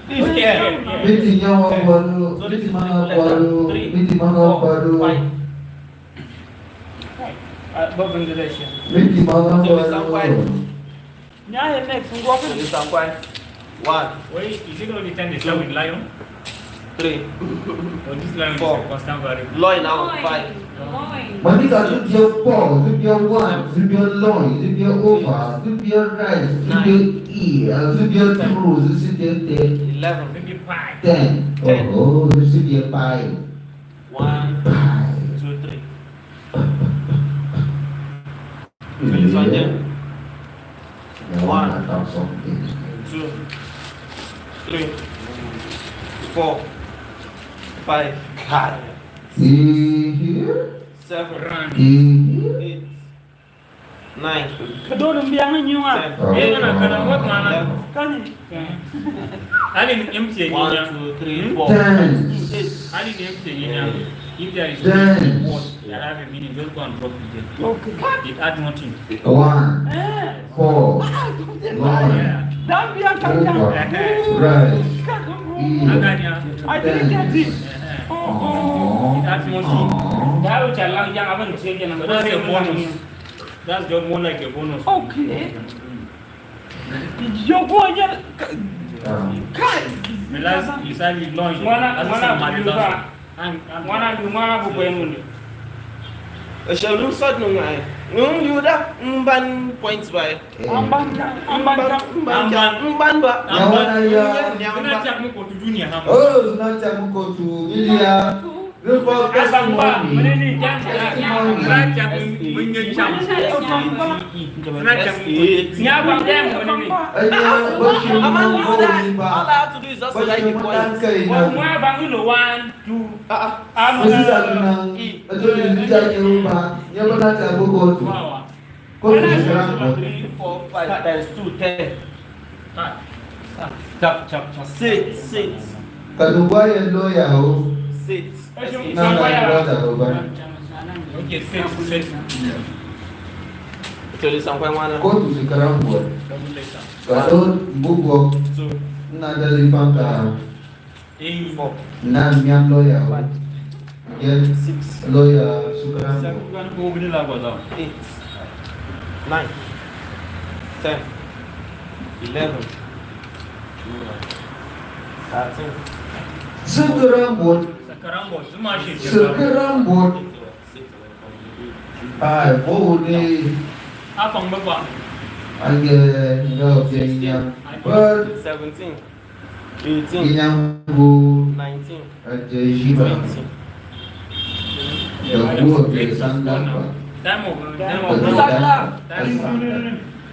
please, yeah, yeah. Miti nyawa kwalu, miti mana kwalu, miti mana kwalu. Miti mana kwalu. Nyaye next, ngwa. One. Wait, is it only ten they start with lion? Three. Oh, this lion is a constant variable. Loin now, five. Manika, zibia four, zibia one, zibia loin, zibia over, zibia rice, zibia ear, zibia true, zibia ten. Eleven. Zibia pie. Ten. Ten. Oh, oh, zibia pie. One, pie. Two, three. Twenty-five. One. Two, three, four, five, seven, eight, nine. Kadon mbiang nyuwa. Ten. Eh, kana, kana, what, mana? Eleven. Kani? Ali ni M T N. One, two, three, four, five, six, seven, eight. Ali ni M T N. If there is ten words that have a meaning, just go and drop it there. Okay. It add nothing. One, four, one, over, right. I didn't get it. Oh, oh. It add nothing. That which I like, yeah, I haven't taken. So that's a bonus. That's just more like a bonus. Okay. Yo, boy, yeah. Kai. Melas, you said you launched. Mwana, mwana, mwana, mwana, mwana, mwana, Eshe lu sot nu ngai. Nu yuda mban points bai. Amban ka, amban ka. Mban, mban, mban ba. Amban. Sina chak mu kotu junior hama. Oh, sina chak mu kotu. Ilia. Look for testimony. Testimony. All I have to do is just write the points. One, two. Ah, ah. This is a, actually, this is a new ba. Nyaba na ta bo go to. Go to the ground. Three, four, five times two, ten. Chap, chap, chap. Sit, sit. Kaduwa ya lawyer o. Sit. Na na brother o ba. Okay, sit, sit. Actually, some point one. Go to the ground board. Kado mbugo. Two. Na dali fanka. Four. Na miam lawyer. Five. Yes. Six. Lawyer Sukarambo. Seven. Eight. Nine. Ten. Eleven. Thirteen. Sukarambo. Sukarambo. Sukarambo. Ai, bo ne. Apa mbaba? Ange, nga oke nya. But seventeen. Eighteen. Inyangu. Nineteen. Ate jiba. Twenty. Dagu oke sangapa. Tamo, tamo. Sangapa.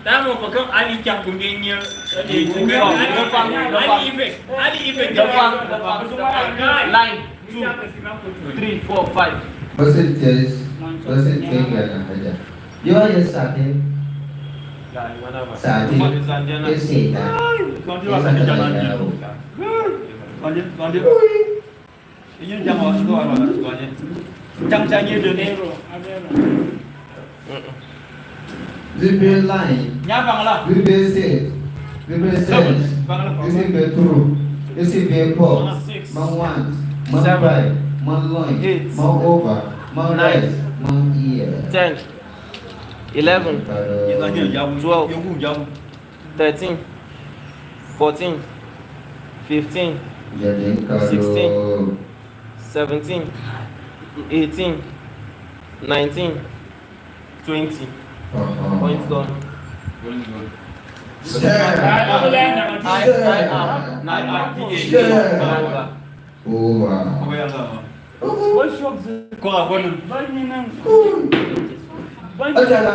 Tamo, bakam ali kya kumbenya. Ali, Ali ibe. Ali ibe. Nine, two, three, four, five. Percentage, percentage ya na haja. Yo, yes, sir. Sati, ese ta. Ese ta. Ui. Inyi jama wa suko wa na suko ne. Jam jam ye de ne. Zero, zero. Zibe line. Nya bangla. Zibe set. Zibe set. Zibe true. Zibe four. Six. Man one. Man five. Man line. Eight. Man over. Man right. Man here. Ten. Eleven. Twelve. Thirteen. Fourteen. Fifteen. Sixteen. Seventeen. Eighteen. Nineteen. Twenty. Point gone. Step. I, I am. I am. Step. Over. Kora kwenu. Ajala.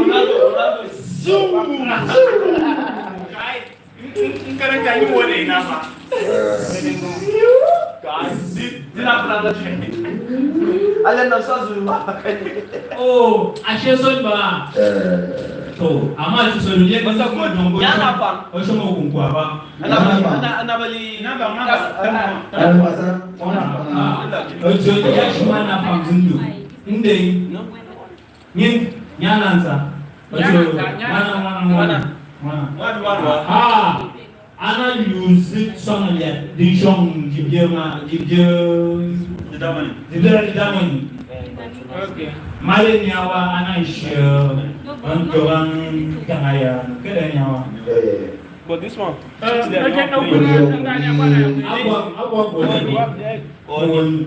Ronaldo, Ronaldo. Guys, n-, n-, n-, kana kani wone inama. Guys, di-, dina fulana. Ale na sa zulu ba. Oh, ashe son ba. Eh. So, ama ti so lu ye. Basa ko, dongo. Yana pa. Osho mo kunkwa ba. Ana, ana, ana bali. Namba, namba. Ana basa. Ona. Ah. Ojo ya shima na pa mzindu. Nde. No. Nyin, nyanansa. Nyanansa, nyanansa. Mwana, mwana, mwana. Mwana. Mwana. Mwana, mwana. Ah, ana yuzi sona ya dishong jibye ma, jibye. Didamani. Jibye didamani. Okay. Male nyawa ana ishe, on jogan kangaya, kede nyawa. But this one. Uh, okay, okay. Agwa, agwa, agwa. On.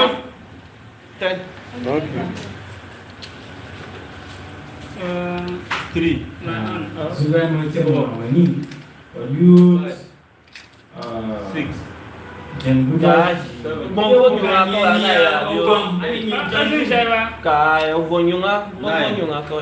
Ten. Okay. Uh, three. Nine. Uh, Zuga mo tebo mani. Or you, uh, six. Janguda. Guys, seven. Bongo nyunga ko na ya. Ka, bongo nyunga, bongo nyunga ko.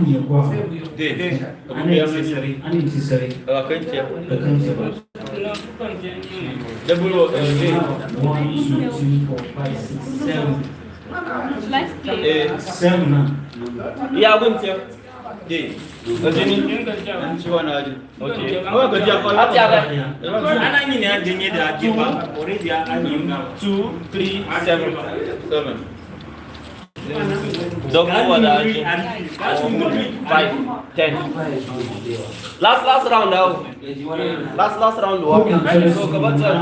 Anya kwa. Dede. Unnecessary. Unnecessary. Awa, kwenche. Kwenche. Double O, eh, eh. One, two, three, four, five, six, seven. Eh. Seven, huh? Ya, kwenche. Eh. Kwenche. Anchi wana aje. Okay. Awa, kwenche. Ati aga. Ana nyine aje nye da ati ba. Already a-, anyi. Two, three, seven. Seven. Double wa da aji? Five, ten. Last, last round, how? Last, last round, how? So, ka ba tell.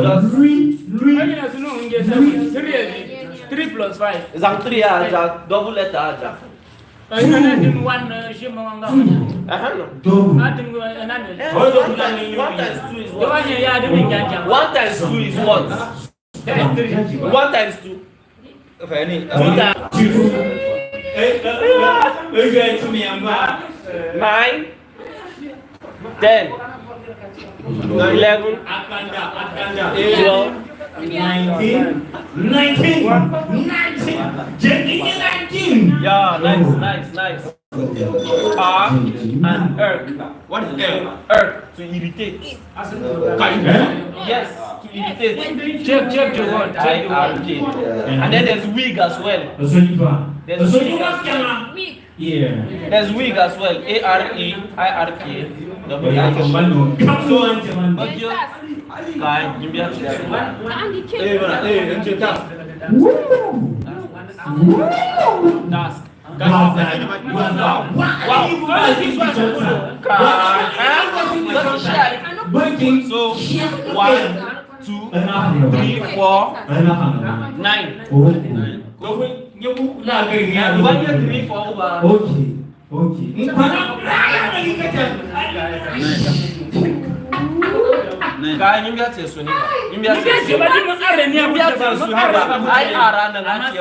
Just three, three. Three plus five. Zang three, ah, ja. Double letter, ah, ja. Two. Aha, no. Double. Eh, one times, one times two is what? One times two is what? One times two. Two times. Nine, ten, eleven, twelve, nineteen, nineteen, nineteen. Nineteen. Yeah, nice, nice, nice. A and irk. What is irk? Irk, to irritate. Yes, to irritate. Check, check the word. Check the word. I R K. And then there's wig as well. There's wig. Wig. Yeah. There's wig as well. A R E I R K W I G. So, but you, guy, you be at this one. Hey, man, hey, hey, task. Task. Wow. So, one, two, three, four, nine. One, two, three, four, over. Okay. Okay. Ka nyimbi ati esoni. Nyimbi ati esoni. Nyimbi ati esoni. I R ana ngati.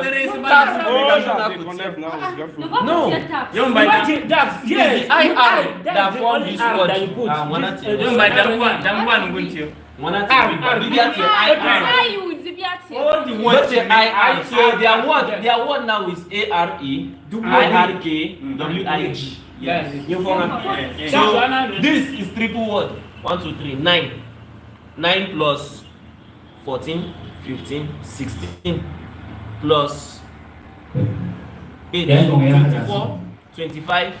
No. Yes. I R. That form this word. Ah, mwana ati. Mwana ati. Nyimbi ati I R. All the words. Not a I R. So their word, their word now is A R E I R K W I G. Yes. You follow? So this is triple word. One, two, three, nine. Nine plus fourteen, fifteen, sixteen plus eight, twenty-four, twenty-five,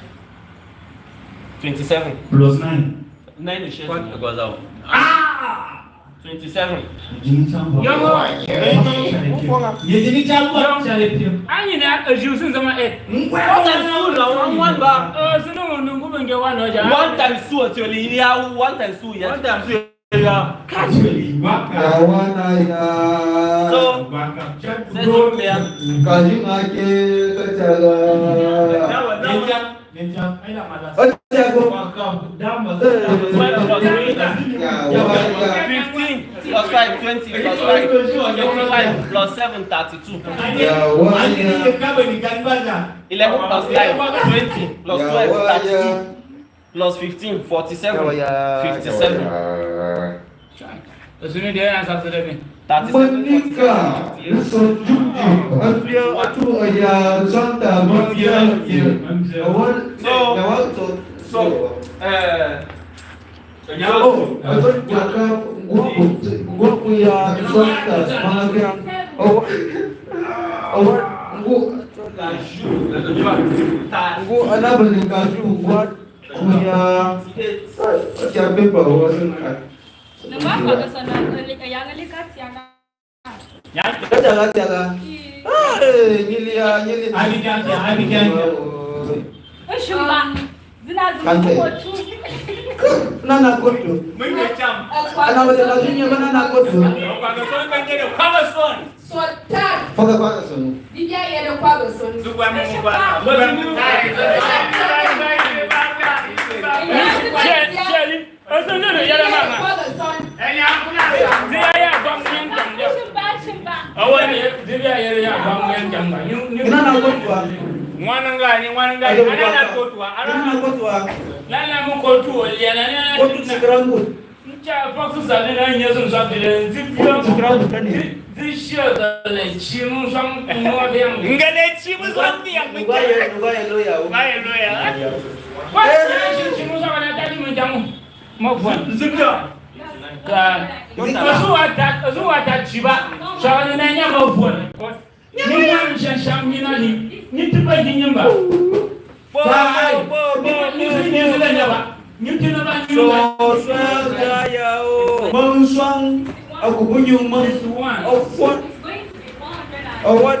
twenty-seven. Plus nine. Nine is shared. Twenty-seven. One times two, actually, yeah, one times two, yeah. One times two, yeah. So, kaji make katiaga. Fifteen plus five, twenty plus five, twenty-five plus seven, thirty-two. Eleven plus nine, twenty plus twelve, thirty-two. Plus fifteen, forty-seven. Fifty-seven. Thirty-seven, forty-seven, fifty-eight. So, so, uh, Nana koto. Ana wale kazunya mana nana koto. Faka kwa son. Bibia yele kwa son. Sherry, sherry. Eso ndio yele mama. Ndio ya kwa mnyanga. Awa ni ndio ya yele ya kwa mnyanga. Nana koto. Mwana ngani, mwana ngani. Nana koto. Nana koto. Nana mu koto ya nana. Koto sikrangu. Ncha fox sale na nyezo nsabile nzi. Sikrangu kani. Nzi shia dale chimu sam mo de. Ngale chimu sam ya. Ngaye, ngaye loya. Ngaye loya. Kwa chimu sam na tadi mjamu. Mavwan. Zika. Ka. Azu wata, azu wata chiba. Shawana na nya mavwan. Ni wan shasham ni nani? Ni tipa ni nyimba. Bo, bo, bo, bo, bo, bo. Ni tina ba ni nyimba. So, so, ya, ya, o. Manswang, aku bunyu manswang. Ofwan. Awat.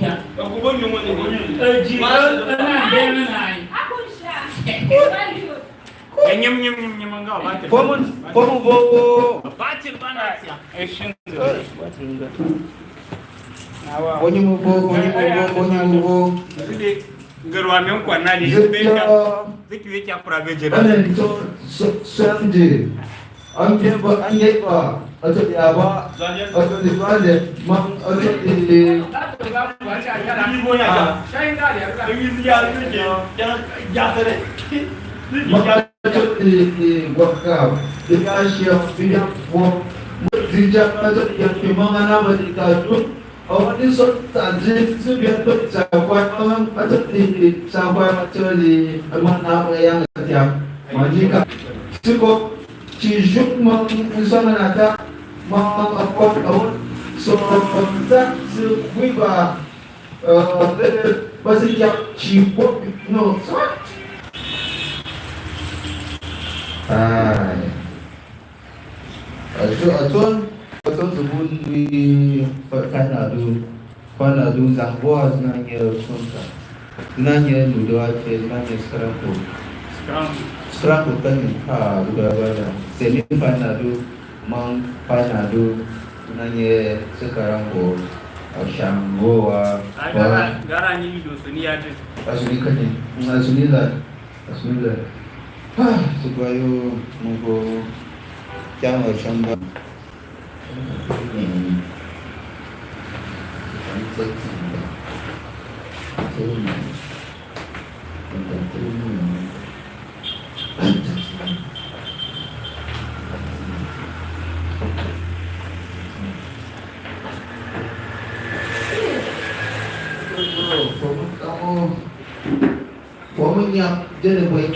Okubonya omwana. Eh, ji-, eh, eh, na, na, na, na. Ya nyem, nyem, nyem, nyem, nga, batil. Fomu, fomu bobo. Batil bana siya. Eh, shin. Fomu bobo, fomu bobo, fomu bobo. Zide, ngerwa men kwa nani, zide, beta. Ziki weki akura bejera. Ane, so, so, so, ande. Angeba, angeba, ato di aba, ato di bale, ma, ato di, ah. Ma, ato di, di waka, di kasha, di kasha, ato di, di kasha, ato di, di kasha, Awa ni so ta di, si bia to sa kwa, ma, ma, ma, to di, sa kwa, ma, to di, ma, na, ma, yang, ya, ma, ni ka. Si ko, si juk, ma, so, ma, na, ta, ma, ma, ma, ko, awa, so, ta, si, wi, ba, eh, eh, ba, si, ya, si, ko, no, so. Ai. Ato, ato, ato zubun wi fa-, Fine Adu, Fine Adu zangwa zinanye sunta. Zinanye nudo ache, zinanye scramble. Scramble. Scramble kani, ha, luga bala. Semi Fine Adu, mang Fine Adu, zinanye scramble. Ashango a, gara, gara ni do suni ache. Asuni kani, asuni la. Bismillah. Ah, subayo mugo kyama shamba. Fomu nyap, jene boy.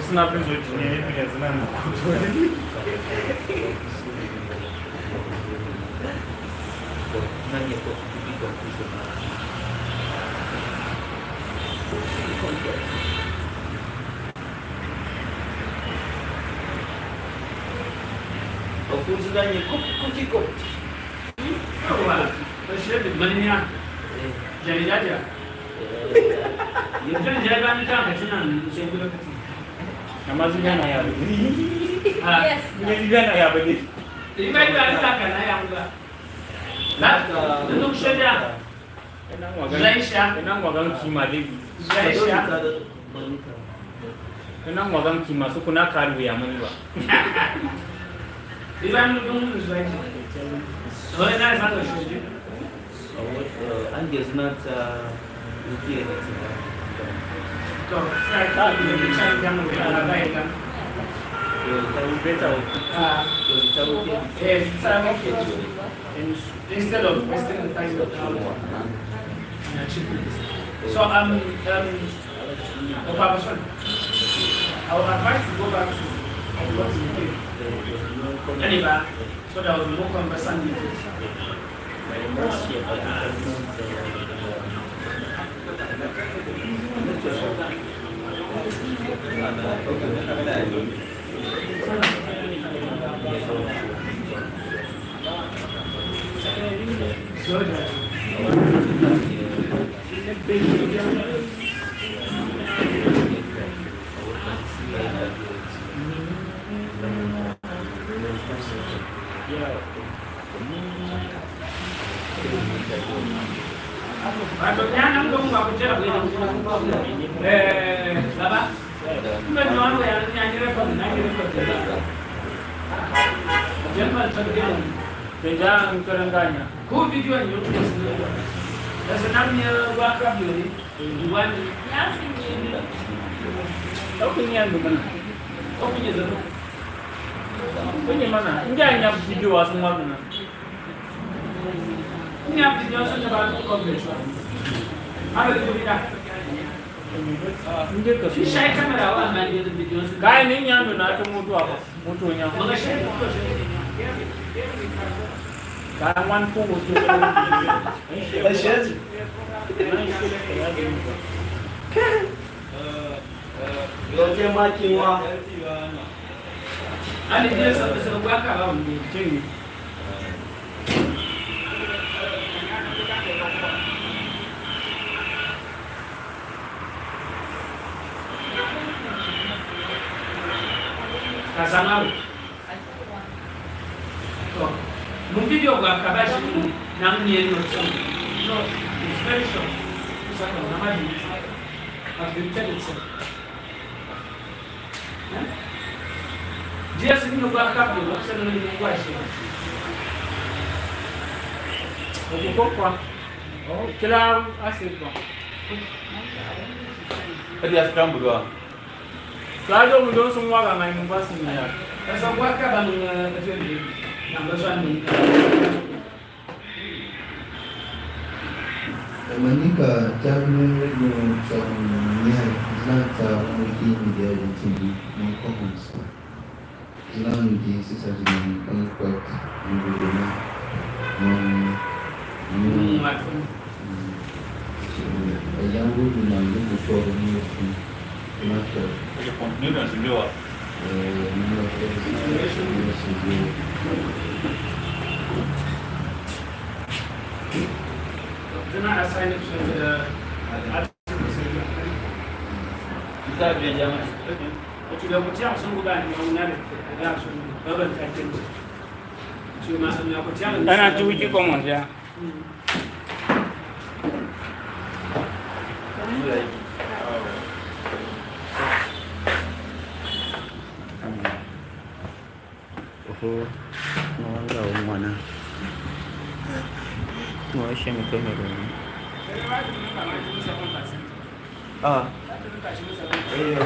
Sina pezoti ne evidence na mkutu. Ofunzi nanye kuki, kuki ko. Awa, bashebe, malinya. Eh. Jani jaja. Eh. Jani jaja ni tanga tina, nsengula kati. Amazina na ya. Ah. Yes. Amazina na ya bade. Iba iba ni taka na ya mga. Na, ndio kushaja. Zaisha. Ena ngwaga nkima, David. Zaisha. Ena ngwaga nkima, so kuna kari we ya mani ba. Iba ndio ndio zaisha. Ore na sana shoji. Awo, eh, ange zina ta ukie na tima. To, sa ta ni chai jamu ya la gaita. Eh, ta ubeta. Ah. Eh, ta ukie. Eh, sa ukie. Instead of wasting the time with our, uh, achievements. So, um, um, Papa Son, I would advise to go back to what you did. Anyway, so that was more conversant with it. Eh, baba. Kumbe ni wangu ya, ya ni record, na ni record. Jemba nchakidemu. Nja ntorenganya. Ku video nyo. Sasa namye wa kabiri. Wani. Oku nyandu mana. Oku nyandu. Kunye mana. Nja nya video wa sumwa mana. Nya video sumwa ba ko. Abe video. Kani nyandu na atu mutu apa. Mutu nya. Kani wan ko mutu. Ashezi. Yote makiwa. Ani ndio sababu kwa kama mjini. Kasamaru. So, mungkin dia gua kabashi na mwenye no so. So, it's very short. So, na maji. I've been telling you. Dia sini no gua kabu, no sini no gua shi. Okukokwa. Oh, kila asirwa. Kadi asitambulwa. Kajo mudo sumwa ga ngai mumba sini ya. Sasa kwa kaba nunga katwende. Namba shani. Manika tagme no tsang nyai zanta mungkin dia di tindi no comments. Zilang di sisa zilang pangkat ang guguna. Ang, ang, mm. So, ayang guguna, ang guguna, ang guguna. Master. Oke, continue dan sendiri, Wak. Eh, ini apa? Zina assign it to the Ana tu wiki comments ya. Oho, no wanga umwana. No shame kamera. Ah. Eh,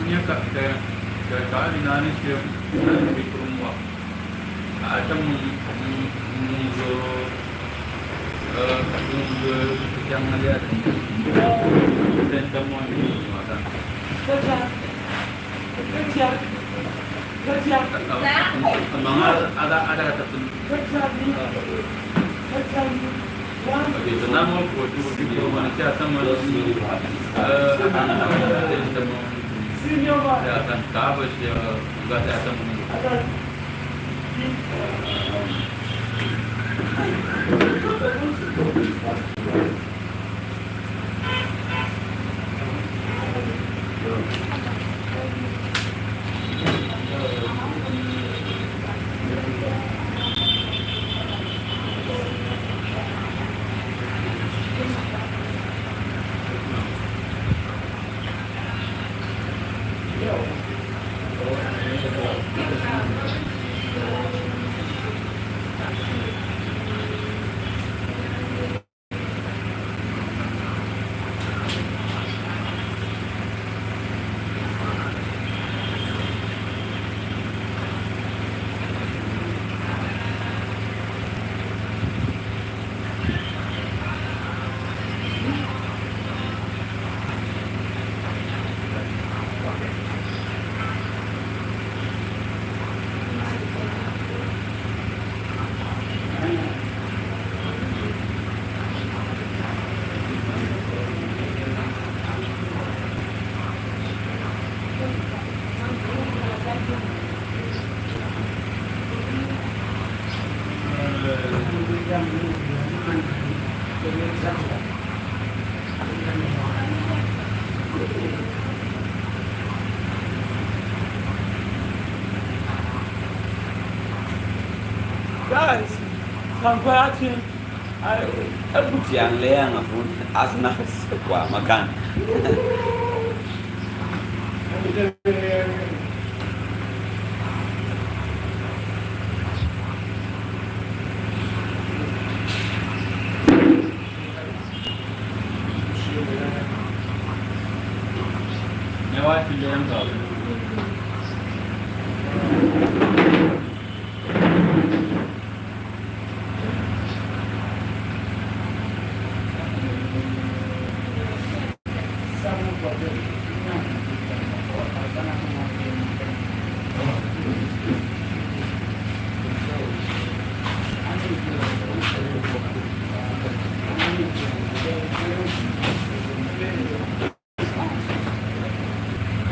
Nya ka, ka, ka, ka, ni nani siya, nani bikurumwa. Atam, mm, munzo, eh, munzo, yang lihat. Dan kamu ni, mata. Manga ada, ada kata pun. Itu nama ko tu, tu mana siya sama ni, eh, ya kan kaba siya, enggak siya sama ni. Guys, I'm watching. Ai, e kuti yang le yang afun asna kwa makan.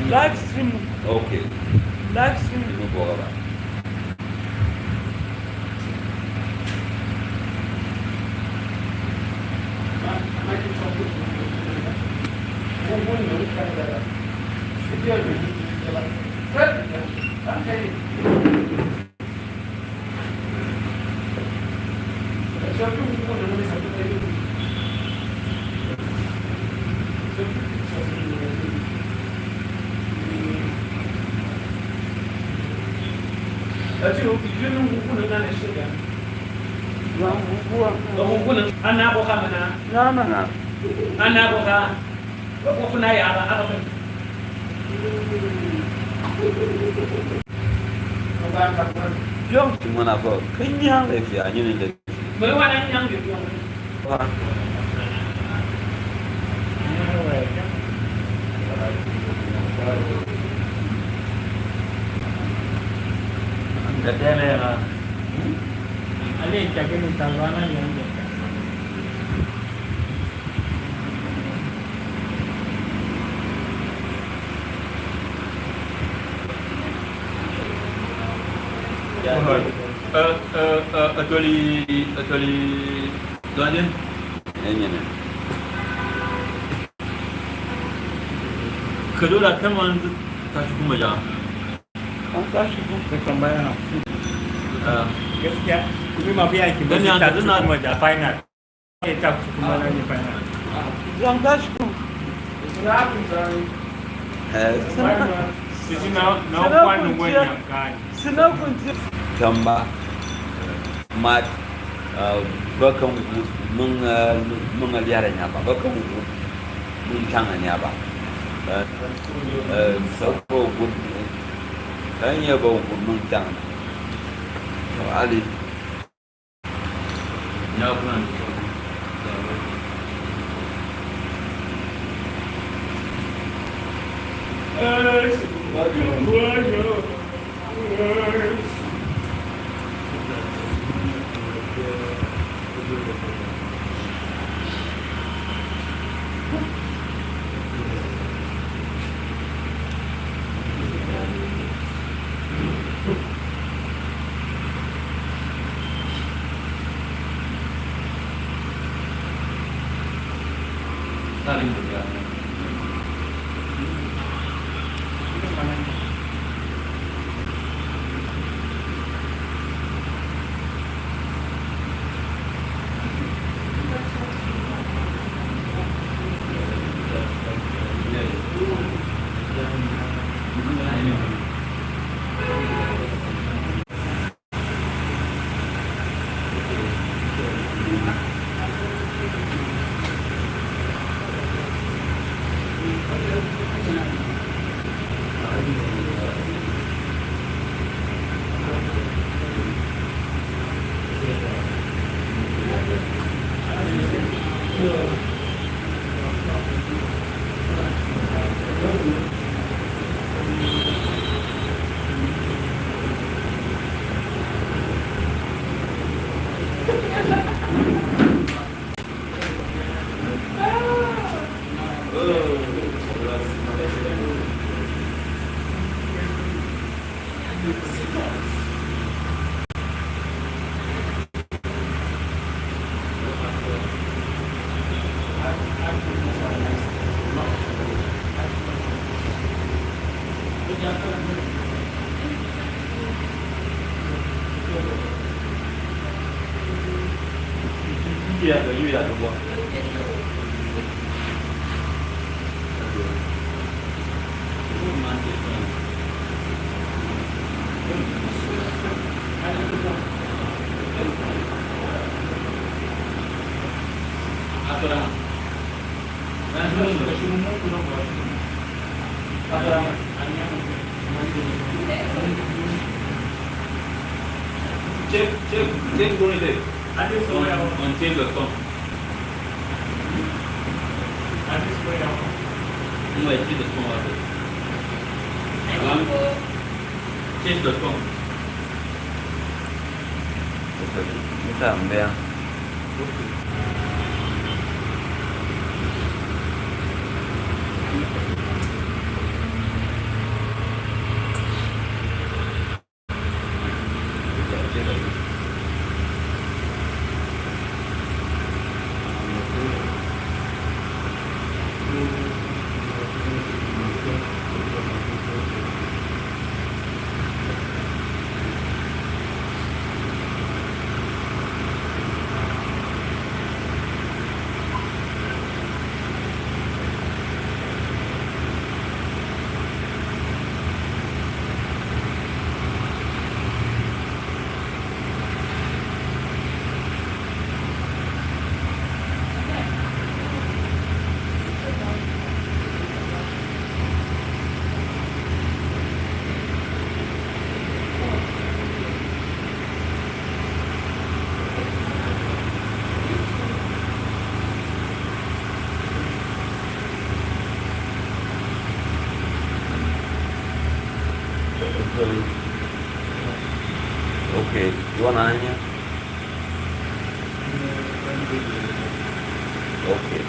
Live stream. Okay. Live stream. Ino bogaba. Ana ko kamana. Ana ko ka. Wa ko kuna ya ba, aba. Piong ti mona ko. Kenyang le pia, nyini le. Mwe wana nyang le piong. Ngatele na. Ale chakini talwana nyang. Eh, eh, eh, atoli, atoli, doyen. Enyene. Kedo la teman ta sukuma ja. An ta sukuma. Te kamba ya na. Ah. Gaskiya, kuma biya ki. Dan ya ta sukuma ja final. Zang ta sukuma. Eh, sina, sina kuntia. Sina kuntia. Tamba, mat, eh, baka ngu-, mung, eh, mung aliara nyaba, baka ngu-, mung changa nyaba. Eh, eh, sako ngu-, eh, nyaba ngu-, mung changa. Ali. Check, check, check, go ahead. On, on change dot com. No, I change dot com. Change dot com. Nta mbea. Okay, you wanna hang here? Okay.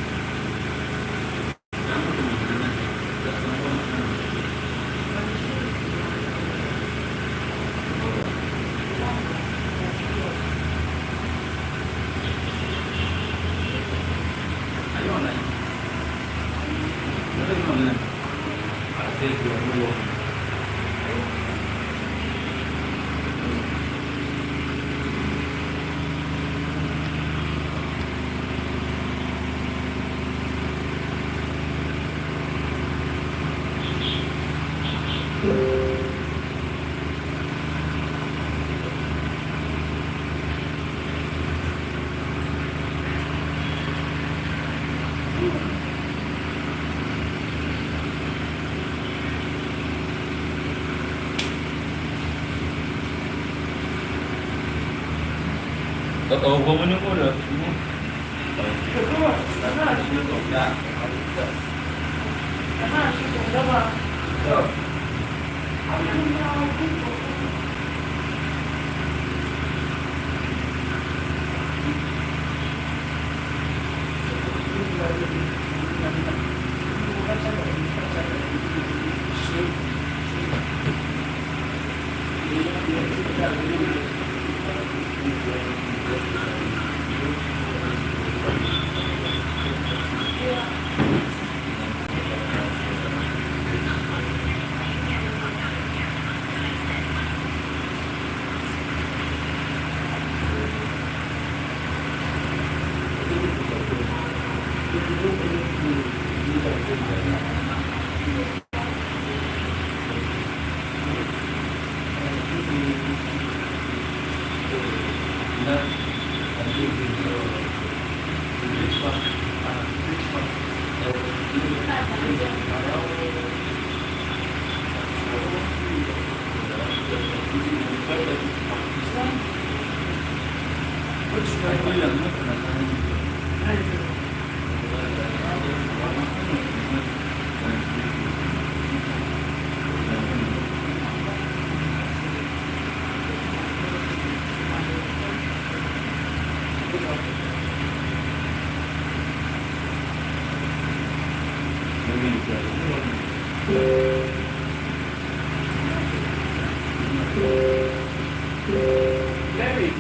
Larry,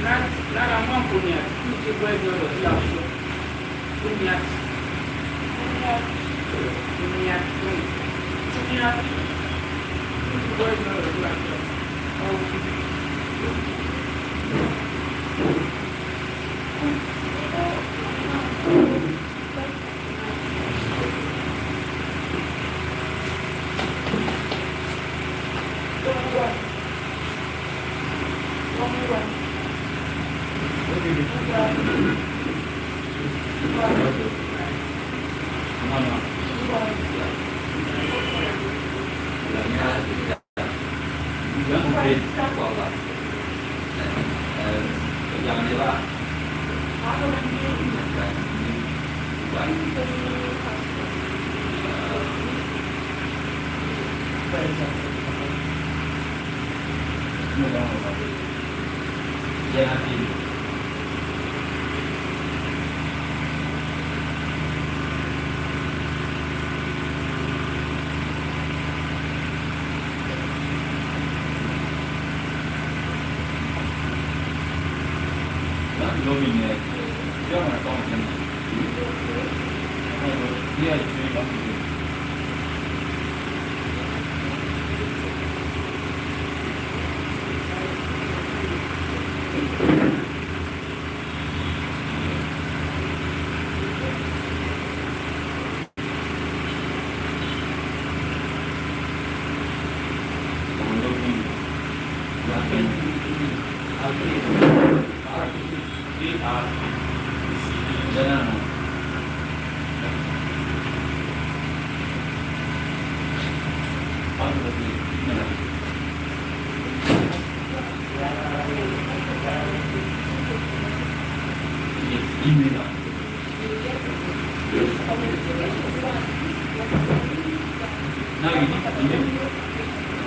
na, na, na, mwa kunya, kunya, kunya, kunya, kunya, kunya, kunya, kunya, kunya,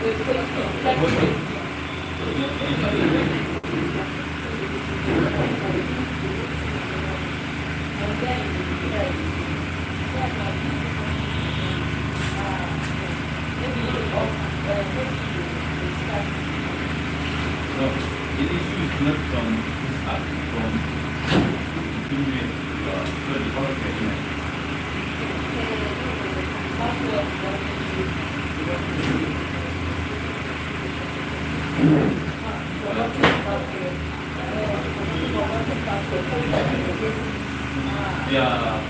No, the issue is not from this act, from the previous, uh, so the power of the agreement. Yeah.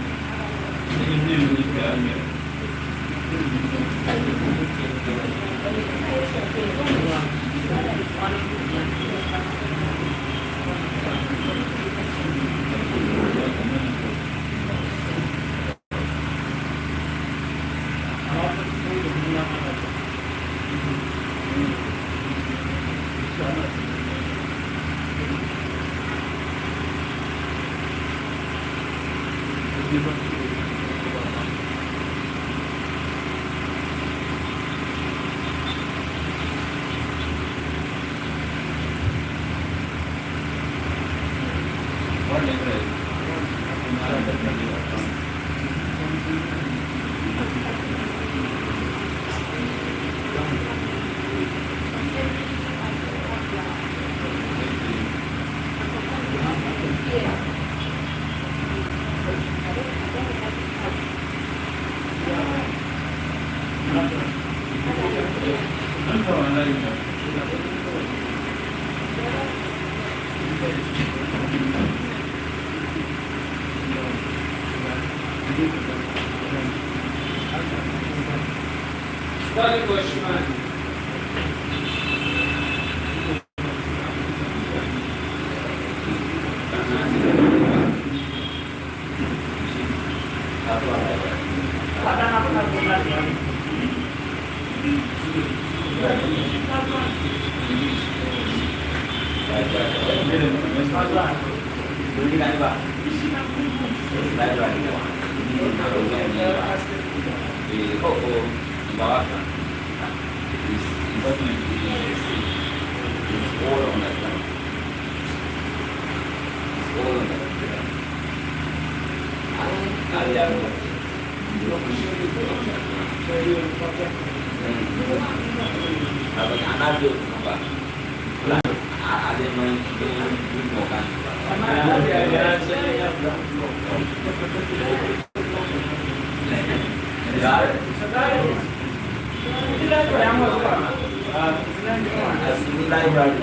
As in library,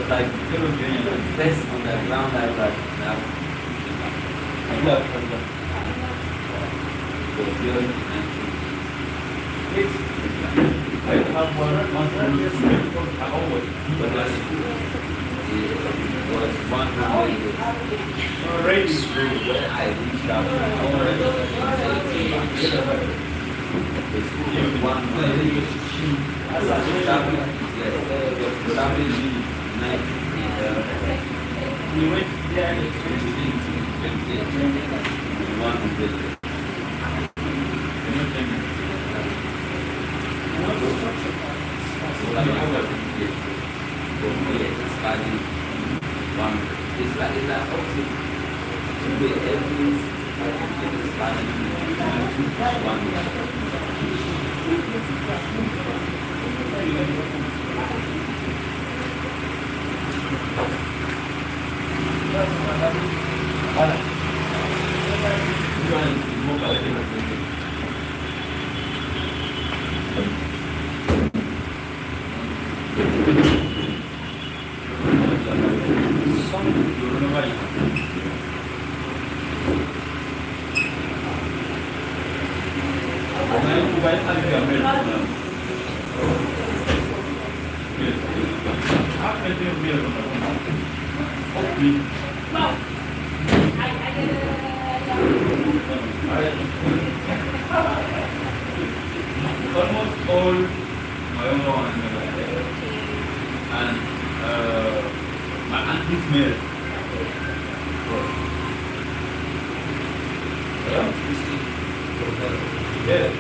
like, best underground library now. Almost all my own one, and, uh, my auntie's male. Huh? Yes.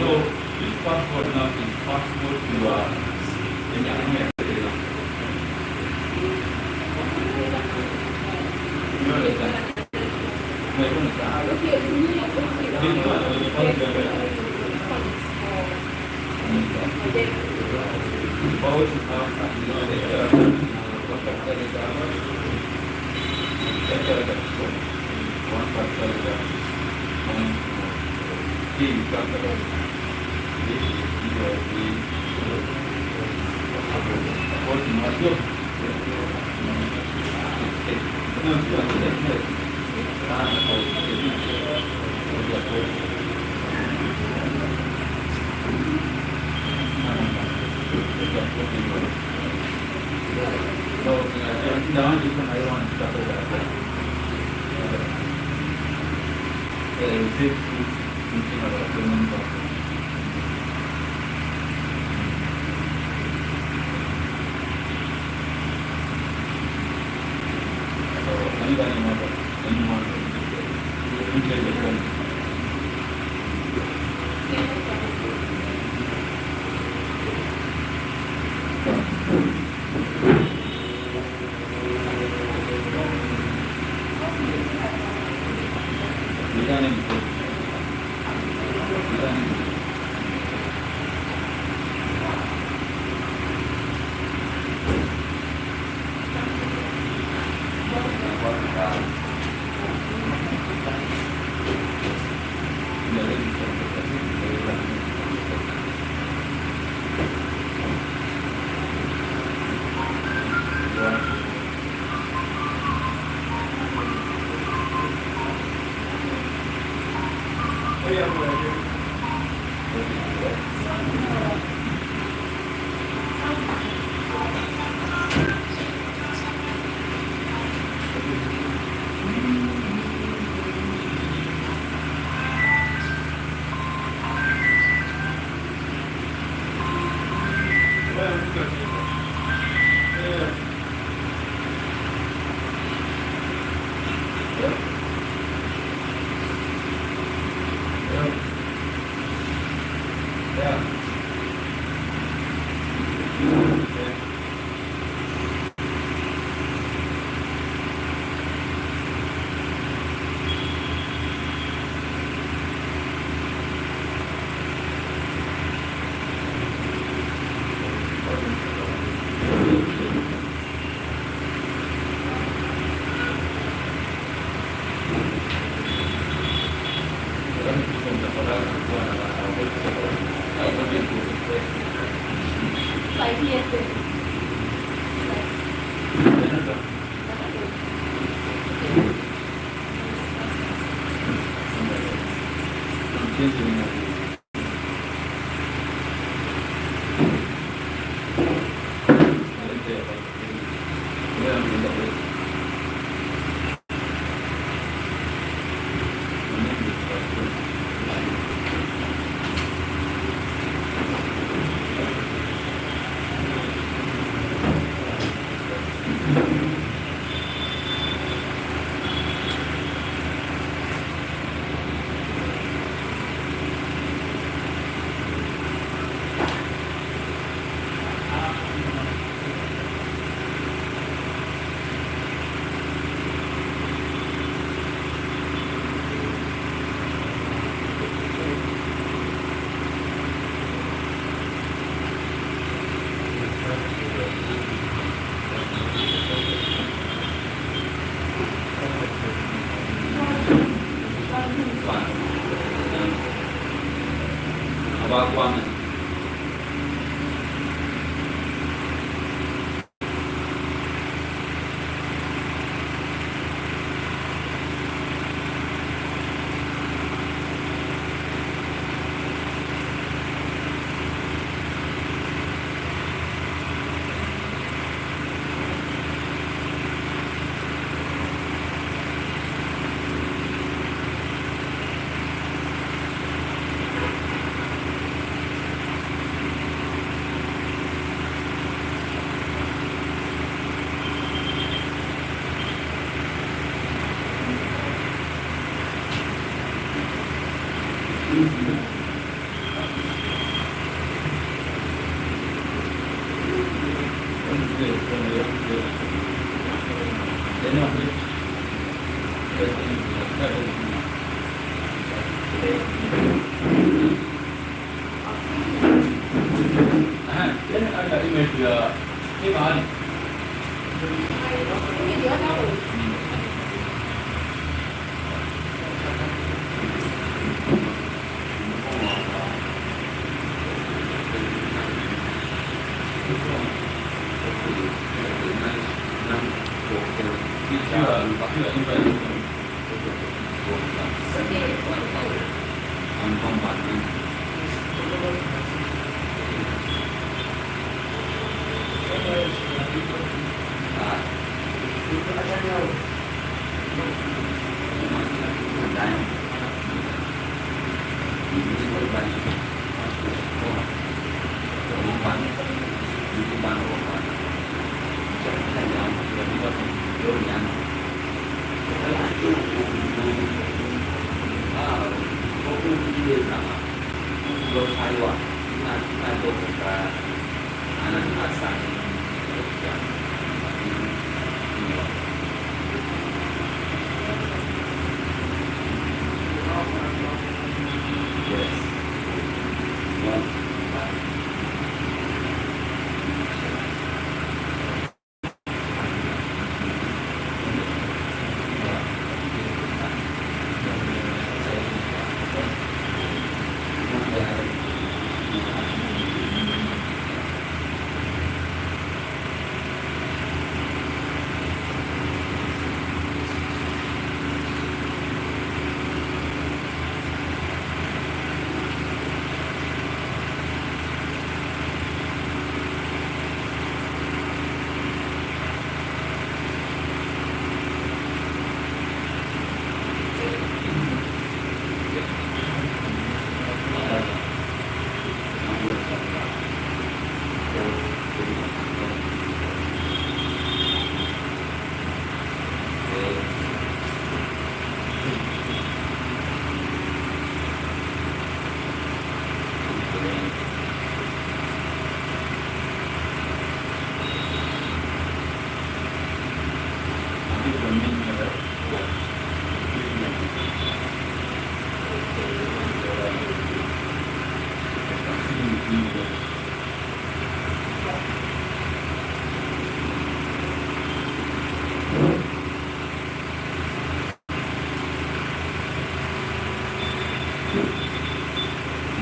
So, this passport now is passport to, uh, you understand?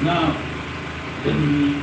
Now, let me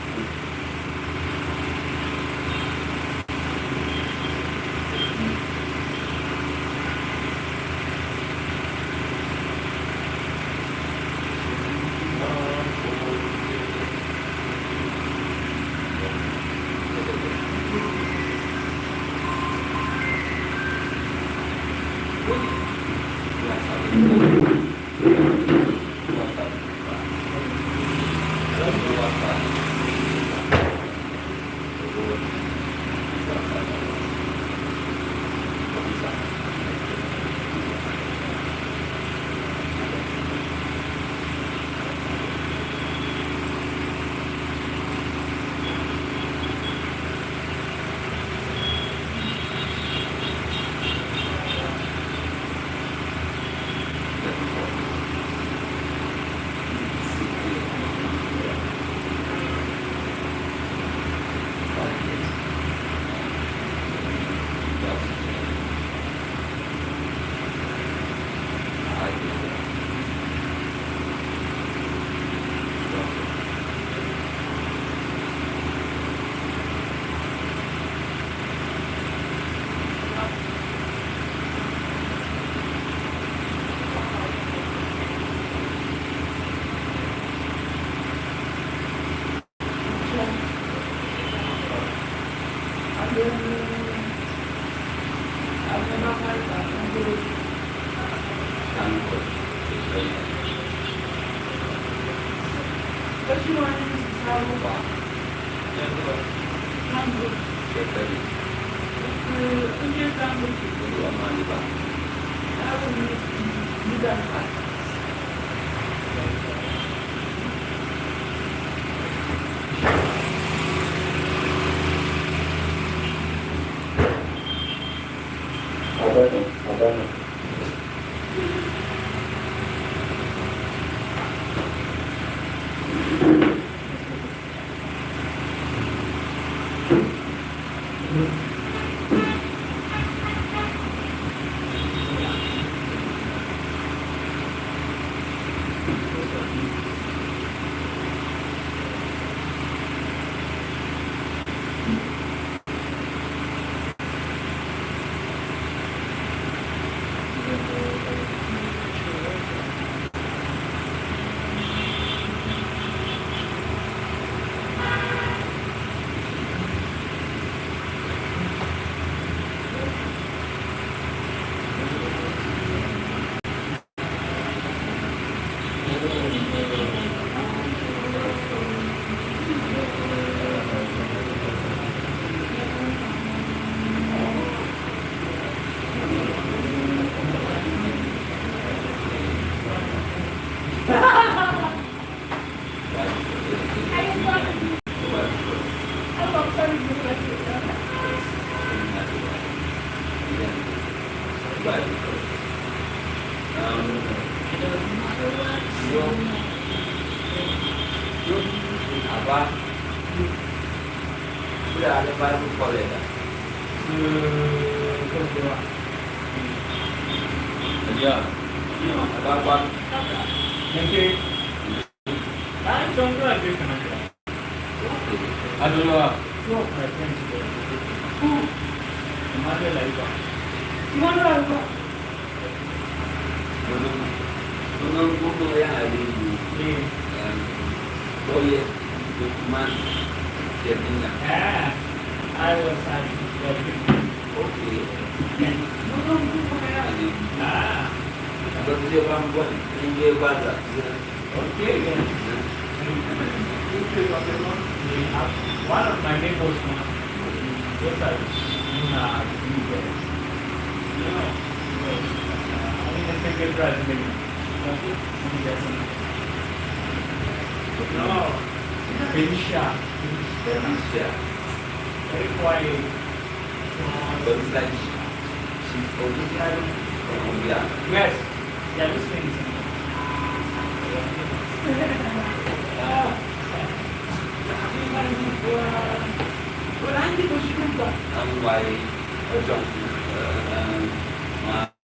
Yeah. About what? Okay. I don't know, I just cannot. I don't know. Two of my friends were. Who? Emmanuel Ayuba. Emmanuel Ayuba. Uno, uno, uno ya ali. Yeah. Um, oh, yeah. With man. Yeah. Ah, I was happy. Yeah. Okay. Uno, uno ya ali. Ah. But they were going to bother. Okay, then. One of my neighbors, man, what I do there. You know, I mean, the same president. No. Felicia. Felicia. Very quiet. But it's like she, she's originally from Colombia. Yes. Yeah, this thing is and why, uh, um, uh,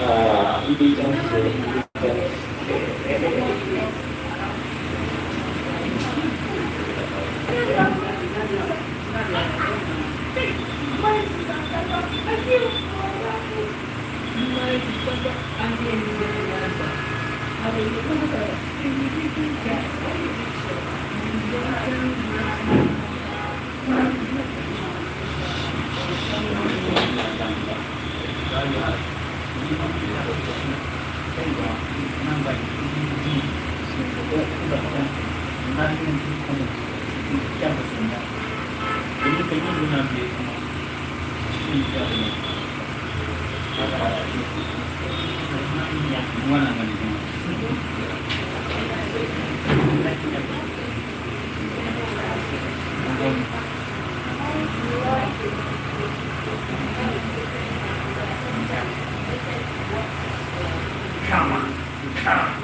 Uh, it is also, uh, uh, Come on, come on.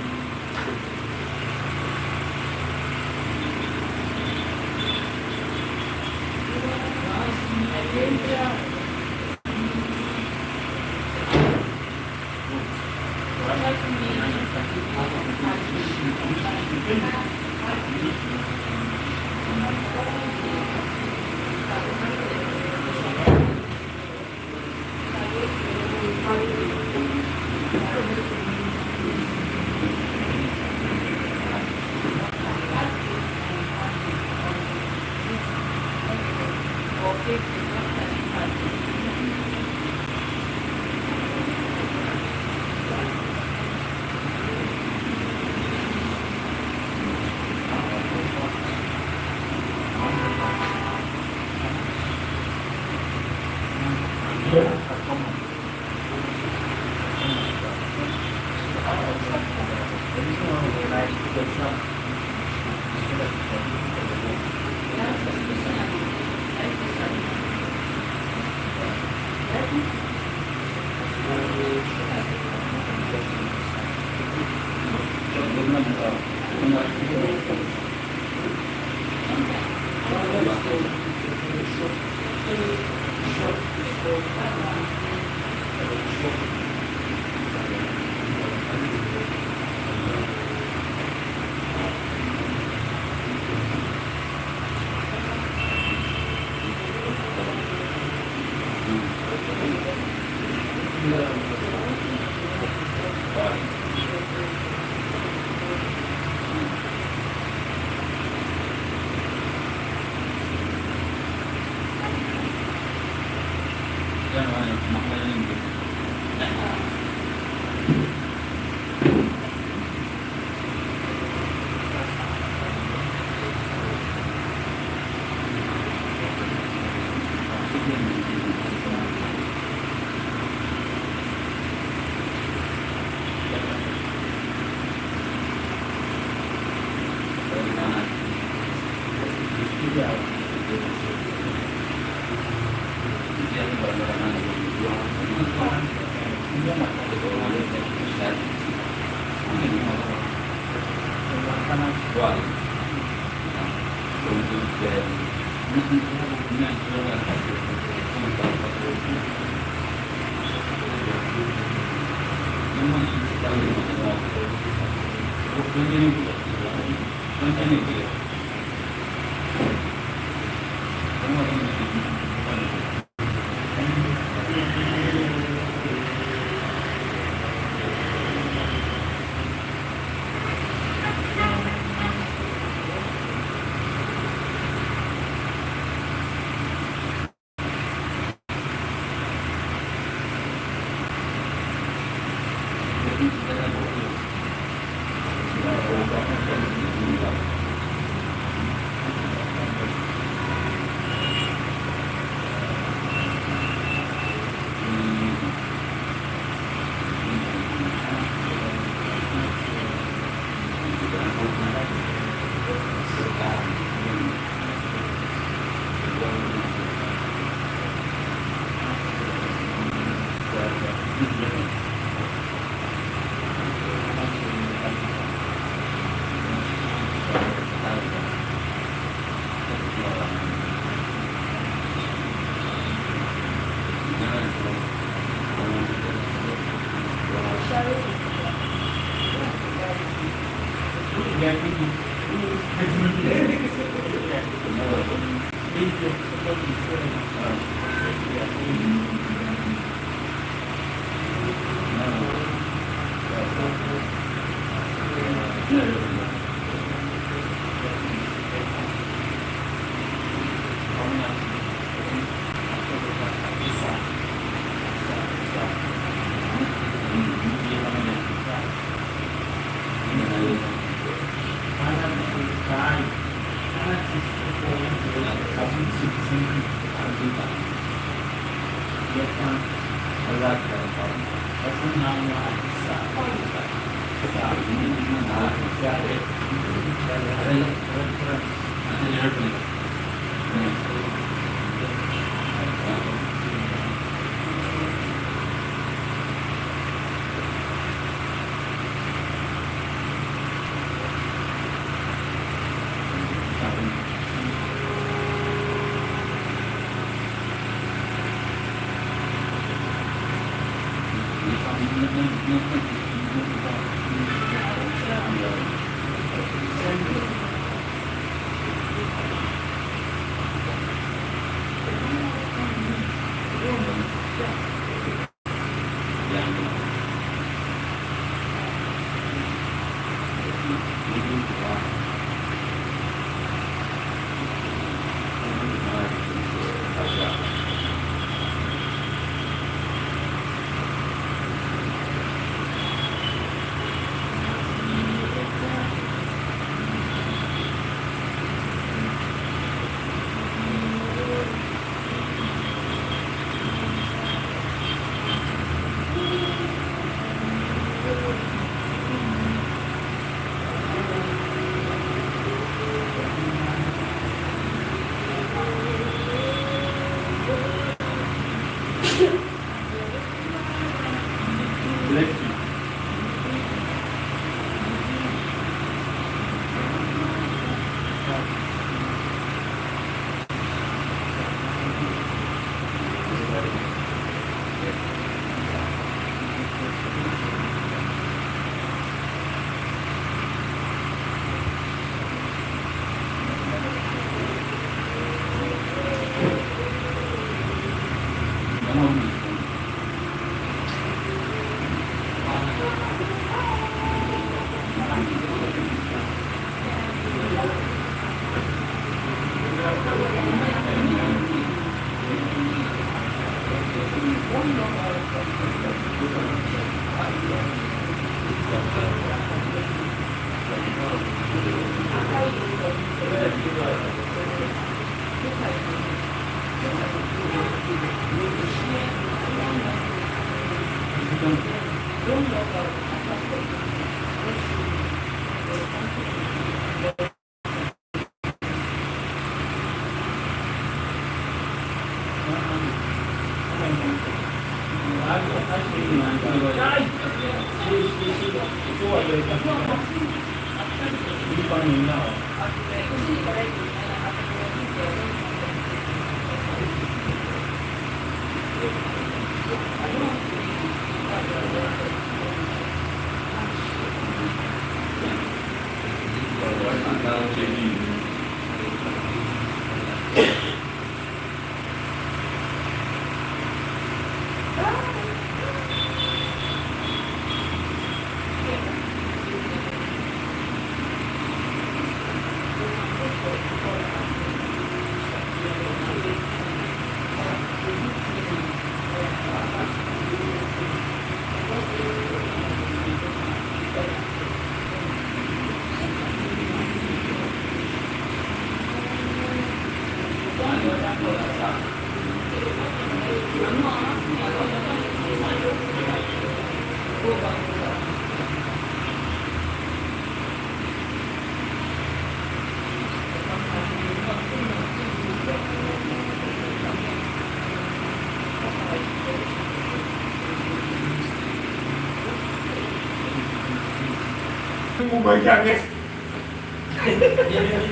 Ni, ni,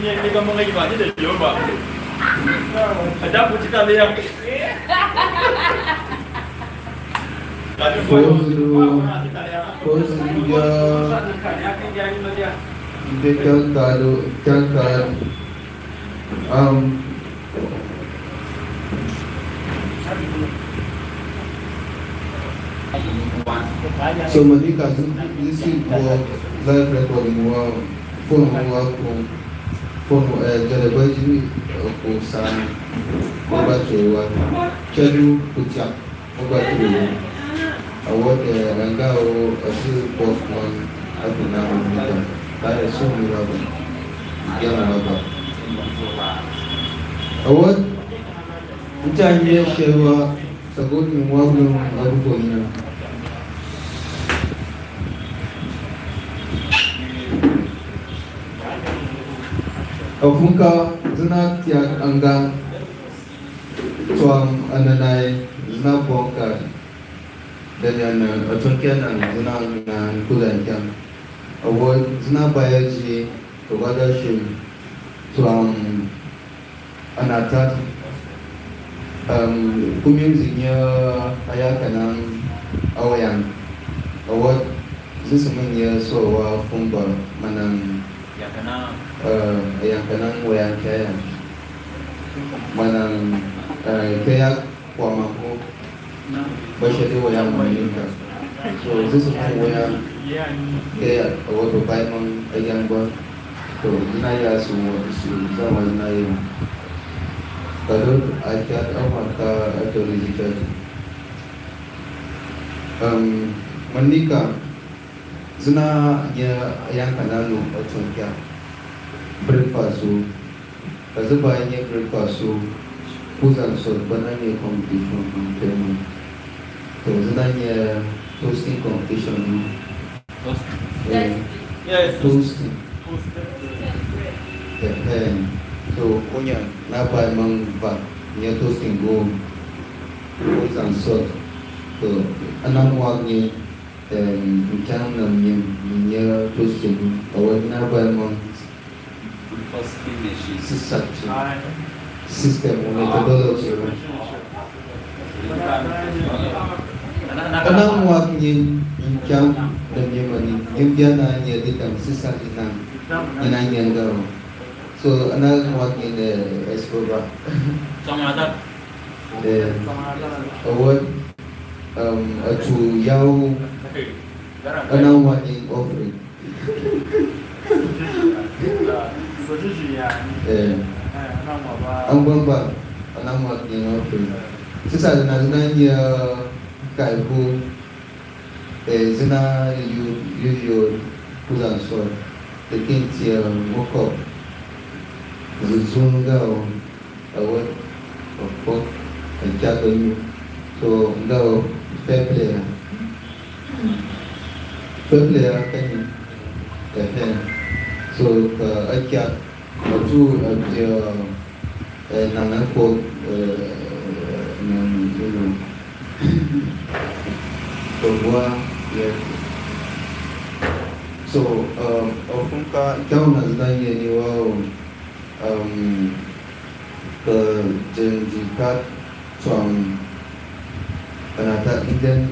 ni, ni ka manga iba ni de yoba. Ada buti ka le ya. Fozu, fozu ya. Nde kyankalo, kyankalo. Um, so Malika, this is for live recording. Wow. Phone wa ko, phone, eh, jale ba jini, eh, ko sa, ko ba jwe wa. Chadu kutia, ko ba jwe. Award, eh, anga o, asi pop man, ati na mo mita. Tare so mi wa ba. Yana wa ba. Award, ntanye shewa. Sagot ni mwag ni abu tonya. Afunka zina tiak angan. Tuam ananai zina bonka. Danyan atunkia na zina na kulankiam. Award zina bayaji kawada shim. Tuam Anatat, um, kumim zinya aya kanang awayan. Awat zisumin ya so wa fumba manang, uh, aya kanang wayan kaya. Manang, uh, kaya kwa mako. Bashadi waya maninka. So, this is waya kaya, award of Baimang Ayangba. So, zina ya su, su, zama zina ya. Kadot, akat, amat ka, atoli zikat. Um, maninka, zina ya, yang kanalu, atsunkia. Breakfast, so, Kazi ba nye breakfast so, kuzan so, bana nye competition, competition. So, zina nye toasting competition. Toasting. Eh, yes. Toasting. Toasting. Eh, eh. So, kunya, na ba mang ba, nye toasting go. Kuzan so. So, anang wag nye, em, mchang nam nye, nye toasting. Awag na ba mang System, methodology. Ana mwak nyin, nyin kyam, na nyemani, nyem biana, nye ditam, sisa inang, inang nyangaro. So, ana mwak nyin, eh, Escobar. Eh, award, um, atu yao, ana mwak nyin offering. Eh. Angbamba, anamwa kina ofe. Sisa zina zina nye, uh, kaibu, eh, zina yu, yu, yu, kuzan so. Lekin tia, uh, moko. Zuzunga o. Awe, of course, a jago yu. So, nga o fair player. Fair player kani. Ehe. So, ka a jago, a tu, a jago, eh, nana ko, eh, nang, you know. So, wa, yes. So, um, often ka, jago na zina ye ni wa, um, Ka jenji kat tuam anata Indian,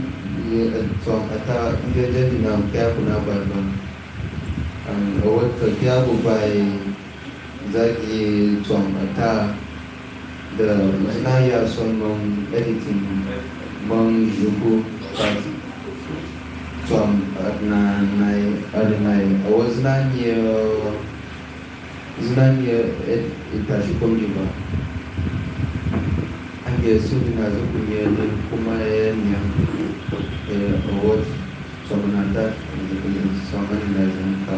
ye, eh, tuam ata Indian jenji na kia kuna barba. An awat ka kia bu bai zagi tuam ata da zina ya son mong editing mong juku kat tuam atna nai arinai. Awat zina nye Zina nye, eh, itashi konjiba. Ange sudi na zuku nye ni kuma, eh, nya. Eh, award, somana ta, somana na zunka.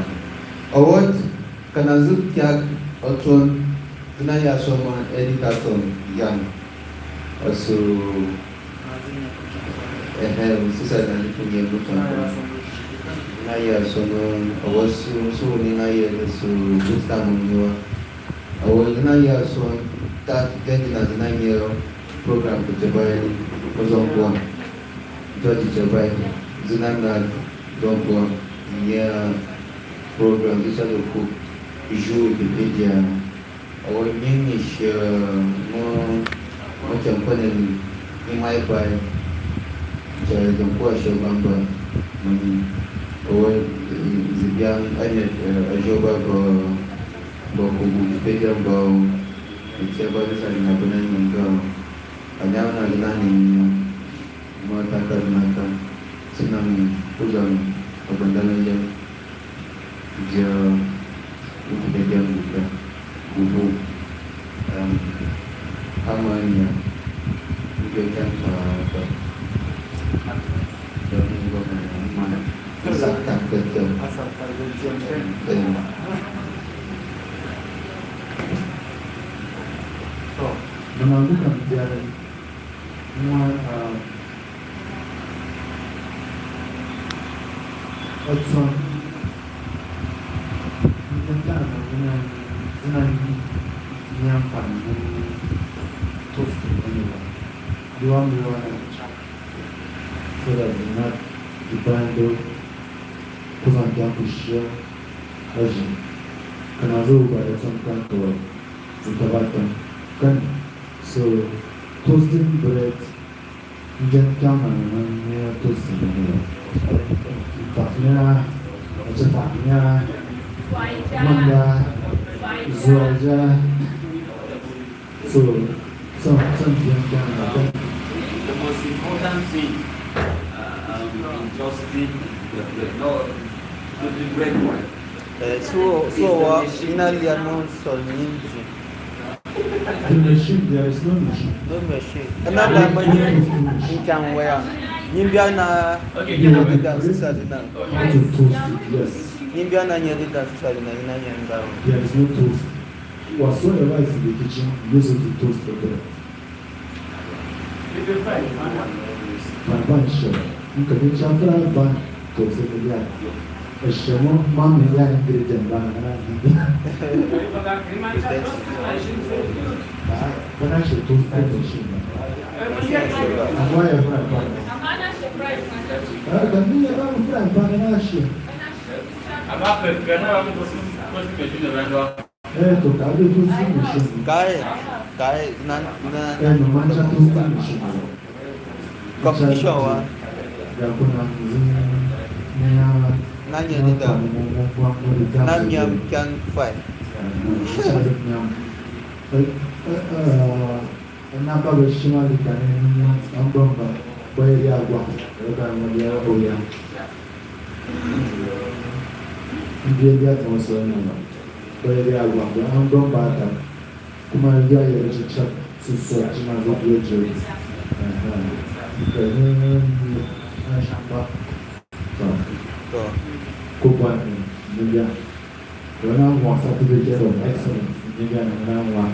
Award, kana zuk kyak, oton, zina ya soma, eh, editaton, yan. Asu, Ehe, sisa na ni kunye mutu. Na ya sono, awasu, su ni na ya su, busta munyo. Awa na ya son, ta, gani na zina nye program ku Jabai, ku Zongwa. Judge Jabai, zina na Zongwa, nye program, zisa do ku, ju Wikipedia. Awa nyingi sha mo, mo champane ni, ni mai bai. Cha zongwa sha bamba mani. Awa, eh, zibian anya, eh, ajoba ba, ba kubu peja ba. Itia ba sa ni na bana nyinga. Anya na zina ni mo taka zina ka. Sina ni kuzan abandana ya. Dia, utu dia dia buka, bubu, em, amanya, utu dia dia pa, pa, dia bubu na mana, saka kete, em. So, namaguka mjare, mwa, ah, Watson, nta na zina, zina ni nyampa ni toast ni wa. Diwa mbiwa na chak. So that zina dipando kuzan kya kushia aji. Kana zo ba ya son kanto. Zitabatan. Kan. So, toasting bread. Njen kama na nani ya toast na nani. Faknya, acha faknya. Manda, zuaja. So, some, some njen kama na nani. The most important thing, uh, um, in toasting the bread, no, to the bread one. Eh, so, so wa, ina lia no so ninji. The machine, there is no machine. No machine. Ana ba machine in can where. Nimbia na, okay, yeah, the system na. How to toast it, yes. Nimbia na nyeri da system na ina nyanga. There is no toast. Whatsoever is in the kitchen, use it to toast the bread. Pan, pan sure. Nka ni chafra ban to se ya. Shemo mami ya ingredient ban na. Bana shi to fry machine. Amwa ya fry pan. Ah, kani ya ba fry pan na shi. Ama pe kana ba ko ko machine na. Eh, to kabe toasting machine. Kae, kae, na, na, eh, no mancha toasting machine. Competition wa. Ya kuna mzee, na, na nyeri da. Na nyam can fry. Eh, eh, eh, na ba be shima li kane ni nyam, ambamba, kwa ya gwa, ya ba mo ya oya. Ndiye ya kwa so na. Kwa ya gwa, ambamba ta. Kuma ya ya chicha, so so, chima zo ya je. Aha. Kwa ni, ni, na shamba. To. To. Kupani, ni ya. Wana mwa certificate of excellence, ni ya na mwa.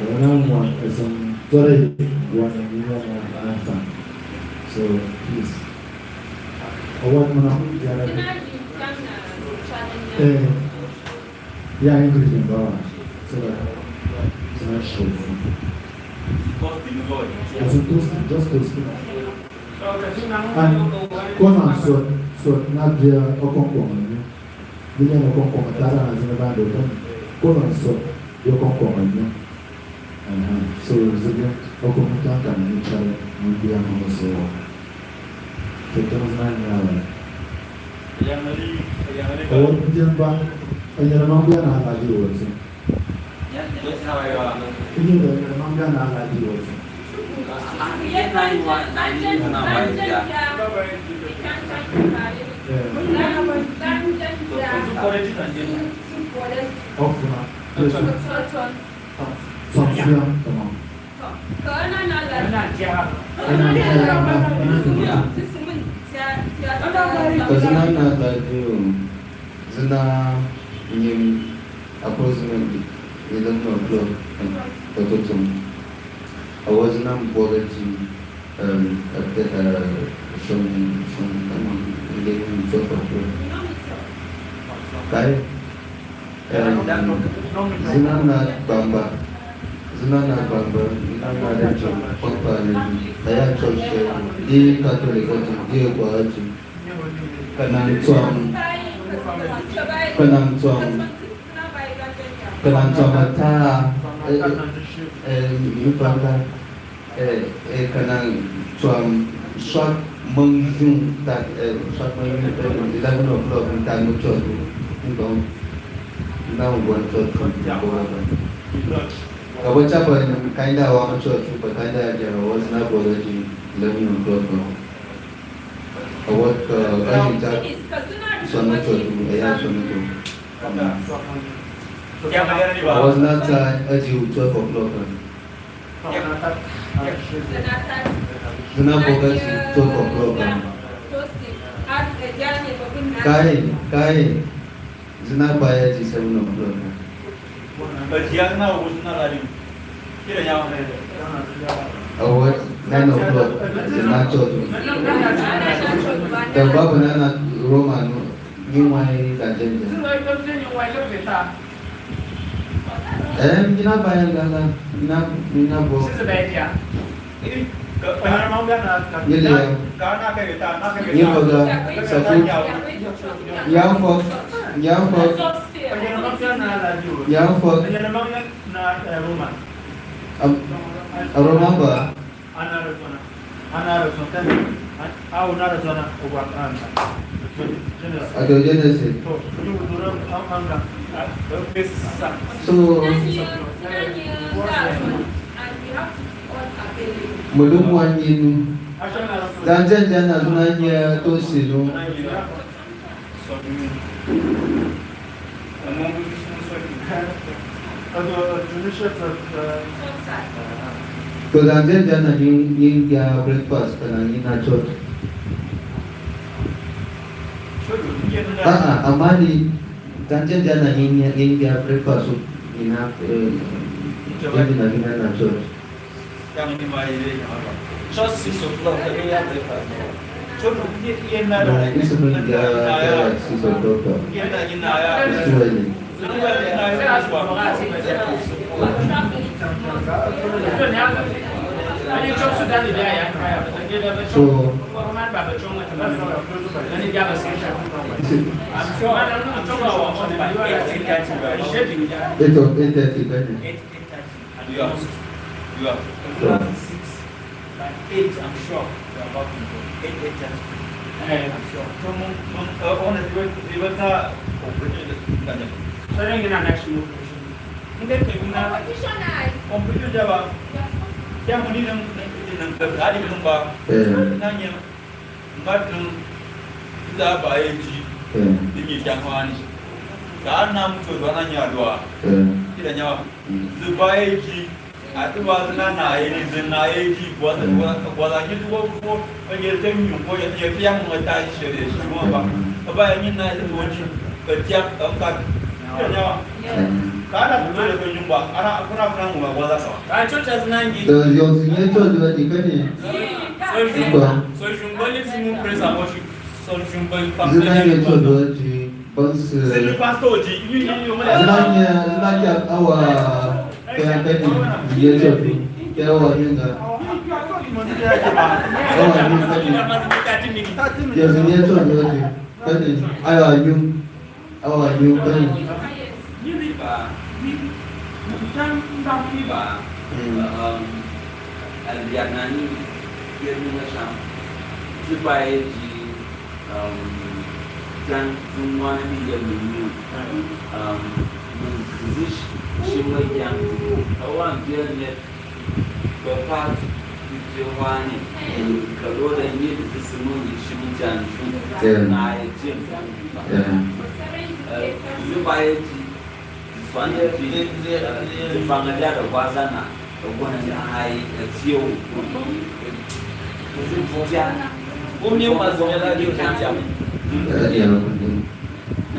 Wana mwa, eh, some, sorry, wana ni ya na, na sa. So, please. Award mana, ya na. Eh. Ya ingredient ba. So that it's not sure. As a toast, just toast. And cause and salt, salt, not there, okonkoma, you know. They don't okonkoma, that one is never done. Cause and salt, you okonkoma, you know. Aha. So, zege, okonkoma, can you try, and be a man so. So, those nine hours. Award njen ba, anyara mambo ya na aladi wote. Anyara mambo ya na aladi wote. Eh. Ofuna. Yes. Sanction, tamam. Ka zina na radio, zina nyim approximately eleven o'clock, eh, ka totum. Awa zina mbwaga ji, um, at, uh, some, some, tamam, eleven, twelve o'clock. Kai, Em, zina na bamba, zina na bamba, zina na region, pampa ni, aya church, di Catholic ati, di Ekwa ati, kana ntswam, kana ntswam, kana ntswam ata, eh, eh, eh, ni panga. Eh, eh, kana ntswam, swak mangjung, ta, eh, swak mangjung, ta, eleven o'clock, ta, no church, no, na one church, ka ba chapa, kinda wa church, but kinda ya, was na bola ji, eleven o'clock, no. Ka wa, ka, ka, so no church, eh, ya, so no church. I was not, uh, at you twelve o'clock, no. Zina boga ji twelve o'clock. Kai, kai. Zina baya ji seven o'clock. Award nine o'clock. Zina chotu. The Baba Nana Roman. Nyi wai ka jenja. Eh, mi na ba ya gala, mi na, mi na bo. Nyi le ya. Nyi foga, sakut. Nyi foga, nyi foga. Nyi foga. Am-, Aroma ba. Ato Genesis. So, mulum wanyin. Zan jen jen na zunanya to sinu. To zan jen jen na nyi, nyi ya breakfast kana nyi na chot. Ah, ah, amani, zan jen jen na nyi, nyi, nyi ya breakfast nyi na, eh, jen na nyi na chot. Just six o'clock, I mean, yeah, breakfast. So, no, you, you know, no, it's not, yeah, yeah, six o'clock. It's too early. So, is it eight or eight thirty, right? You have, you have. Sure. Six. By eight, I'm sure you are back in bed. Eight, eight thirty. Eh. I'm sure. So, mo, mo, uh, honestly, we, we better operate the, the, the. So, then you know, next move. Nge ke una competition ai. Competition jaba. Yes. Ya mo ni nang, nang, nang, nang, adi mo ba. Eh. Nanya. Nga dun, ita ba eji, eh, imi jamani. Ka na mtu ndo ananyalwa. Eh. Kila nyawa. Mm. Zi ba eji, ati wa zina na eji, zina eji, kwa za, mm, kwa, kwa za nyitu kwa kwa, kwa nyetem nyungu, ya, ya fiya mwa ta shere, shimwa ba. Mm. Ba ya nyina eji, kwa nyi, kwa tia, kwa ka. Kila nyawa. Mm. Ka na mtu ndo nyumba, ana, kuna kuna mwa kwa za sawa. Ka chocha zinangi. Ndo yo zinyeto ndo dikani. So, so, so, Only thing we praise and worship. So, you can come. Zina ye to do ji, bans, eh, zina pastor ji, you, you, you, zina ye, zina ye awa, ke ya beti, ye to do, ke awa nyunga. Awa nyunga ni. Ye zina ye to do ji, beti, awa nyunga. Awa, you can. Ba. Ba. Mm. Um, Albianani, Yermina Sham, Tipa Eji, um, Jan Zumwana Mija Minu, um, Zish, Shima Jan, Awan Jernet, Ba pat, ite wani, ka lo da nyi di simu ni shimu jan ju, yeah, na ye jim. Yeah. Eh, zi ba ye ji, zi fani ji, zi fanga ja da gwaza na, da gwana ja hai, eh, tiyo. Zi buja. Umi mazumela di kanja. Eh, ya, kundi.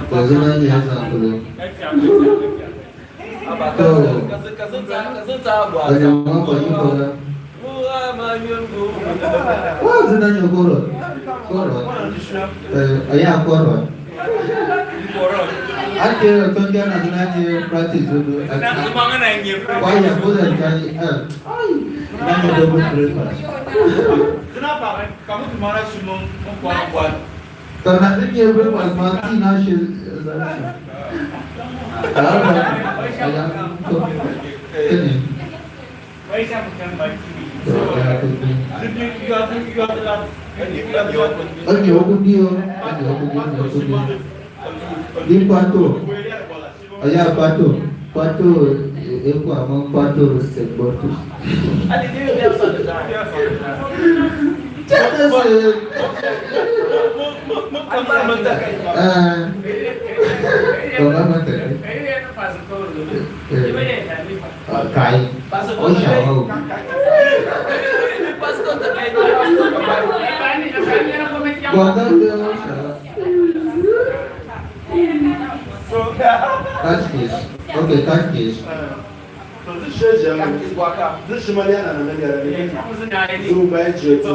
Kwa zina ni ya za kulo. To. Anya mwa ba yi kola. Wa zina nyo koro. Koro. Eh, aya koro. Ake tonga na zina nye practice do. Kwa ya kola kani, eh. Ai. Zina nyo double breakfast. Zina ba, kamu tumara shimo, kwa kwa. Kana zini ye breakfast ma ti na shi. Ka ba, aya, to. Kani. Ani oku ndio, ani oku ndio, oku ndio. Ni pato. Aya, pato. Pato, eh, eh, kwa mo pato se botu. Tata se. Ah. Kwa mama tata. Eh. Ah, kai. Osha wao. Kwa mama osha. Catch this. Okay, catch this. So this shows you, this shimaliana na nani ya nani. Zuba ya joto.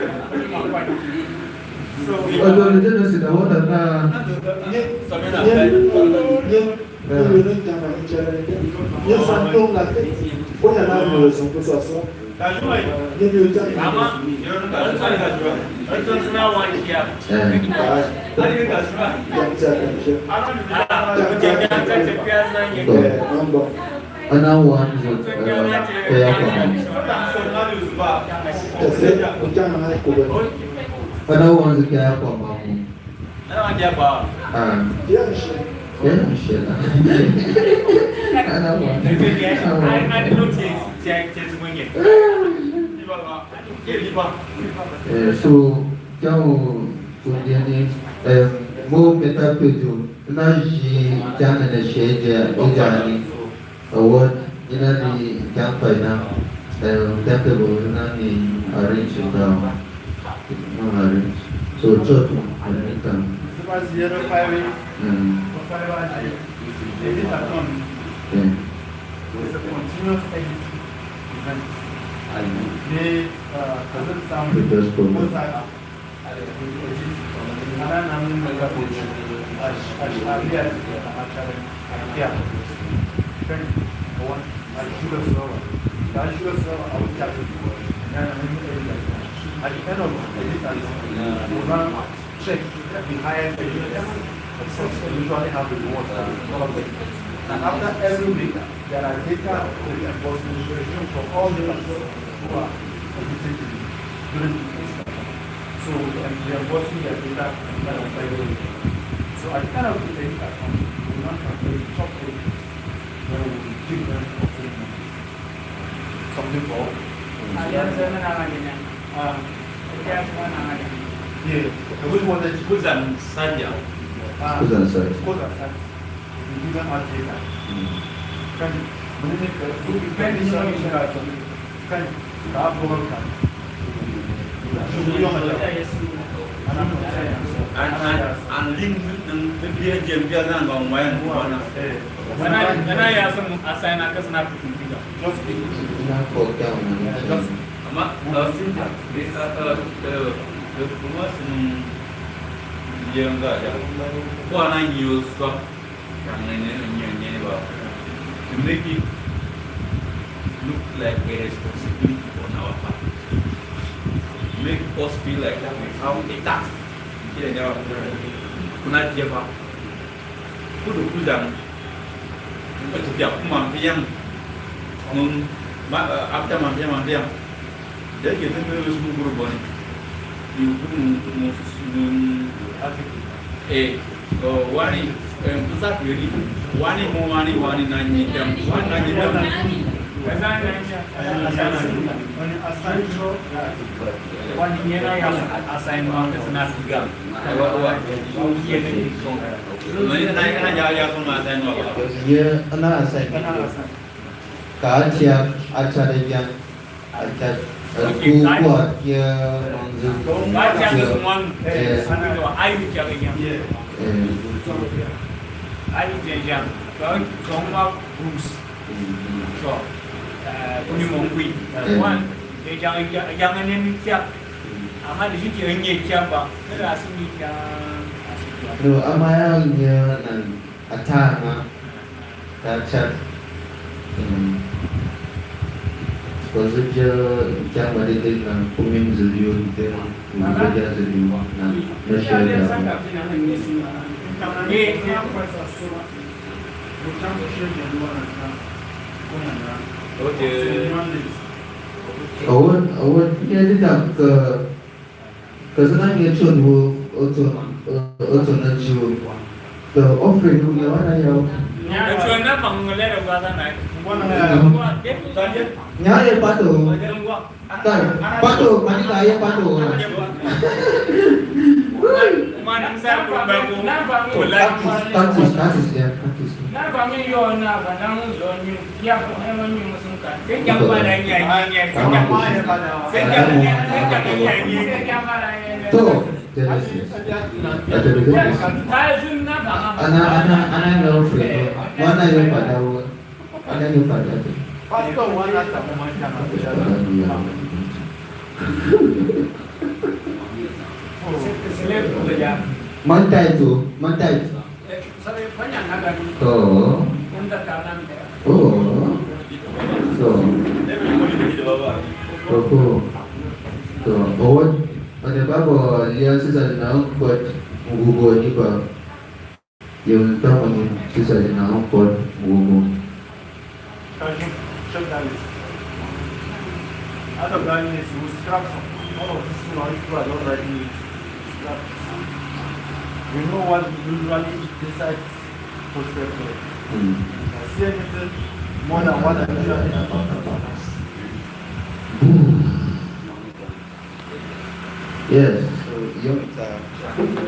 Autorité no sida wota na. Ana wanzu, eh, ke ya kwa mama. Ana wanzu ke ya kwa mama. Ah. Ke ya shela. Ana wanzu. Ana wanzu. Eh, so, kya u, u ndiani, eh, mo meta pejo, na ji jana na sheja, ejani. Award, ina di kya paina, eh, kya tebo, ina ni arrange da, no arrange. So, chot, arrange da. This was zero five eight. Mm. Five hundred. Edit account. Yeah. It's a continuous edit event. They, uh, doesn't sound. It does promote. At the end of the edit, we run check the highest edit. Usually have the reward. And after every week, there are data reinforcement from all the who are educated during the exam. So, and reinforcing their data and kind of like, so at the end of the day, we want to play top eight, where we give them something for. Ah, yeah. Kuzan Sadia. Ah, Kuzan Sadia. Kuzan Sadia. And, and, and link the J M P as an one. When I, when I ask them, assign a person to computer. Just, just. Ama, uh, uh, uh, uh, the promotion, yeah, yeah. Kwa na news, so, to make it look like a responsibility on our part. Make us feel like that we have a task. Kuna jeba. Kudu kuzan. Kudu ya kuma fiang. Nun, ma, uh, after ma fiang, ma fiang. Jadi kita tu semua guru bani. Di hukum, hukum, hukum, eh, oh, wani, eh, pusat yoni. Wani mo, wani, wani, nani, jam, wani, nani, jam. Wani, assign, wani, yena ya assign, wani, na tiga. Wa, wa. Wani, na, na, ya, ya, kuma assign, wa. Ya, na assign. Ka atia, atia de jan. Atia, okay, ku, ku atia, manzu. Atia, atia, man. Eh. Ayu atia de jan. Eh. Ayu atia jan. Ka, ka ma groups. So, eh, kuni mo kui. Eh. One, de jan, jan, jan ne mi atia. Ama de ji atia ba. Kera asi mi atia, asi atia. No, ama ya nya nan. Atanga, ka chat. Mm. Kozo ja, ja ma de de na kumi mzuri yo de, mzuri ja zuri na, na share ya. Okay. Awon, awon, ya de da ka, Kazana nge chon wo, ochon, ochon na chu. The offering, nge wana yau. Chon na pang ngolera gwa na. Nya ye pato. Kai, pato, mani ka ye pato. Mani msa kumba ku. That is, that is, that is there, that is there. To, Genesis. Ata Genesis. Ana, ana, ana no fe. Wana yo pada wo. Ana yo pada. Pastor wana ta mama ta. Mantai tu, mantai tu. To. Oh. To. Oho. To. Owat, wane babo, lian sisa na ong kot, mugugo ni ba. Yung tamo ni sisa na ong kot, mugugo. Can you check that list? Out of that list, we scrap some. All of these two are people I don't like it. Scrap. We know what we usually decide to separate. Mm. I see anything more than what I usually do. Yes, so young time. Okay.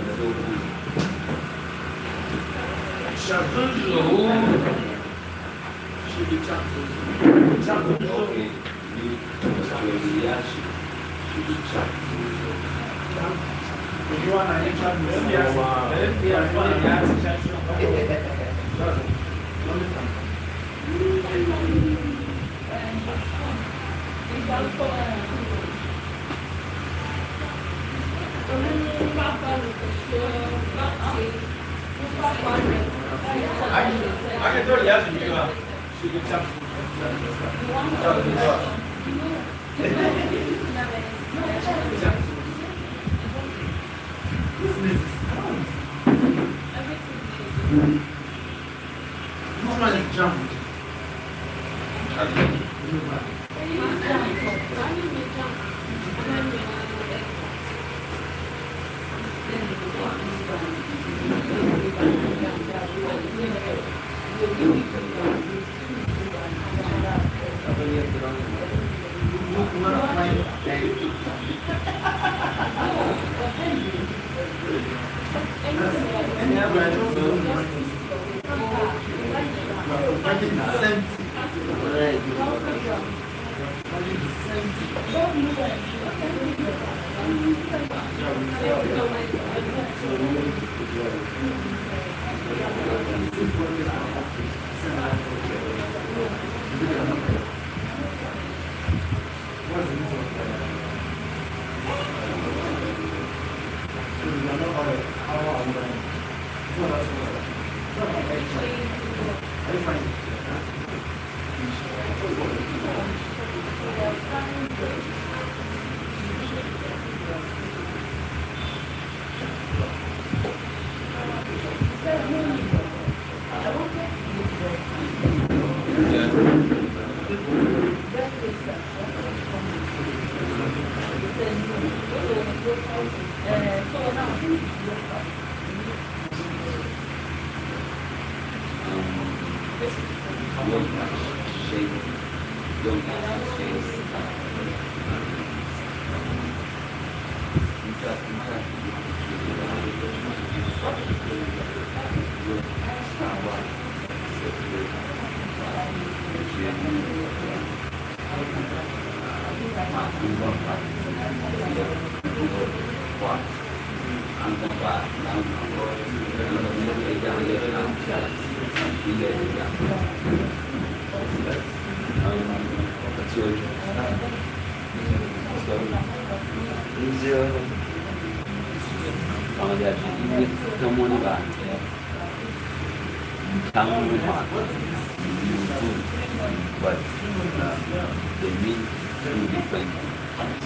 This place is sound. This man is jammed. But uh, they mean two different things.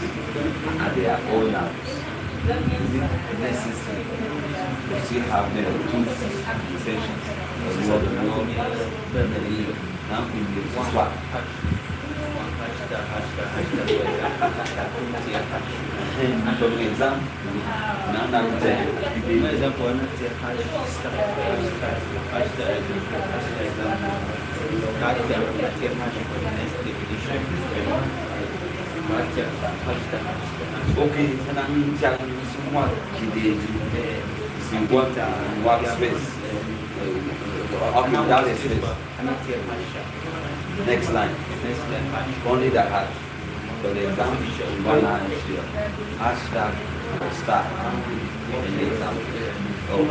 And they are all nouns. Is it necessary to still have maybe two sentences? Or you have to know, maybe, now in the swap. And for example, now, now, okay, so now means that it's what, it's in what, in what space? Uh, okay, that is space. Next line. Only the heart. For example, one line here. Hashtag star. An example. Oh.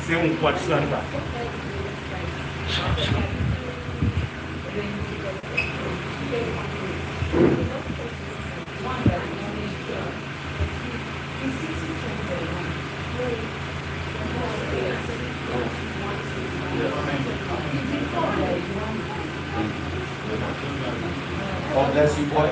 C'est un quad center. God bless you, boy.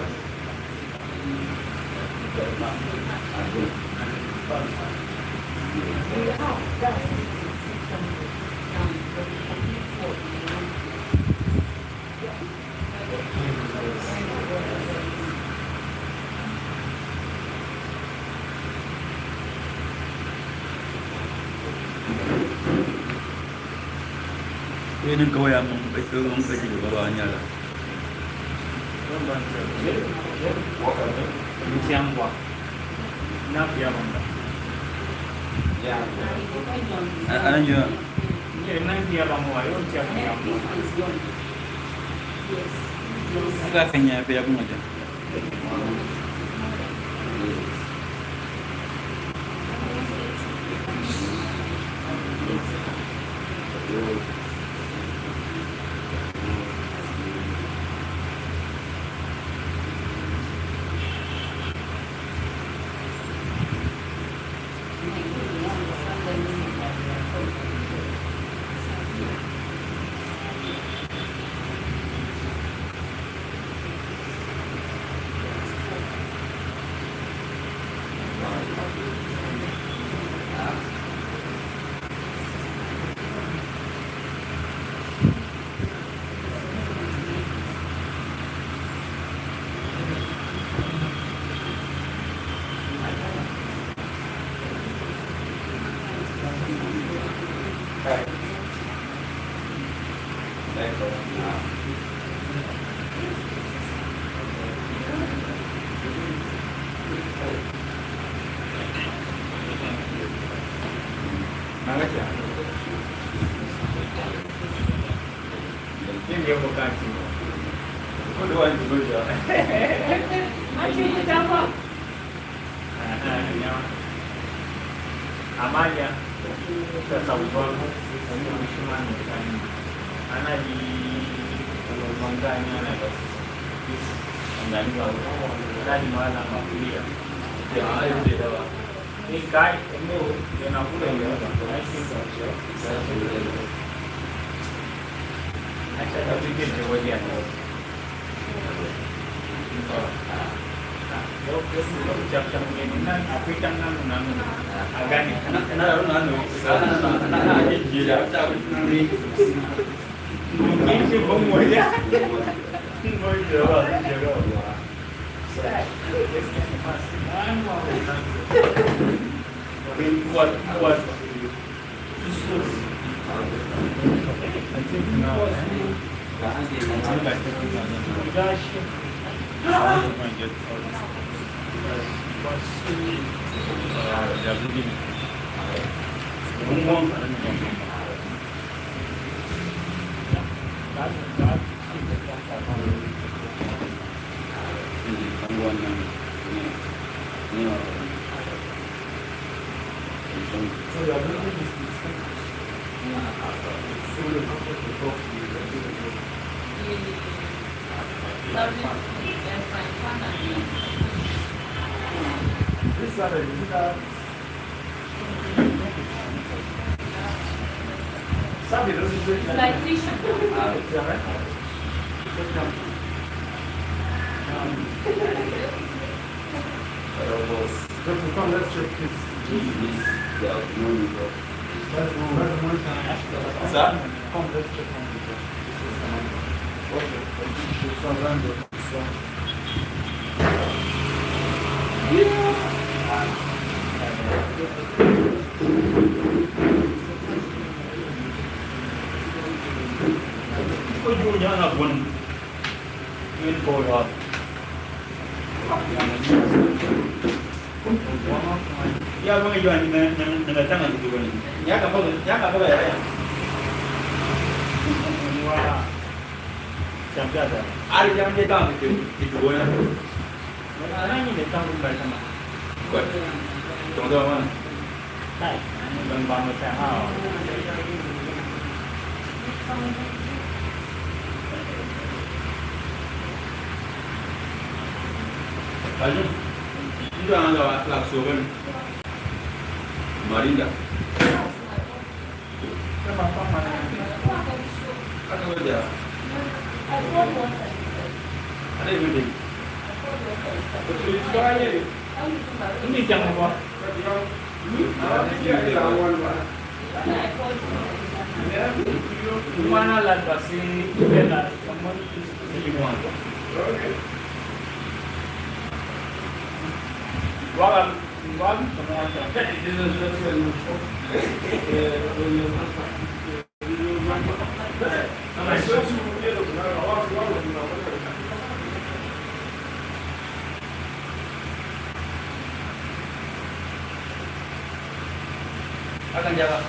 Ene kawai among, ito ang kajili baba anyala. Msiangwa. Na pia bamba. Ananyo. Sasa kenya pia kumoja. Aha, nyawa. Amalia, sasa ubavu, omu mshimani mkani. Ana di, mangani, ana di, angani wa, ana di mahala makulia. Ya, ayo ndio dawa. Ni kai, omu, yana kule ya, na ishi kwa. Acha, na wiki ndio wadi ya. What, what? This one is It's like tissue. Ah, it's all right. Hello, boss. Come, let's check this. This, this, yeah, no need of. That's one, that's one time. Sir? Come, let's check on the boss. This is someone. Okay, okay, so run the Ya, bang, ya, ni, ni, ni, ni, ni, tanga gitu, bang. Ya, kapag, ya, kapag, ya, ya. Wala. Champion da. Ari jam de tang ke, ke tu bona. Mana ni de tang ba sama. Kuat. Tong tong mana? Hai, bang bang sa ha. Ayo. Ndio anga wa la soben. Marinda. Akan jaga.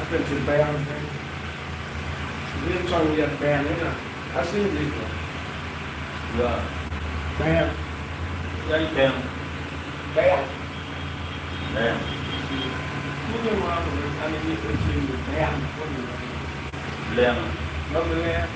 Akan si Bayern. Dia cong dia Bayern, ya. Asing dia. Ya. Bayern. Ya, Bayern. Bayern. Bayern. Ini mau apa? Kami di Bayern. Bayern. Nggak boleh. Bayern.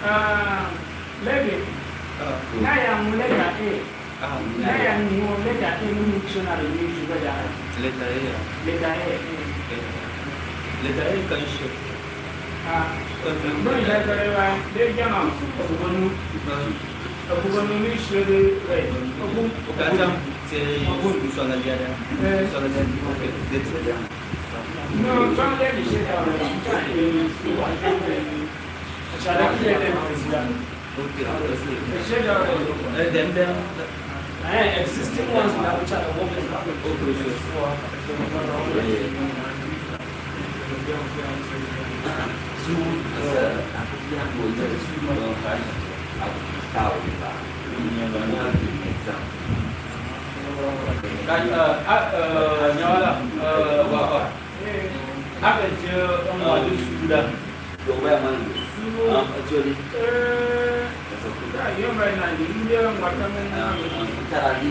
Ah, lady, ah, na ya mu letter A. Ah, na ya mu letter A mu dictionary ni juga da. Letter A, ya. Letter A, eh. Letter A. Letter A kan share. Ah, kan share. Bun letter A, de jama, bun. Ah. Abu banu ni shede, eh, abu. Kata, se, abu. Swala liada. Eh. Swala liada. Okay. That's it. No, swala liada shede. Shada ki ede. Okay, okay. Shede. Eh, then, then. Eh, existing ones now, which are the workers. Okay, okay. Ka, eh, ah, eh, Nyawala, eh, wa, wa. Aka je, eh, wa, wa, wa. Sulu. Ah, actually. Eh.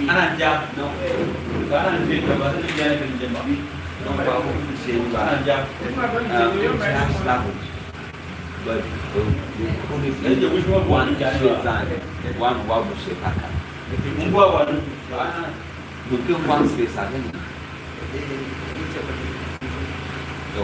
Ana nja. Ana nja. Ana nja. But, uh, we couldn't be one shaitan, one wa shaitan. Mungu wa wanu. Mungkin one space again. So,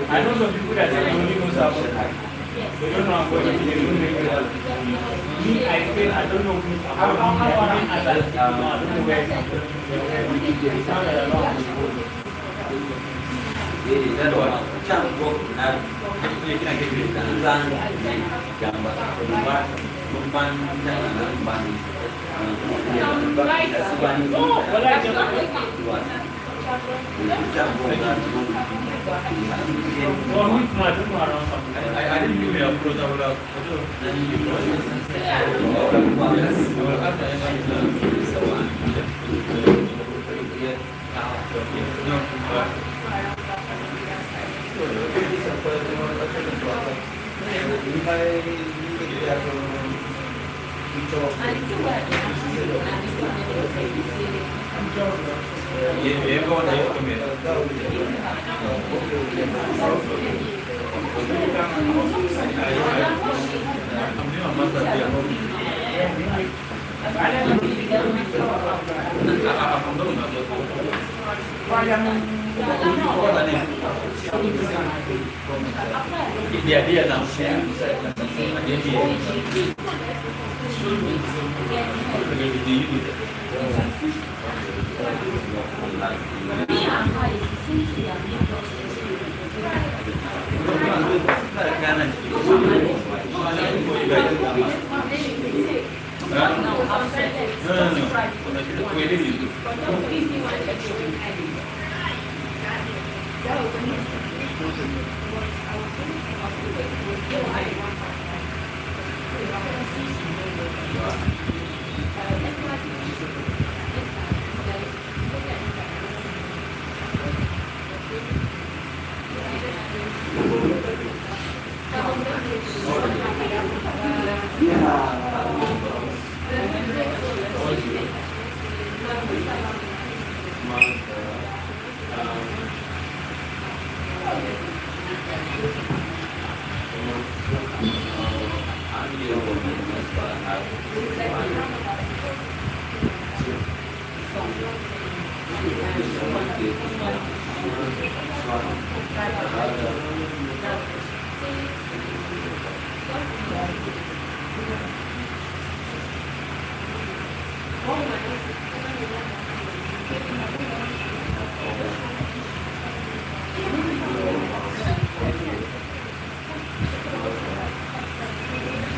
I know some people that say they only know Sabo. They don't know Agboju. They don't know Agboju. Me, I explain, I don't know who is Agboju. I don't know where is Agboju.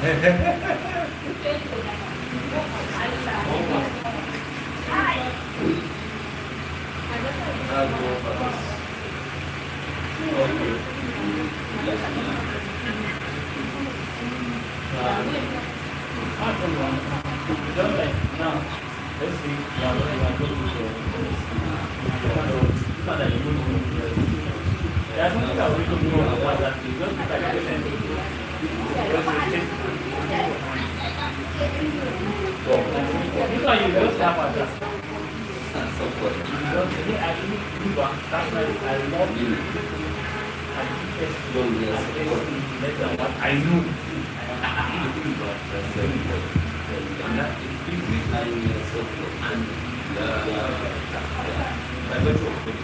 This one you just have as a support. Because me, I really do that. That's why I love you. I do test you. Yes, I test you less than what I know. I really do that. That's very important. And that is big with I know support. And, uh, yeah, yeah. That's what you want.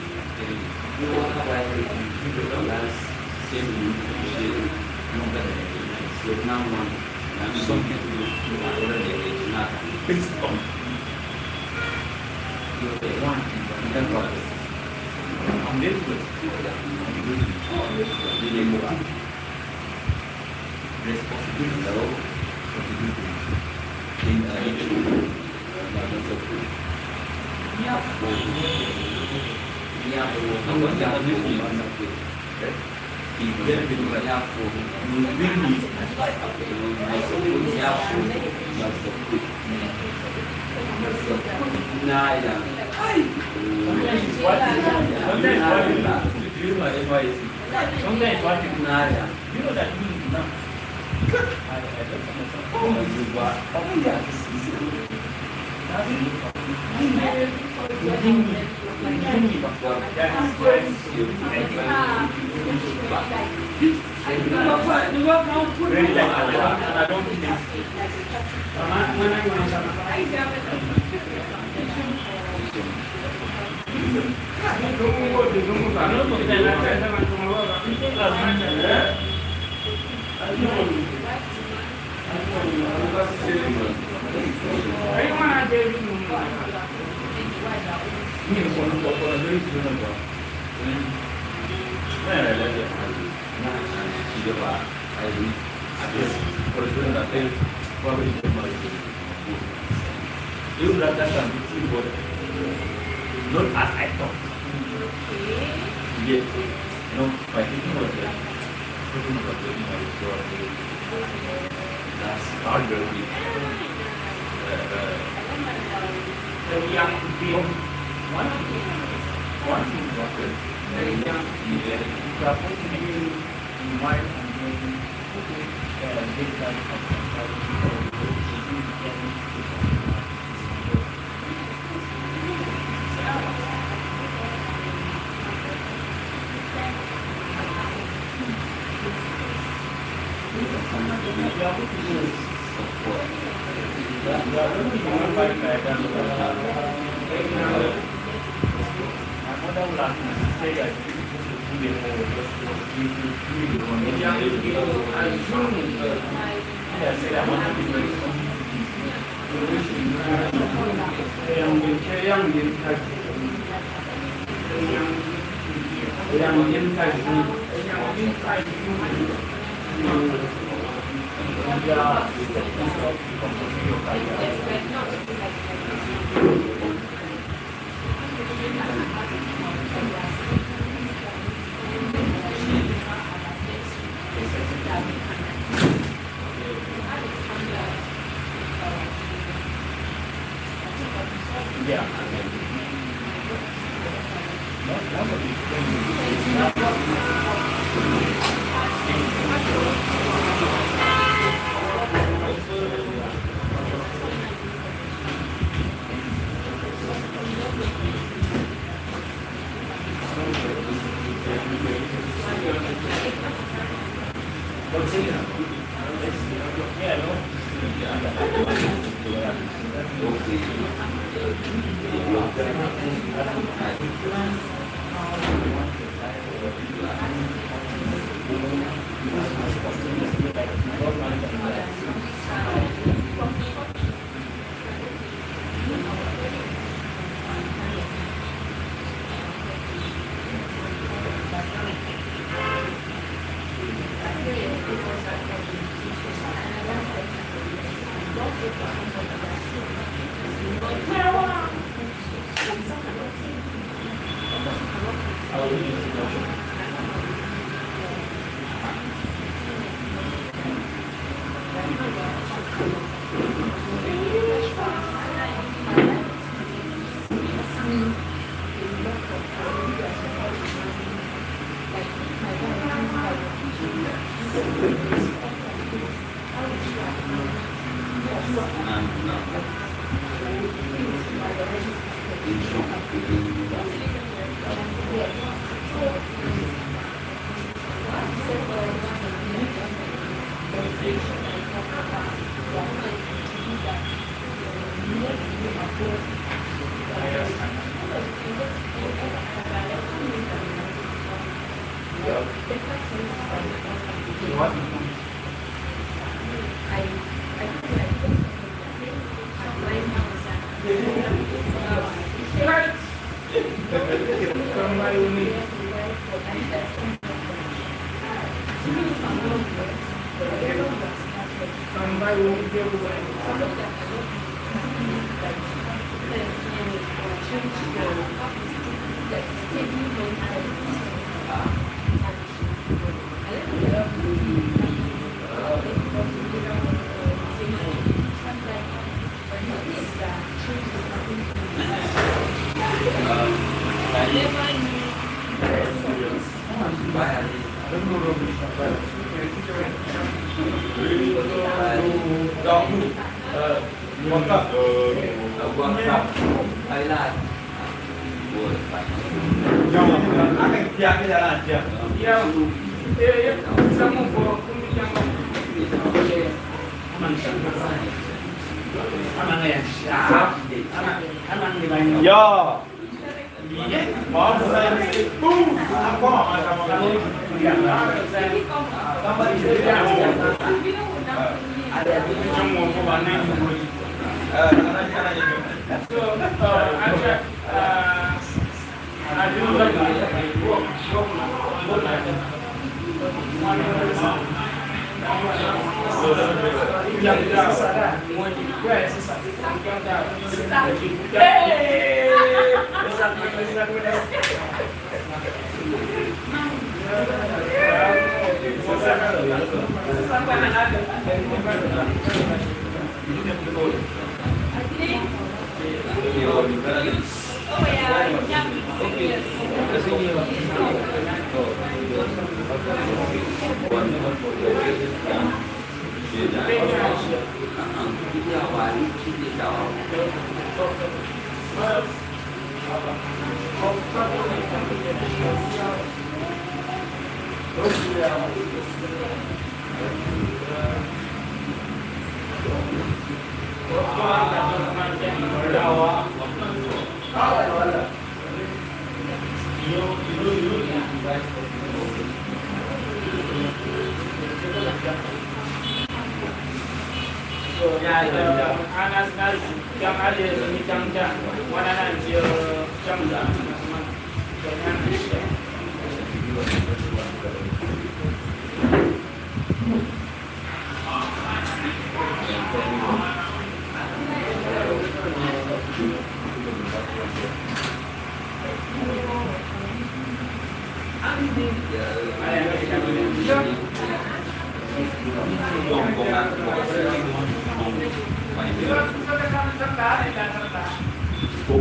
Same. So now one, now something you, you are already a, a, it's on. You are one, you can work. And then you, you, you, you, you, you, responsibility level, contributing in a little, uh, matters of food. Yeah. Yeah. Right? If there is a gap for you, you will need to fight up, you know, matters of food, matters of food. Matters of food. Nah, yeah. Sometimes it's what it, sometimes it's what it, do you know, advice? Sometimes what it, nah, yeah. You know that means enough. I, I don't understand. Oh, you are, oh, yeah. That is very, I don't think You that, that can be true, but not as I thought. Yes. No, my thinking was that talking about getting married, so I said, that's hard work. Uh, uh, so we have to be one thing, one thing is okay. Very young, you are putting in, in mind and thinking, Yo.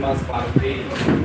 Thomas Parker.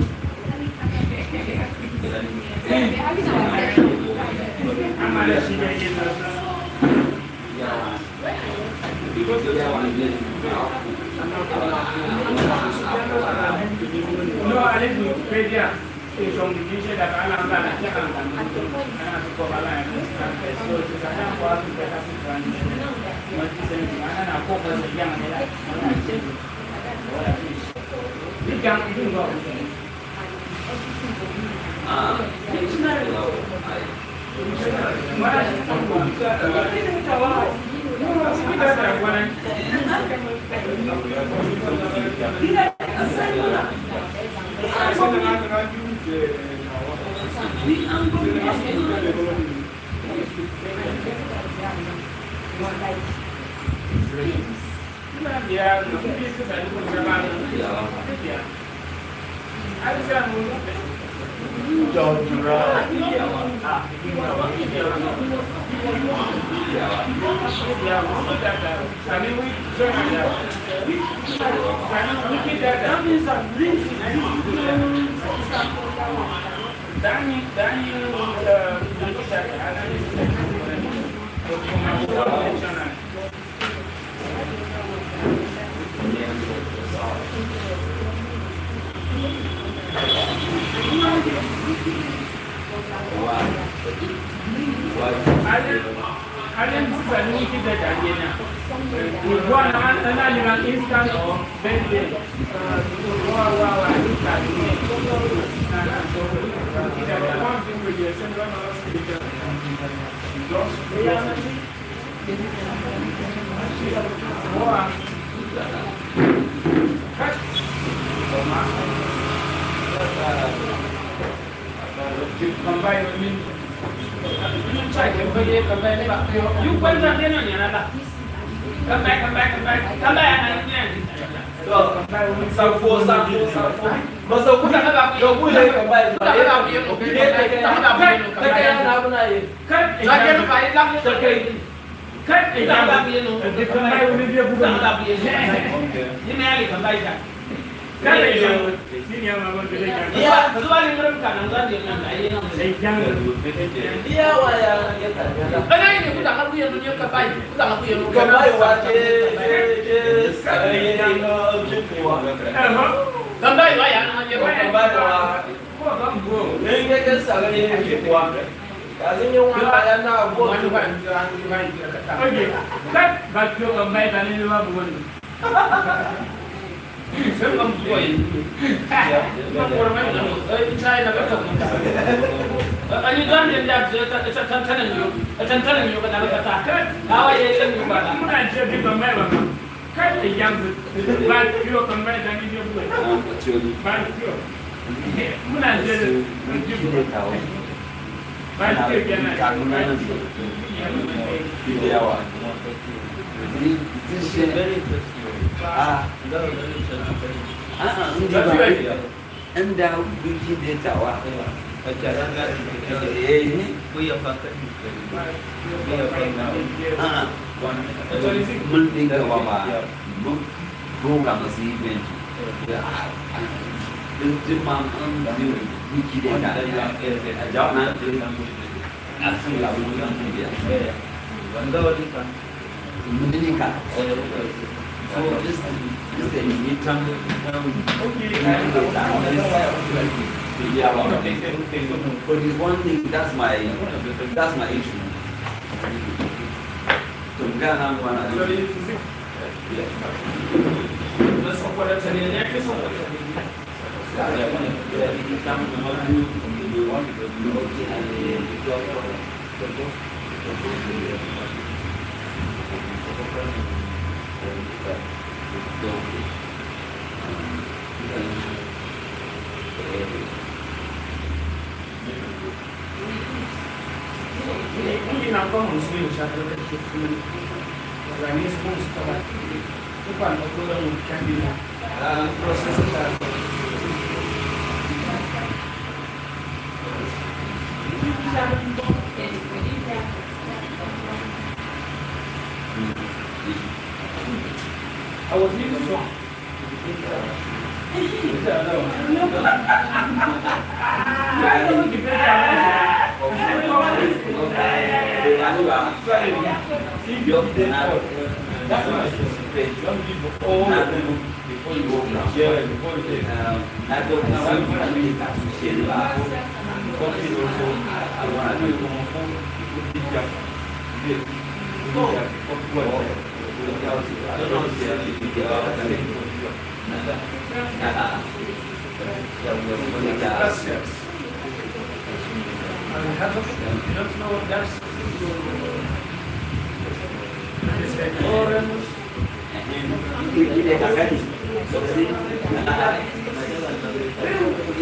Nda wiki deta wa. Eh, ni. Ah, mun dinga wa ma. Mun program si event. Ah, ah, mun wiki deta. Ah, jaw na. Ah, si la mun dinga. Mudinka. So this, this thing, it can, um, okay. But it's one thing, that's my, that's my issue. So, we got another one.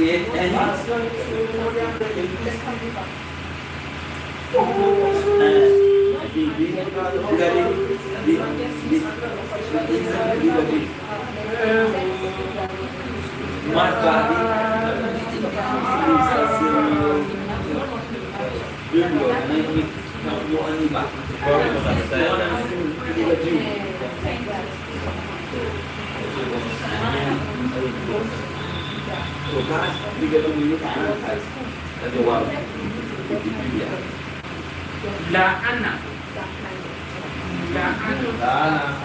Yeah. Laana. Laana.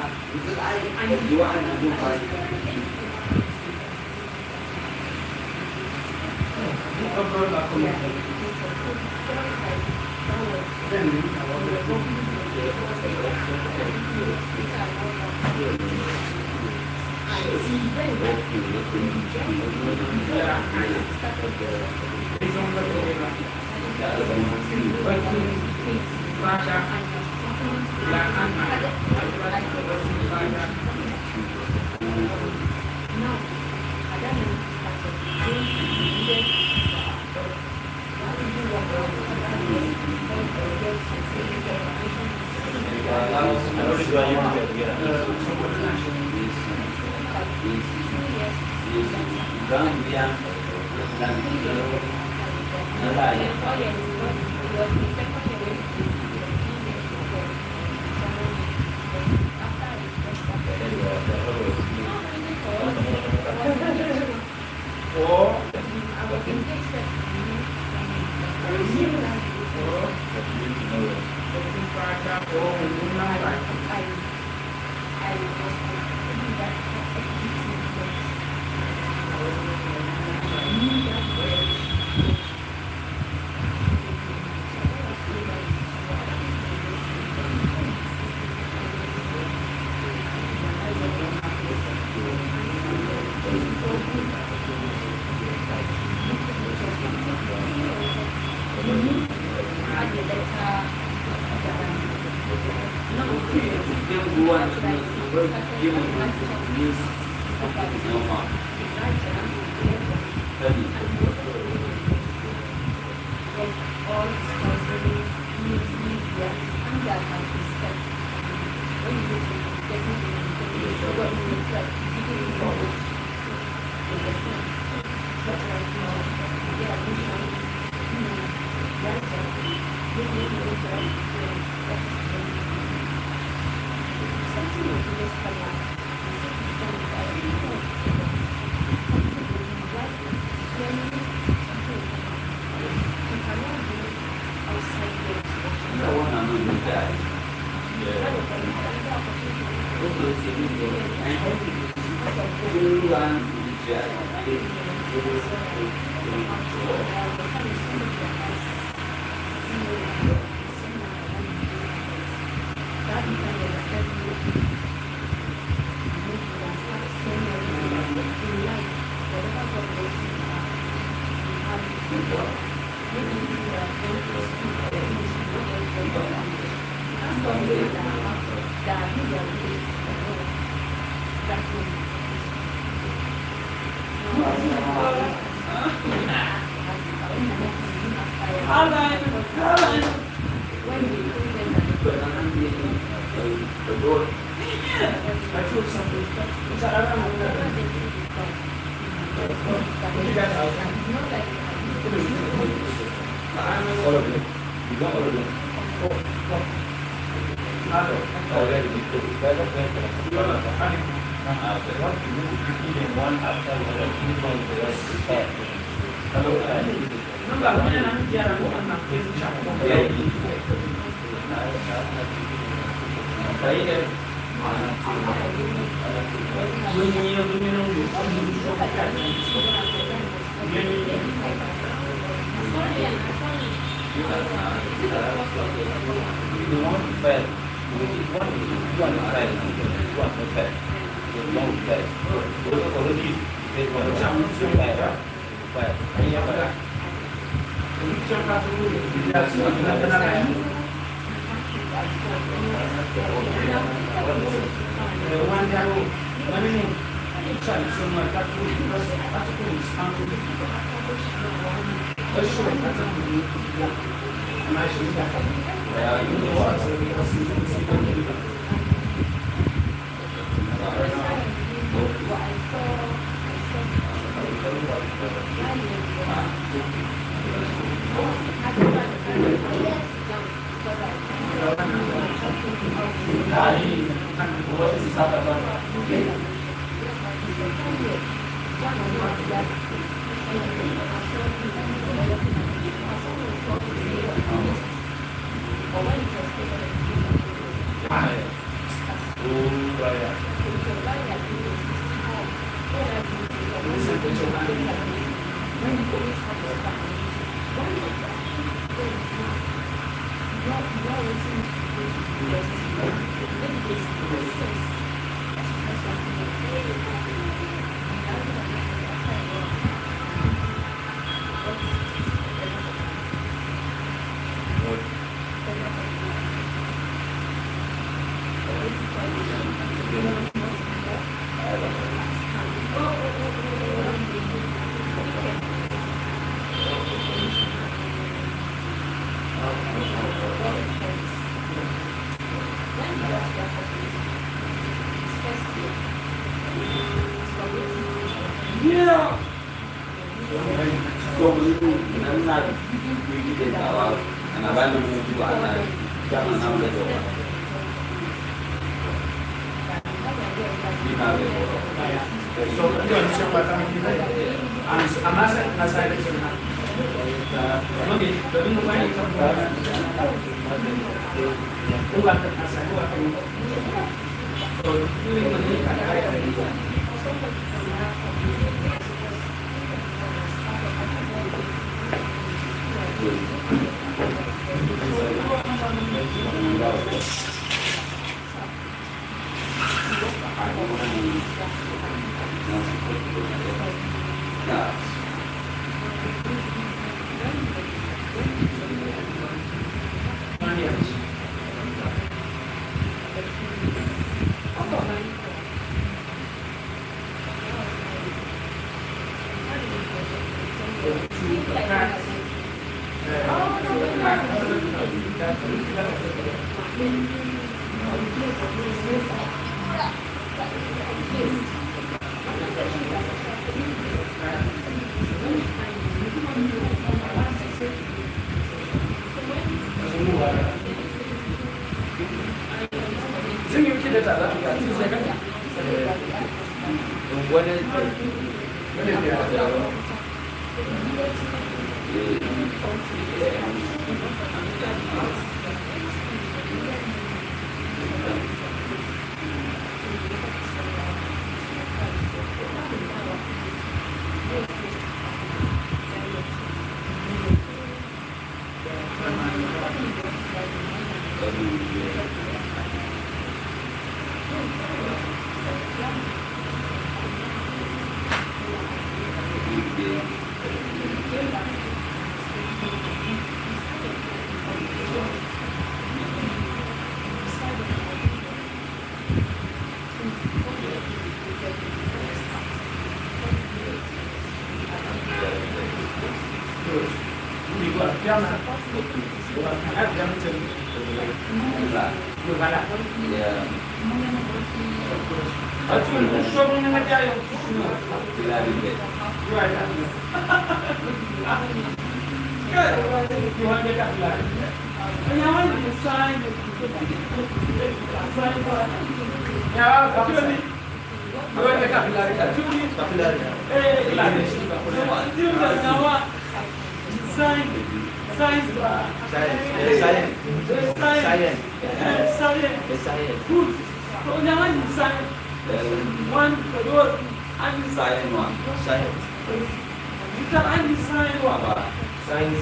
Science.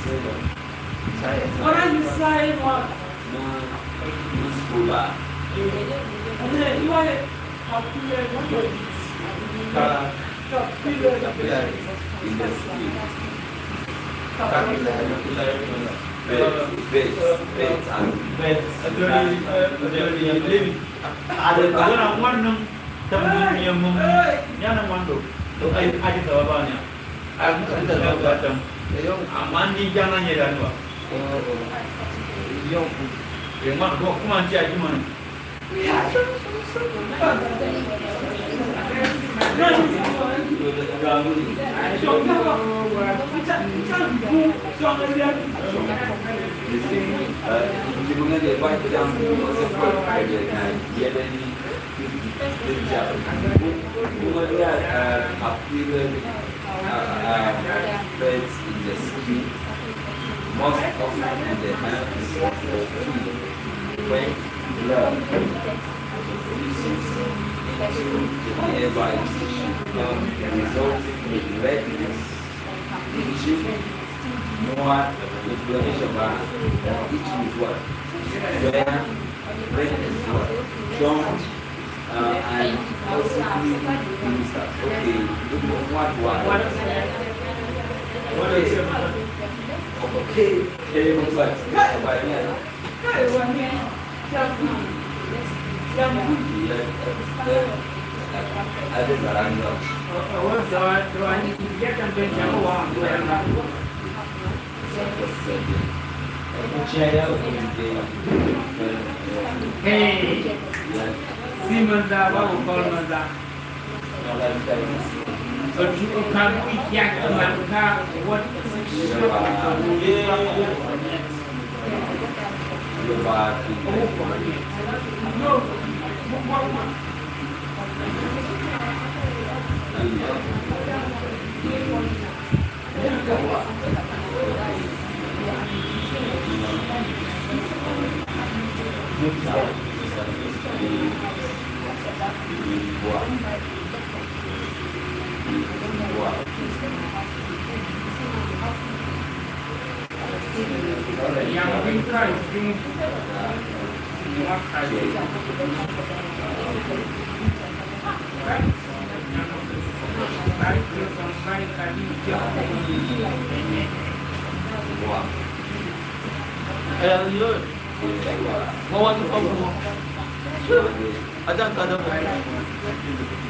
Science. Ora ni sign wa. Na, na school ba. Eh, you are a capillary. Ka- Capillary. Capillary. In the skin. Capillary. Veins, veins, veins, and veins. Actually, uh, actually, living. Ada, ada. Wana, wana, tam, nyamung. Nyana mando. To, ay, ay, tawabanya. Ay, muka, muka, muka, muka. Eyo. Amandi jana nyera nwa. Oh, oh. Yo. Ema, go, kuma nti aji man. Who, who, uh, appeared, uh, uh, birds in the sky, most often in the hands of the king, when blood oozes into the air by um, resulting in redness, itching, more inflammation, but itching is what? Where redness is what? Joint Uh, and possibly minister. Okay, look for what, what? What is it? Okay, okay, but, but, yeah. Yeah, yeah, yeah. I think that I know. Hey. Si manza, wa ko kol manza.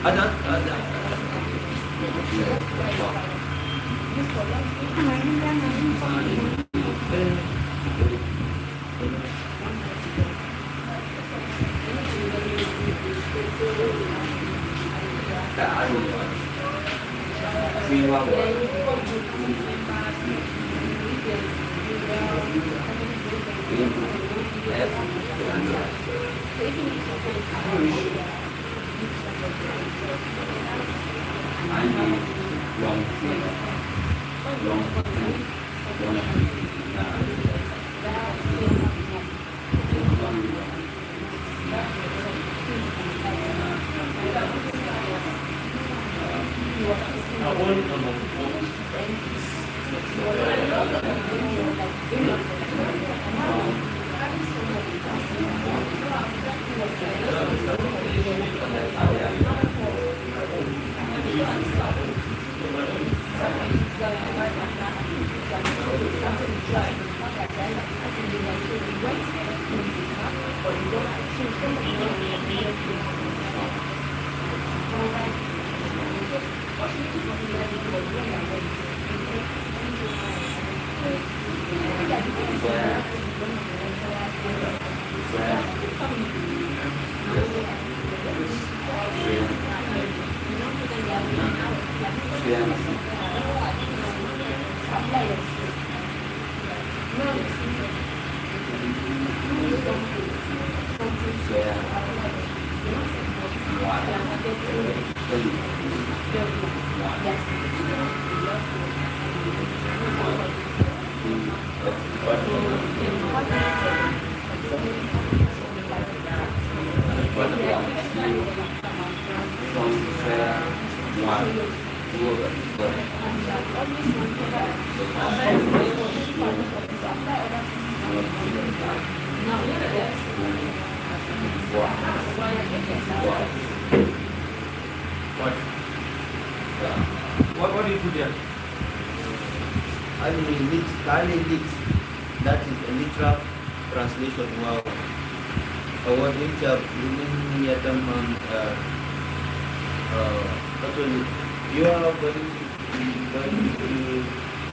Adan, adan. What? What, what do you put there? Ani lit, kani lit. That is a literal translation. Wow. Our teacher, you mean, yeah, tamam, uh, uh, actually, you are very, very,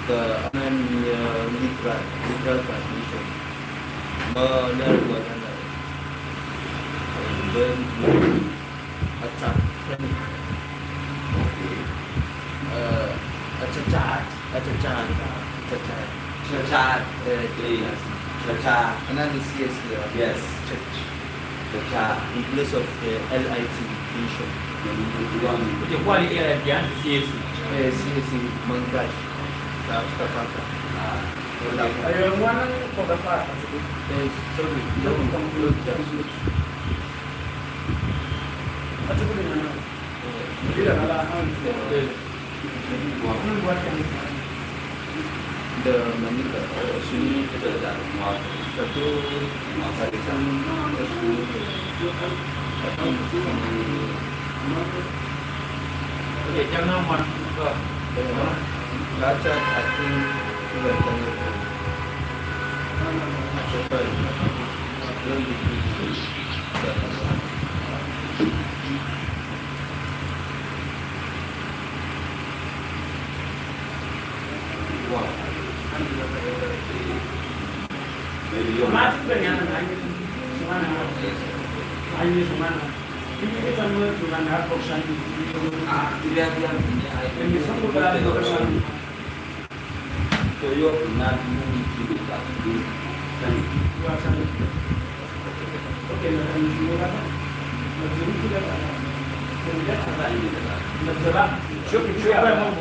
uh, an, uh, literal, literal translation. No, no, no, no, no. Very good. Acha. Okay. Uh, acha chat. Acha chat. Acha chat. Acha chat. Eh, acha chat. Acha chat. Anani C S, yeah. Yes. Church. Acha chat. In place of, uh, L I T, mission. Okay, kwa ni L I T and C S. Eh, C S, Mangash. Ta-, Tafaka. Ah. Okay. Ayo, mwana kwa Tafaka. Eh, sorry. No, no, no, no.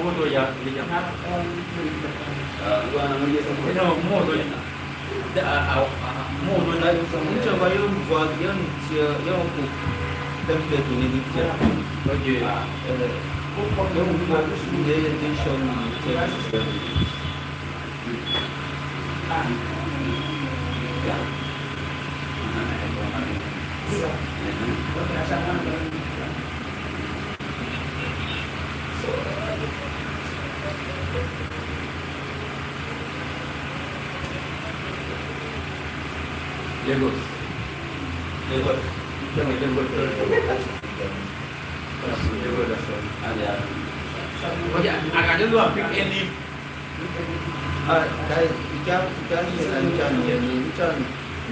Moto ya, ya. No, moto ya. Da, a, a, a, mo, mo, na, mo, cha ba yon vwa, yon, cha, yon ko. Template ni di cha. Okay. Ah, eh, yon ko, ne, de shon, cha. Ya. Lagos. Lagos. Lagos. Lagos. Oya, I can do a pick any. Ah, I, I can, I can, I can, I can,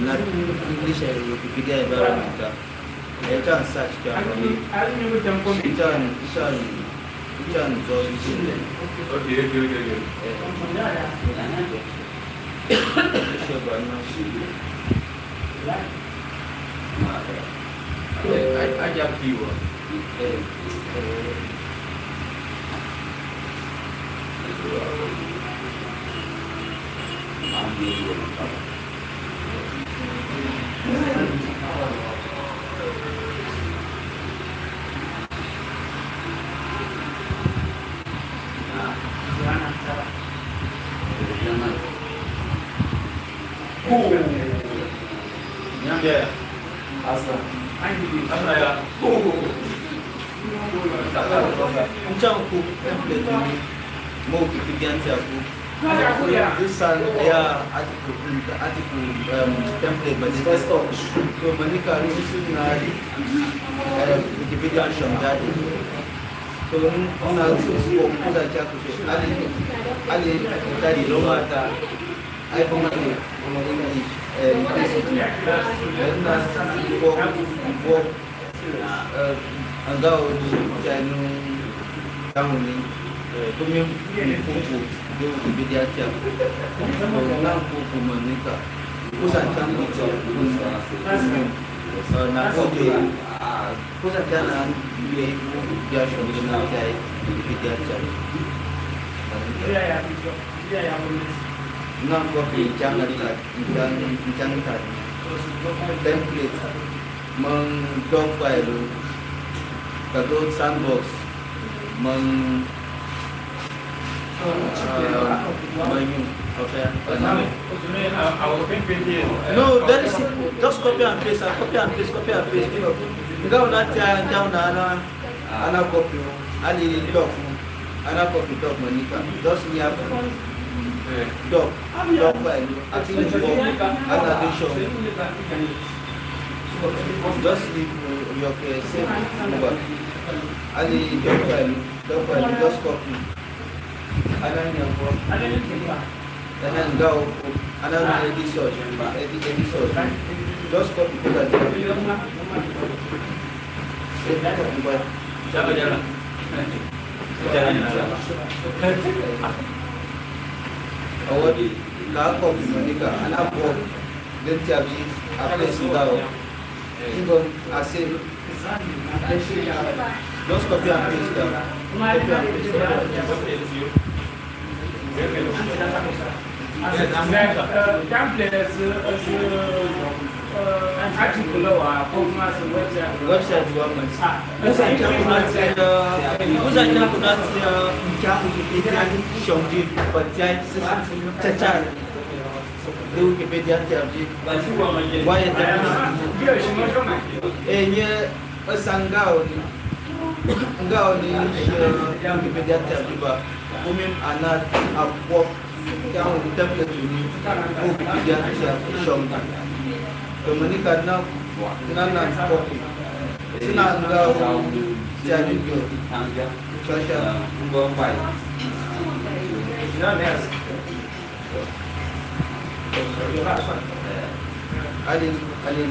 not English, I Wikipedia environment. Echan search kya mani. Echan, echan, echan zone. Okay, okay, okay, okay. Eh. Ishe bana. Eh, eh, aja piwa. Eh. Ncha ku template ni mo Wikipedia ncha ku. This one, yeah, article, article, um, template, but it's first off. So, mani ka ni si na, eh, Wikipedia shon jadi. So, na, so, so, kuza cha ku, ali, ali, tadi lo mata. Ai, kuma ni, kuma ni, eh, eh, na, for, for, eh, anga o, chanu, tauni, eh, kumi, kuku, de, Wikipedia cha. Na kuku manika. Kusa chanu cha, eh, na kuku, kusa chana, ye, ya shon, na cha, Wikipedia cha. Na copy nchang tat, nchang, nchang tat. Template. Mang doc file. Ka doc sandbox. Mang, ah, mang, okay, okay. No, that is it. Just copy and paste, copy and paste, copy and paste. You know, nga una tia, nga una ana. Ana copy, ali doc, ana copy doc manika. Just ni up. Eh. Doc, doc file, ati ni doc, ana addition. Just ni, uh, your, uh, save over. Ali doc file, doc file, just copy. Ana nyambo. Ana ngao, ana edition, edi-, edition. Just copy to that. Awadi, ka copy manika, ana bo, then chabi, a place ngao. Ingo, ase. Just copy and paste them. Copy and paste them. Website wa mas. Kusa cha kunati, uh, kusa cha kunati, uh, nchamu kipindi shongi, but ya, cha, cha. De Wikipedia ntia bi. Wa ye ta. Eh, nye, eh, sa ngao ni. Ngao ni, eh, Wikipedia ntia bi ba. Kumi ana a kwok. Ka template ni. Wikipedia ntia shong. Kumi ni kana, na, na copy. Sina ngao ntia bi yo. Sasha. Alin, alin.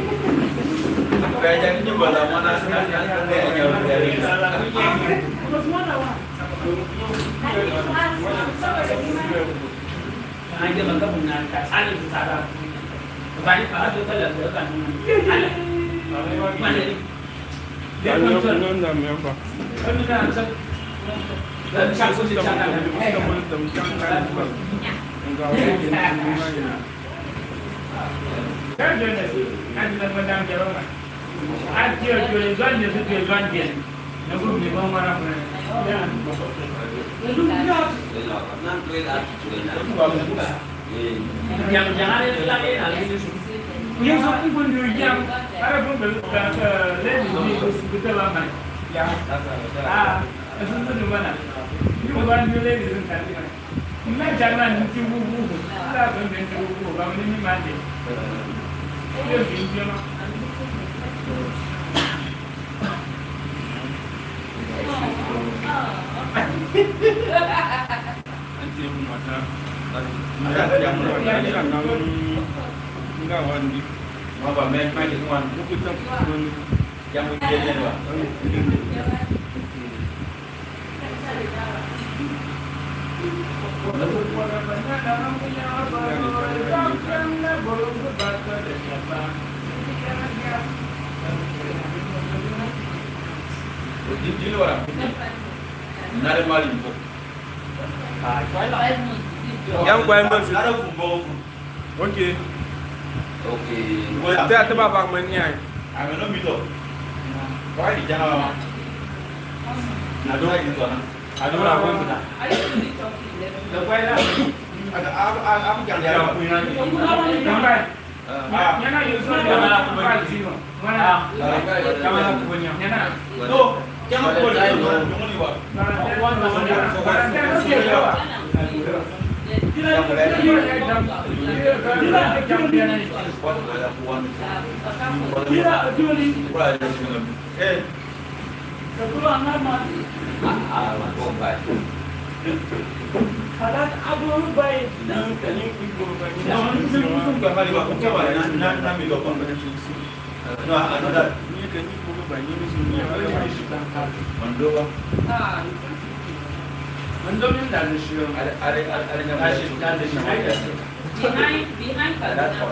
Do, do you know what I'm cooking? Not a month. Five months. Young five months. Not a football. Okay. Okay. Te, te ba bak man nyai. I may not meet up. Why the general? I don't like this one. I don't want to. I, I, I, I'm Behind, behind Kaduna.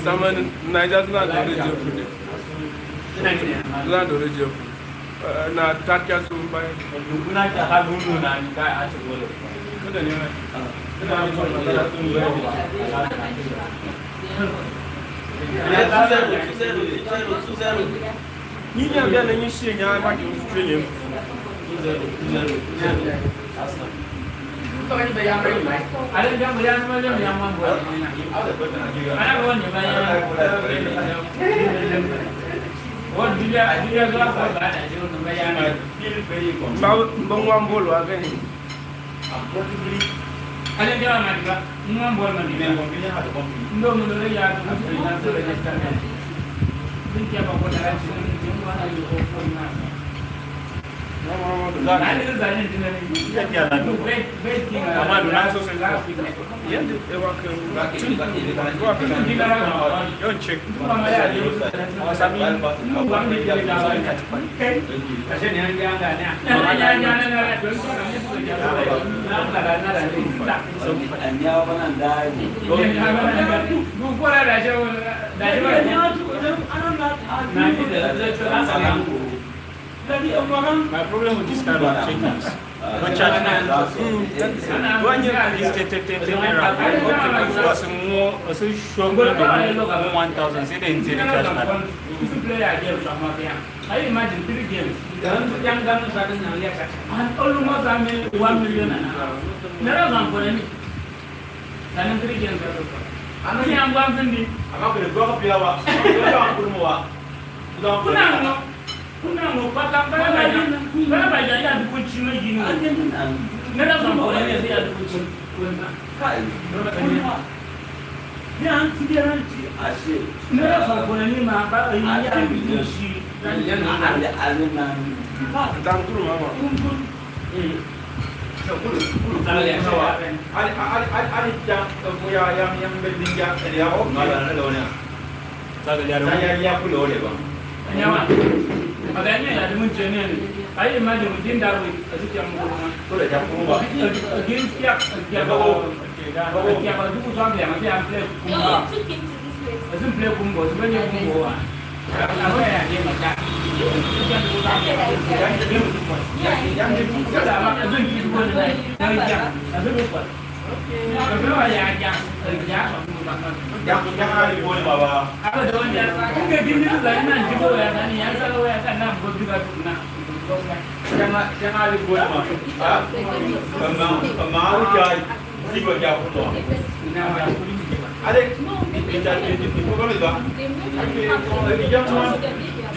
Sama Naija zina ndo reje fu de. Zina ndo reje fu. Eh, na tati ya sumba. Kuna ta ka gundu na ni ka a ti bolo. Kuda ni na. Ni nya bia na nyi si nya ma ki fu ni. Mba, mba ngwa mbolo wa gani? My problem with this kind of thing is, no church man. Mm, that is it. When you is te, te, te, te, te, okay, so as more, as a short period of more one thousand, say they in the church man. Can you imagine three games? And almost, I mean, one million and a half. Nera zan kone ni. Can three games? Ani yang gwan zindi. Ama kule gwa pila wa. Gwa kurmo wa. Kuna no. Kuna ngo pata bala ba ya, bala ba ya ya duko chino yino. Nera zan kone ni ya duko chino. Kai. Ya anti ya anti. Ashe. Nera zan kone ni ma ba ya duko chino. Tankuru mama. Mm. Kulu, kulu, kulu, kulu. Ali, ali, ali, ali, jam, eh, ya, ya, ya, building ya, eh, ya, oh, mala, na, na, na. Sa ya, ya, kulu, ole, ba. Nyawa. Aganya ya dumu jene. Ayi, imagine, within that week, azu jam, kulu, jam, kulu, ba. Against ya, ya, ba. Ba, ba. Ya, ba, duku, sa, ya, ma, ya, play, kulu, ba. Azu play, kulu, ba, azu play, kulu, ba. Zigo ja kuno. Ale, ita, ita, ita, ita, ita, ita, ita, ita, ita, ita,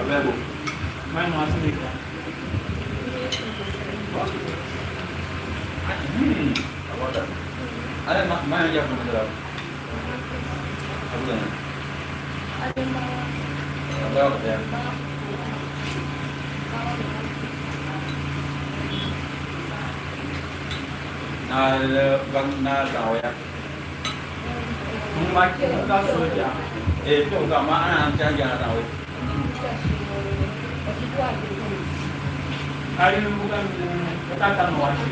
Abego. Mine was me. Hmm. Abuda. Are ma, ma ya kuma da. Abuda na. Abuda ya. Na, na, na, na, Maki, muka soja. Eh, to ka ma ana ancha ya na we. Ari muka, muka tano wa shi.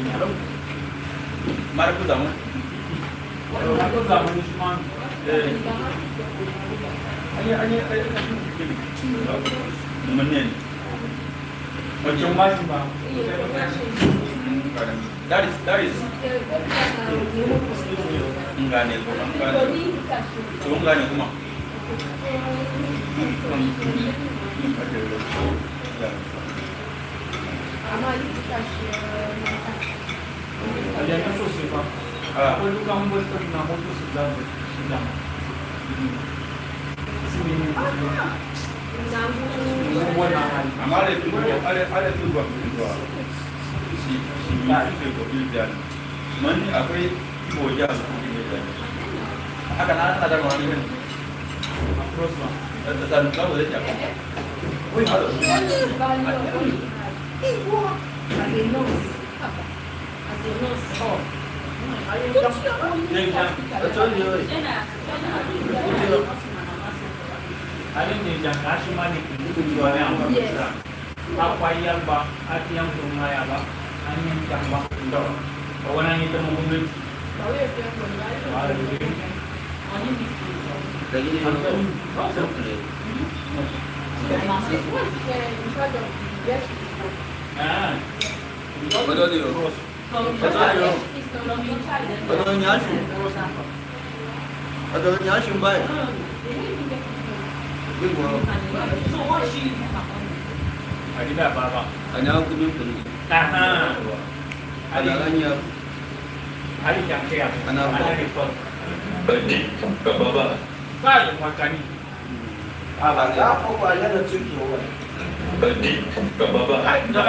Mara kuzamu. Mara kuzamu ni shimanu. Eh. Anya, anya, anya, anya. Menen. Macam-macam, Bang. That is, that is. Ngane kuma, ngane. Ngane kuma. Adia nyo sose ba. Ah. Ko luka mbo to na mbo to sila. Sila. Sila. Mbo na hali. Amale tu, ale, ale tu kwa kwa. Si, si, si, kwa kwa. Mani akwai ko ja ko ki ne ja. Aka na, aka na da mani. Cross ba. Ata sa nka wale ja. Oi, halo. As a nurse. Yes. Lakini, ah. Badali yo. Badali yo. Badali nyashi. Badali nyashi mbai. Big one. Adida baba. Anya kuni kuni. Aha. Adida anya. Adi jangkea. Ana. Adi baba. Baba makani. Adi, baba. Ai, no,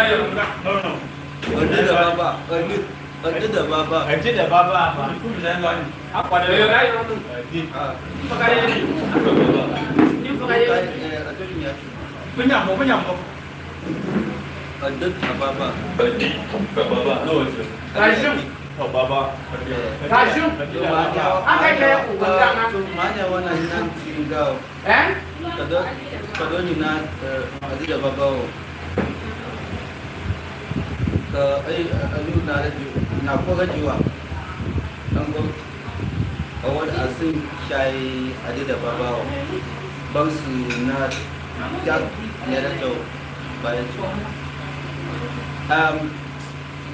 no. Adi da baba. Adi, adi da baba. Adi da baba. Apa? Adi. Ah. Ai, eh, adi ni adi. Menyambo, menyambo. Adi da baba. Adi da baba. No, sir. Kajum. Oh, baba. Kajum. Adi da baba. Aka ke ku. Manya wana nanti ngao. Eh? Kado, kado ni na, eh, adi da baba o. Ka, ai, alu na radio, na ko radio wa. Nango, awon asin shai adi da baba o. Bangsi na jak ne radio ba ya jo. Um,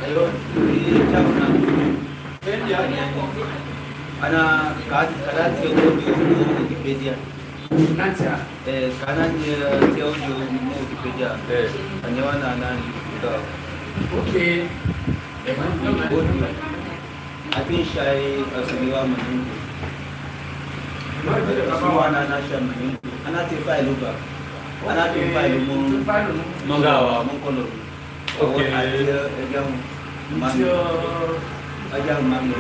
ayo, i jak na. Ana ka, ka da te ko di Wikipedia. Nanti, ah? Eh, kana ni, eh, te audio ni mo Wikipedia. Eh. Anya wana nani ka. Okay. Audio. Ati shai asiliwa manyungu. Asiliwa na na shai manyungu. Ana te file ba. Ana te file mo. Mangawa. Mo kolo. Okay. Ati, eh, ajang mami. Ati, eh, ajang mami.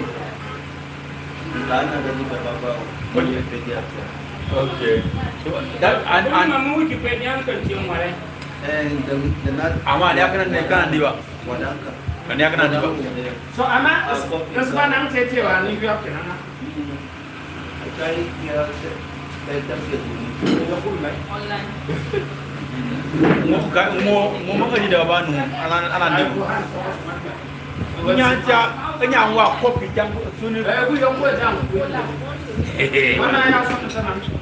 Kana da ni da baba o. Okay. Wikipedia. Okay. So that and, and mami Wikipedia kan tiyo mare. And the, the not. Ama dia kana ne kana diwa. Wadanka. Kana dia kana diwa. So ama, ah, copy. Terus mana ang tete wa ni biar kena. Online. Mo ka, mo, mo ma ka di da ba nu, ana, ana ni. Nya cha, nya wa copy jang sunu.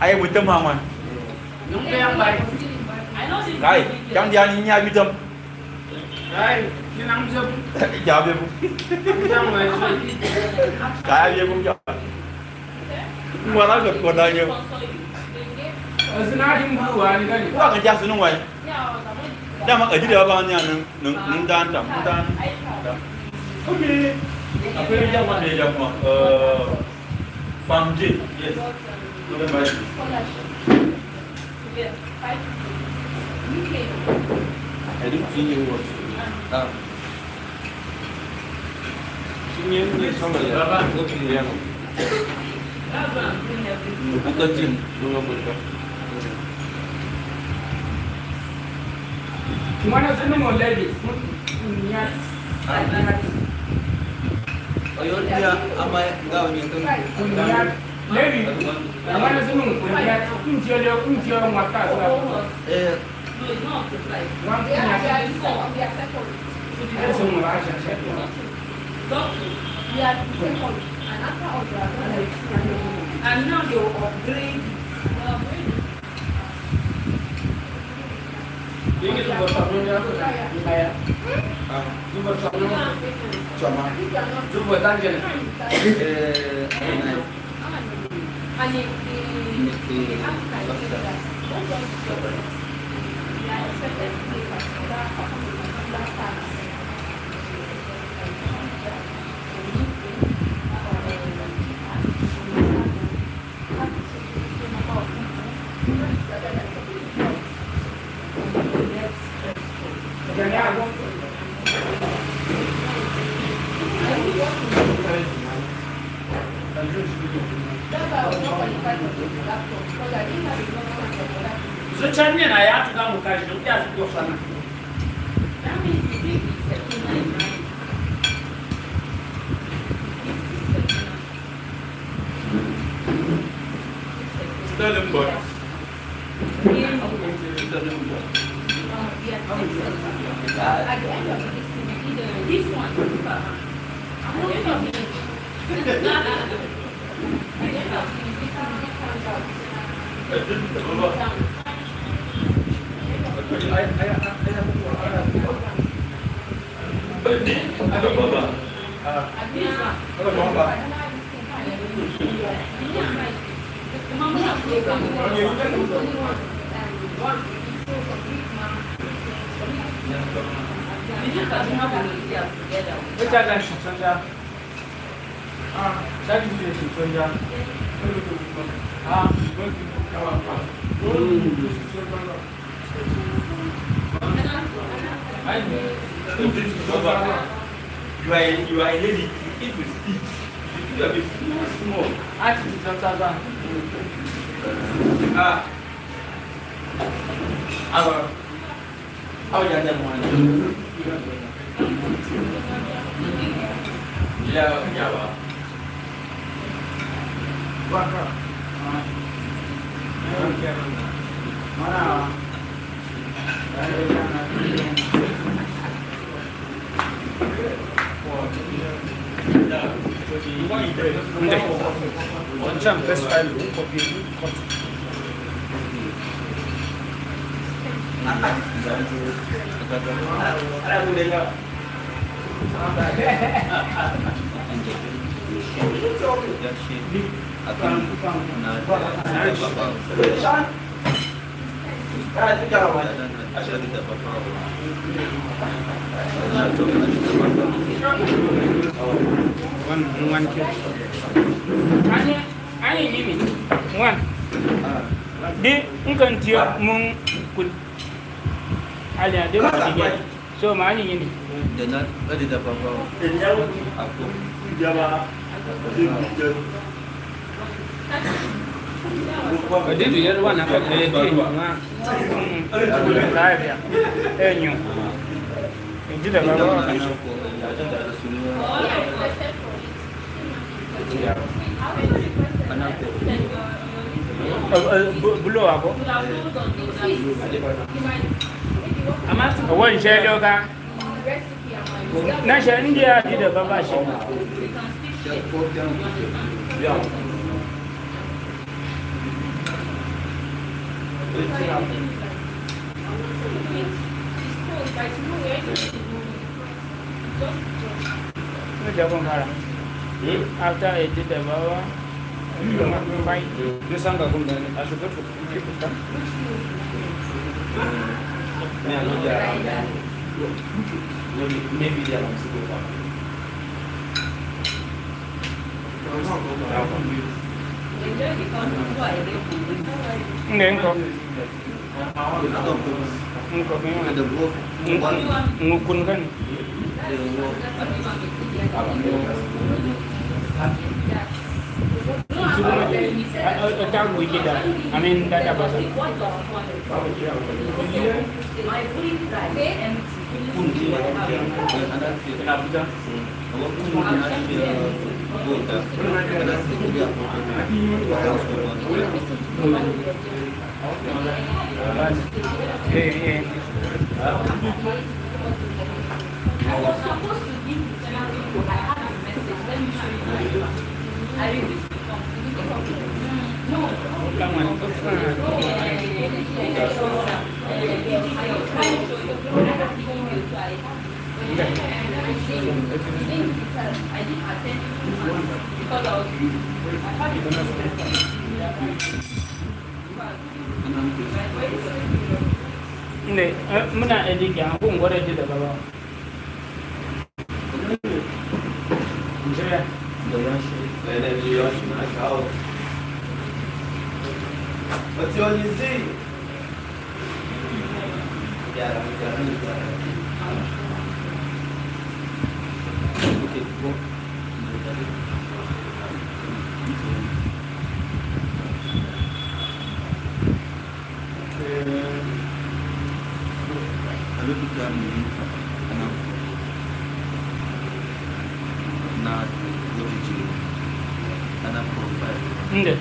Ai, mo tama man. Kai, jang dia ni nya bitam. Ai, ni nang jab. Jab ya bu. Jab ya bu. Kai ya bu jab. Wala ka ko da yo. Azina di mu wa ni gani. Wa ka ja sunu wai. Dama ka jira ba ni anan, nan, nan dan tam, nan dan. Okay. Akwai jama ne jama. Eh, Pam J, yes. What am I? Scholarship. Yes, five people. U K. I don't see you what. Ah. Senior, senior, somebody. Baba. Okay, yeah. Baba, we have been. Look at him. Look at him. Mwana zinu mo ladies, kunyat, kunyat. Oyo dia ama nga onye kunyat. Ladies, mwana zinu kunyat, kunjele, kunjele mwata sa. Eh. One kunyat. Eso mo la sha sha. And now they will upgrade it. Zo chanye na ya tuka mukaji, uya zikofana. Tell him, boy. Tell him, boy. This one. Baba, you are, you are a lady. If you speak, you do a bit small, small. Attitude, sometimes, ah. Ah. Our Au ya da mwana. Ya, ya wa. Mwana. Nde. Wancha mpesa file, u copy, u cut. One, one, two. Ani, ani nini? One. Di, nkan tiya mung kul. Ali ade mo dige. So, mani yini? Dena, adi da baba. Ako. Adi du yar wana ka tele di. Nga. Mm. Kaya. Enyo. Adi da baba. Eh, eh, bu-, bulo ako. Wan shelo ka. Na sha ndi ya di da baba shi. After eighty, the power, five. This one can come down. I should go to fifty. Maybe they are not. Nde nko. Nko, nko. Nko, nko, kun kan. Attack wicked. I mean, that about. I was supposed to give it to you people. I have a message. Let me show you my email. I refuse to come. You need to come. Nde, eh, muna ediki, aku ngore di da baba. Nje. But you only see. Nde. Nde.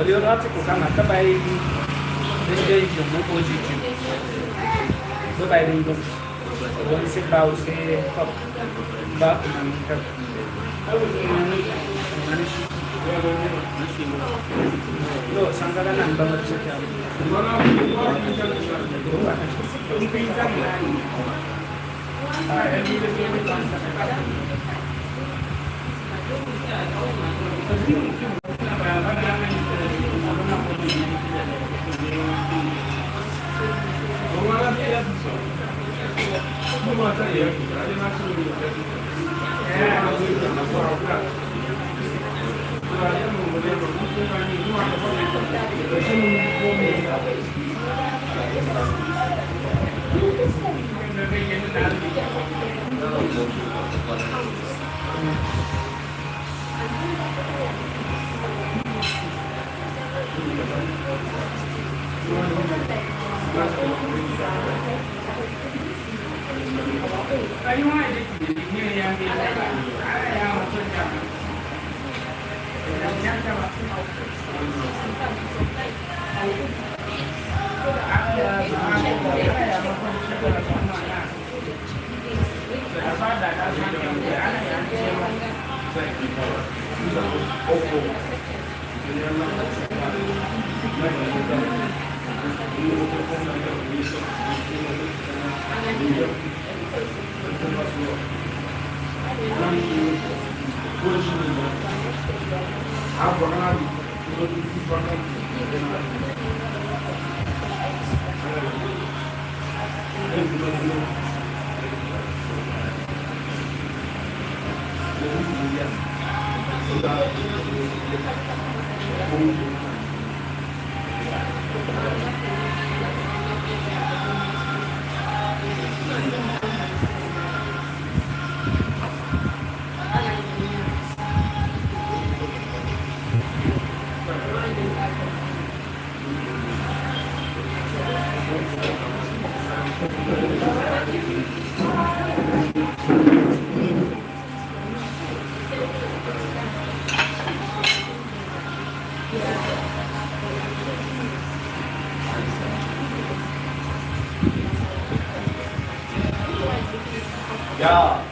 Oli ora ati kukanga tabai ringe ije mu ojiji. Tabai ringe. Wani se ba use pap. Ba kumani kap. Lo, sangala nan ba mapsita. Ya.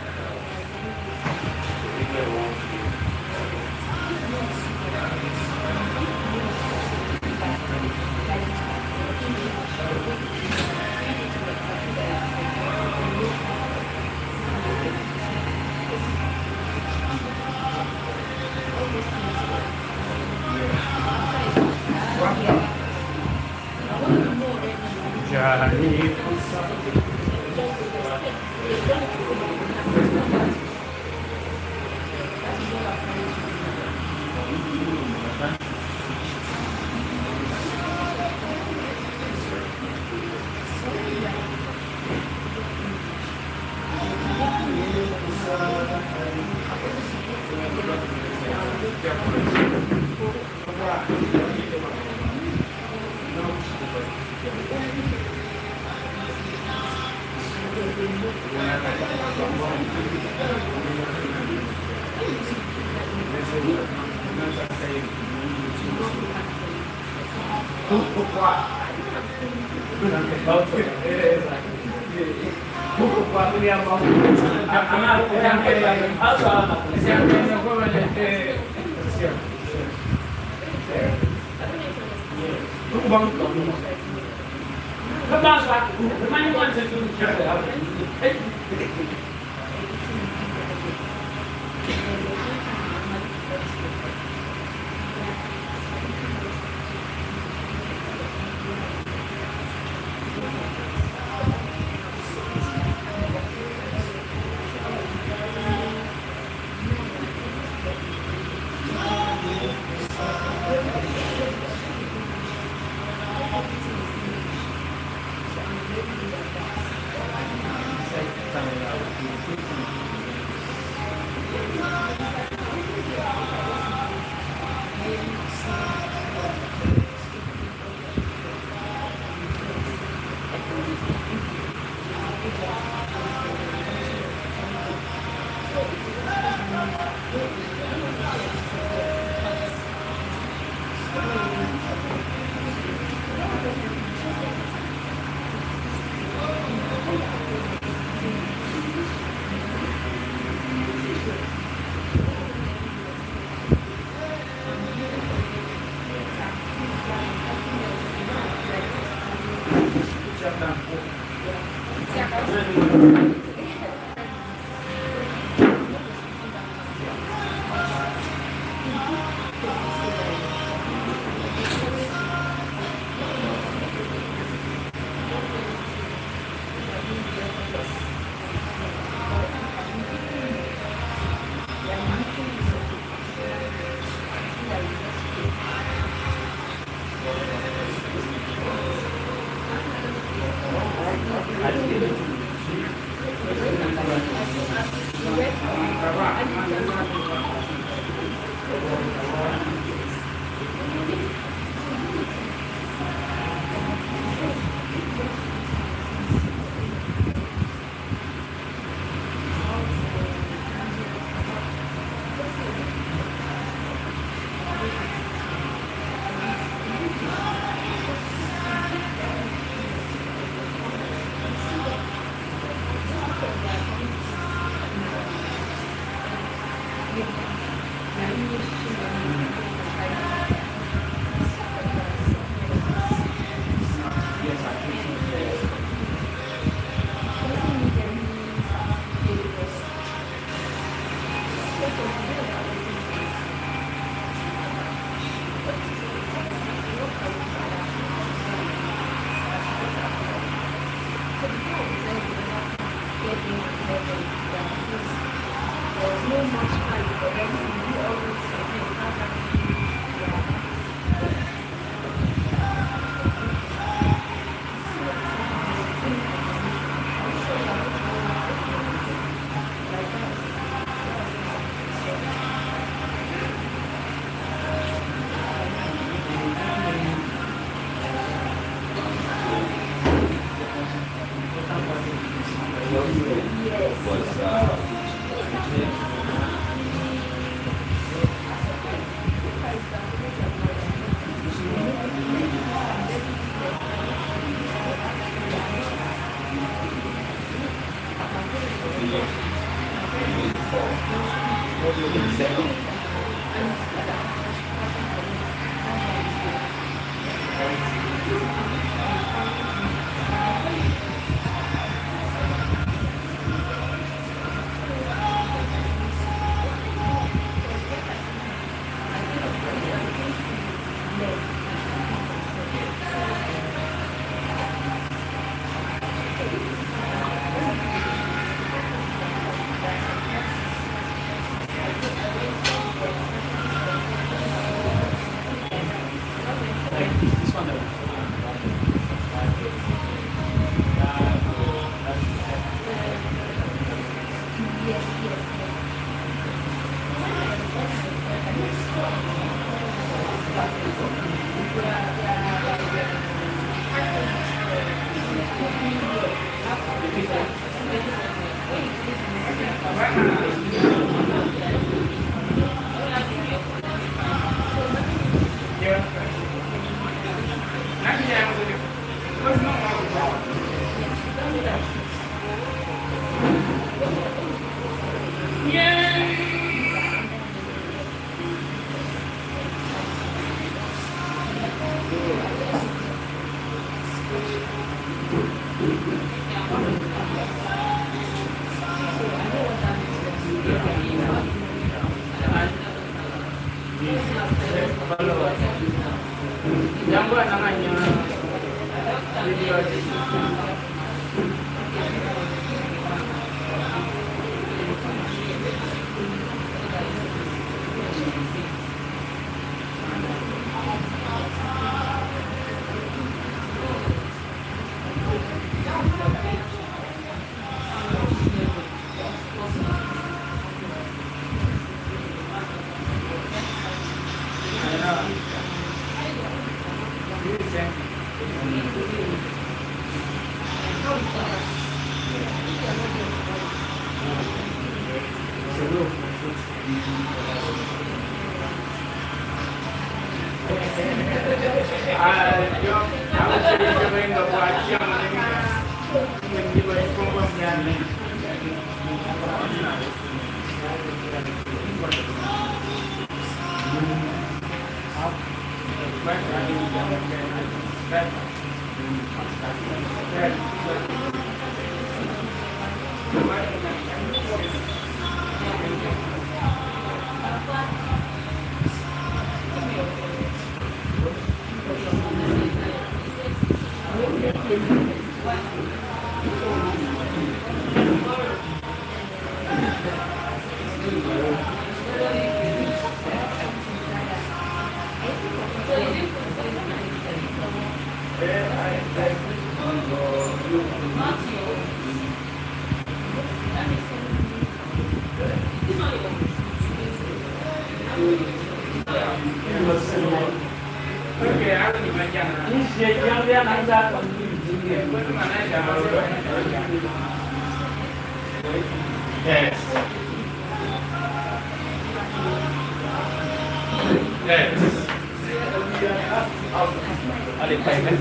Allez, bye, hein.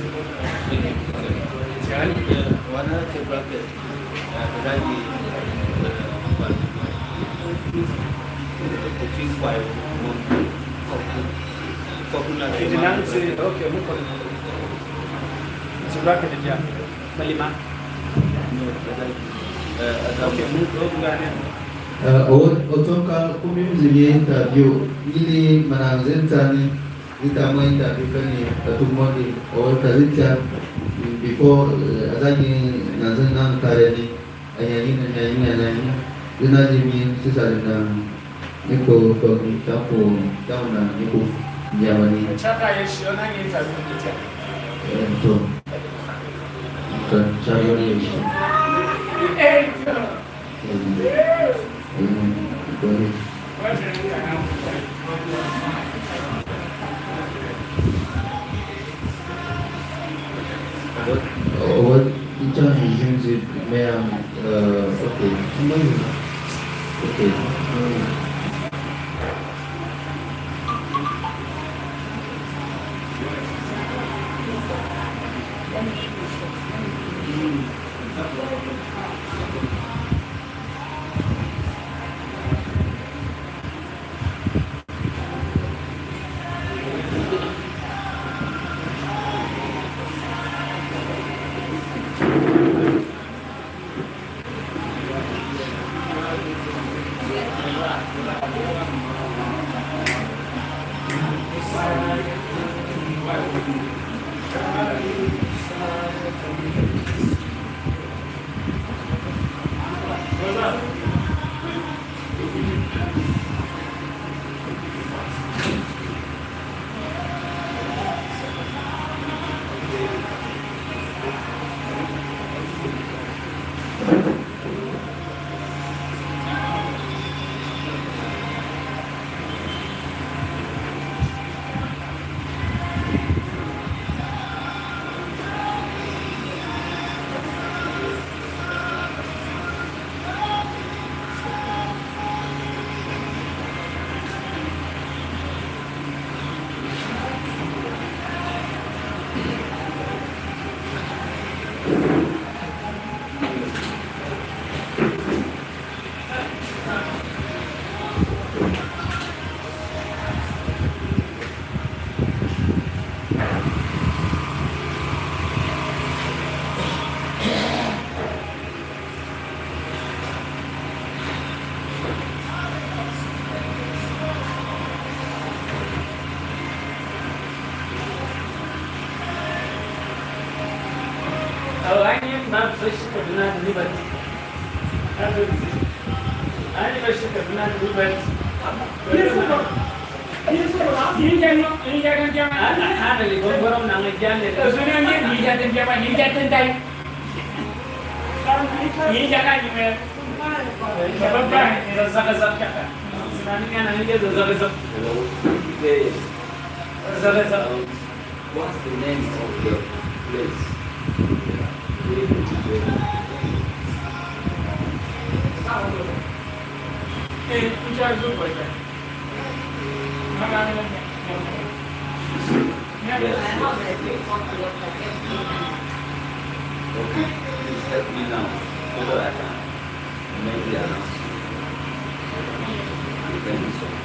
Tiens. Wana ke bracket. Ah, bracket. It is not, eh, okay, move on. It's a bracket, yeah. Malima. Okay, move on. Eh, o, otoka kumi mzimi interview, ili mananze ntani, ita mo interview kani, katumondi, o kazitia, before, eh, azani, nanze nan kareni, Anyanya, anyanya, anyanya. Zina zimi, sisa zina. Niko, kogi, tapu, tauna, niko, Germany. Chaka yeshi, ona ni interview kitia. Eh, to. Ka, chaka yeshi. Eh, to. Eh, eh, kogi. What, what, in terms of music, man, uh, okay. Okay. Hello. Yes. What's the name of your place? Yes. Okay, please help me now, so that I can make the announcement. Thank you so much.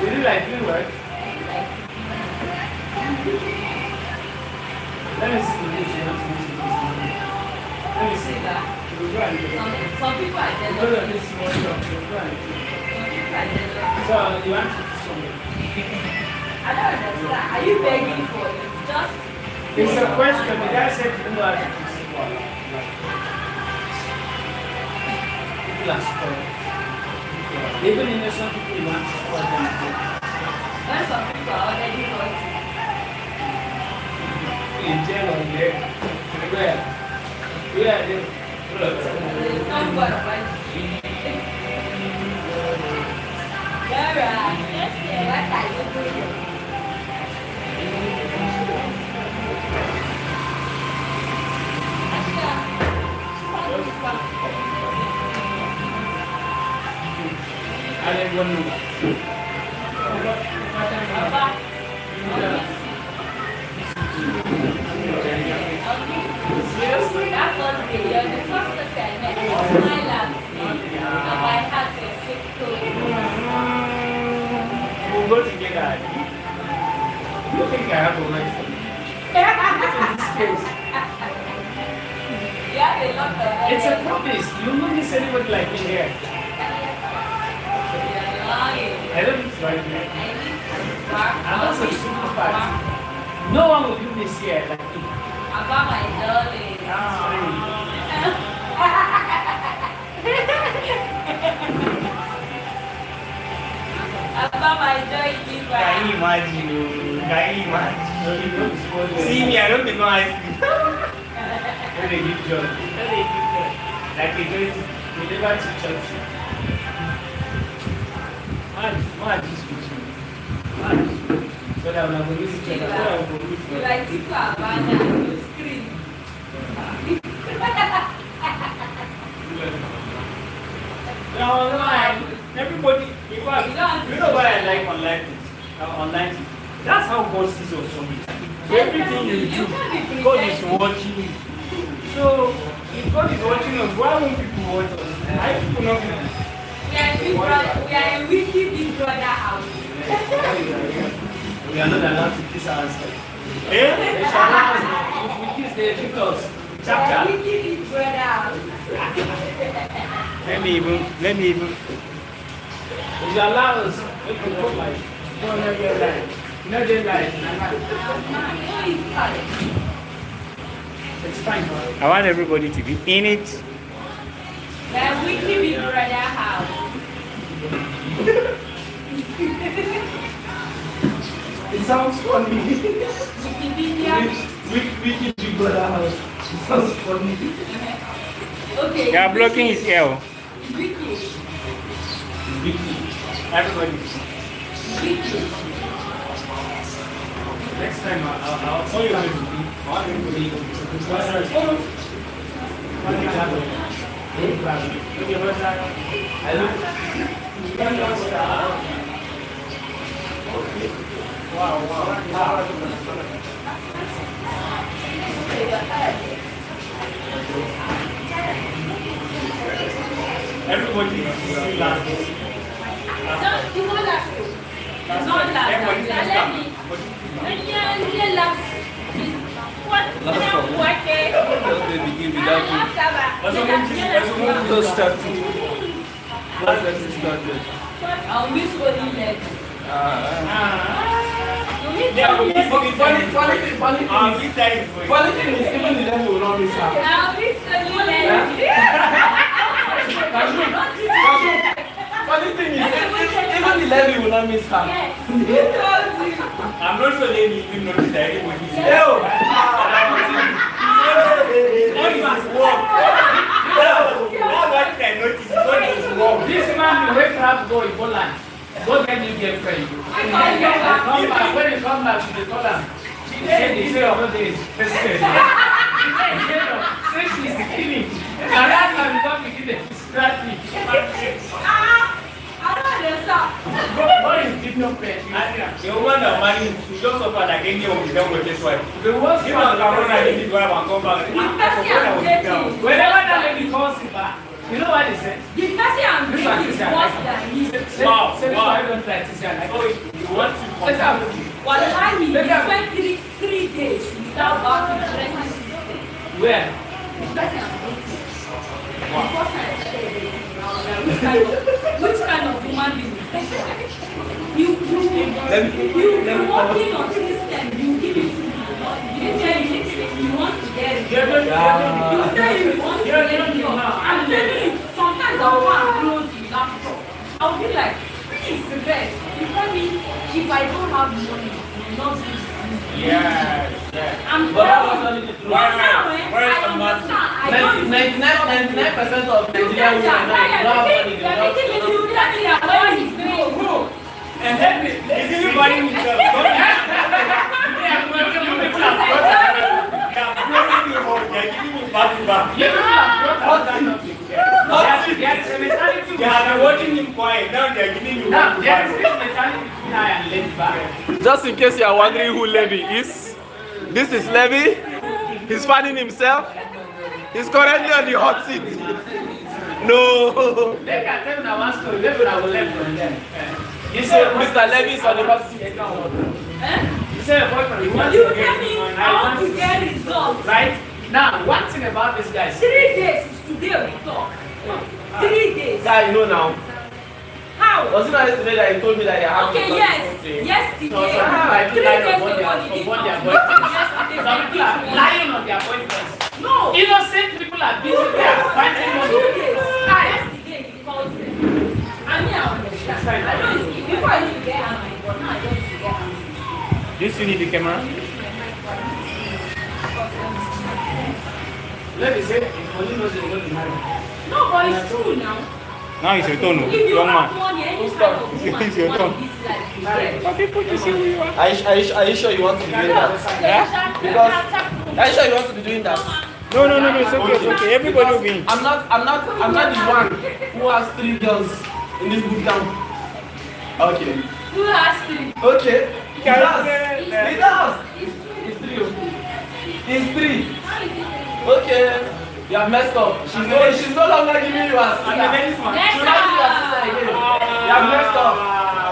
Is it like you, right? Let me see this. Let me see. Some, some people are jealous. Because of this small talk, you go and see. Some people are jealous. So you want to do something? I don't understand. Are you begging for it? Just It's a question. The guy said, "You know how to kiss people." People are spoiled. Even innocent people, you want to spoil them. When some people are already hurting. In jail or in there. Where? Where are they? Seriously? That first day, you're the first person I met. Smile at me. And my heart was so cold. We'll go together, Adi. You think I have a wife? Not in this case. You have It's a promise. You won't miss anybody like me here. I don't miss right here. And that's a simple fact. No one will you miss here like me. Abba, my darling. Ah. Abba, my joy giver. Can you imagine? Can you imagine? See me, I don't take no ice cream. Very good job. Very good job. Like a great, we never teach us. Man, man, this with you. Man, this with you. So that when I go use it, I go use it. You like to go around and screen. Now, online, everybody, in fact, you know why I like online things? Uh, online things. That's how God sees us from it. So everything you do, God is watching you. So if God is watching us, why won't people watch us? Why people not people? We are a big brother, we are a wicked big brother house. We are not allowed to kiss ourselves. Eh? They shall not. If we kiss, they beat us. Chapter. Let me even, let me even. It's allowance. Let me go by. No, no, no, no. No, no, no. It's fine. I want everybody to be in it. The wicked big brother house. It sounds funny. Wikipedia. Wick-, wick-, wicked big brother house. It sounds funny. Okay. You are blocking his L. It's wicked. It's wicked. Everybody. It's wicked. Next time, I'll, I'll, I'll call you. I want you to be. Everybody is still laughing. Don't, you won't laugh. It's not laugh. Everybody is laughing. Let me, let me, let me laugh. What? Laugh for what? Don't they begin without you? Don't start it. Don't start it. I'll miss only leg. Ah. You miss only leg. Funny, funny thing, funny thing is, funny thing is, even the levy will not miss her. I'll miss only leg. Huh? Kashu, Kashu, funny thing is, even, even the levy will not miss her. Yes. Who told you? I'm not sure levy even notice that anybody is there. Yo! What is his work? That one thing I notice is what is his work. This man, you wake up, go in Poland. Go get new girlfriend. Come back. When you come back, she dey call am. She say, she say, "Your own dey interested." She say, "Your, say she's killing." Na that time you come begin dey distract me. Ah, I don't understand. Go, go, you give no pen. The woman that marry, she just suffer like any of the devil just wife. The worst one, Corona, you need to have and come back. The person I'm dating. Whenever that lady calls you back, you know what they say? The person I'm dating is worse than me. Say, say, wow, say, wow. This one, I don't like this guy. So you want to compare? Wallahi, he spent three, three days without bathing, dressing system. Where? The person I'm dating. Wow. The first time I started dating, I was like, "Which kind of, which kind of human being is this one?" You, you, you, you working on system, you give it to me. You say you, you want to get it. Yeah. You say you want to get it. I'm telling you, sometimes I'll go and close the laptop. I'll be like, "Please, rest." You tell me, "If I don't have money, you will not do this." Yes, yes. I'm telling you. But now, eh, I understand. I don't ninety-nine, ninety-nine percent of Nigerian women now, they don't have money, they don't have money. You tell me, you tell me that when it's broke. And then, is it funny himself? Don't you? They are blowing you home. They are giving you back to back. You people have brought out that topic. There is a mentality. They have been watching him quiet. Now they are giving you back to back. Now, there is this mentality between I and Levy. Just in case you are wondering who Levy is, this is Levy. He's fanning himself. He's currently on the hot seat. No. Make I tell you one story. Maybe I will learn from them. You say Mister Levy is on the hot seat. Eh? You say your boyfriend, you want to get, I want to get results. Right? Now, one thing about these guys. Three days is today we talk. Three days. Guy, you know now. How? Was it not yesterday that you told me that you're having Okay, yes. Yesterday. So, some people are Three days ago, they told me they can't. Yesterday, Some people are lying on their boyfriends. No. Innocent people are busy there finding money. Two days. Hi. Yesterday. It's fine. I don't, before I used to get angry, but now I don't used to get angry. Do you still need the camera? Let me say, if money doesn't go to marry. No, but it's true now. Now it's your turn, If you young have man. Money, any kind of woman It's your turn. Is like you get. For people to see who you are. Are you, are you, are you sure you want to be doing that? Yeah? Because are you sure you want to be doing that? No, no, no, no, it's okay, it's okay. Everybody will be in. I'm not, I'm not, I'm not the one who has three girls in this boot camp. Okay. Who has three? Okay. He does. He does. It's three. It's three. Okay. You have messed up. She's no, she's no longer giving you her sister. She's not giving you her sister again. You have messed up.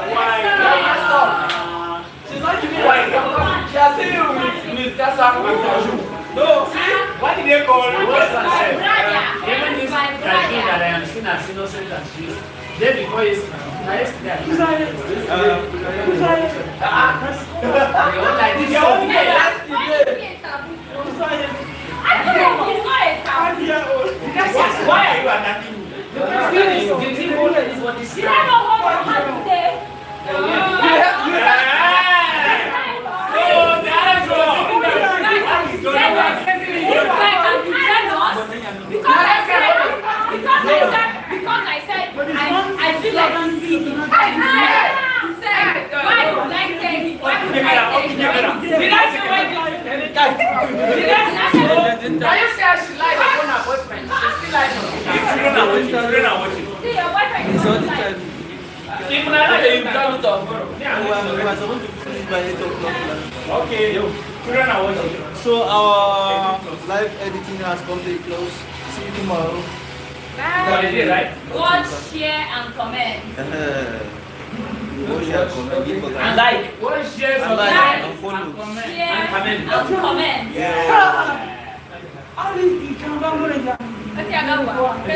You have messed up. She's not giving you her sister. She has seen you with, with Kasa and Kaju. No, see? Why did they call you? What's that? Even this Kaju that I am seeing as innocent as she is, day before yesterday, na yesterday. Who's that? Uh, who's that? Ah, ah. They all like this. They all like yesterday. Why are you attacking me? The question is, did he hold anybody? Did I not hold your hand today? This guy can be jealous because I said, because I said, because I said, I, I feel like he's single. He said, he said, why would I tell him? Why would I tell him? Did I say why did you tell him? Did I say why? Can you see how she lied upon her boyfriend? She still lied on him. If children are watching, children are watching. See, your boyfriend is not lying. If una lie, you tell me to unfollow. Me, I'm We are, we are supposed to finish by eight o'clock now. Okay, yo, children are watching. So our live editing has come to a close. See you tomorrow. Bye. Holiday, right? Watch, share, and comment. Watch, share, comment, give us And like. Watch, share, And like, subscribe, and follow. And comment. Share And comment. and comment. Yeah. Ati agawa.